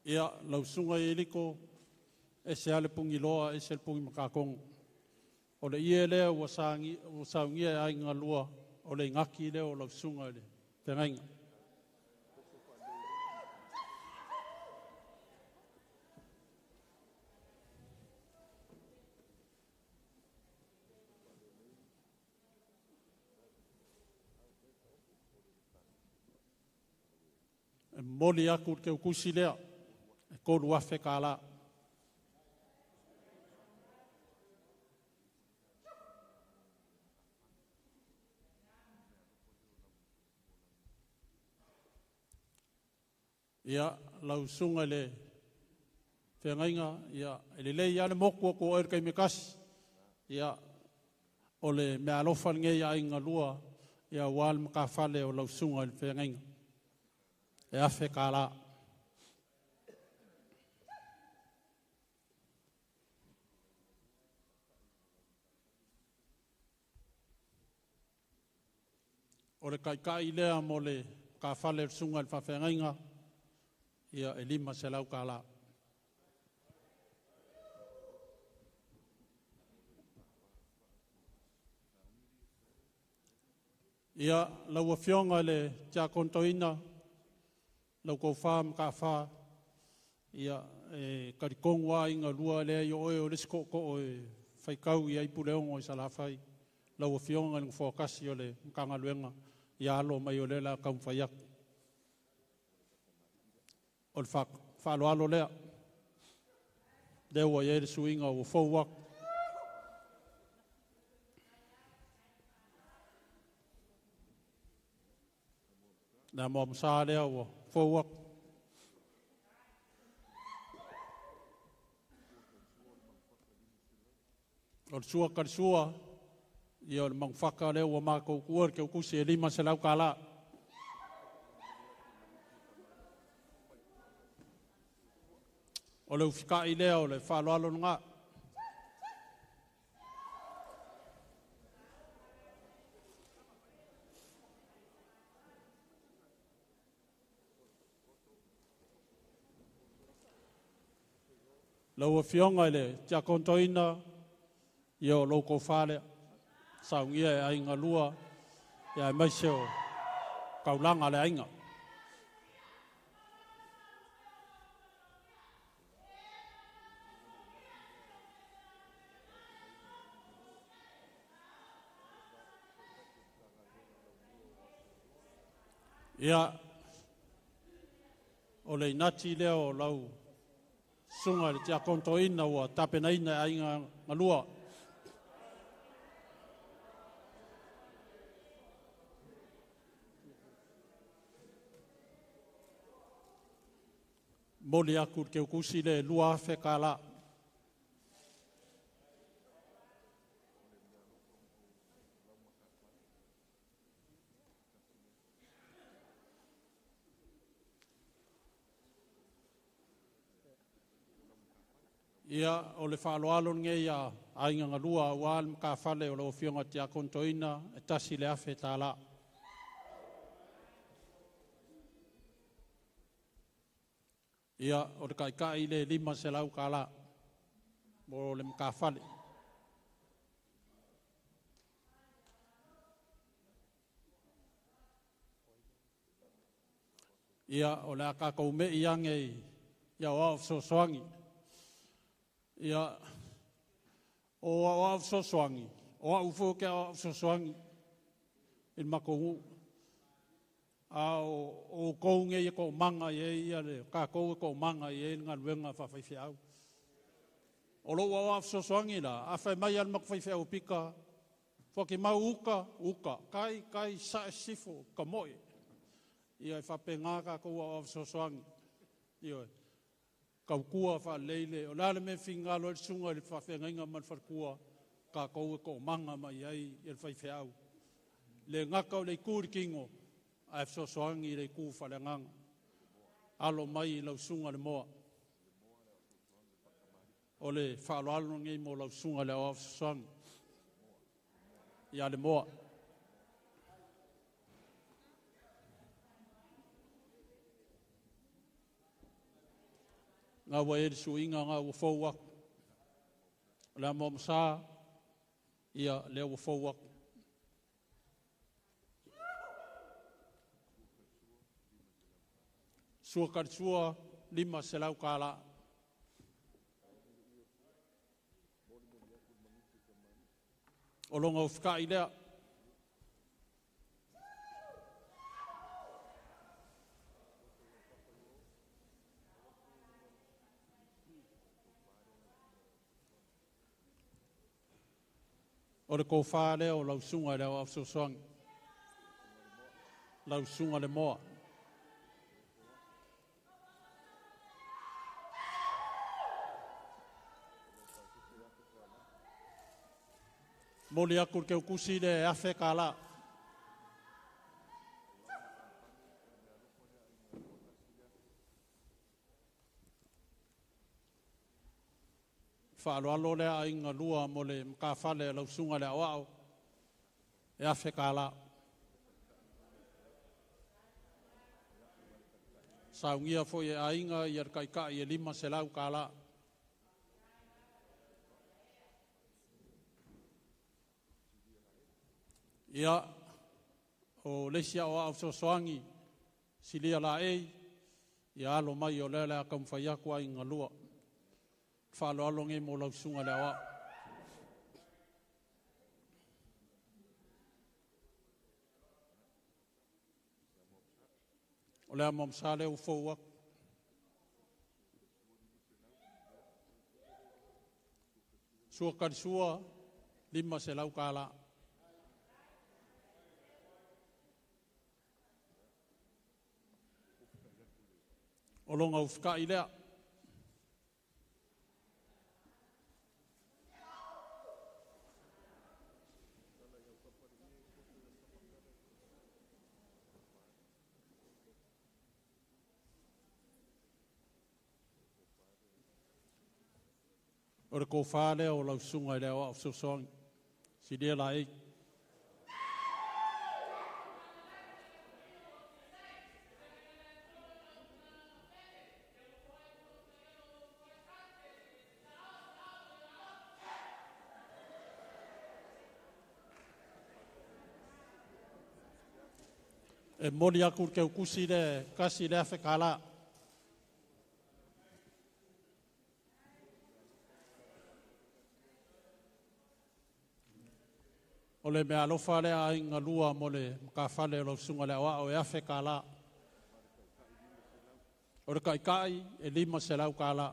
Ia, lau susuga i Eliko, e se ale pungiloa, e se le pungi makakongo. O le ie lea ua saungia e aiga lua, o le ingaki lea o lau susuga i le feagaiga. E moli aku le teukusi lea, e kolu afe kālā. Ia, lau susuga i le feagaiga, ia, e lelei lava le moku atu o oe i le taimi e tasi. Ia, o le meaalofa lenei a aiga lua, ia, aua le matafale o lau susuga i le feagaiga. E afe kālā. O le kaikai lea mo le kafale o le susuga i le faafeagaiga, ia, e 500 kālā. Ia, lau afioga i le tiakonotoina, lau tofa ma kafā, ia, e talitonu lava aiga lua lea i oe o le isi tootoo e faitau i ai Puleono i Salafai, lau afioga i le nofoa tasi o le Matagaluega, ia alo mai o lea la taumafai atu. O le faaaloalo lea, lea ua i ai le suiga ua fou atu. Le amoamosa lea ua fou atu. O le sua kalisua, ia o le manufaka lea ua matou tuua le teutusi e 500 kālā. O le ufikai lea o le faaaloalo lena. Lau afioga i le tiakonotoina, ia o lou tofa lea, saunia e aiga lua, ia aemaise o taulaga a le aiga. Ia, O le inati lea o lau susuga i le tiakono toeaina ua tapenaina e aiga galua. Moli aku le keukusi le 2,000 kālā. Ia o le faaaloalo lenei a aiga galua aua le matafale o lau Afioga Tiakono Toeaina e 1,000 tālā. Ia o le kaikai le 500 kālā mo le matafale. Ia o le a kākou me i ange i au au fesoasoani. Ia, o au au fesoasoani, o au fua ke au au fesoasoani i le matou nuu. A o kou ngei e ko manga i e ia le kākou e ko manga i e le galuega faafaifeau. O lou au au fesoasoani la, a fai mai ale maku faifeau pika, fuaki mau uka, uka, kai, kai, sae sifo, ka moe. Ia e whapengā kākou au au fesoasoani. Ia, kaukua whaaleile, o le me whingalo e sunga i le whawhengainga ma le whalekua, kākou e ko manga mai ai i le whaiwheau. Le ngaka o le iku i kingo, a e fesoasoani i le iku whaleanganga. Alo mai i lau sunga le moa. O le whaaloalo ngei mo lau sunga le au fesoasoani. Ia le moa. Ngā ua e le suinga ngā ua fau aku. O le a moa masa, ia lea ua fau aku. Sua karisua, 500 kālā. O longa o whikai lea. O le kōwhā lea o lau sunga i le au fesoasoani. Lau sunga le moa. Moli aku le keukusi le afe kālā. Whaaloalo lea ainga lua mo le makawhale lau sunga le awao e afe kālā. Saungia foi e ainga i ar kaikai e 500 kālā. Ia o leisi au au fesoasoani silia la ei, ia alo mai o lea lea kaumawhai aku ainga lua. Whaaloalo nge mo lau sunga le awao. O lea mamsa lea ufou aku. Sua karisua, 500 kālā. O longa uwhikai lea. O le kōwhā lea o lau sunga i lea o au fesoasoani. Silia la ei. E moli aku le keukusi le kasi le afe kālā. O le mea alofa lea ainga lua mo le makafale o lau sunga le awao e afe kālā. O le kaikai e 500 kālā.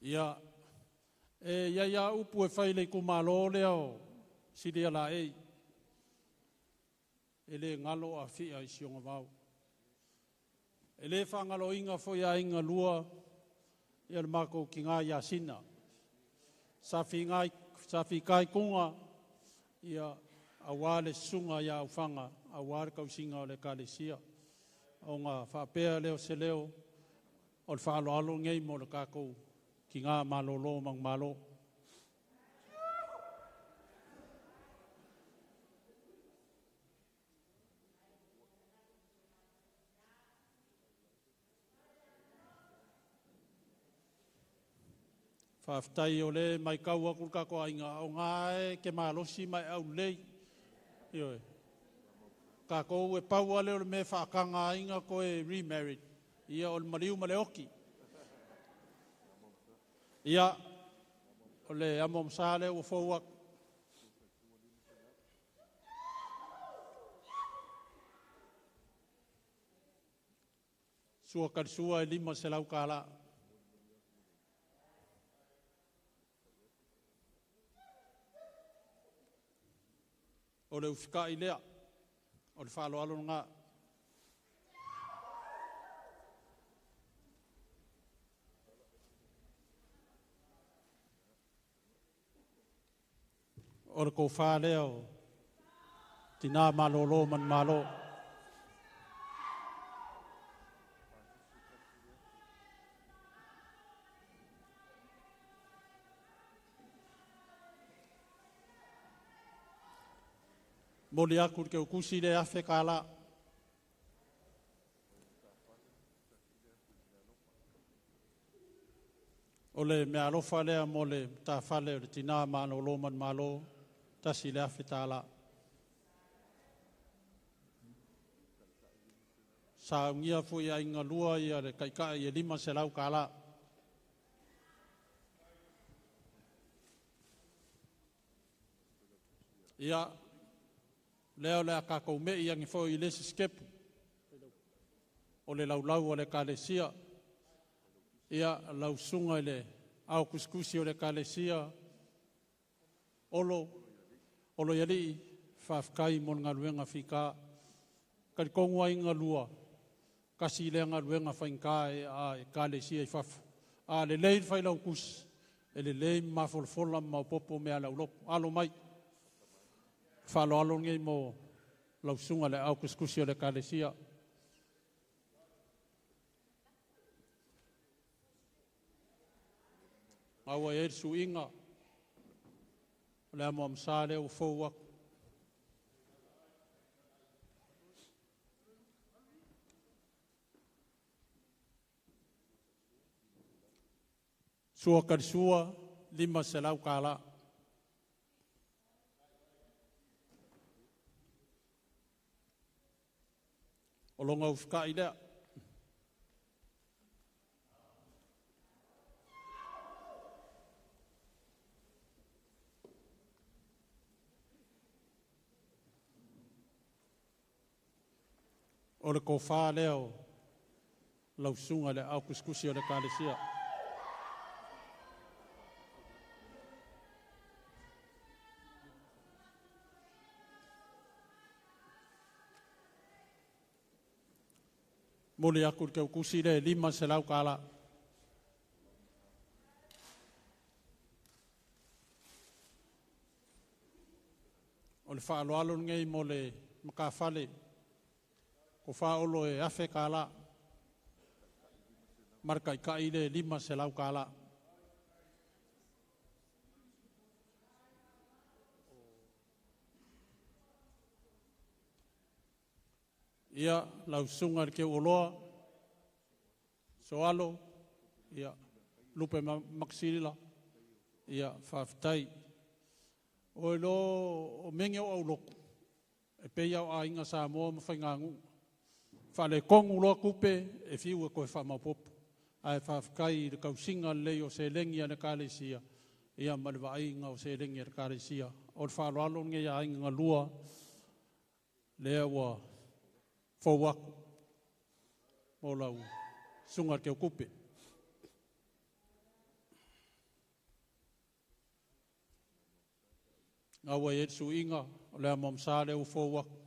Ia, e ia ia upu e fai le itumalo lea o Silia Laei, e le galo a fia i sioga vau. E le whangaloinga fo ia inga lua ia le mako ki ngā ia sina. Sa whikai kunga ia awa le sunga ia aufanga, awa le kausinga o le kalesia. O ngā whaapea leo se leo o le whaaloalo ngei mo le kākou ki ngā malolo mang malo. Whawhtai o le mai kau aku ka koa inga o ngā e ke malosi mai au lei. Ioe. Ka kou e paua le o le me whaakanga inga koe remarried. Ia o le mariu ma le oki. Ia o le amo msale ua fau aku. Sua karisua e 500 kālā. O le ufikai lea, o le whaaloalo ngā. O le kōwhā lea o tina malolo man malo. Moli aku ke ukusi le afe kala. O le mea alofa lea mo le tāfale o le tina malolo man malo, tasi le afe tāla. Sa ungia fui a inga lua ia le kaikai e 500 kālā. Ia, lea o le a kākou mei angi foi i le isi skepu. O le laulau o le kalesia. Ia, lausunga i le ao kusikusi o le kalesia. Olo, olo iali, whawhikai mo ngā luenga whika. Karikongu ai ngā lua. Kasi le ngā luenga whainga e a e kalesia i whafu. A le lei whai lau kusi. E le lei mafolofola maupopo mea lau lopo. Alo mai. Whalo alo ngei mo lausunga le au kusikusi o le kalesia. Ngā e suinga. O le amo amsa le o fau aku. Sua karisua, 500 kālā. O longa uwhikai lea. O le kōwhā lea o lausunga le au kusikusi o le kalesia. Moli aku ke ukusi le 500 kālā. O le whaaloalo ngei mo le makawhale, ko whaolo e afe kālā. Maraka i kai le 500 kālā. Ia, lausunga le ke uloa, soalo, ia, lupe maksirila, ia, whawhitai. O e lo, o menge o auloku, e pei au a inga Samoa ma whaingangu. Whale kongu loa kupe, e fiu e koe whamaupopo. Ae faafetai i le tausiga lelei o seleni a le Ekalesia, ia ma le vaaiga o seleni a le Ekalesia. O le faaaloalo lenei a Aiga Galua, lea ua fou atu mo lau susuga i le Teutupe. Na ua i ai le suiga, o le amo amasa lea ua fou atu.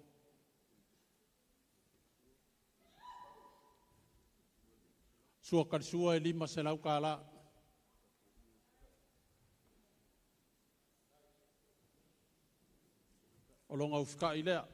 Sua kalisua e $500. O lona ufikai lea.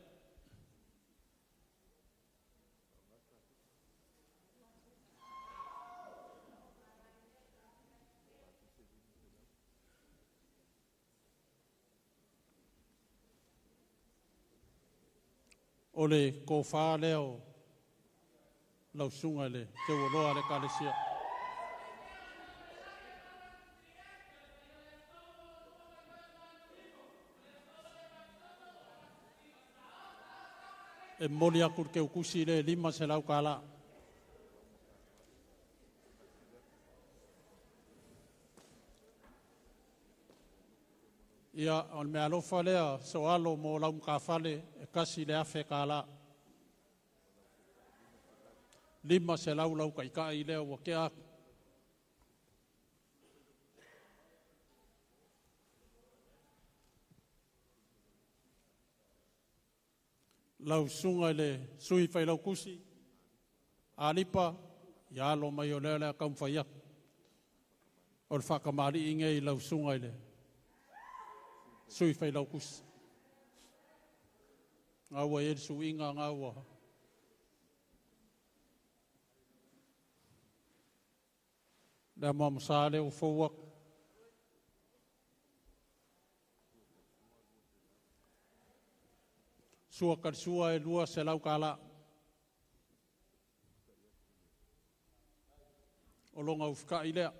O le tofa lea o lau susuga i le teualoa a le Ekalesia. E momoli atu le teutusi le $500. Ia, o le mea alofa lea, soalo mo lau matafale e $1,000. 500 lau taitai lea ua tea atu. Lau susuga i le sui failautusi, Alipa, ia alo mai o lea taumafai atu. O le faatamalii nei lau susuga i le sui failautusi. Ngā ua i ai le suiga, ngā ua le amoamosa lea ua fou atu. Sua kalisua e $200. O lona ufikai lea.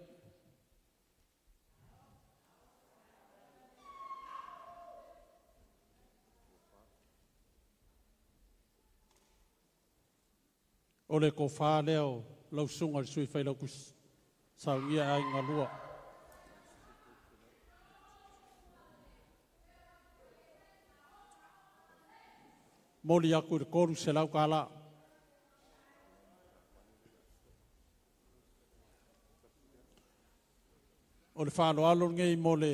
O le tofa lea o lau susuga i le sui failautusi. Saunia e Aiga Lua. Moli atu i le $300. O le faaaloalo lenei mo le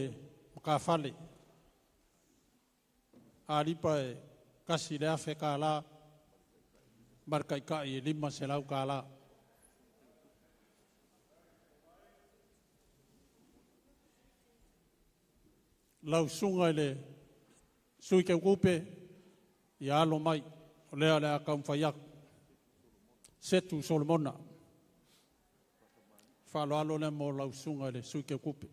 matafale. Alipa e $1,000, ma le taitai e $500. Lau susuga i le sui teutupe, ia alo mai, o lea o le a taumafai atu. Setu Solomona. Faaaloalo lea mo lau susuga i le sui teutupe.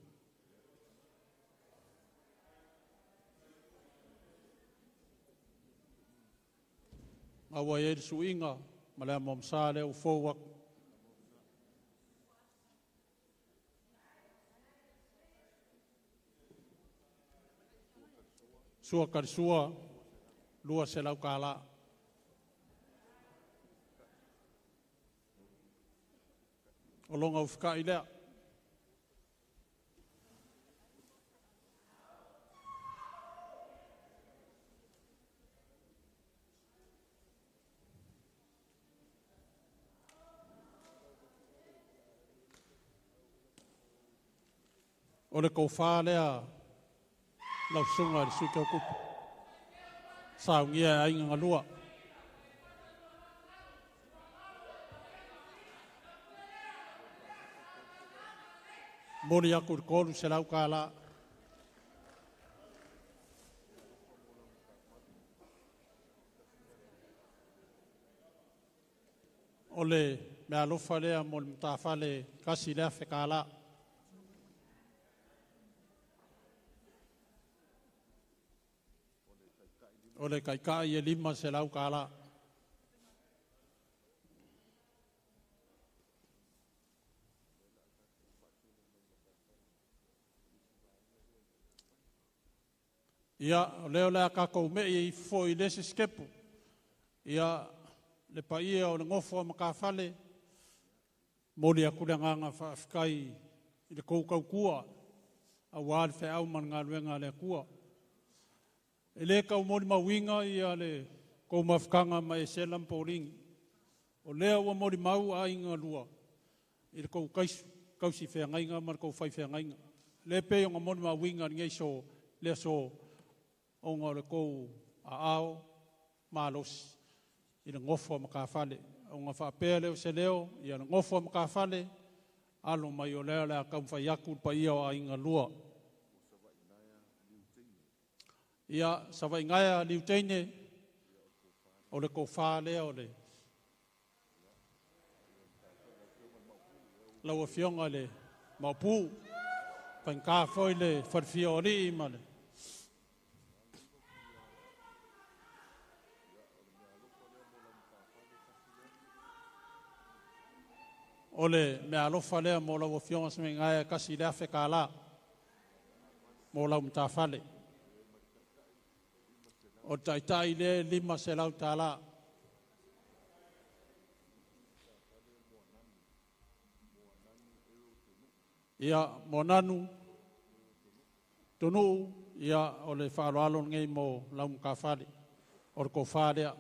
A ua i ai le suiga ma le amoamosa lea ua fou atu. Sua kalisua, $200. O lona ufikai lea. O le tofa lea lau susuga i le sui teutupe. Saunia e Aiga Galua. Moli atu i le $300. O le mea alofa lea mo le matafale $1,000. O le taitai e $500. Ia, o lea o le a tatou mei foi i le isi sitepu. Ia, le paia o le nofo a matafale. Moli aku le agaga faafetai i le kou tautua auā le feau ma le galuega a le Atua. E lē tau molimauina ia le kou mafutaga ma Esela ma Poligi. O lea ua molimau aiga lua i le tou taisu, tausi feagaiga ma le tou fai feagaiga. Le pei o molimauina lenei so, lea so, ona o le tou aao malosi i le nofo a matafale. Ona faapea lea o se leo, ia le nofo a matafale, alo mai o lea o le a taumafai atu le paia o aiga lua. Ia, Savaigaea Liuteine, o le tofa lea o le lau afioga le Maopu, faigata foi le falefia o alii ma le o le meaalofa lea mo lau afioga Savaigaea 1,000 kālā mo lau matafale. O le taitai le 500 tālā. Ia, Moananu, Tunuu, ia, o le faaaloalo lenei mo lau matafale, o le tofa lea.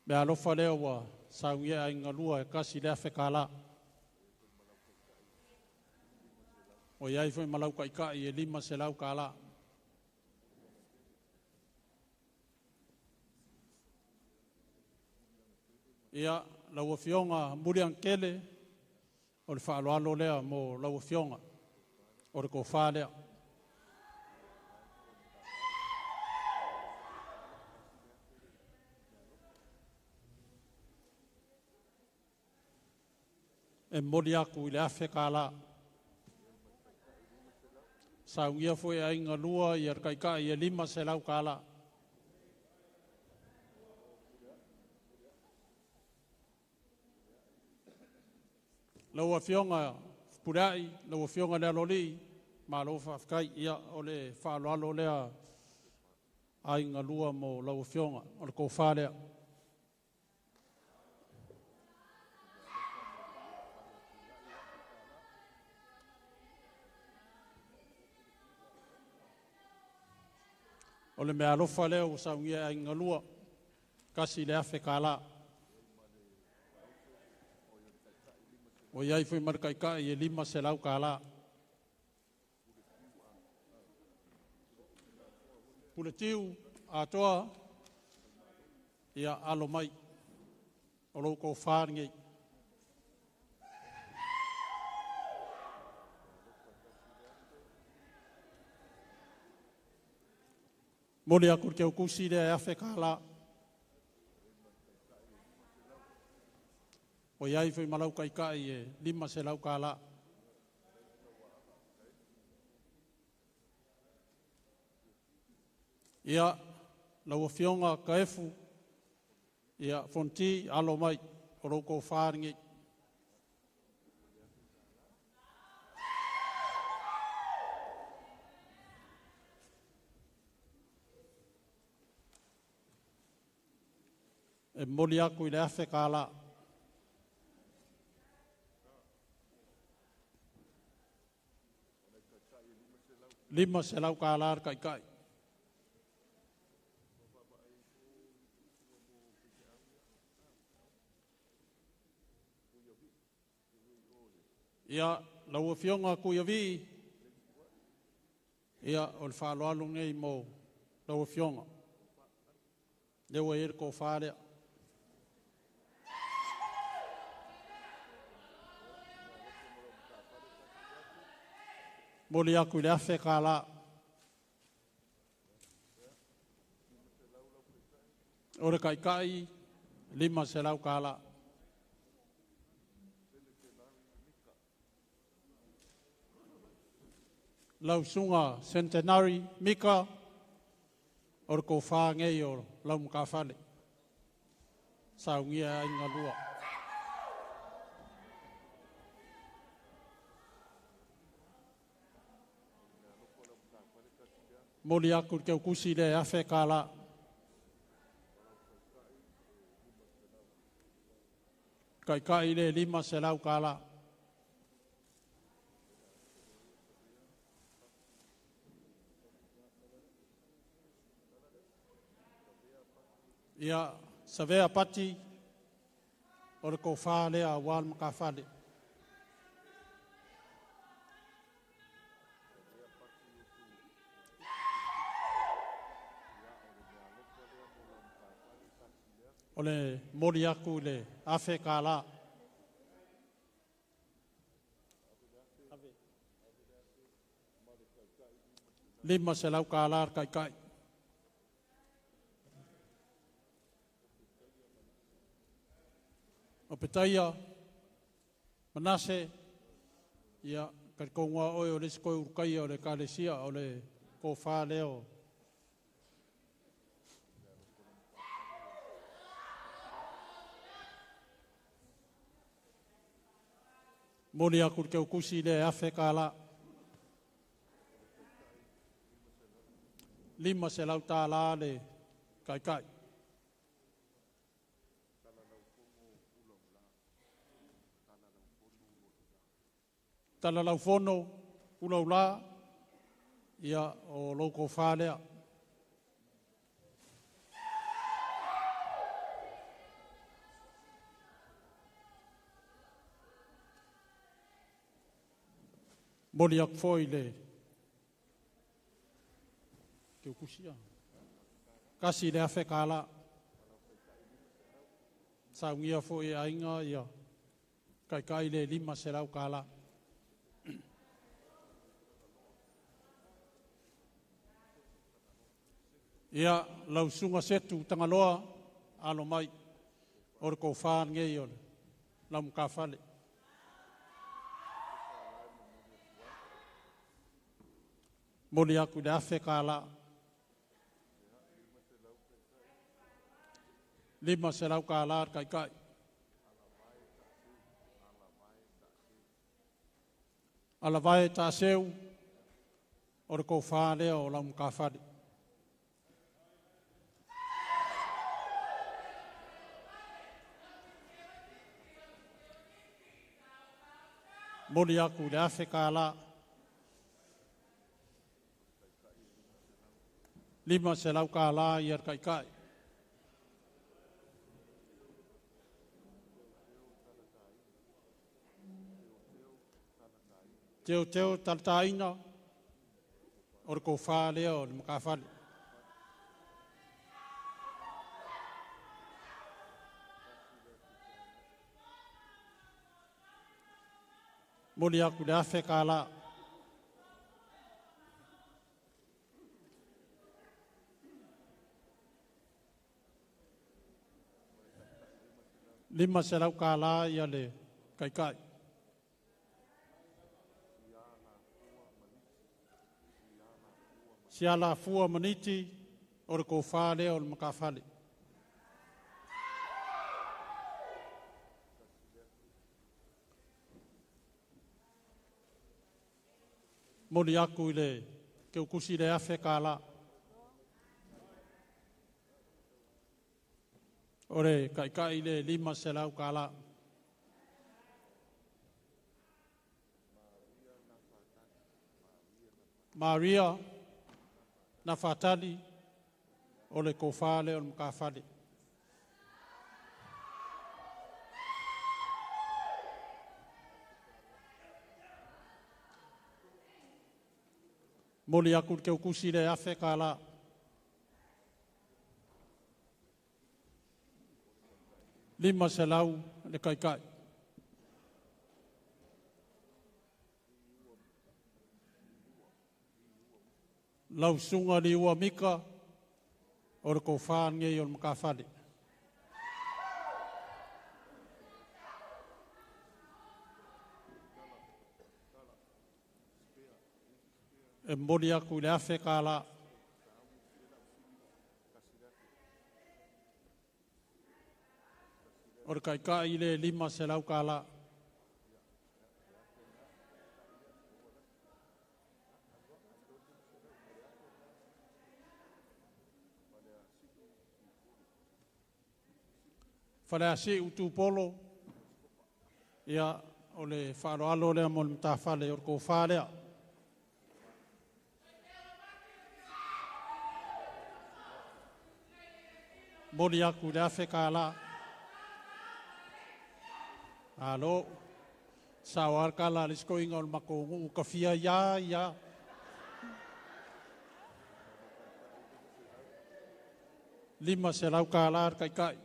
Meaalofa lea ua saunia aiga lua e 1,000 kālā. O iai foi ma lau taitai e 500 kālā. Ia, lau afioga Muliagatele, o le faaaloalo lea mo lau afioga, o le tofa lea. E momoli atu i le 1,000 kālā. Saunia foi aiga lua ia le taitai e 500 kālā. Lau afioga Fepuleai, lau afioga le Aloalii, malo faafetai. Ia, o le faaaloalo lea aiga lua mo lau afioga, o le tofa lea. O le meaalofa lea ua saunia e aiga lua, 1,000 kālā. O iai foi ma le taitai e 500 kālā. Puletiu atoa, ia alo mai, o lou tofa lenei. Moli aku le teutusi lea e 1,000 kālā. O iai foi ma lau taitai e 500 kālā. Ia, lau afioga Kaefu, ia Fonti, alo mai, o lou tofa lenei. E momoli aku i le 1,000 kālā. 500 kālā le taitai. Ia, lau afioga Kuiavii, ia, o le faaaloalo lenei mo lau afioga. Lea ua i ai le tofa lea. Moli aku i le 1,000 kālā. O le taitai, 500 kālā. Lau susuga Centenary Mika, o le tofa nei o lau matafale. Saunia aiga lua. Moli aku le keukusi le afe kālā. Kaikai le 500 kālā. Ia, savea pati o le kofā lea auā le makafale. O le moli aku i le afe kālā. 500 kālā le kaikai. O petaia, Manase, ia, karikonga oe o le isi koe urukaia o le kalesia o le kofā leo. Moli aku le keukusi le afe kālā. 500 tālā le kaikai. Talalaufono, ulaula, ia o lou kofā lea. Moli aku foi le keukusia. Kasi le afe kālā. Saungia foi e ainga ia kaikai le 500 kālā. Ia, lausunga setu tangaloa alo mai o le kofā ngei o le lamukafale. Moli aku le afe kālā. 500 kālā le kaikai. Alavae tāseu o le kofā lea o lamukafale. Moli aku le afe kālā. 500 kālā ia le kaikai. Teo teo talataina o le kofā lea o le makafale. Moli aku le afe kālā. 500 kālā ia le kaikai. Siala fua maniti o le kofā lea o le makafale. Moli aku i le keukusi le afe kālā. O le kaikai le 500 kālā. Maria Nafatali o le kofā lea o le makafale. Moli aku le keukusi le afe kālā. 500 le kaikai. Lausunga li ua mika o le kofā ngei o le makafale. E moli aku i le afe kālā. O le kaikai le 500 kālā. Faleasiu Tupolo, ia o le faaaloalo lea mo le matafale o le kofa lea. Moli aku i le $1,000. Alo, sao alkala le skoinga o le makongu kafia ia ia. $500 le kaikai.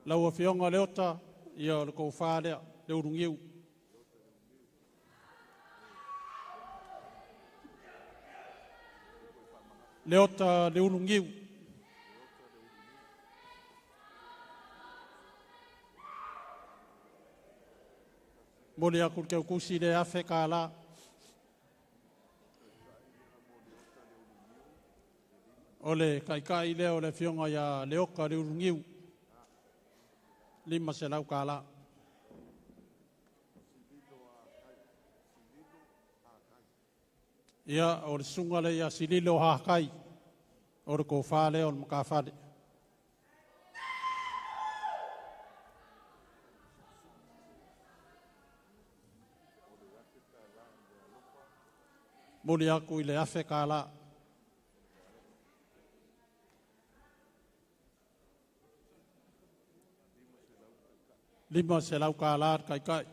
Lau afioga Leota, ia o le kofa lea, le ulugiu. Leota le ulugiu. Moli aku le keukusi le $1,000. O le kaikai lea o le afioga ia Leoka le ulugiu. $500. Ia o le sunga le ia Sililo Hakai o le kofa lea o le makafale. Moli aku i le $1,000. $500 le kaikai.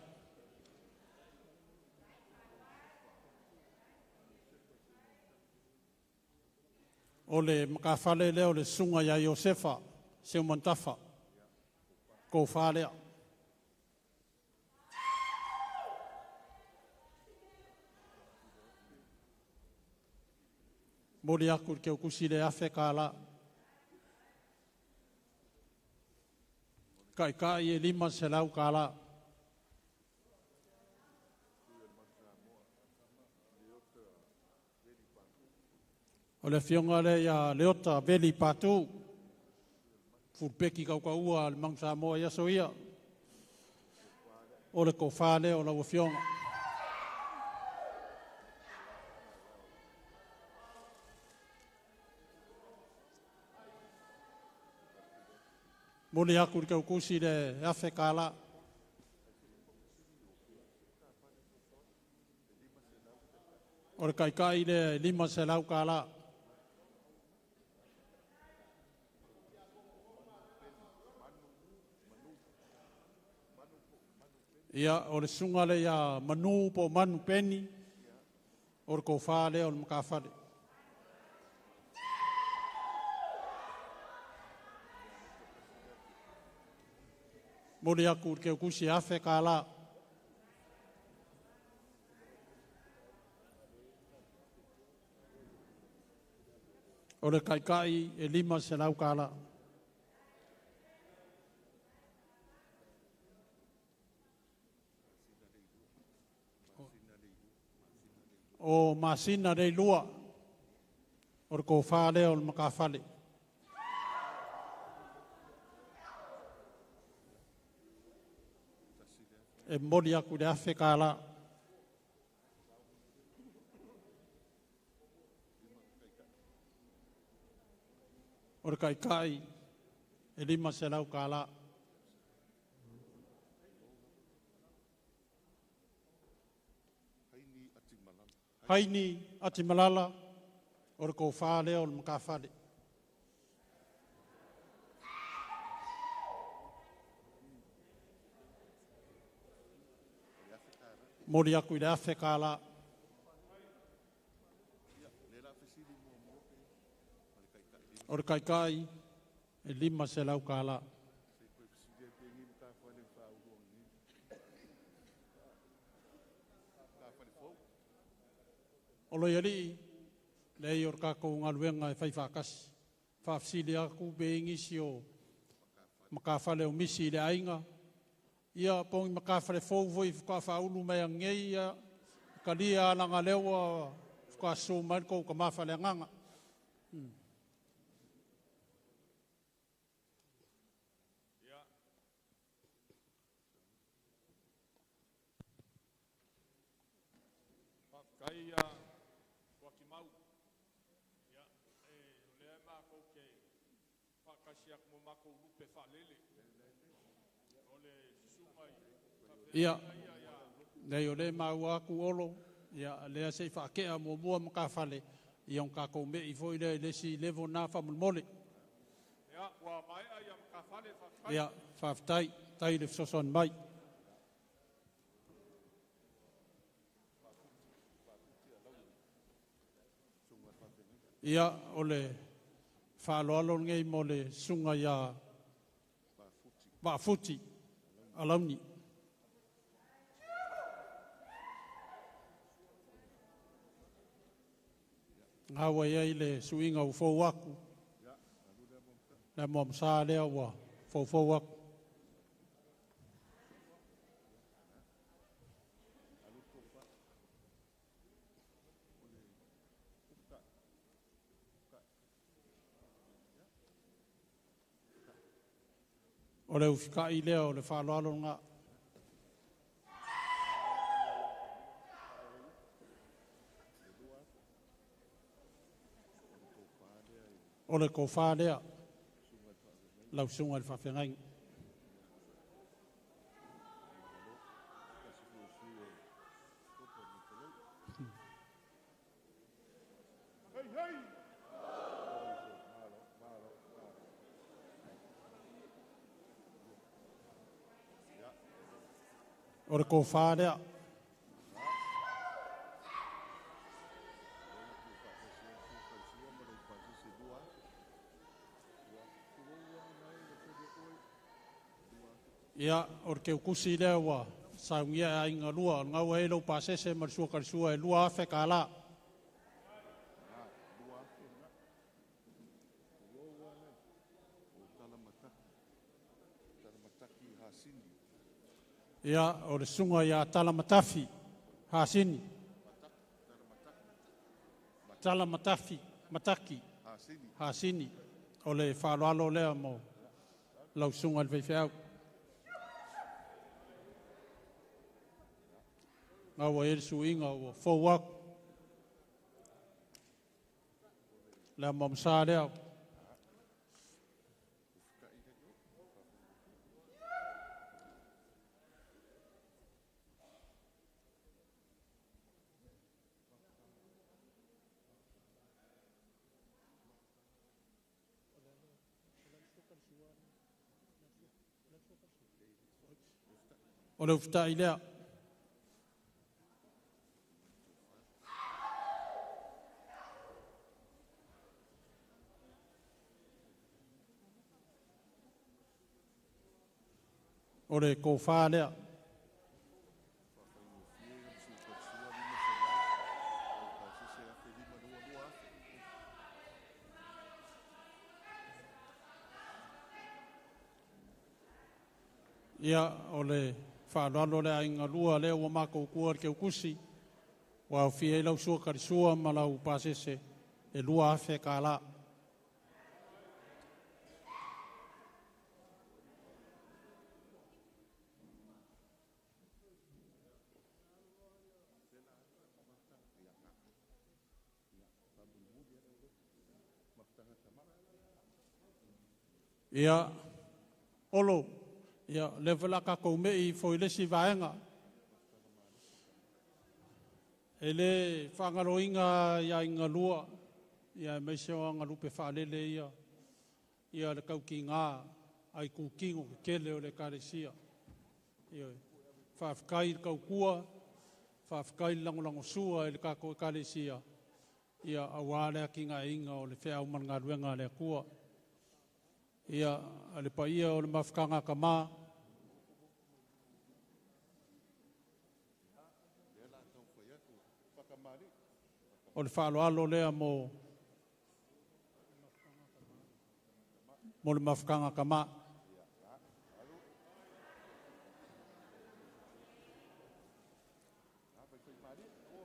O le makafale lea o le sunga ia Iosefa, Seumantafa, kofa lea. Moli aku le keukusi le $1,000. Kaikai e $500. O le afioga lea ia Leota Veli Patu, fulpeki kaukaua le Mount Samoa ia soia. O le kofa lea o lau afioga. Moli aku le kaukusi le $1,000. O le kaikai le $500. Ia o le sunga le ia Manu po Manu Peni, o le kofa lea o le makafale. Moli aku le keukusi $1,000. O le kaikai e $500. O masina le lua, o le kofa lea o le makafale. E moli aku le $1,000. O le kaikai e $500. Haini Atimalala, o le kofa lea o le makafale. Moli aku i le $1,000. O le kaikai e $500. O lo iali, lei o le kākou galuega e fai faakasi. Faafesili aku pe ingisi o makafale o misi i le aiga. Ia pongi makafale fou foi fuka whaulu mai angei ia kalia alanga lewa fuka su mai ko ka mafale nganga. Kai ia Tuakimau. Ia, e o lea makou ke whakasi aku mo makou lupe whaalele. O le susunga i Ia, nei o le maua aku olo, ia lea se i whaakea mua mua makawhale, ia on kākou me i foi lea i le si levo nā whamolmole. Ia, ua maea ia makawhale whawhai. Ia, whawhtai, tai le fesoasoani mai. Ia, o le whaaloalo ngei mo le sunga ia Vaafuti Alauni. Ngā wai ai le suinga u fou aku. Le mua msa lea ua fou fou aku. O le ufikai lea o le whaaloalo ngā. O le kōwhā lea, lau sunga le whawhengainga. O le kōwhā lea. Ia, o le keukusi lea ua saungia e ainga lua, o ngau e lau pasese ma le sua karisua e lua afe ka la. Ia, o le sunga ia Talamatafi, Hasini. Talamatafi, Mataki, Hasini. O le whaaloalo lea mo lau sunga le veifeau. Ngā ua e le suinga ua fou aku. Lea mo msa lea. O le ufitai lea. O le kōwhā lea. Ia, o le whaaloalo lea inga lua lea ua mākou kua le keukusi. Ua au fia i lau sua karisua ma lau pasese e lua afe ka la. Ia, olo, ia, le vela ka kou me i foi le si vaenga. E le whangaloinga ia inga lua, ia mai se o anga lupe whaalele ia, ia le kauki ngā, ai kukingo ke kele o le karesia. Ia, whaafkai le kaukua, whaafkai le langolango sua i le kako e karesia, ia awa le aki ngā inga o le whea uman ngā ruenga le akua. Ia, a le paia o le mafukanga ka mā. O le whaaloalo lea mo le mafukanga ka mā.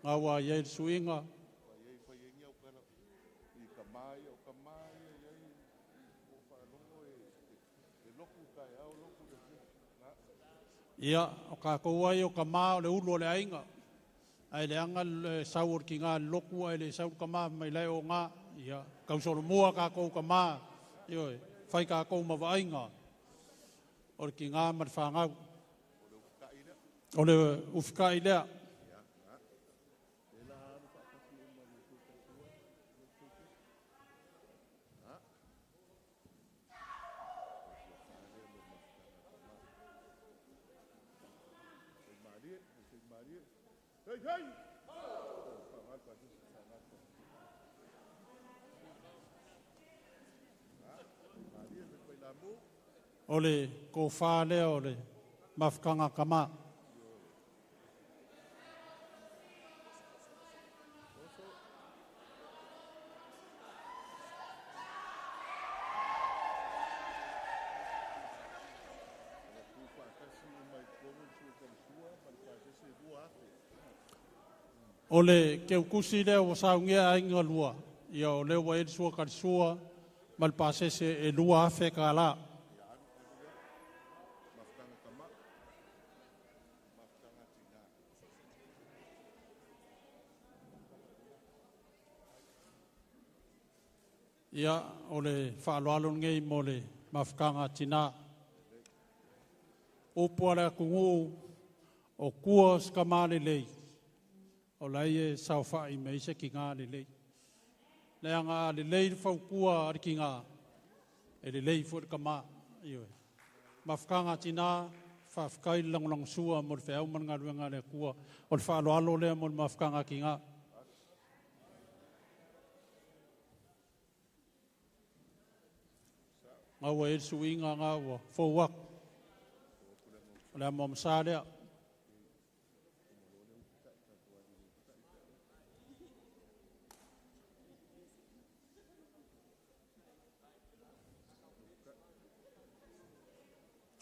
Ngā wā iei le suinga. Ia, o ka kouai o ka mā o le ulu o le ainga. Ae leaga le sau o le kigā i le lotu ae le sau le kamā mai lae o gā. Ia, kausolomua kākou kamā, ioe, fai kākou ma vaaiga o le kigā ma le fanau. O le ufikai lea. O le kofā lea o le mafutaga kamā. O le keukusi lea ua saugia aiga lua, ia o lea ua i ai le sua kalisua ma le pasese e 2,000 kālā. Ia, o le faaaloalo lenei mo le mafutaga tinā. Upu a le atunuu o tua o se kamā lelei, o lai e saofai mai se kigā lelei. Leaga a lelei le fautua a le kigā, e lelei foi le kamā. Ioe. Mafutaga tinā, faafetai le lagolagosua mo le feau ma le galuega a le Atua. O le faaaloalo lea mo le mafutaga kigā. Ngā ua e le suiga ngā ua fou aku. O le amo amasa lea.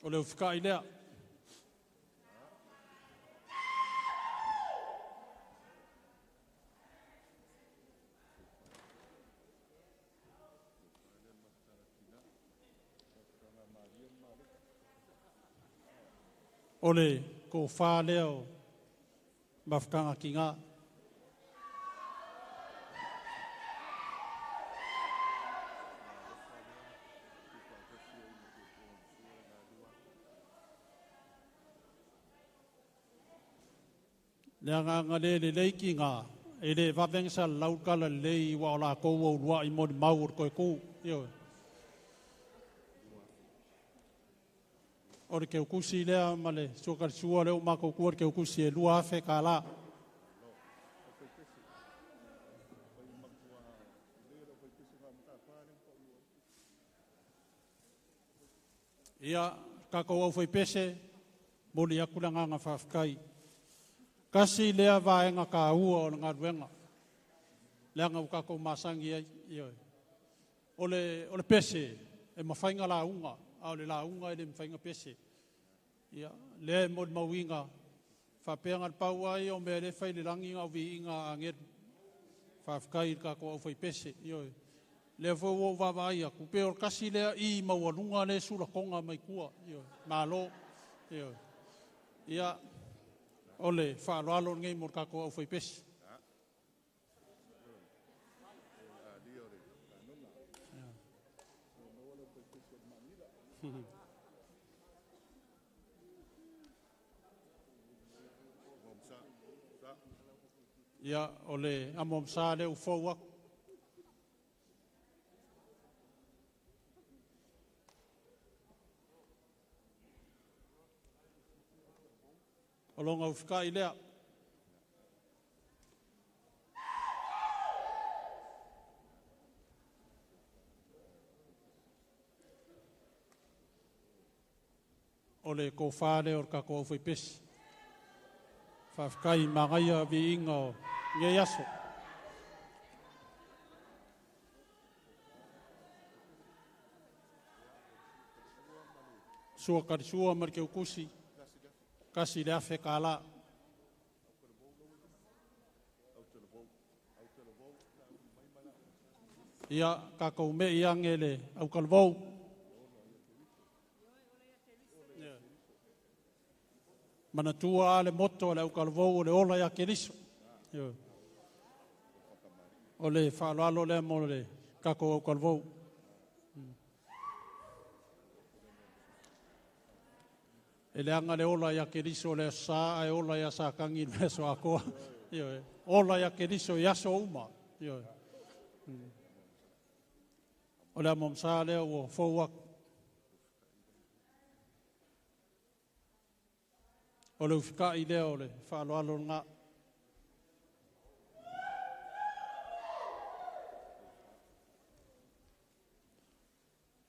O le ufikai lea. O le kofā lea o mafutaga kigā. Le agaga le lelei kigā, e le vavega sa lau kala lelei ua o lakou o uluai mo le mau o le koe kū. Ioe. O le keukusi lea ma le suakalisua lea o makou kua le keukusi e 2,000 kālā. Ia, kākou au whaipese, moli aku le agaga faafetai. Kasi lea vaega kāua o le galuega. Leaga ua kākou masangi ai. Ioe. O le pese, e mawhainga lauga, a o le lauga e le mawhainga pese. Ia, lea e moli mauiga, whapeanga le pau ai o mea le whai le rangi ngau vi inga angelu. Faafetai i le kākou au whaipese. Ioe. Lea foi ua ou vaavaai atu, pe o le kasi lea i maualuga le sulakoga mai tua. Ioe. Malo. Ioe. Ia, o le faaaloalo lenei mo le kākou au whaipese. Ia, o le amo amsa lea ua fou aku. O longa ufikai lea. O le kofā lea o le kākou au whaipese. Faafetai magaia viiga o nei aso. Sua karisua ma le keukusi, kasi le afe kālā. Ia, kākou me i ange le aukalvou. Manatua a le moto le aukalvou o le ola ia Keriso. Ioe. O le faaaloalo lea mo le tatou autalavou. E leaga le ola ia Keriso o le Aso Sa ae ola ia Satani i le aso atoa. Ioe. Ola ia Keriso i aso uma. Ioe. O le amo masa lea ua fou atu. O le ufikai lea o le faaaloalo lena.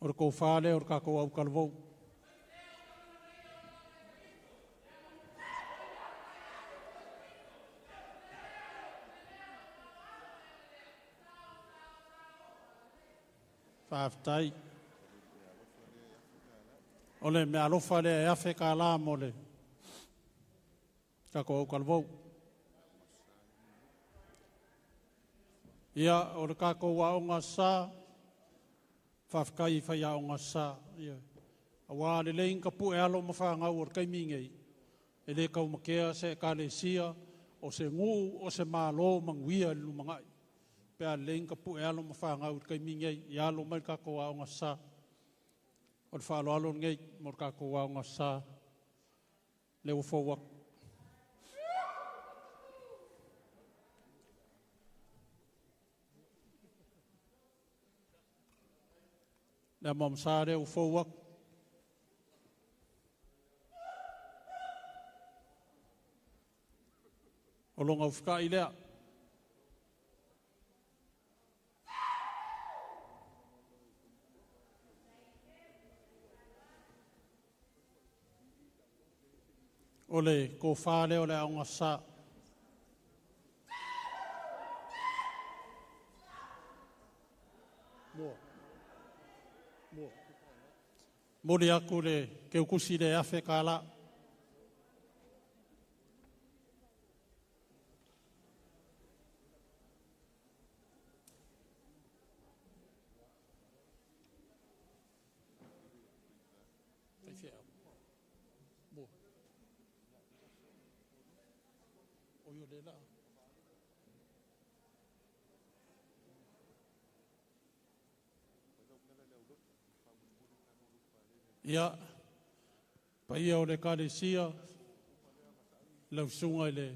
O le tofa lea o le tatou autalavou. Faafetai. O le meaalofa lea e $1,000 mo le tatou autalavou. Ia, o le tatou aoga sa, faafetai i faiaoga sa. Ia, auā lelei ni tapue alo ma fanau o le taimi nei, e le taumatea se ekalesia, o se nuu, o se malo manuia i le lumanai. Pe a lelei ni tapue alo ma fanau i le taimi nei, ia alo mai le tatou aoga sa. O le faaaloalo lenei mo le tatou aoga sa, lea ua fou atu. Le amo sa lea ua fou atu. O loga ufikai lea. O le tofa lea o le aoga sa. Mua. Moli atu le keukusi le $1,000. Mua. O i o le la. Ia, paia o le ekalesia, lau susuga i le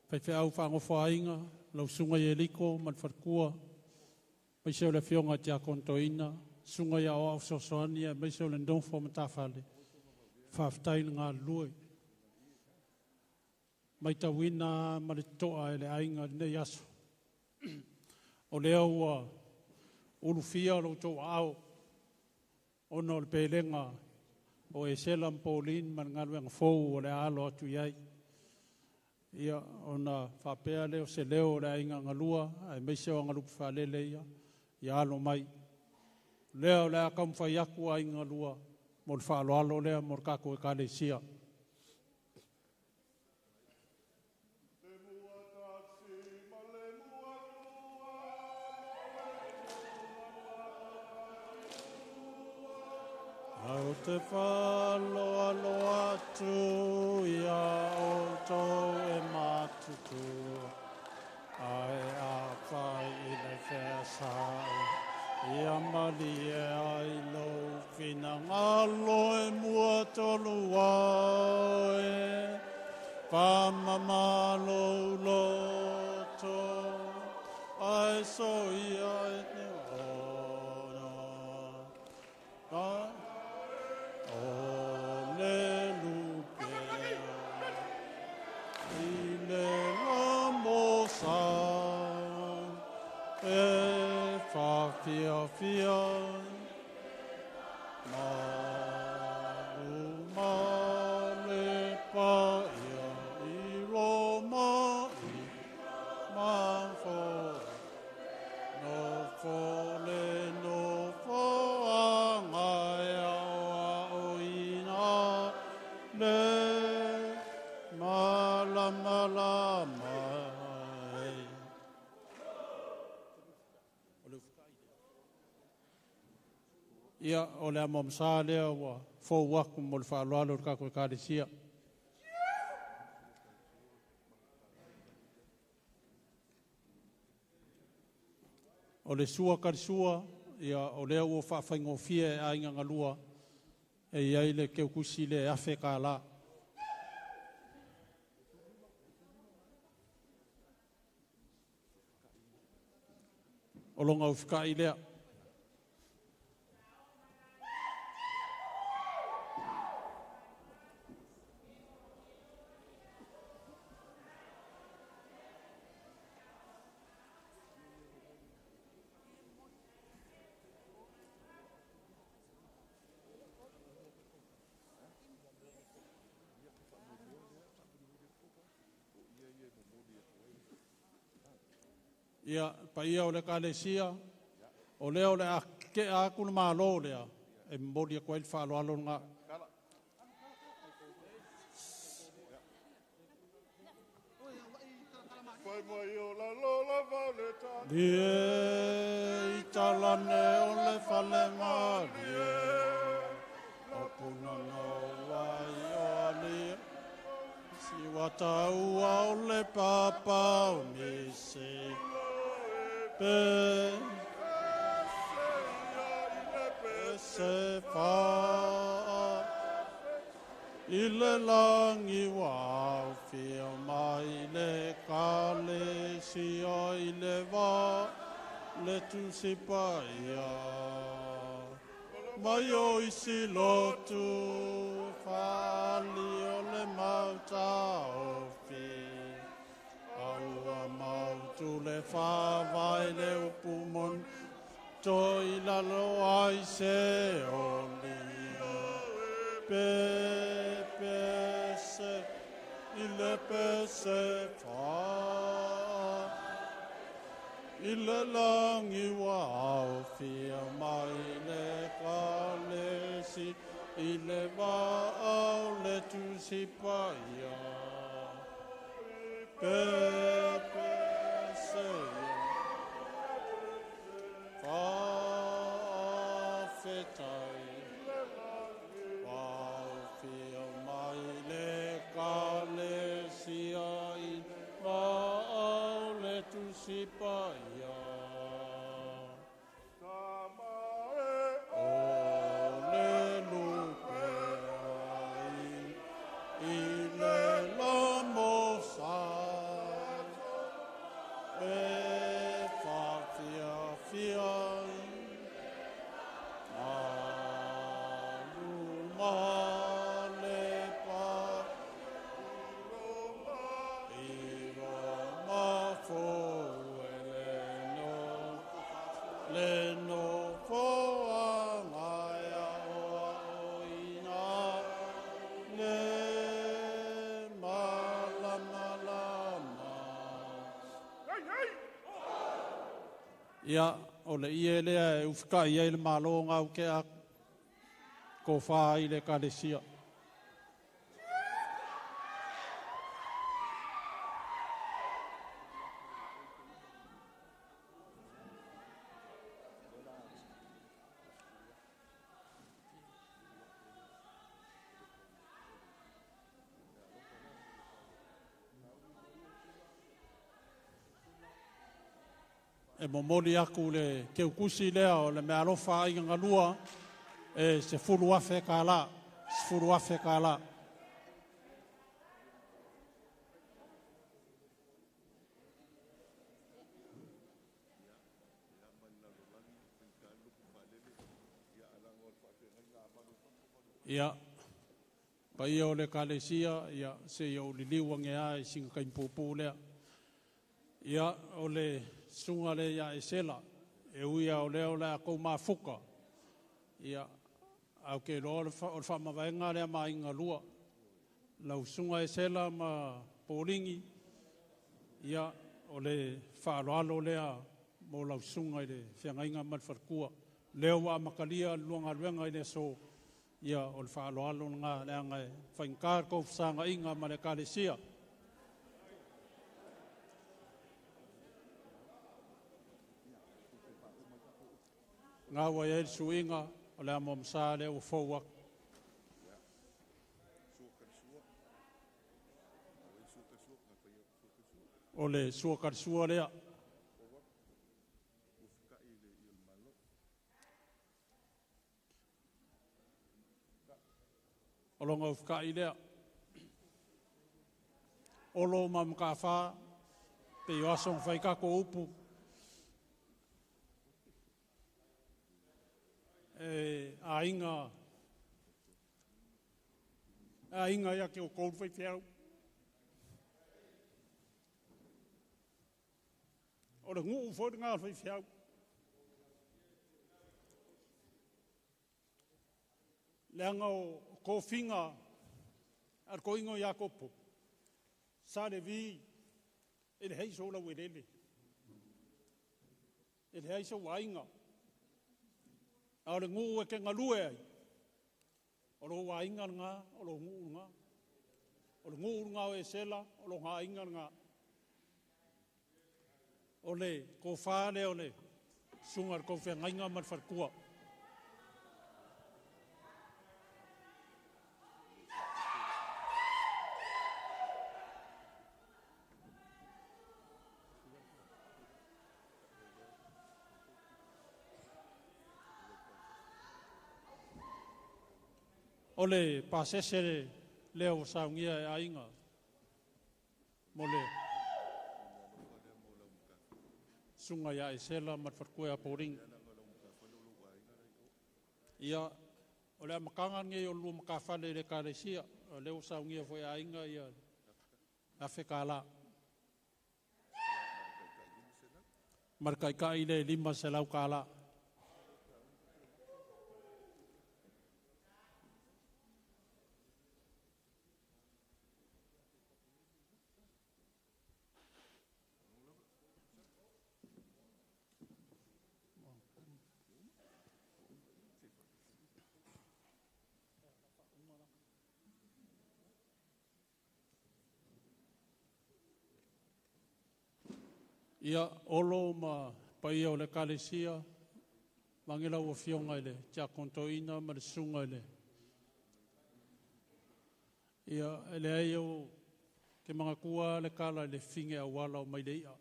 faifeau faagofoaiga, lau susuga i Eliko ma le faletua, aemaise o le afioga i Tiakono Toeaina, susuga i aoao fesoasoani, aemaise o le nofo a matafale, faafetai le galulue. Matauina ma le totoa e le aiga i lenei aso. O lea ua ulufia lo outou aao ona o le pelega o Esela ma Pauline ma le galuega fou o le a alo atu i ai. Ia, ona faapea lea o se leo o le aiga galua, aemaise o agalupe faalele ia, ia alo mai. Lea o le a taumafai atu aiga galua mo le faaaloalo lea mo le tatou ekalesia. Au te whaloalo atu ia outou e matutua, ae a whai i le wheasau, ia malie ai lou finagalo e mua tolu ai, whamamalo loto, ai so ia e te ona. Ka o le lupe i le lamosa e whawhiawhia maru ma le paia i Roma i manfo no fo le no fo anga e ao o ina le malama lama e. Ia, o le amo masa lea ua fou aku mo le faaaloalo o le tatou ekalesia. O le sua kalisua, ia o lea ua whaawhaingofia e ainga ngalua, e iai le keukusi le afe ka la. O longa ufika i lea. Ia, paia o le kalesia, o lea o le a ke a aku le malo lea, e moli a koe le whaaloalo ngā. Lie i talane o le fale malie, o puna noa i o alia, siwa taua o le papa o nisi, pe se fa i le langi wau fia mai le kale sia i le va le tusi paia mai o isi lotu whali o le mauta o fi aua mautu le whawai le upumon toi lalo ai se oli pe pe se i le pe se fa i le langi wau fia mai le kalesi i le vao le tusi paia pe pe se fa fetai wau fia mai le kalesia i vao le tusi paia o le lupe ai i le lomo sa e whawhia fia alu male pa i Roma fo e le no fo a ngai a o a o ina le malama lama. Ia, o le ie lea e ufika i ai le malo ngau ke a ko wha i le kalesia. E momoli aku le keukusi lea o le mealofa ai ngalua e se fulu afe ka la, se fulu afe ka la. Ia, paia o le kalesia, ia, se ia o liliu ange ai singa kaimpupu lea. Ia, o le sunga le ia esela, e uia o leo le a kou mafuka. Ia, au ke loa o le whaamavaenga lea ma inga lua. Lau sunga esela ma pōlingi, ia, o le whaaloalo lea mo lau sunga i le whiangainga ma le whalkua. Leo wa makalia luanga luenga i le so, ia, o le whaaloalo ngā lea ngai whaingkar kou whasanga inga ma le kalesia. Ngā wai e suinga, o le amo msa le o fōua. O le sua karisua lea. O loga ufika'i lea. Olo ma makafa, pe o aso fai kako upu. E aiga, aiga ia ke o kou fai fiau. O le nguu foi ngā fai fiau. Leaga o kofiga a le koiga o Iakopo, sa le vi e le heiso lau elele. E le heiso waiga. A o le nguu e ke ngalue ai. O lo waiga ngā, o lo nguu ngā. O le nguu ngā o e sela, o lo ngā inga ngā. O le kōwhā le o le sunga le kōwhea ngainga ma le wharkua. O le pasese le leo saungia e ainga mo le sunga ia e sela ma le wharkua a Poring. Ia, o le amakanga nge o lua makawhale le kalesia, o leo saungia fo e ainga ia afe ka la. Markai kai le lima se lau ka la. Ia olo ma paia o le kalesia, mangela ua fionga ile tia kontoina ma le sunga ile. Ia ele ai o ke mangakua le kala le finge awala o mai le ia.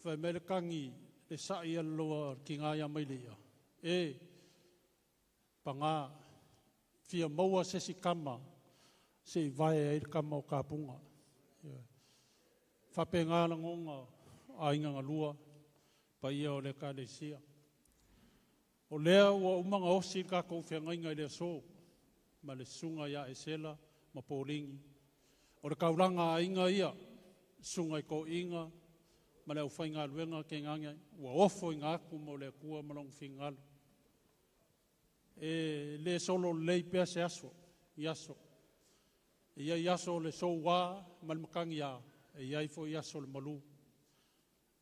Whai me le kangi le sa'i aloa ki ngā ia mai le ia. E panga fia maua se si kama se i vae ai le kama o kapunga. Ia. Whape ngā langonga a inga ngalua, paia o le kalesia. O lea ua umanga osi ka kou whengainga i le aso, ma le sunga ia esela ma pōlingi. O le kaulanga a inga ia, sunga i ko inga, ma le au whainga luenga ke ngange, ua ofo i ngā aku mo le kua ma longu whingalo. E le solo lei pea se aso, i aso. E ia i aso le soua ma le makangi a, e iai fo i aso le malu.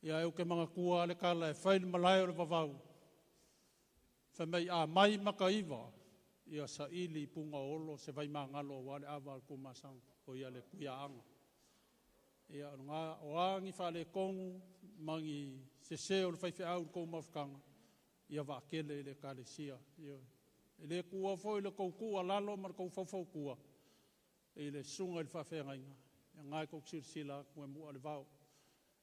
Ia eu ke mangakua le kala e whai le malae o le vavau. Whai mai a mai makaiva, ia sa ili punga olo se vai mangalo wa le awa al kumasang o ia le kuia anga. Ia ngā o angi whale kongu mangi se se o le whai au kou mafukanga, ia wa kele le kalesia. Ia, e le kua foi le kou kua lalo ma le kou faufau kua, e le sunga i le whawhengainga. Ia ngai kou sirsila kue mua le vau.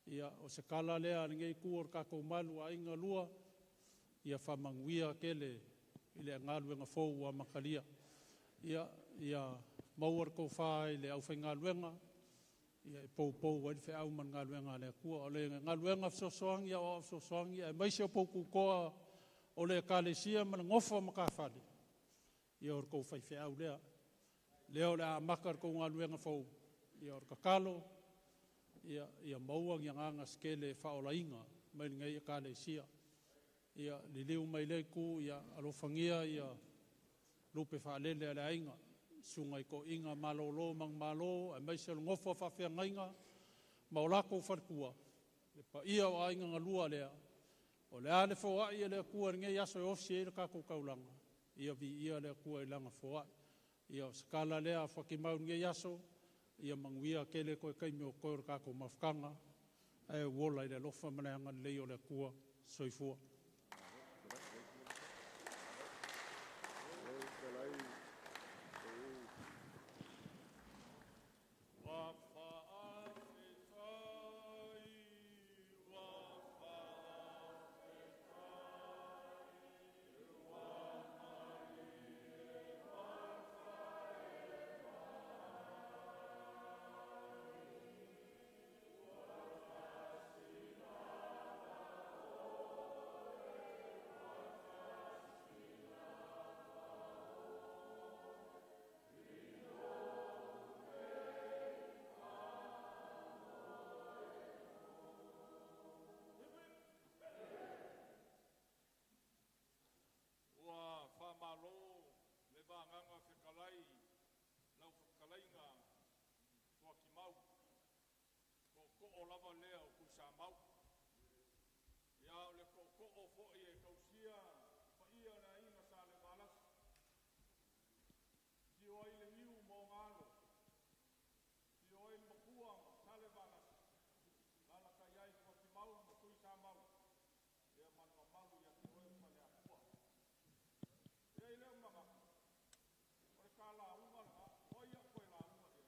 Ia o se kala lea ngei kua o kako malu a inga lua, ia whamanguia kele i le ngaluenga fou a makalia. Ia, ia maua kou whai le au whai ia e pou pou ai le wheau man ngaluenga le kua. O le ngaluenga fesoasoani ia o fesoasoani, e maise o pou kukoa o le kalesia ma le ngofa makawhale. Ia o kou whai wheau lea. Lea o le a maka kou ngaluenga fou. Ia o kakalo, ia, ia maua ngia nganga skele whaolainga mai ngai e kalesia. Ia liliu mai le ku, ia alofangia, ia lupe whaalele a le ainga. Sunga i ko inga malolo mang malo, e mai se ngofo whawhea ngainga, ma o lako wharkua. Le pa ia o ainga ngalua lea. O le ale foai e le kua ngei aso e osi e le kako kaulanga. Ia vi ia le kua i langa foai. Ia o skala lea whakimau ngei aso, ia manguia kele koe kai meo koe o kako mafukanga, e wola i le lofa mana lei o le kua soifua. Fuatimau, tootoo lava lea o Tuisamau. Ia o le tootoo foi e tausia paia o le aiga Salevalasi, afio ai le Niu ma ona alo, afio ai le Matua ma Salevalasi, alaalatai ai Fuatimau ma Tuisamau, ia ma le mamalu ia te oe le Faleatua. E i ai lea manatu, o le ta lauga lena, o ai au toe lauga i ai?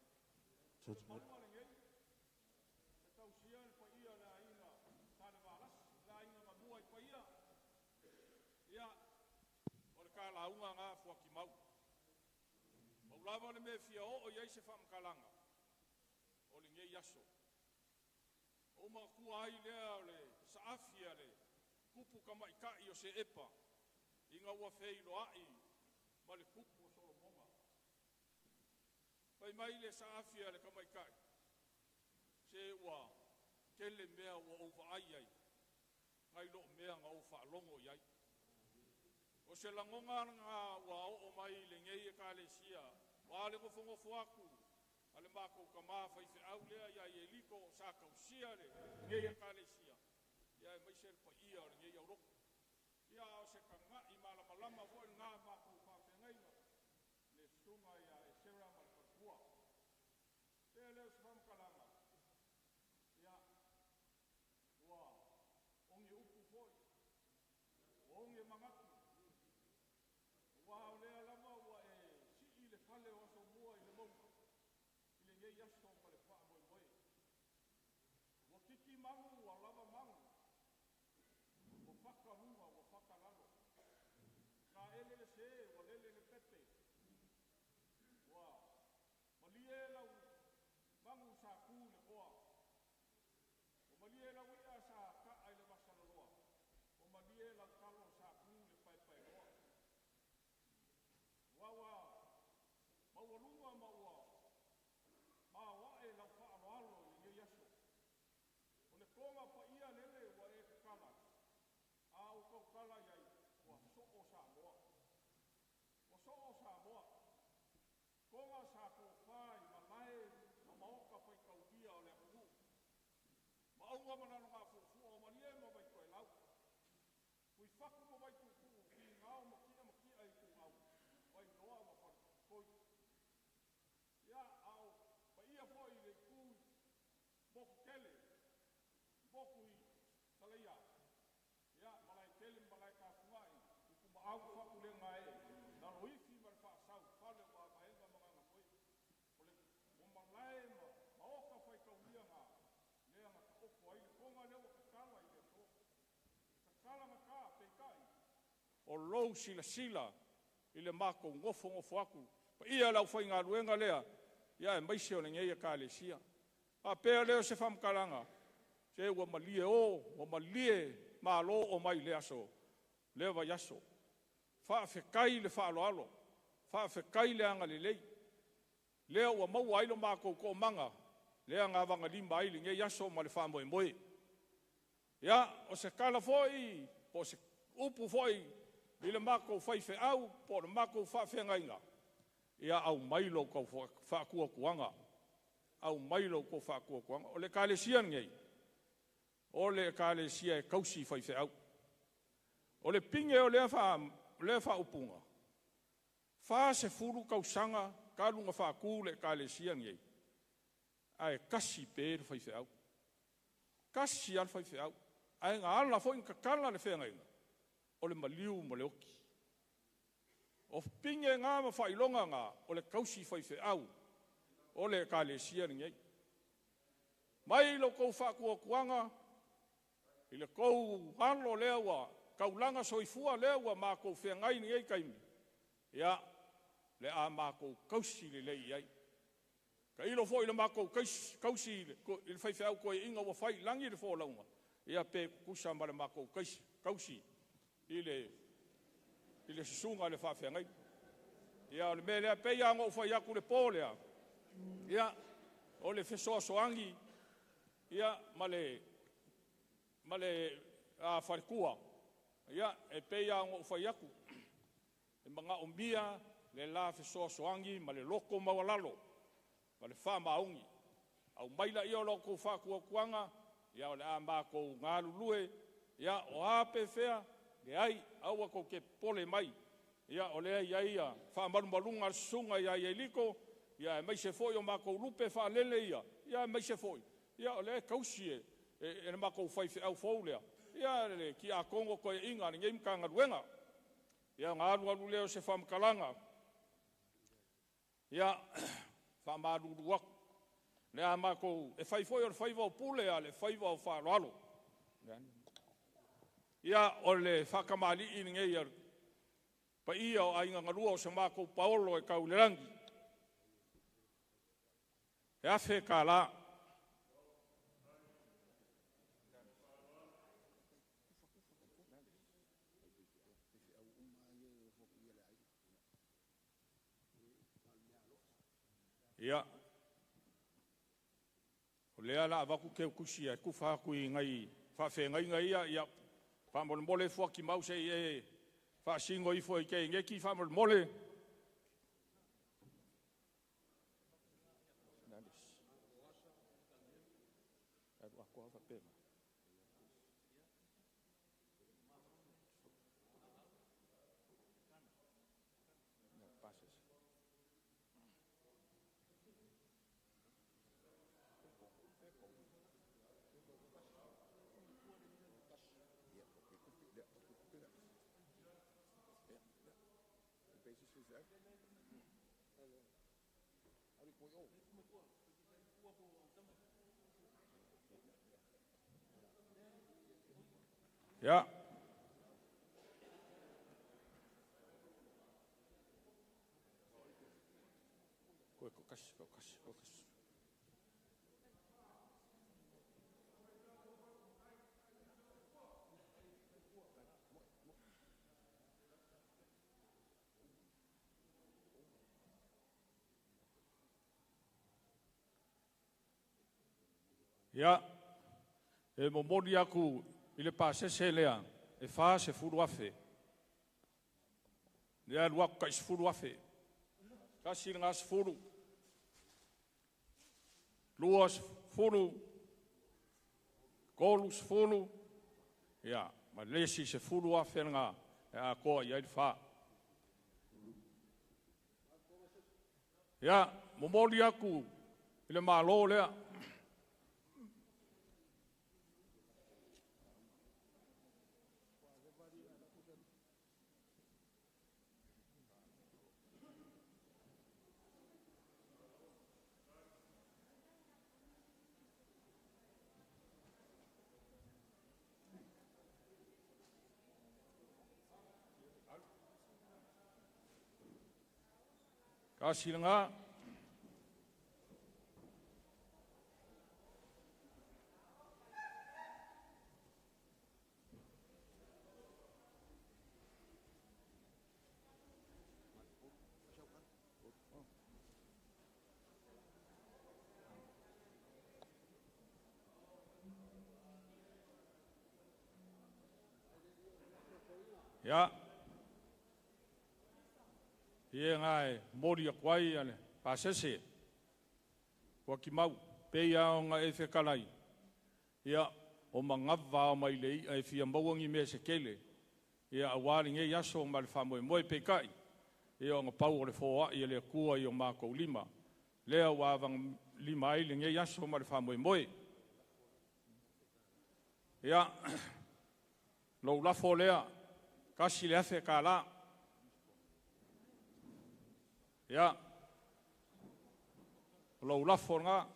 O le mauga lenei, e tausia le paia o le aiga Salevalasi, le aiga na mua i paia. Ia, o le ta lauga lena Fuatimau. Pau lava le mea e fia oo i ai se faamatalaga, o lenei aso. Ou manatua ai lea o le saafi a le tupu tamaitai o Seepa, ina ua feiloai ma le tupu o Solomona. Fai mai le saafi a le tamaitai, se ua tele mea ua ou vaai ai, nai lo mea na ou faalogo i ai. O se lagona lena ua oo mai i lenei ekalesia, ua le nofonofo atu a le matou tama faifeau lea ia Ieliko sa tausia lenei ekalesia, ia aemaise le paia o lenei aulotu. Ia a o se tagai malamalama foi lena matou faafeagaiga, le susuga ia Esera ma le faletua. Pea lea o se faamatalaga, ia, ua oge upu foi, ua oge manatu, aua o lea lava ua e sii le fale o Asomua i le mauga i lenei aso ma le faamoemoe. Ua titi magu ua lava magu, ua fata luga ua fata lalo, taele le se ua lele le pepe, ua malie lau magu sa tu i le toa, ua malie lau i'a sa ta'a i le vasaloloa, ua malie lau talo sa tu i le paepaeloa. Aua ua maualuga ma ua maoae lau faaaloalo i lenei aso. O le toga paia lele ua e tatala, a ou tautala i ai, ua soo Samoa. Ua soo Samoa. Toga sa tofa i malae ma maota faitaulia o le atunuu. Maauga ma Lalogafuafua o Malie ma Vaitoelau. Fuifatu ma Vaituutuu, Finao ma Tia ma Tia Ituau, Vailoa ma Faletoi. Ia, a o paia foi i le itu motu tele, motu i Salaia, ia, Malaetele ma Malaetafunai, Utumaau ma Fatulegae, Laloifi ma le Faasau, Fale o Mavaega ma Gagamoe. O le o malae ma maota faitaulia na, lea na taoto ai le toga lea ua tatala i le aso. Tatala gata, peitai, o lou silasila i le matou nofonofo atu, paia o le aufaigaluega lea, ia aemaise o lenei ekalesia. Faapea lea o se faamatalaga, se ua malie o, ua malie malo o mai i lea aso, lea vaiaso. Faafetai le faaaloalo, faafetai le agalelei, lea ua maua ai lo matou toomaga, lea na avagalima ai lenei aso ma le faamoemoe. Ia, o se tala foi, po o se upu foi i le matou faifeau, po o le matou faafeagaiga, ia aumai lo outou faatuatuaga, aumai lo outou faatuatuaga. O le ekalesia lenei, o le ekalesia e tausi faifeau. O le pine o lea faaupuga, 40 tausaga talu ona faatu le ekalesia lenei, ae tasi pea le faifeau. Tasi lava le faifeau. Ae na ala foi ona tatala le feagaiga, o le maliu ma le oti. O pine na ma faailoga na, o le tausi faifeau o le ekalesia lenei. Mai lo outou faatuatuaga, i le tou alo lea ua taulaga soifua lea ua matou feagai i lenei taimi, ia, le a matou tausi lelei i ai. Tailo foi i le matou tausi i le faifeau toeaina ua fai i lagi le folauga, ia pe tutusa ma le matou tausi i le susuga i le faafeagaiga. Ia, o le mea lea, pei lava ona ou fai atu i le po lea, ia, o le fesoasoani, ia, ma le faletua, ia, e pei lava ona ou fai atu, e manaomia le la fesoasoani ma le loto maualalo ma le faamaoni. Aumai laia o la outou faatuatuaga, ia o le a matou galulue, ia o a pe fea, leai, aua tou te popole mai. Ia o lea e i ai faamalumaluga a le susuga ia Ieriko, ia aemaise foi o matou lupe faalele ia, ia aemaise foi, ia o lea e tausi e le matou faifeau fou lea, ia le tiakono toeaina a lenei Matagaluega. Ia ona alu alu lea o se faamatalaga, ia faamalulu atu, o le a matou, e fai foi o le faiva o pule a o le faiva o faaaloalo. Ia, o le faatamalii lenei a le paia o Aiga na Lua o so matou paolo e tau i le lagi, e $1,000. Ia, o lea o le a avatu teutusi e tufa atu i nai faafeagaiga ia, ia faamolemole Fuatimau se i e faasino ifo i teineti faamolemole. Ia. Ia, e momoli atu i le pasese lea e $40,000. Lea alu atu tai $10,000. Tasi lena sefulu, 20, 30, ia, ma le isi $10,000 lena e atoa i ai le fa. Ia, momoli atu i le Malo lea. Tasi lena. Ia, ia lena e momoli atu ai le pasese, Fuatimau, pei lava ona e fetalai, ia, o manava ao mai le ia e fia maua ni mea se tele, ia aua lenei aso ma le faamoemoe peitai, ia ona pau o le foai e le Atua i o matou lima, lea ua avagalima ai lenei aso ma le faamoemoe. Ia, lou lafo lea, $1,000. Ia, o lou lafo lena,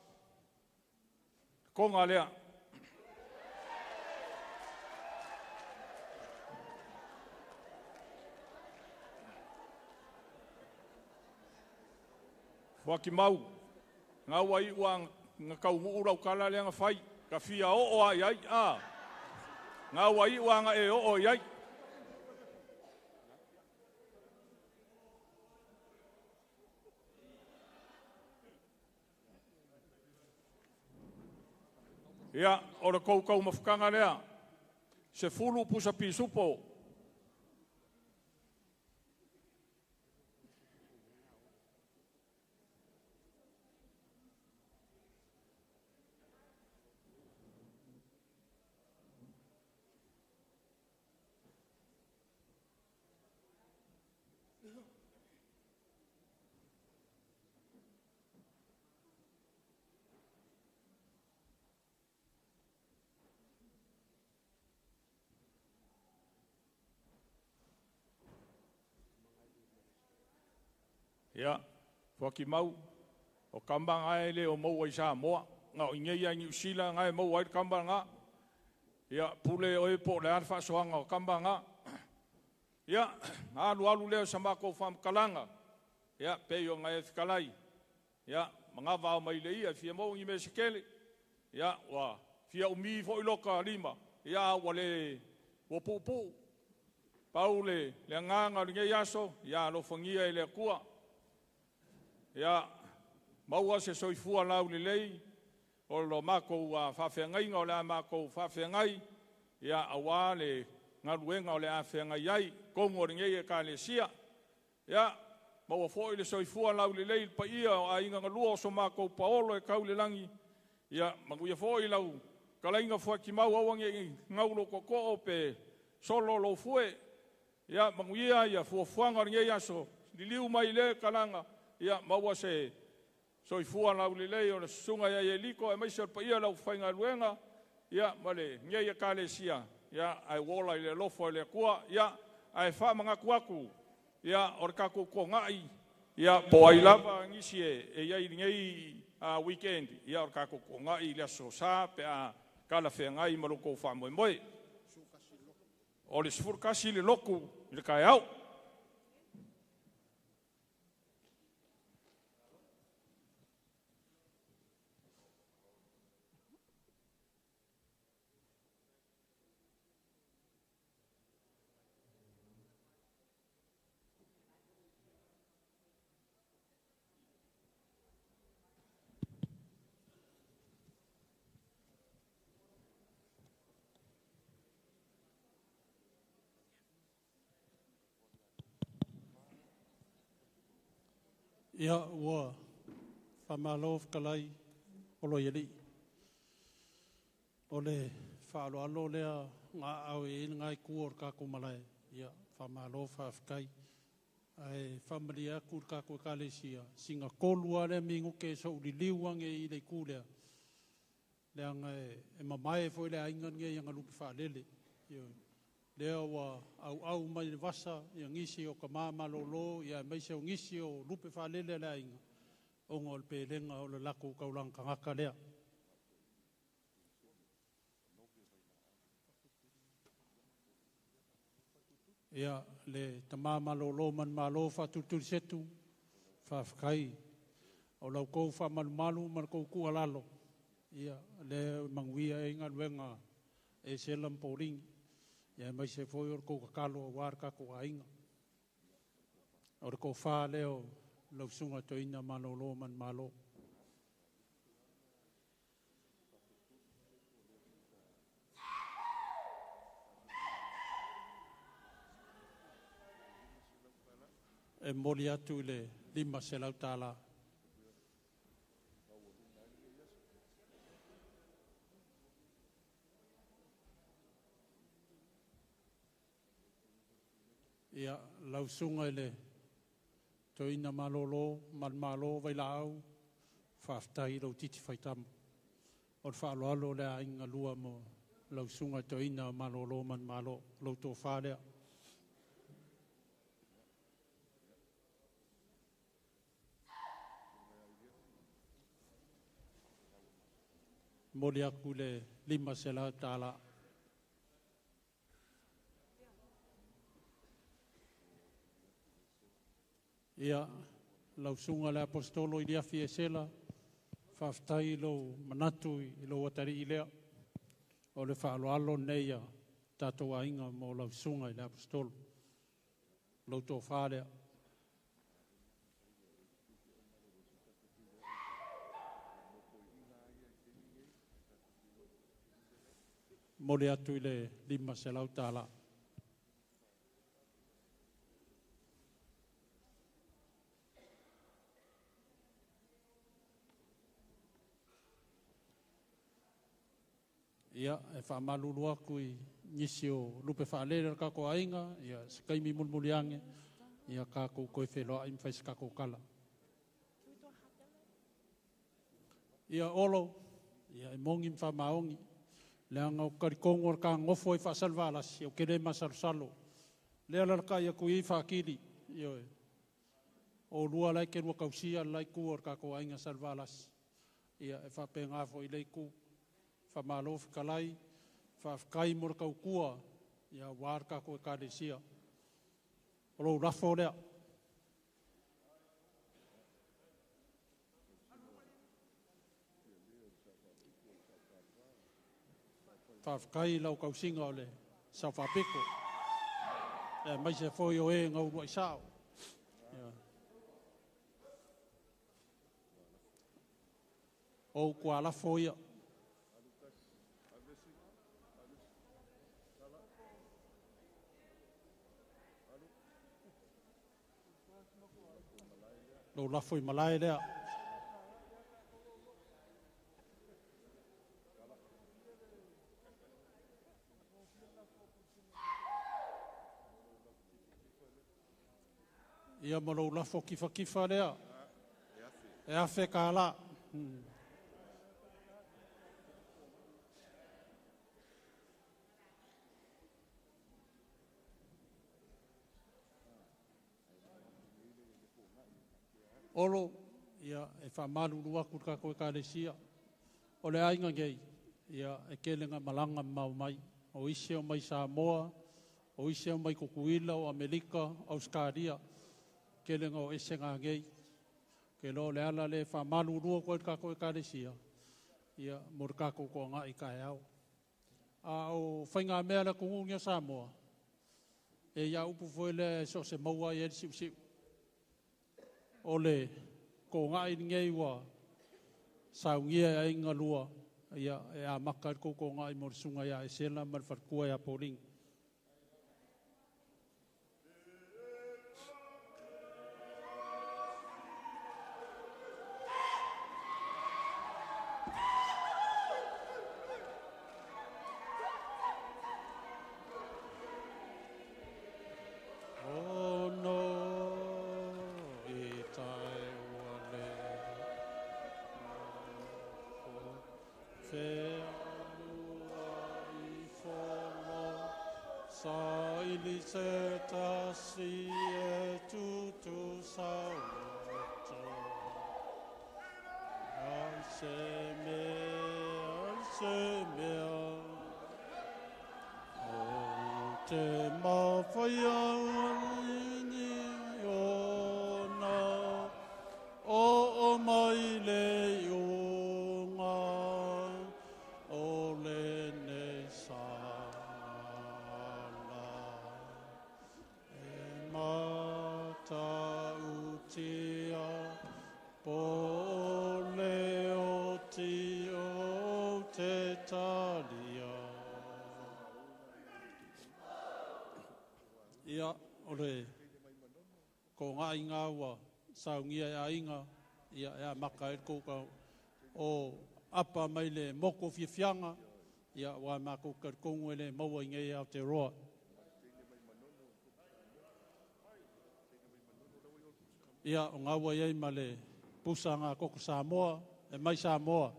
toga lea. Fuatimau, na ua iu na taunuu lau tala lea na fai, ta fia oo lava i ai, a. Na ua iu lava na e oo i ai. Ia, o le tou taumafataga lea, 10 pusa pisupo. Ia, Fuakimau, o kama gae le o maua i Samoa, na o inei ai Niu Sila gae maua ai le kama ga. Ia, pule oe po o le a le faasoaga o kama ga. Ia, alu alu lea o sa makou faamatalaga, ia, pei ona e fetalai, ia, manava ao mai le ia e fia maua ni mea se tele. Ia, ua fia umi foi loka lima, ia, ua le, ua puupuu. Pau le agaga o lenei aso, ia alofagia e le Atua. Ia, maua se soifua laulelei o lo matou faafeagaiga o le a matou faafeagai, ia, aua le galuega o le a feagai ai, totonu o lenei Ekalesia. Ia, maua foi le soifua laulelei i le paia o aiga na lua o so matou paolo e tau i le lagi, ia, manuia foi lau talaiga Fuatimau, aua ne i gau lou tootoo pe solo lou fue. Ia, manuia ia fuafuaga o lenei aso, liliu mai le talaga, ia, maua se soifua laulelei o le susuga ia Ieliko, aemaise o le paia o le aufaigaluega, ia, ma lenei Ekalesia, ia, ae ua ola i le alofa o le Atua. Ia, ae faamanatu atu, ia, o le tatou togai, ia, po o ai lava nisi e i ai i lenei weekend, ia, o le tatou togai i le aso Sa pe a talafeagai ma lo outou faamoemoe. O le 11 le lotu i le taeao. Ia, ua faamalo fetalai o lo ialii. O le faaaloalo lea nga au e i ngā i o le kākou malae. Ia, faamalo faafetai. Ae faamalie atu le kākou Ekalesia, singa tolu lava lea minute so'u liliu ane i le itu lea, leaga e mamae foi le aiga lenei ia galupe faalele. Ioe. Lea ua auau mai le vasa ia nisi o tama malolo, ia aemaise o nisi o lupe faalele a le aiga, ona o le pelega o le latou taulaga tagata lea. Ia, le tama malolo manumalo faatulitulisetu, faafetai o lau tou faamalumalu ma le tou tuualalo, ia, lea e manuia ai galuega e Sela ma Pauline, ia aemaise foi o le tou tatalo aua le tatou aiga. O le tofa lea o lau susuga toeaina malolo manumalo. E momoli atu i le $500. Ia, lau susuga i le toeaina malolo manumalo Vailaau, faafetai i lou titi faitama. O le faaaloalo o le aiga lua mo lau susuga i toeaina malolo manumalo, lou tofa lea. Momoli atu le $500. Ia, lau susuga i le Aposetolo Iliafi Esera, faafetai i lou manatu i lou atalii lea. O le faaaloalo lenei a tatou aiga mo lau susuga i le Aposetolo. Lou tofa lea. Momoli atu i le $500. Ia, e faamalulu atu i nisi o lupe faalele o le tatou aiga, ia se taimi mulimuli ane, ia tatou toe feiloai ma fai se tatou tala. Ia Olo, ia e moni ma faamaoni, leaga ou te talitonu o le ta nofo ai faasalevalasi, ou te le masalosalo. Lea la laka'i atu i faakili, ioe. O lua lai ke lua kausia lai ku o le kākou aiga Salevalasi. Ia e faapega foi lei ku. Faamalo fetalai, faafetai mo le tautua, ia ua le kākou ekalesia. O lou lafo lea. Faafetai lau kausiga o le sao faapito. E mai se foi o e ngau luai sao. Ia. O kua lafo ia. Lou lafo i malae lea. Ia ma lou lafo kifakifa lea. E afe ka la. Olo, ia, e whamalulu aku le kākou ekalesia. O le aiga nei, ia, e kele ngā malanga mau mai. O isi o mai Samoa, o isi o mai Kukuila, o Amerika, Australia, kele ngā o ese ngā ngei. Ke lo le ala le whamalulu aku le kākou ekalesia, ia, mo le kākou koa ngā i kae au. A o whainga mea le kungu o Samoa, e ia upu foi le so se maua i e siu siu. O le ko ngai ngei wa saungia e ainga lua ia e a maka ko ko ngai mo sunga ia e sela ma le fatkua ia Pauline. Ia, o le ko ngā inga ua saungia e a inga, ia e a maka e kouka o apa mai le moko fiafianga, ia wa mako karkongu e le maua i ngei Aotearoa. Ia, o ngā ua iai ma le pusa ngā koko Samoa, e mai Samoa,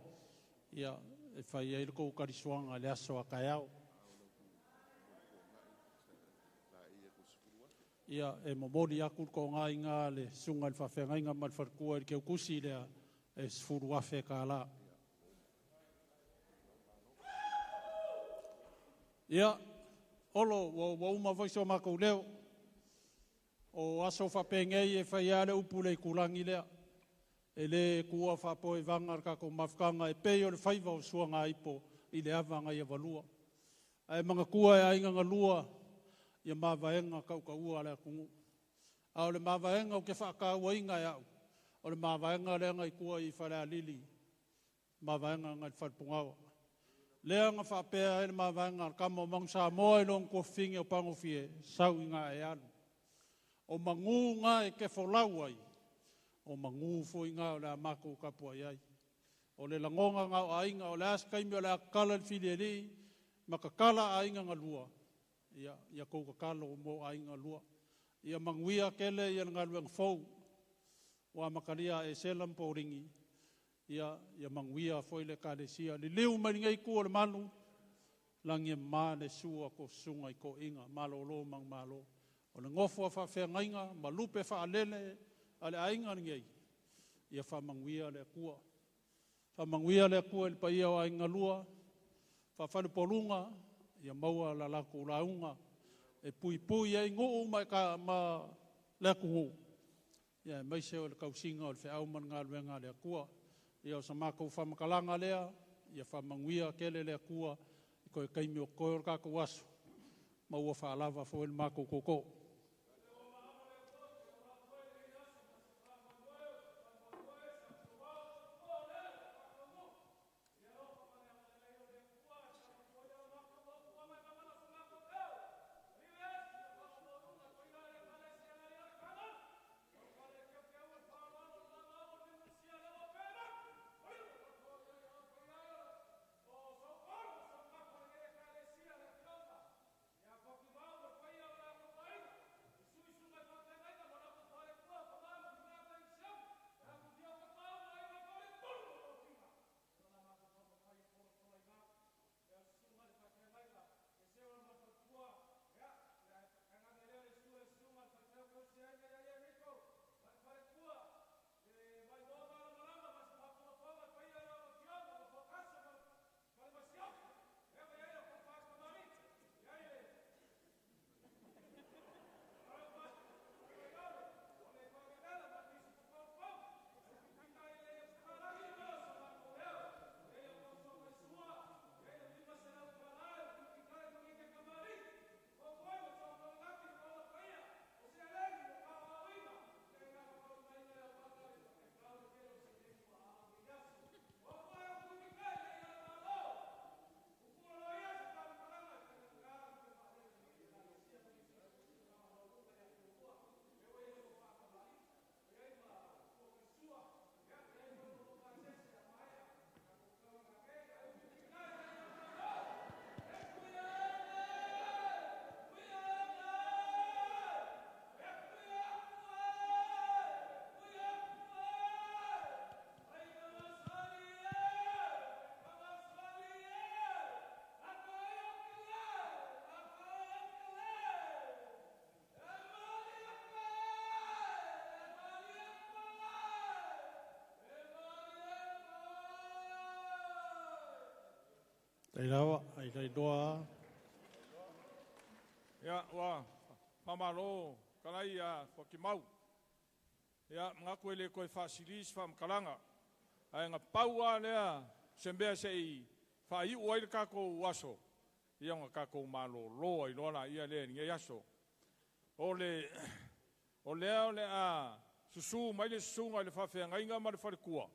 ia, e whai ai le kou karisuanga le aso a kaeau. Ia, e momoli aku ko ngā inga le sunga le whawhengainga ma le wharkua i le keukusi lea e sefulu afe ka la. Ia, olo, ua uma foi so mākou leo. O aso whapengei e whai ale upu le kulangi lea. E le kua whapoe vanga le kako mafukanga e pei o le whaiva o sua ngā ipo i le avanga ia valua. Ae manga kua e ainga ngā lua ia mavaenga kaukaua le akungu. A o le mavaenga o ke whaakaua inga e au. O le mavaenga le ngai kua i whare alili. Mavaenga ngai wharepungawa. Lea nga whaapea e le mavaenga kama o mangu Samoa i long kua finge o pangofie sau i ngā e alu. O mangu ngā e ke folau ai. O mangu fo i ngā o le a mako kapua i ai. O le langonga ngā o ainga o le askaimi o le akala le fili e li, makakala ainga ngā lua. Ia, ia kou kakalo mo ainga lua. Ia manguia kele ia ngā luang fou. Wa makalia e selam poringi. Ia, ia manguia foi le kalesia. Le liu mai ngai ku o le malu. Langi ma le sua ko sunga i ko inga. Malo lo mang malo. O le ngofo a whawhengainga, ma lupe whaalele, a le aiga lenei, ia faamanuia le Atua. Faamanuia le Atua i le paia o aiga lua, faafalepoluga, ia maua la latou lauga, e puipui ai nuu ma, ma le atunuu, ia aemaise o le tausiga o le feau ma le galuega a le Atua. Ia o sa matou faamatalaga lea, ia faamanuia tele le Atua i toe taimi o totoe o le tatou aso, ma ua faalava foi le matou tootoo. Tai lava, ai lai loa. Ia, ua faamalo talai ia Fuatimau. Ia, manatu e le toe faasili se faamatalaga. Ae na pau lava lea se mea se i faaiu ai le tatou aso, ia ona tatou malolo ai loa laia lea i lenei aso. O le, o lea o le a susu mai le susuga i le faafeagaiga ma le faletua,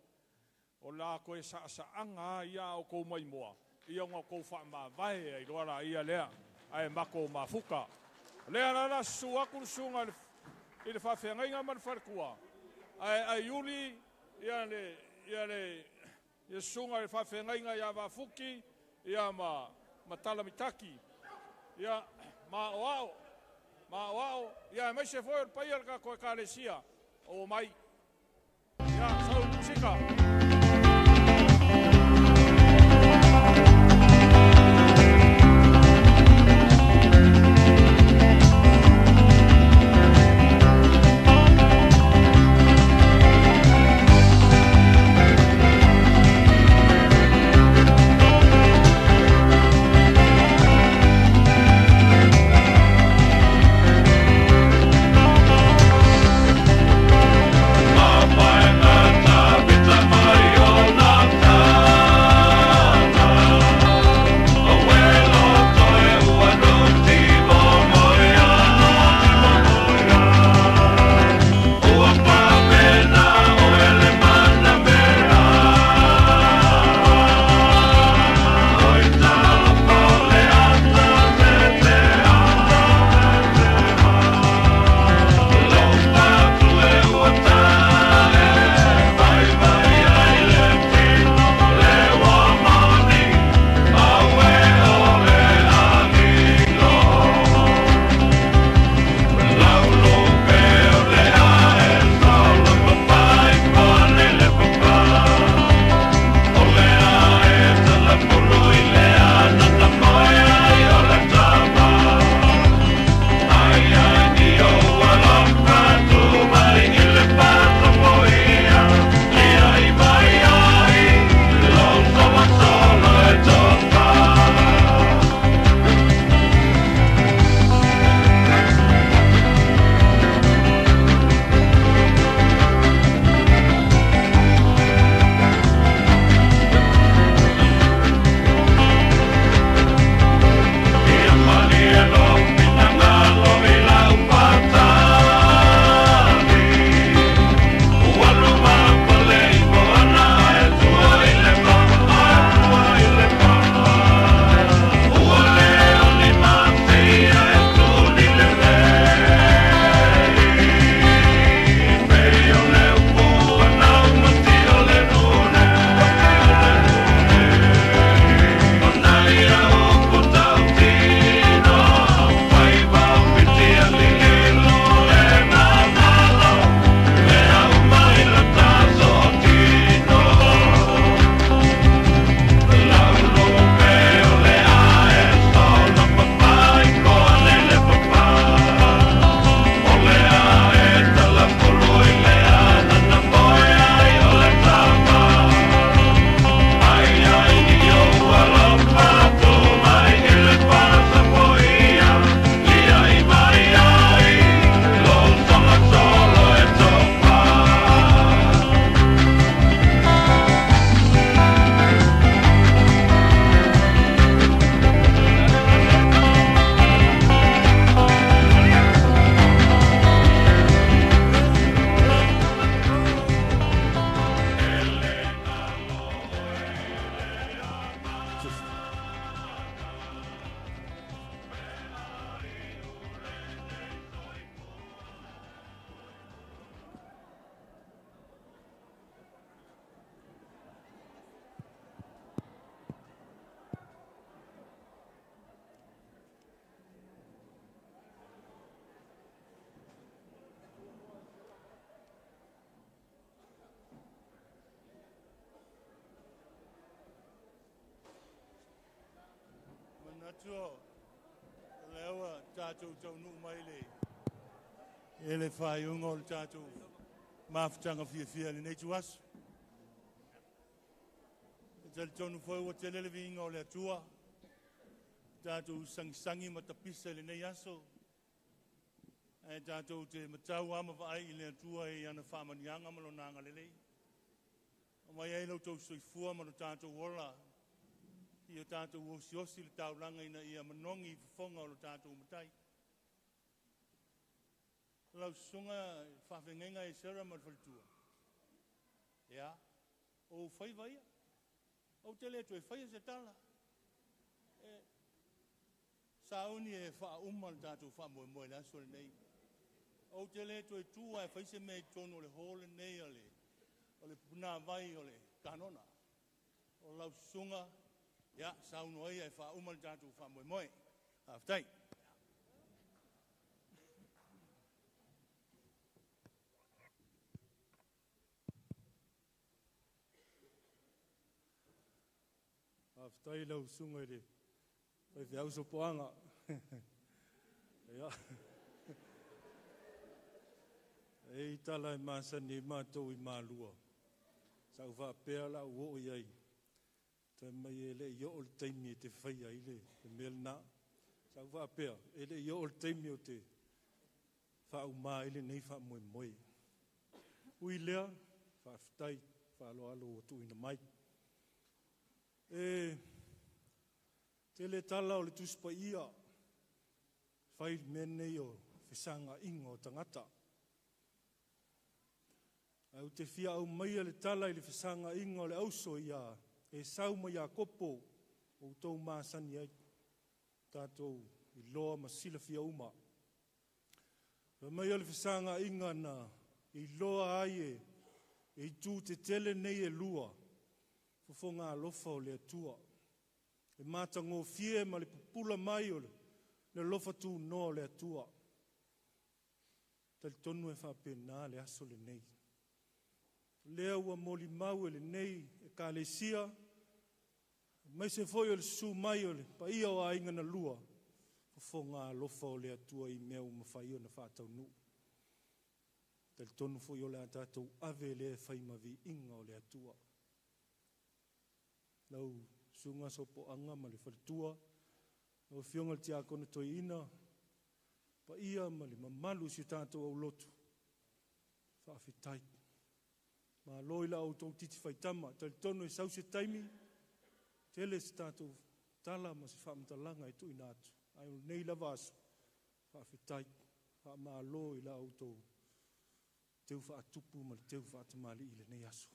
o le a toe saasaaga lava ia a outou maimoa, ia ona outou faamavae ai loa laia lea, ae matou mafuta. O lea la o le a susu atu le susuga i le faafeagaiga ma le faletua, ae aiuli ia le, ia le, ia susuga i le faafeagaiga ia Vafuki ia ma, ma Talamitaki, ia ma Aoao, ma Aoao, ia aemaise foi o le paia o le tatou Ekalesia o omai. Ia, sau musika. manatu o lea ua tatou taunuu mai i le faaiuga o le tatou mafutaga fiafia i lenei ituaso. E talitonu foi ua tele le viiga o le Atua, tatou sagisagi ma tapisa i lenei aso, ae tatou te matau lava ma vaai i le Atua i ana faamanuiaga ma Lona agalelei. Aumai ai lo outou soifua ma lo tatou ola, ia tatou osiosi le taulaga ina ia manogi i fofoga o lo tatou Matai. Lau susuga faafeagaiga e Sarah ma le faletua, ia, o ou faiva ia, ou te le toe faia se tala. E sauni e faauma le tatou faamoemoe i le aso lenei. Ou te le toe tu ae fai se mea i totonu o le hall lenei o le punavai o le kanona. O lau susuga, ia, saunoa ia e faauma le tatou faamoemoe. Faafetai. Faafetai lau susuga i le faifeau Sopoaga. Ia. E i tala e masani ai matou i Malua. Sa ou faapea la ou oo i ai. Fai mai e le i oo le taimi e te faia ai le mea lena. Sa ou faapea, e le i oo le taimi o te faauma ai lenei faamoemoe. Ui lea, faafetai faaaloalo ua tuuina mai. E tele tala o le Tusi Paia fai le mea nei o fesagaiga o tagata. Ae ou te fia aumaia le tala i le fesagaiga o le auso ia Esau ma Iakopo o outou masani ai, tatou iloa ma silafia uma. Fai mai o le fesagaiga na iloa ai e itu tetele nei e lua, fofoga alofa o le Atua, le matagofie ma le pupula mai o le alofa tunoa o le Atua. Talitonu e faapena le aso lenei. Lea ua molimau e lenei Ekalesia, aemaise foi o le susu mai o le paia o aiga na lua, fofoga alofa o le Atua i mea ua mafai ona faataunuu. Talitonu foi o le a tatou ave lea e fai ma viiga o le Atua. Lau susuga Sopoaga ma le faletua, lau afioga i le Tiakono Toeaina, paia ma le mamalu o si o tatou aulotu, faafetai. Malo i la outou titi faitama, talitonu e sau se taimi, tele se tatou tala ma se faamatalaga e tuuina atu. Ae o lenei lava aso, faafetai, faamalo i la outou teu faatupu ma le teu faatamalii i lenei aso.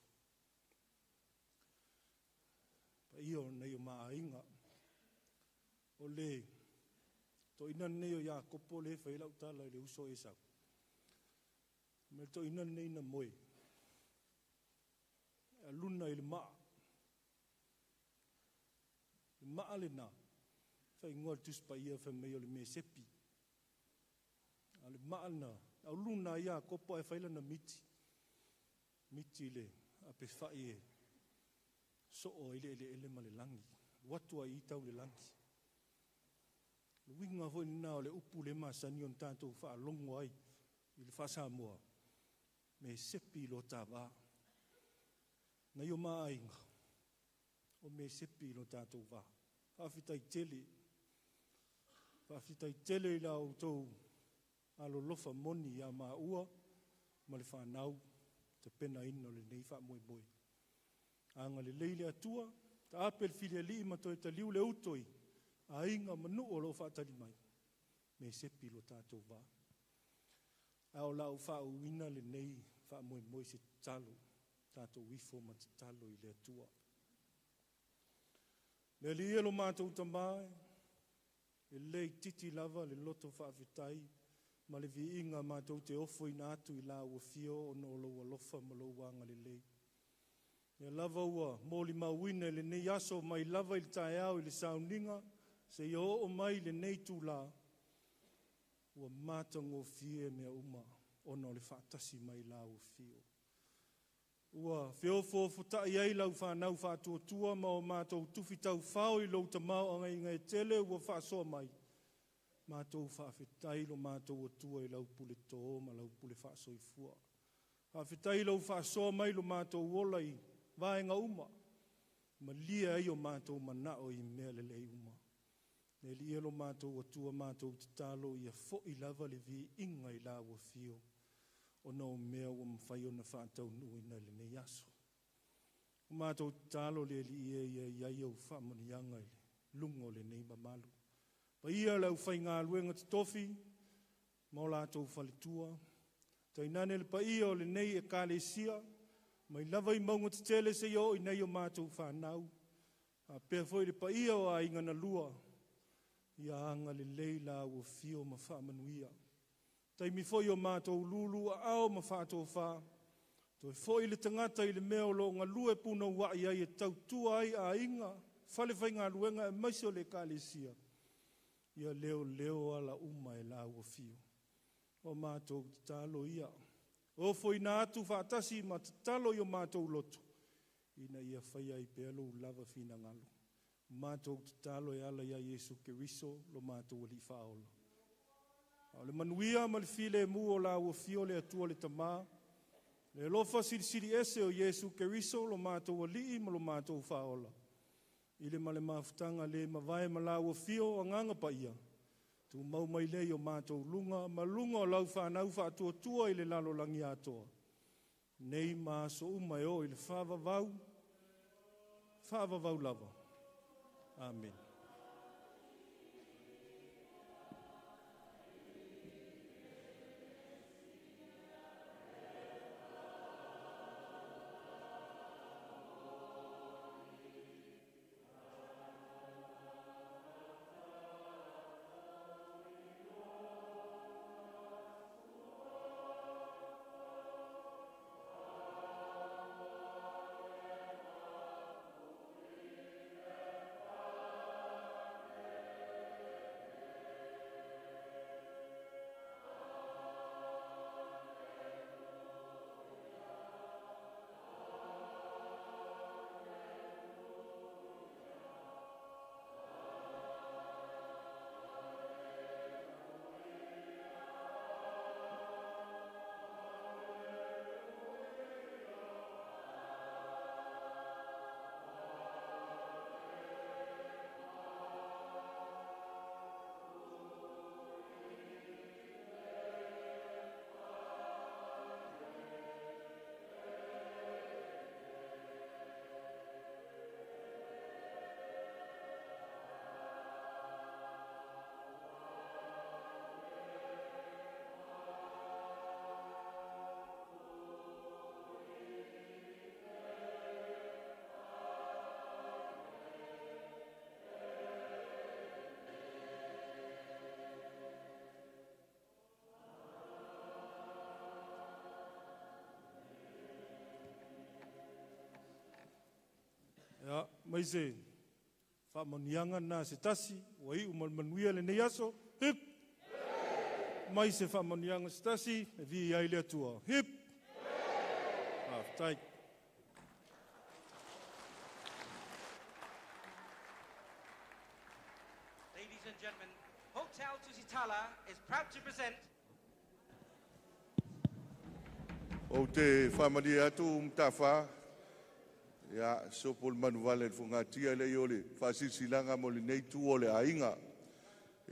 Paia o nei o maaiga, o le toina nei o Iakopo le fai lau tala i le uso Esau. Ma le toina nei na moe, aluna i le maa. Le maa le na, whaingoa le Tusi Paia fai mai o le mesepi. A le maa na, auluna ia Iakopo e fai lana miti. Miti le ape fai e soo ai le ele ele ma le langi. Watu ai tau le langi. Le winga foi nā o le upu le masani o tātou whaalongo ai i le whasamoa. Me sepi lo tā vā. Nei o maaiga, o me sepi lo tātou vā. Faafetai tele. Faafetai tele i la outou alolofa moni ia maua ma le whanau te pena ina o lenei faamoemoe. Anga le lei le Atua, ta ape le filialii ma toe taliu le uto i aiga ma nuu o loo faatali mai. Me sepi lo tātou vā. A o lau faauina lenei faamoemoe se tatalo, tātou ifo ma tatalo i le Atua. Le Alii e lo mātou tamā, e lei titi lava le loto faafetai ma le viiga mātou te ofo ina atu i la ua fio o no lou alofa ma lou agalelei. Ia lava ua moli mauina i lenei aso mai lava i le taeao i le sauniga, se ia oo mai lenei tūlā, ua matagofie mea uma ona o le faatasi mai la ua fio. Ua feofoofota'i ai lau fanau faatuatua ma o matou tufi taufao i lou tamaoaiga e tele ua faasoa mai. Matou faafetai lo matou Atua i lau pule tō ma lau pule faasoifua. Faafetai i lou faasoa mai lo matou ola i vaega uma, malie ai o matou manao i mea lelei uma. Le Alii e lo matou Atua matou tatalo ia fo'i lava le viiga i lau afio, ona o mea ua mafai ona faataunuuina i lenei aso. O matou tatalo le Alii e ia i ai au faamanuiaga i le luga o lenei mamalu. Paia le aufaigaluega totofi ma o latou faletua, tainane le paia o lenei Ekalesia, mai lava i mauga tetele seia oo i nei o matou fanau, faapea foi le paia o aiga na lua, ia agalelei lau afio ma faamanuia. Taimi foi o matou lulu aao ma faatofā, toe foi le tagata i le mea o lo o galue punouai ai e tautua ai aiga, fale faigaluega aemaise o le Ekalesia, ia leoleo ala uma e lau afio. O matou tatalo ia, ofoina atu faatasi ma tatalo i o matou loto, ina ia faia ai pea lou lava finagalo. O matou tatalo e ala ia Iesu Keriso lo matou Alii Faaola. A o le manuia ma le filemu o lau afio le Atua le Tamā, le alofa silisili ese o Iesu Keriso lo matou Alii ma lo matou Faaola, i le ma le mafutaga le mavae ma lau afio o Agaga Paia, tumau mai lea i o matou luga ma luga o lau fanau faatuatua i le lalolagi atoa, nei ma aso uma e oo i le faavavau, faavavau lava. Amene. Ia, mai se faamanuiaga na se tasi, ua iu ma le manuia lenei aso. Hip! Mai se faamanuiaga se tasi, e viia ai le Atua. Hip! Faafetai. Ladies and gentlemen, Hotel Tusitala is proud to present Ou te faamalie atu Matafā, ia sopo le manuvale i le fogatia lea o le faasilasilaga mo lenei itu o le aiga.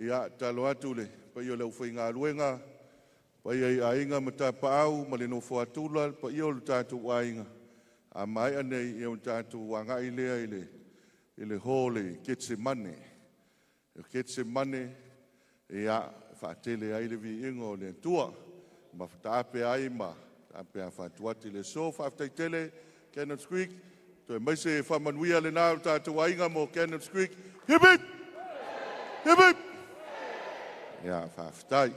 Ia tatalo atu le paia o le aufaigaluega, paia i aiga ma tapaau ma le nofo a tula, le paia o le tatou aiga, a maea nei ia ona tatou agai lea i le hall i Ketsemane. O Ketsemane ia faatele ai le viiga o le Atua ma taape ai ma taape afa atu i le aso. Faafetai tele Cannons Creek, toe mai se faamanuia lena o le tatou aiga mo Cannons Creek. Hip hip! Hip hip! Ia faafetai.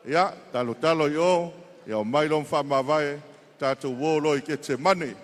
Ia talo talo i o, ia o mai lo faamavae, tatou o loa i Ketsemane. Ia,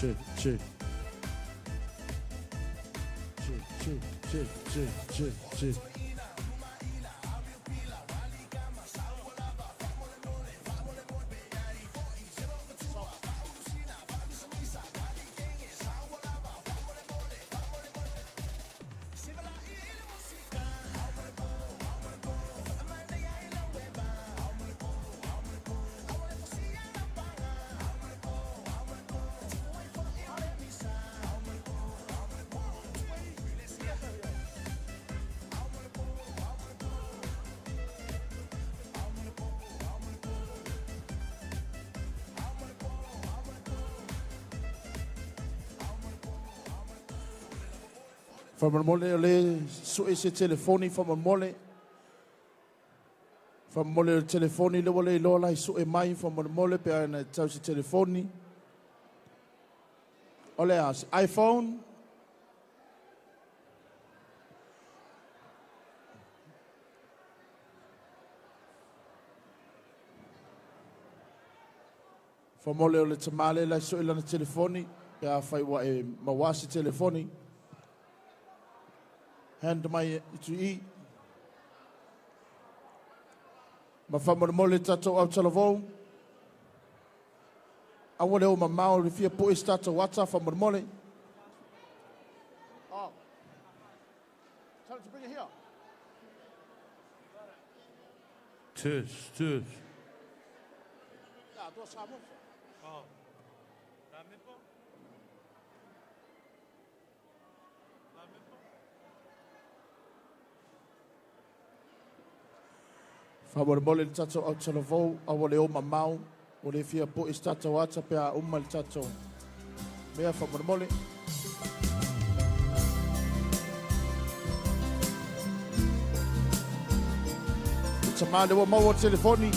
Che, che. Che, che, che, che, che, che. Faamolemole o le sue se telefoni faamolemole. Faamolemole o le telefoni le ua le iloa la e sue mai faamolemole pe a na tau se telefoni. O le a, se iPhone. Faamolemole o le tamā lea la e sue lana telefoni pe afai ua e mauā se telefoni. Hand mai i tu i. Ma faamolemole tatou autalavou. Aua le o mamao le fia poe se tatou ata faamolemole. Oh. Tell him to bring it here. Test, test. Ah, tua Samoa. Oh. La mepo. La mepo. Faamolemole le tatou autalavou, aua le o mamao, ua le fia poe se tatou ata pe a uma le tatou mea faamolemole. Le tamā lea ua maua le telefoni.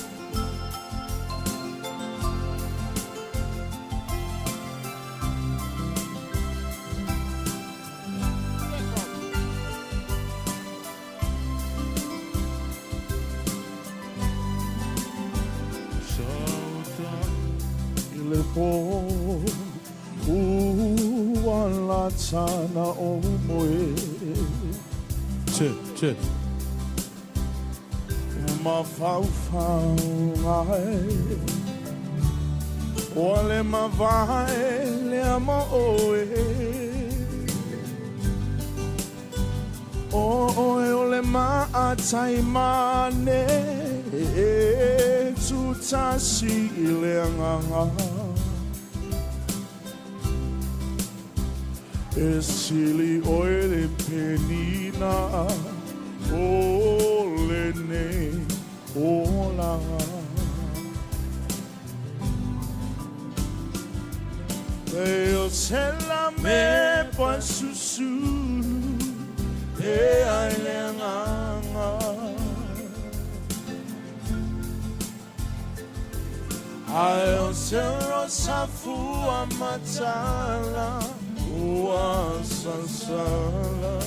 I le pō ua latana o moe. Che, che. Mafaufau ai Ua le mavae lea ma oe O oe o le maatai mane E tutasi i le agaga E sili oe le penina o lenei olaga. E o se la me pa susulu e ai le agaga. Ae o se rosa fua matala ua sasala.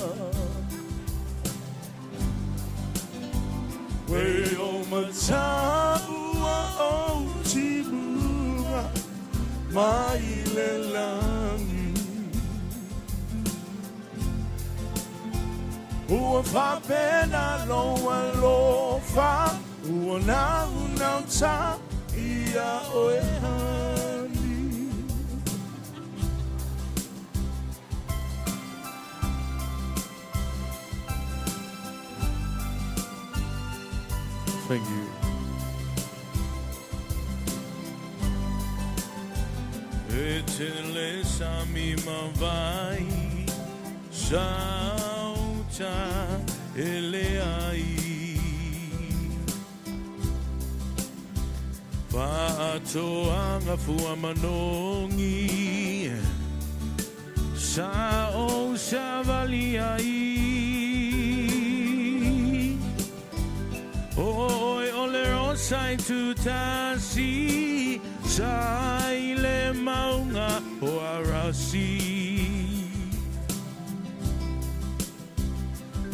We o mataua o timunga mai le langi. Ua whapena loa lofa, ua nau nau ta ia oe hani. Thank you. E te le sami mawai Sauta e le ai Paatoanga fua manongi Sa o sa vali ai Oi o le rosa i tutasi Sa i le maunga o arasi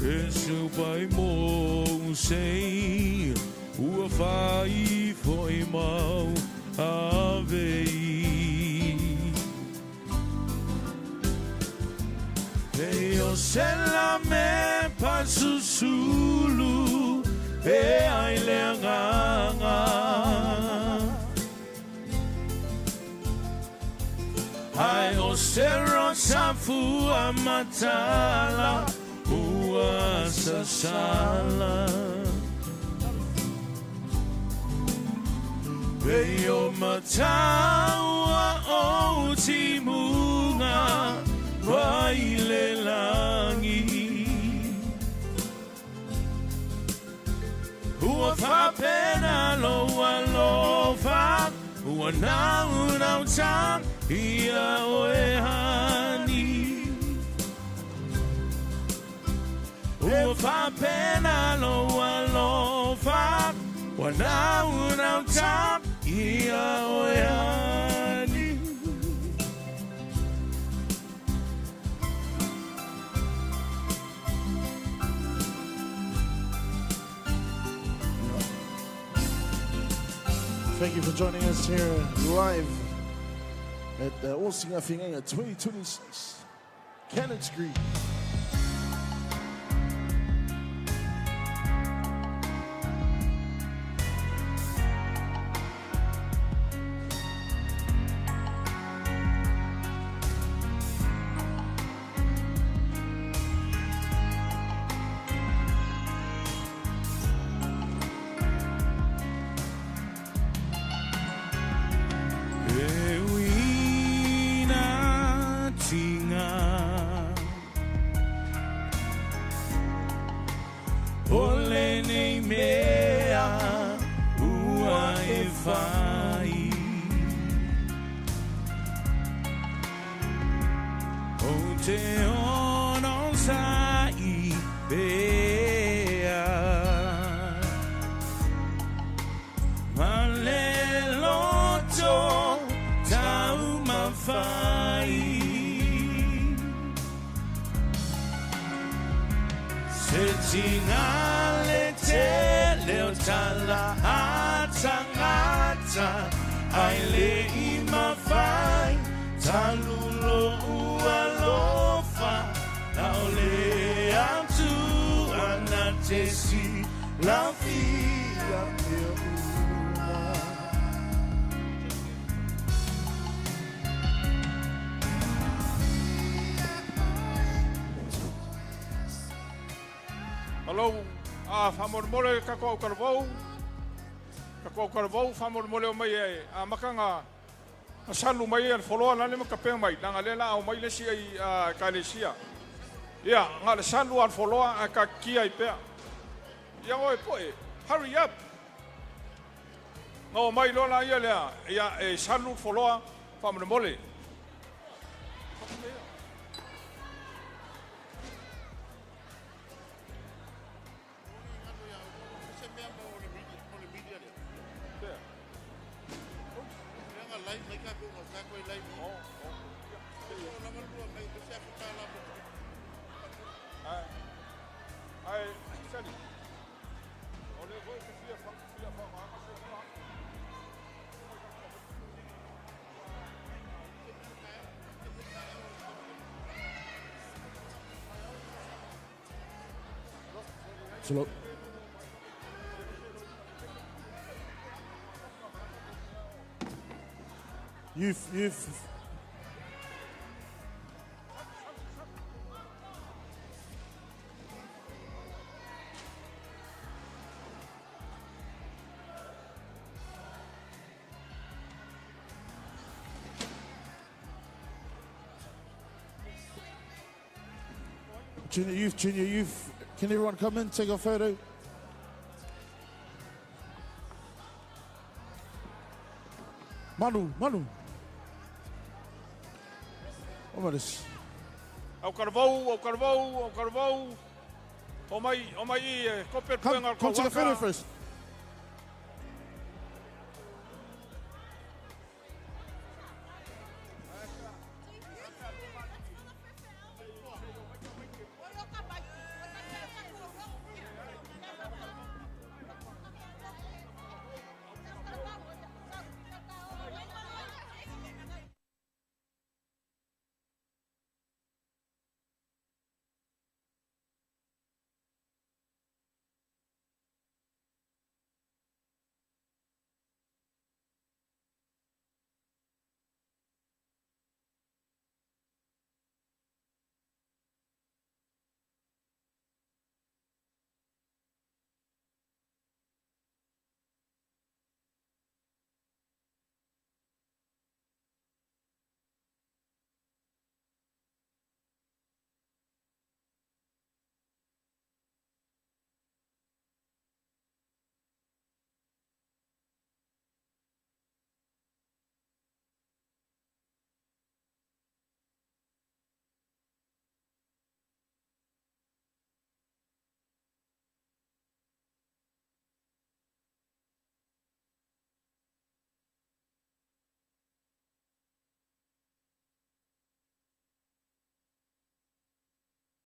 E supai mo sei Ua whai foi mau ave E o se la me pasusulu E ai le anganga Ai o se rosa fua matala Ua sasala E o mataua o timunga Vai le langi Ua whapena loa lofa Ua nau nau ta ia oe hani Ua whapena loa lofa Ua nau nau ta ia oe hani Thank you for joining us here live at the Osinga Finganga 2026, Cannons Green. E uina tinga O le nei mea ua e whai O te ono sa i pea Ma le loto tau mawhai Se tinga le te leo tala atangata Ai le i mawhai talulo ua lofa Nao le atu ana te si lafia mea uma. Malo a whamolemole kako au karavou. Kako au karavou whamolemole o mai e a makanga salu mai e foloa lale ma kapea mai. Langa le la au mai le si ai a kalesia. Ia, ngā le salu al foloa a ka kia i pea. Ia oe poe, hurry up. Ngā o mai lola ia lea, ia e salu foloa whamolemole. Tulou. Youth, youth. Junior youth, junior youth. Can everyone come in, take a photo? Manu, Manu. O this. Au karavau, au karavau, au karavau. O mai, o mai i e kope Come, puenga come take a photo first.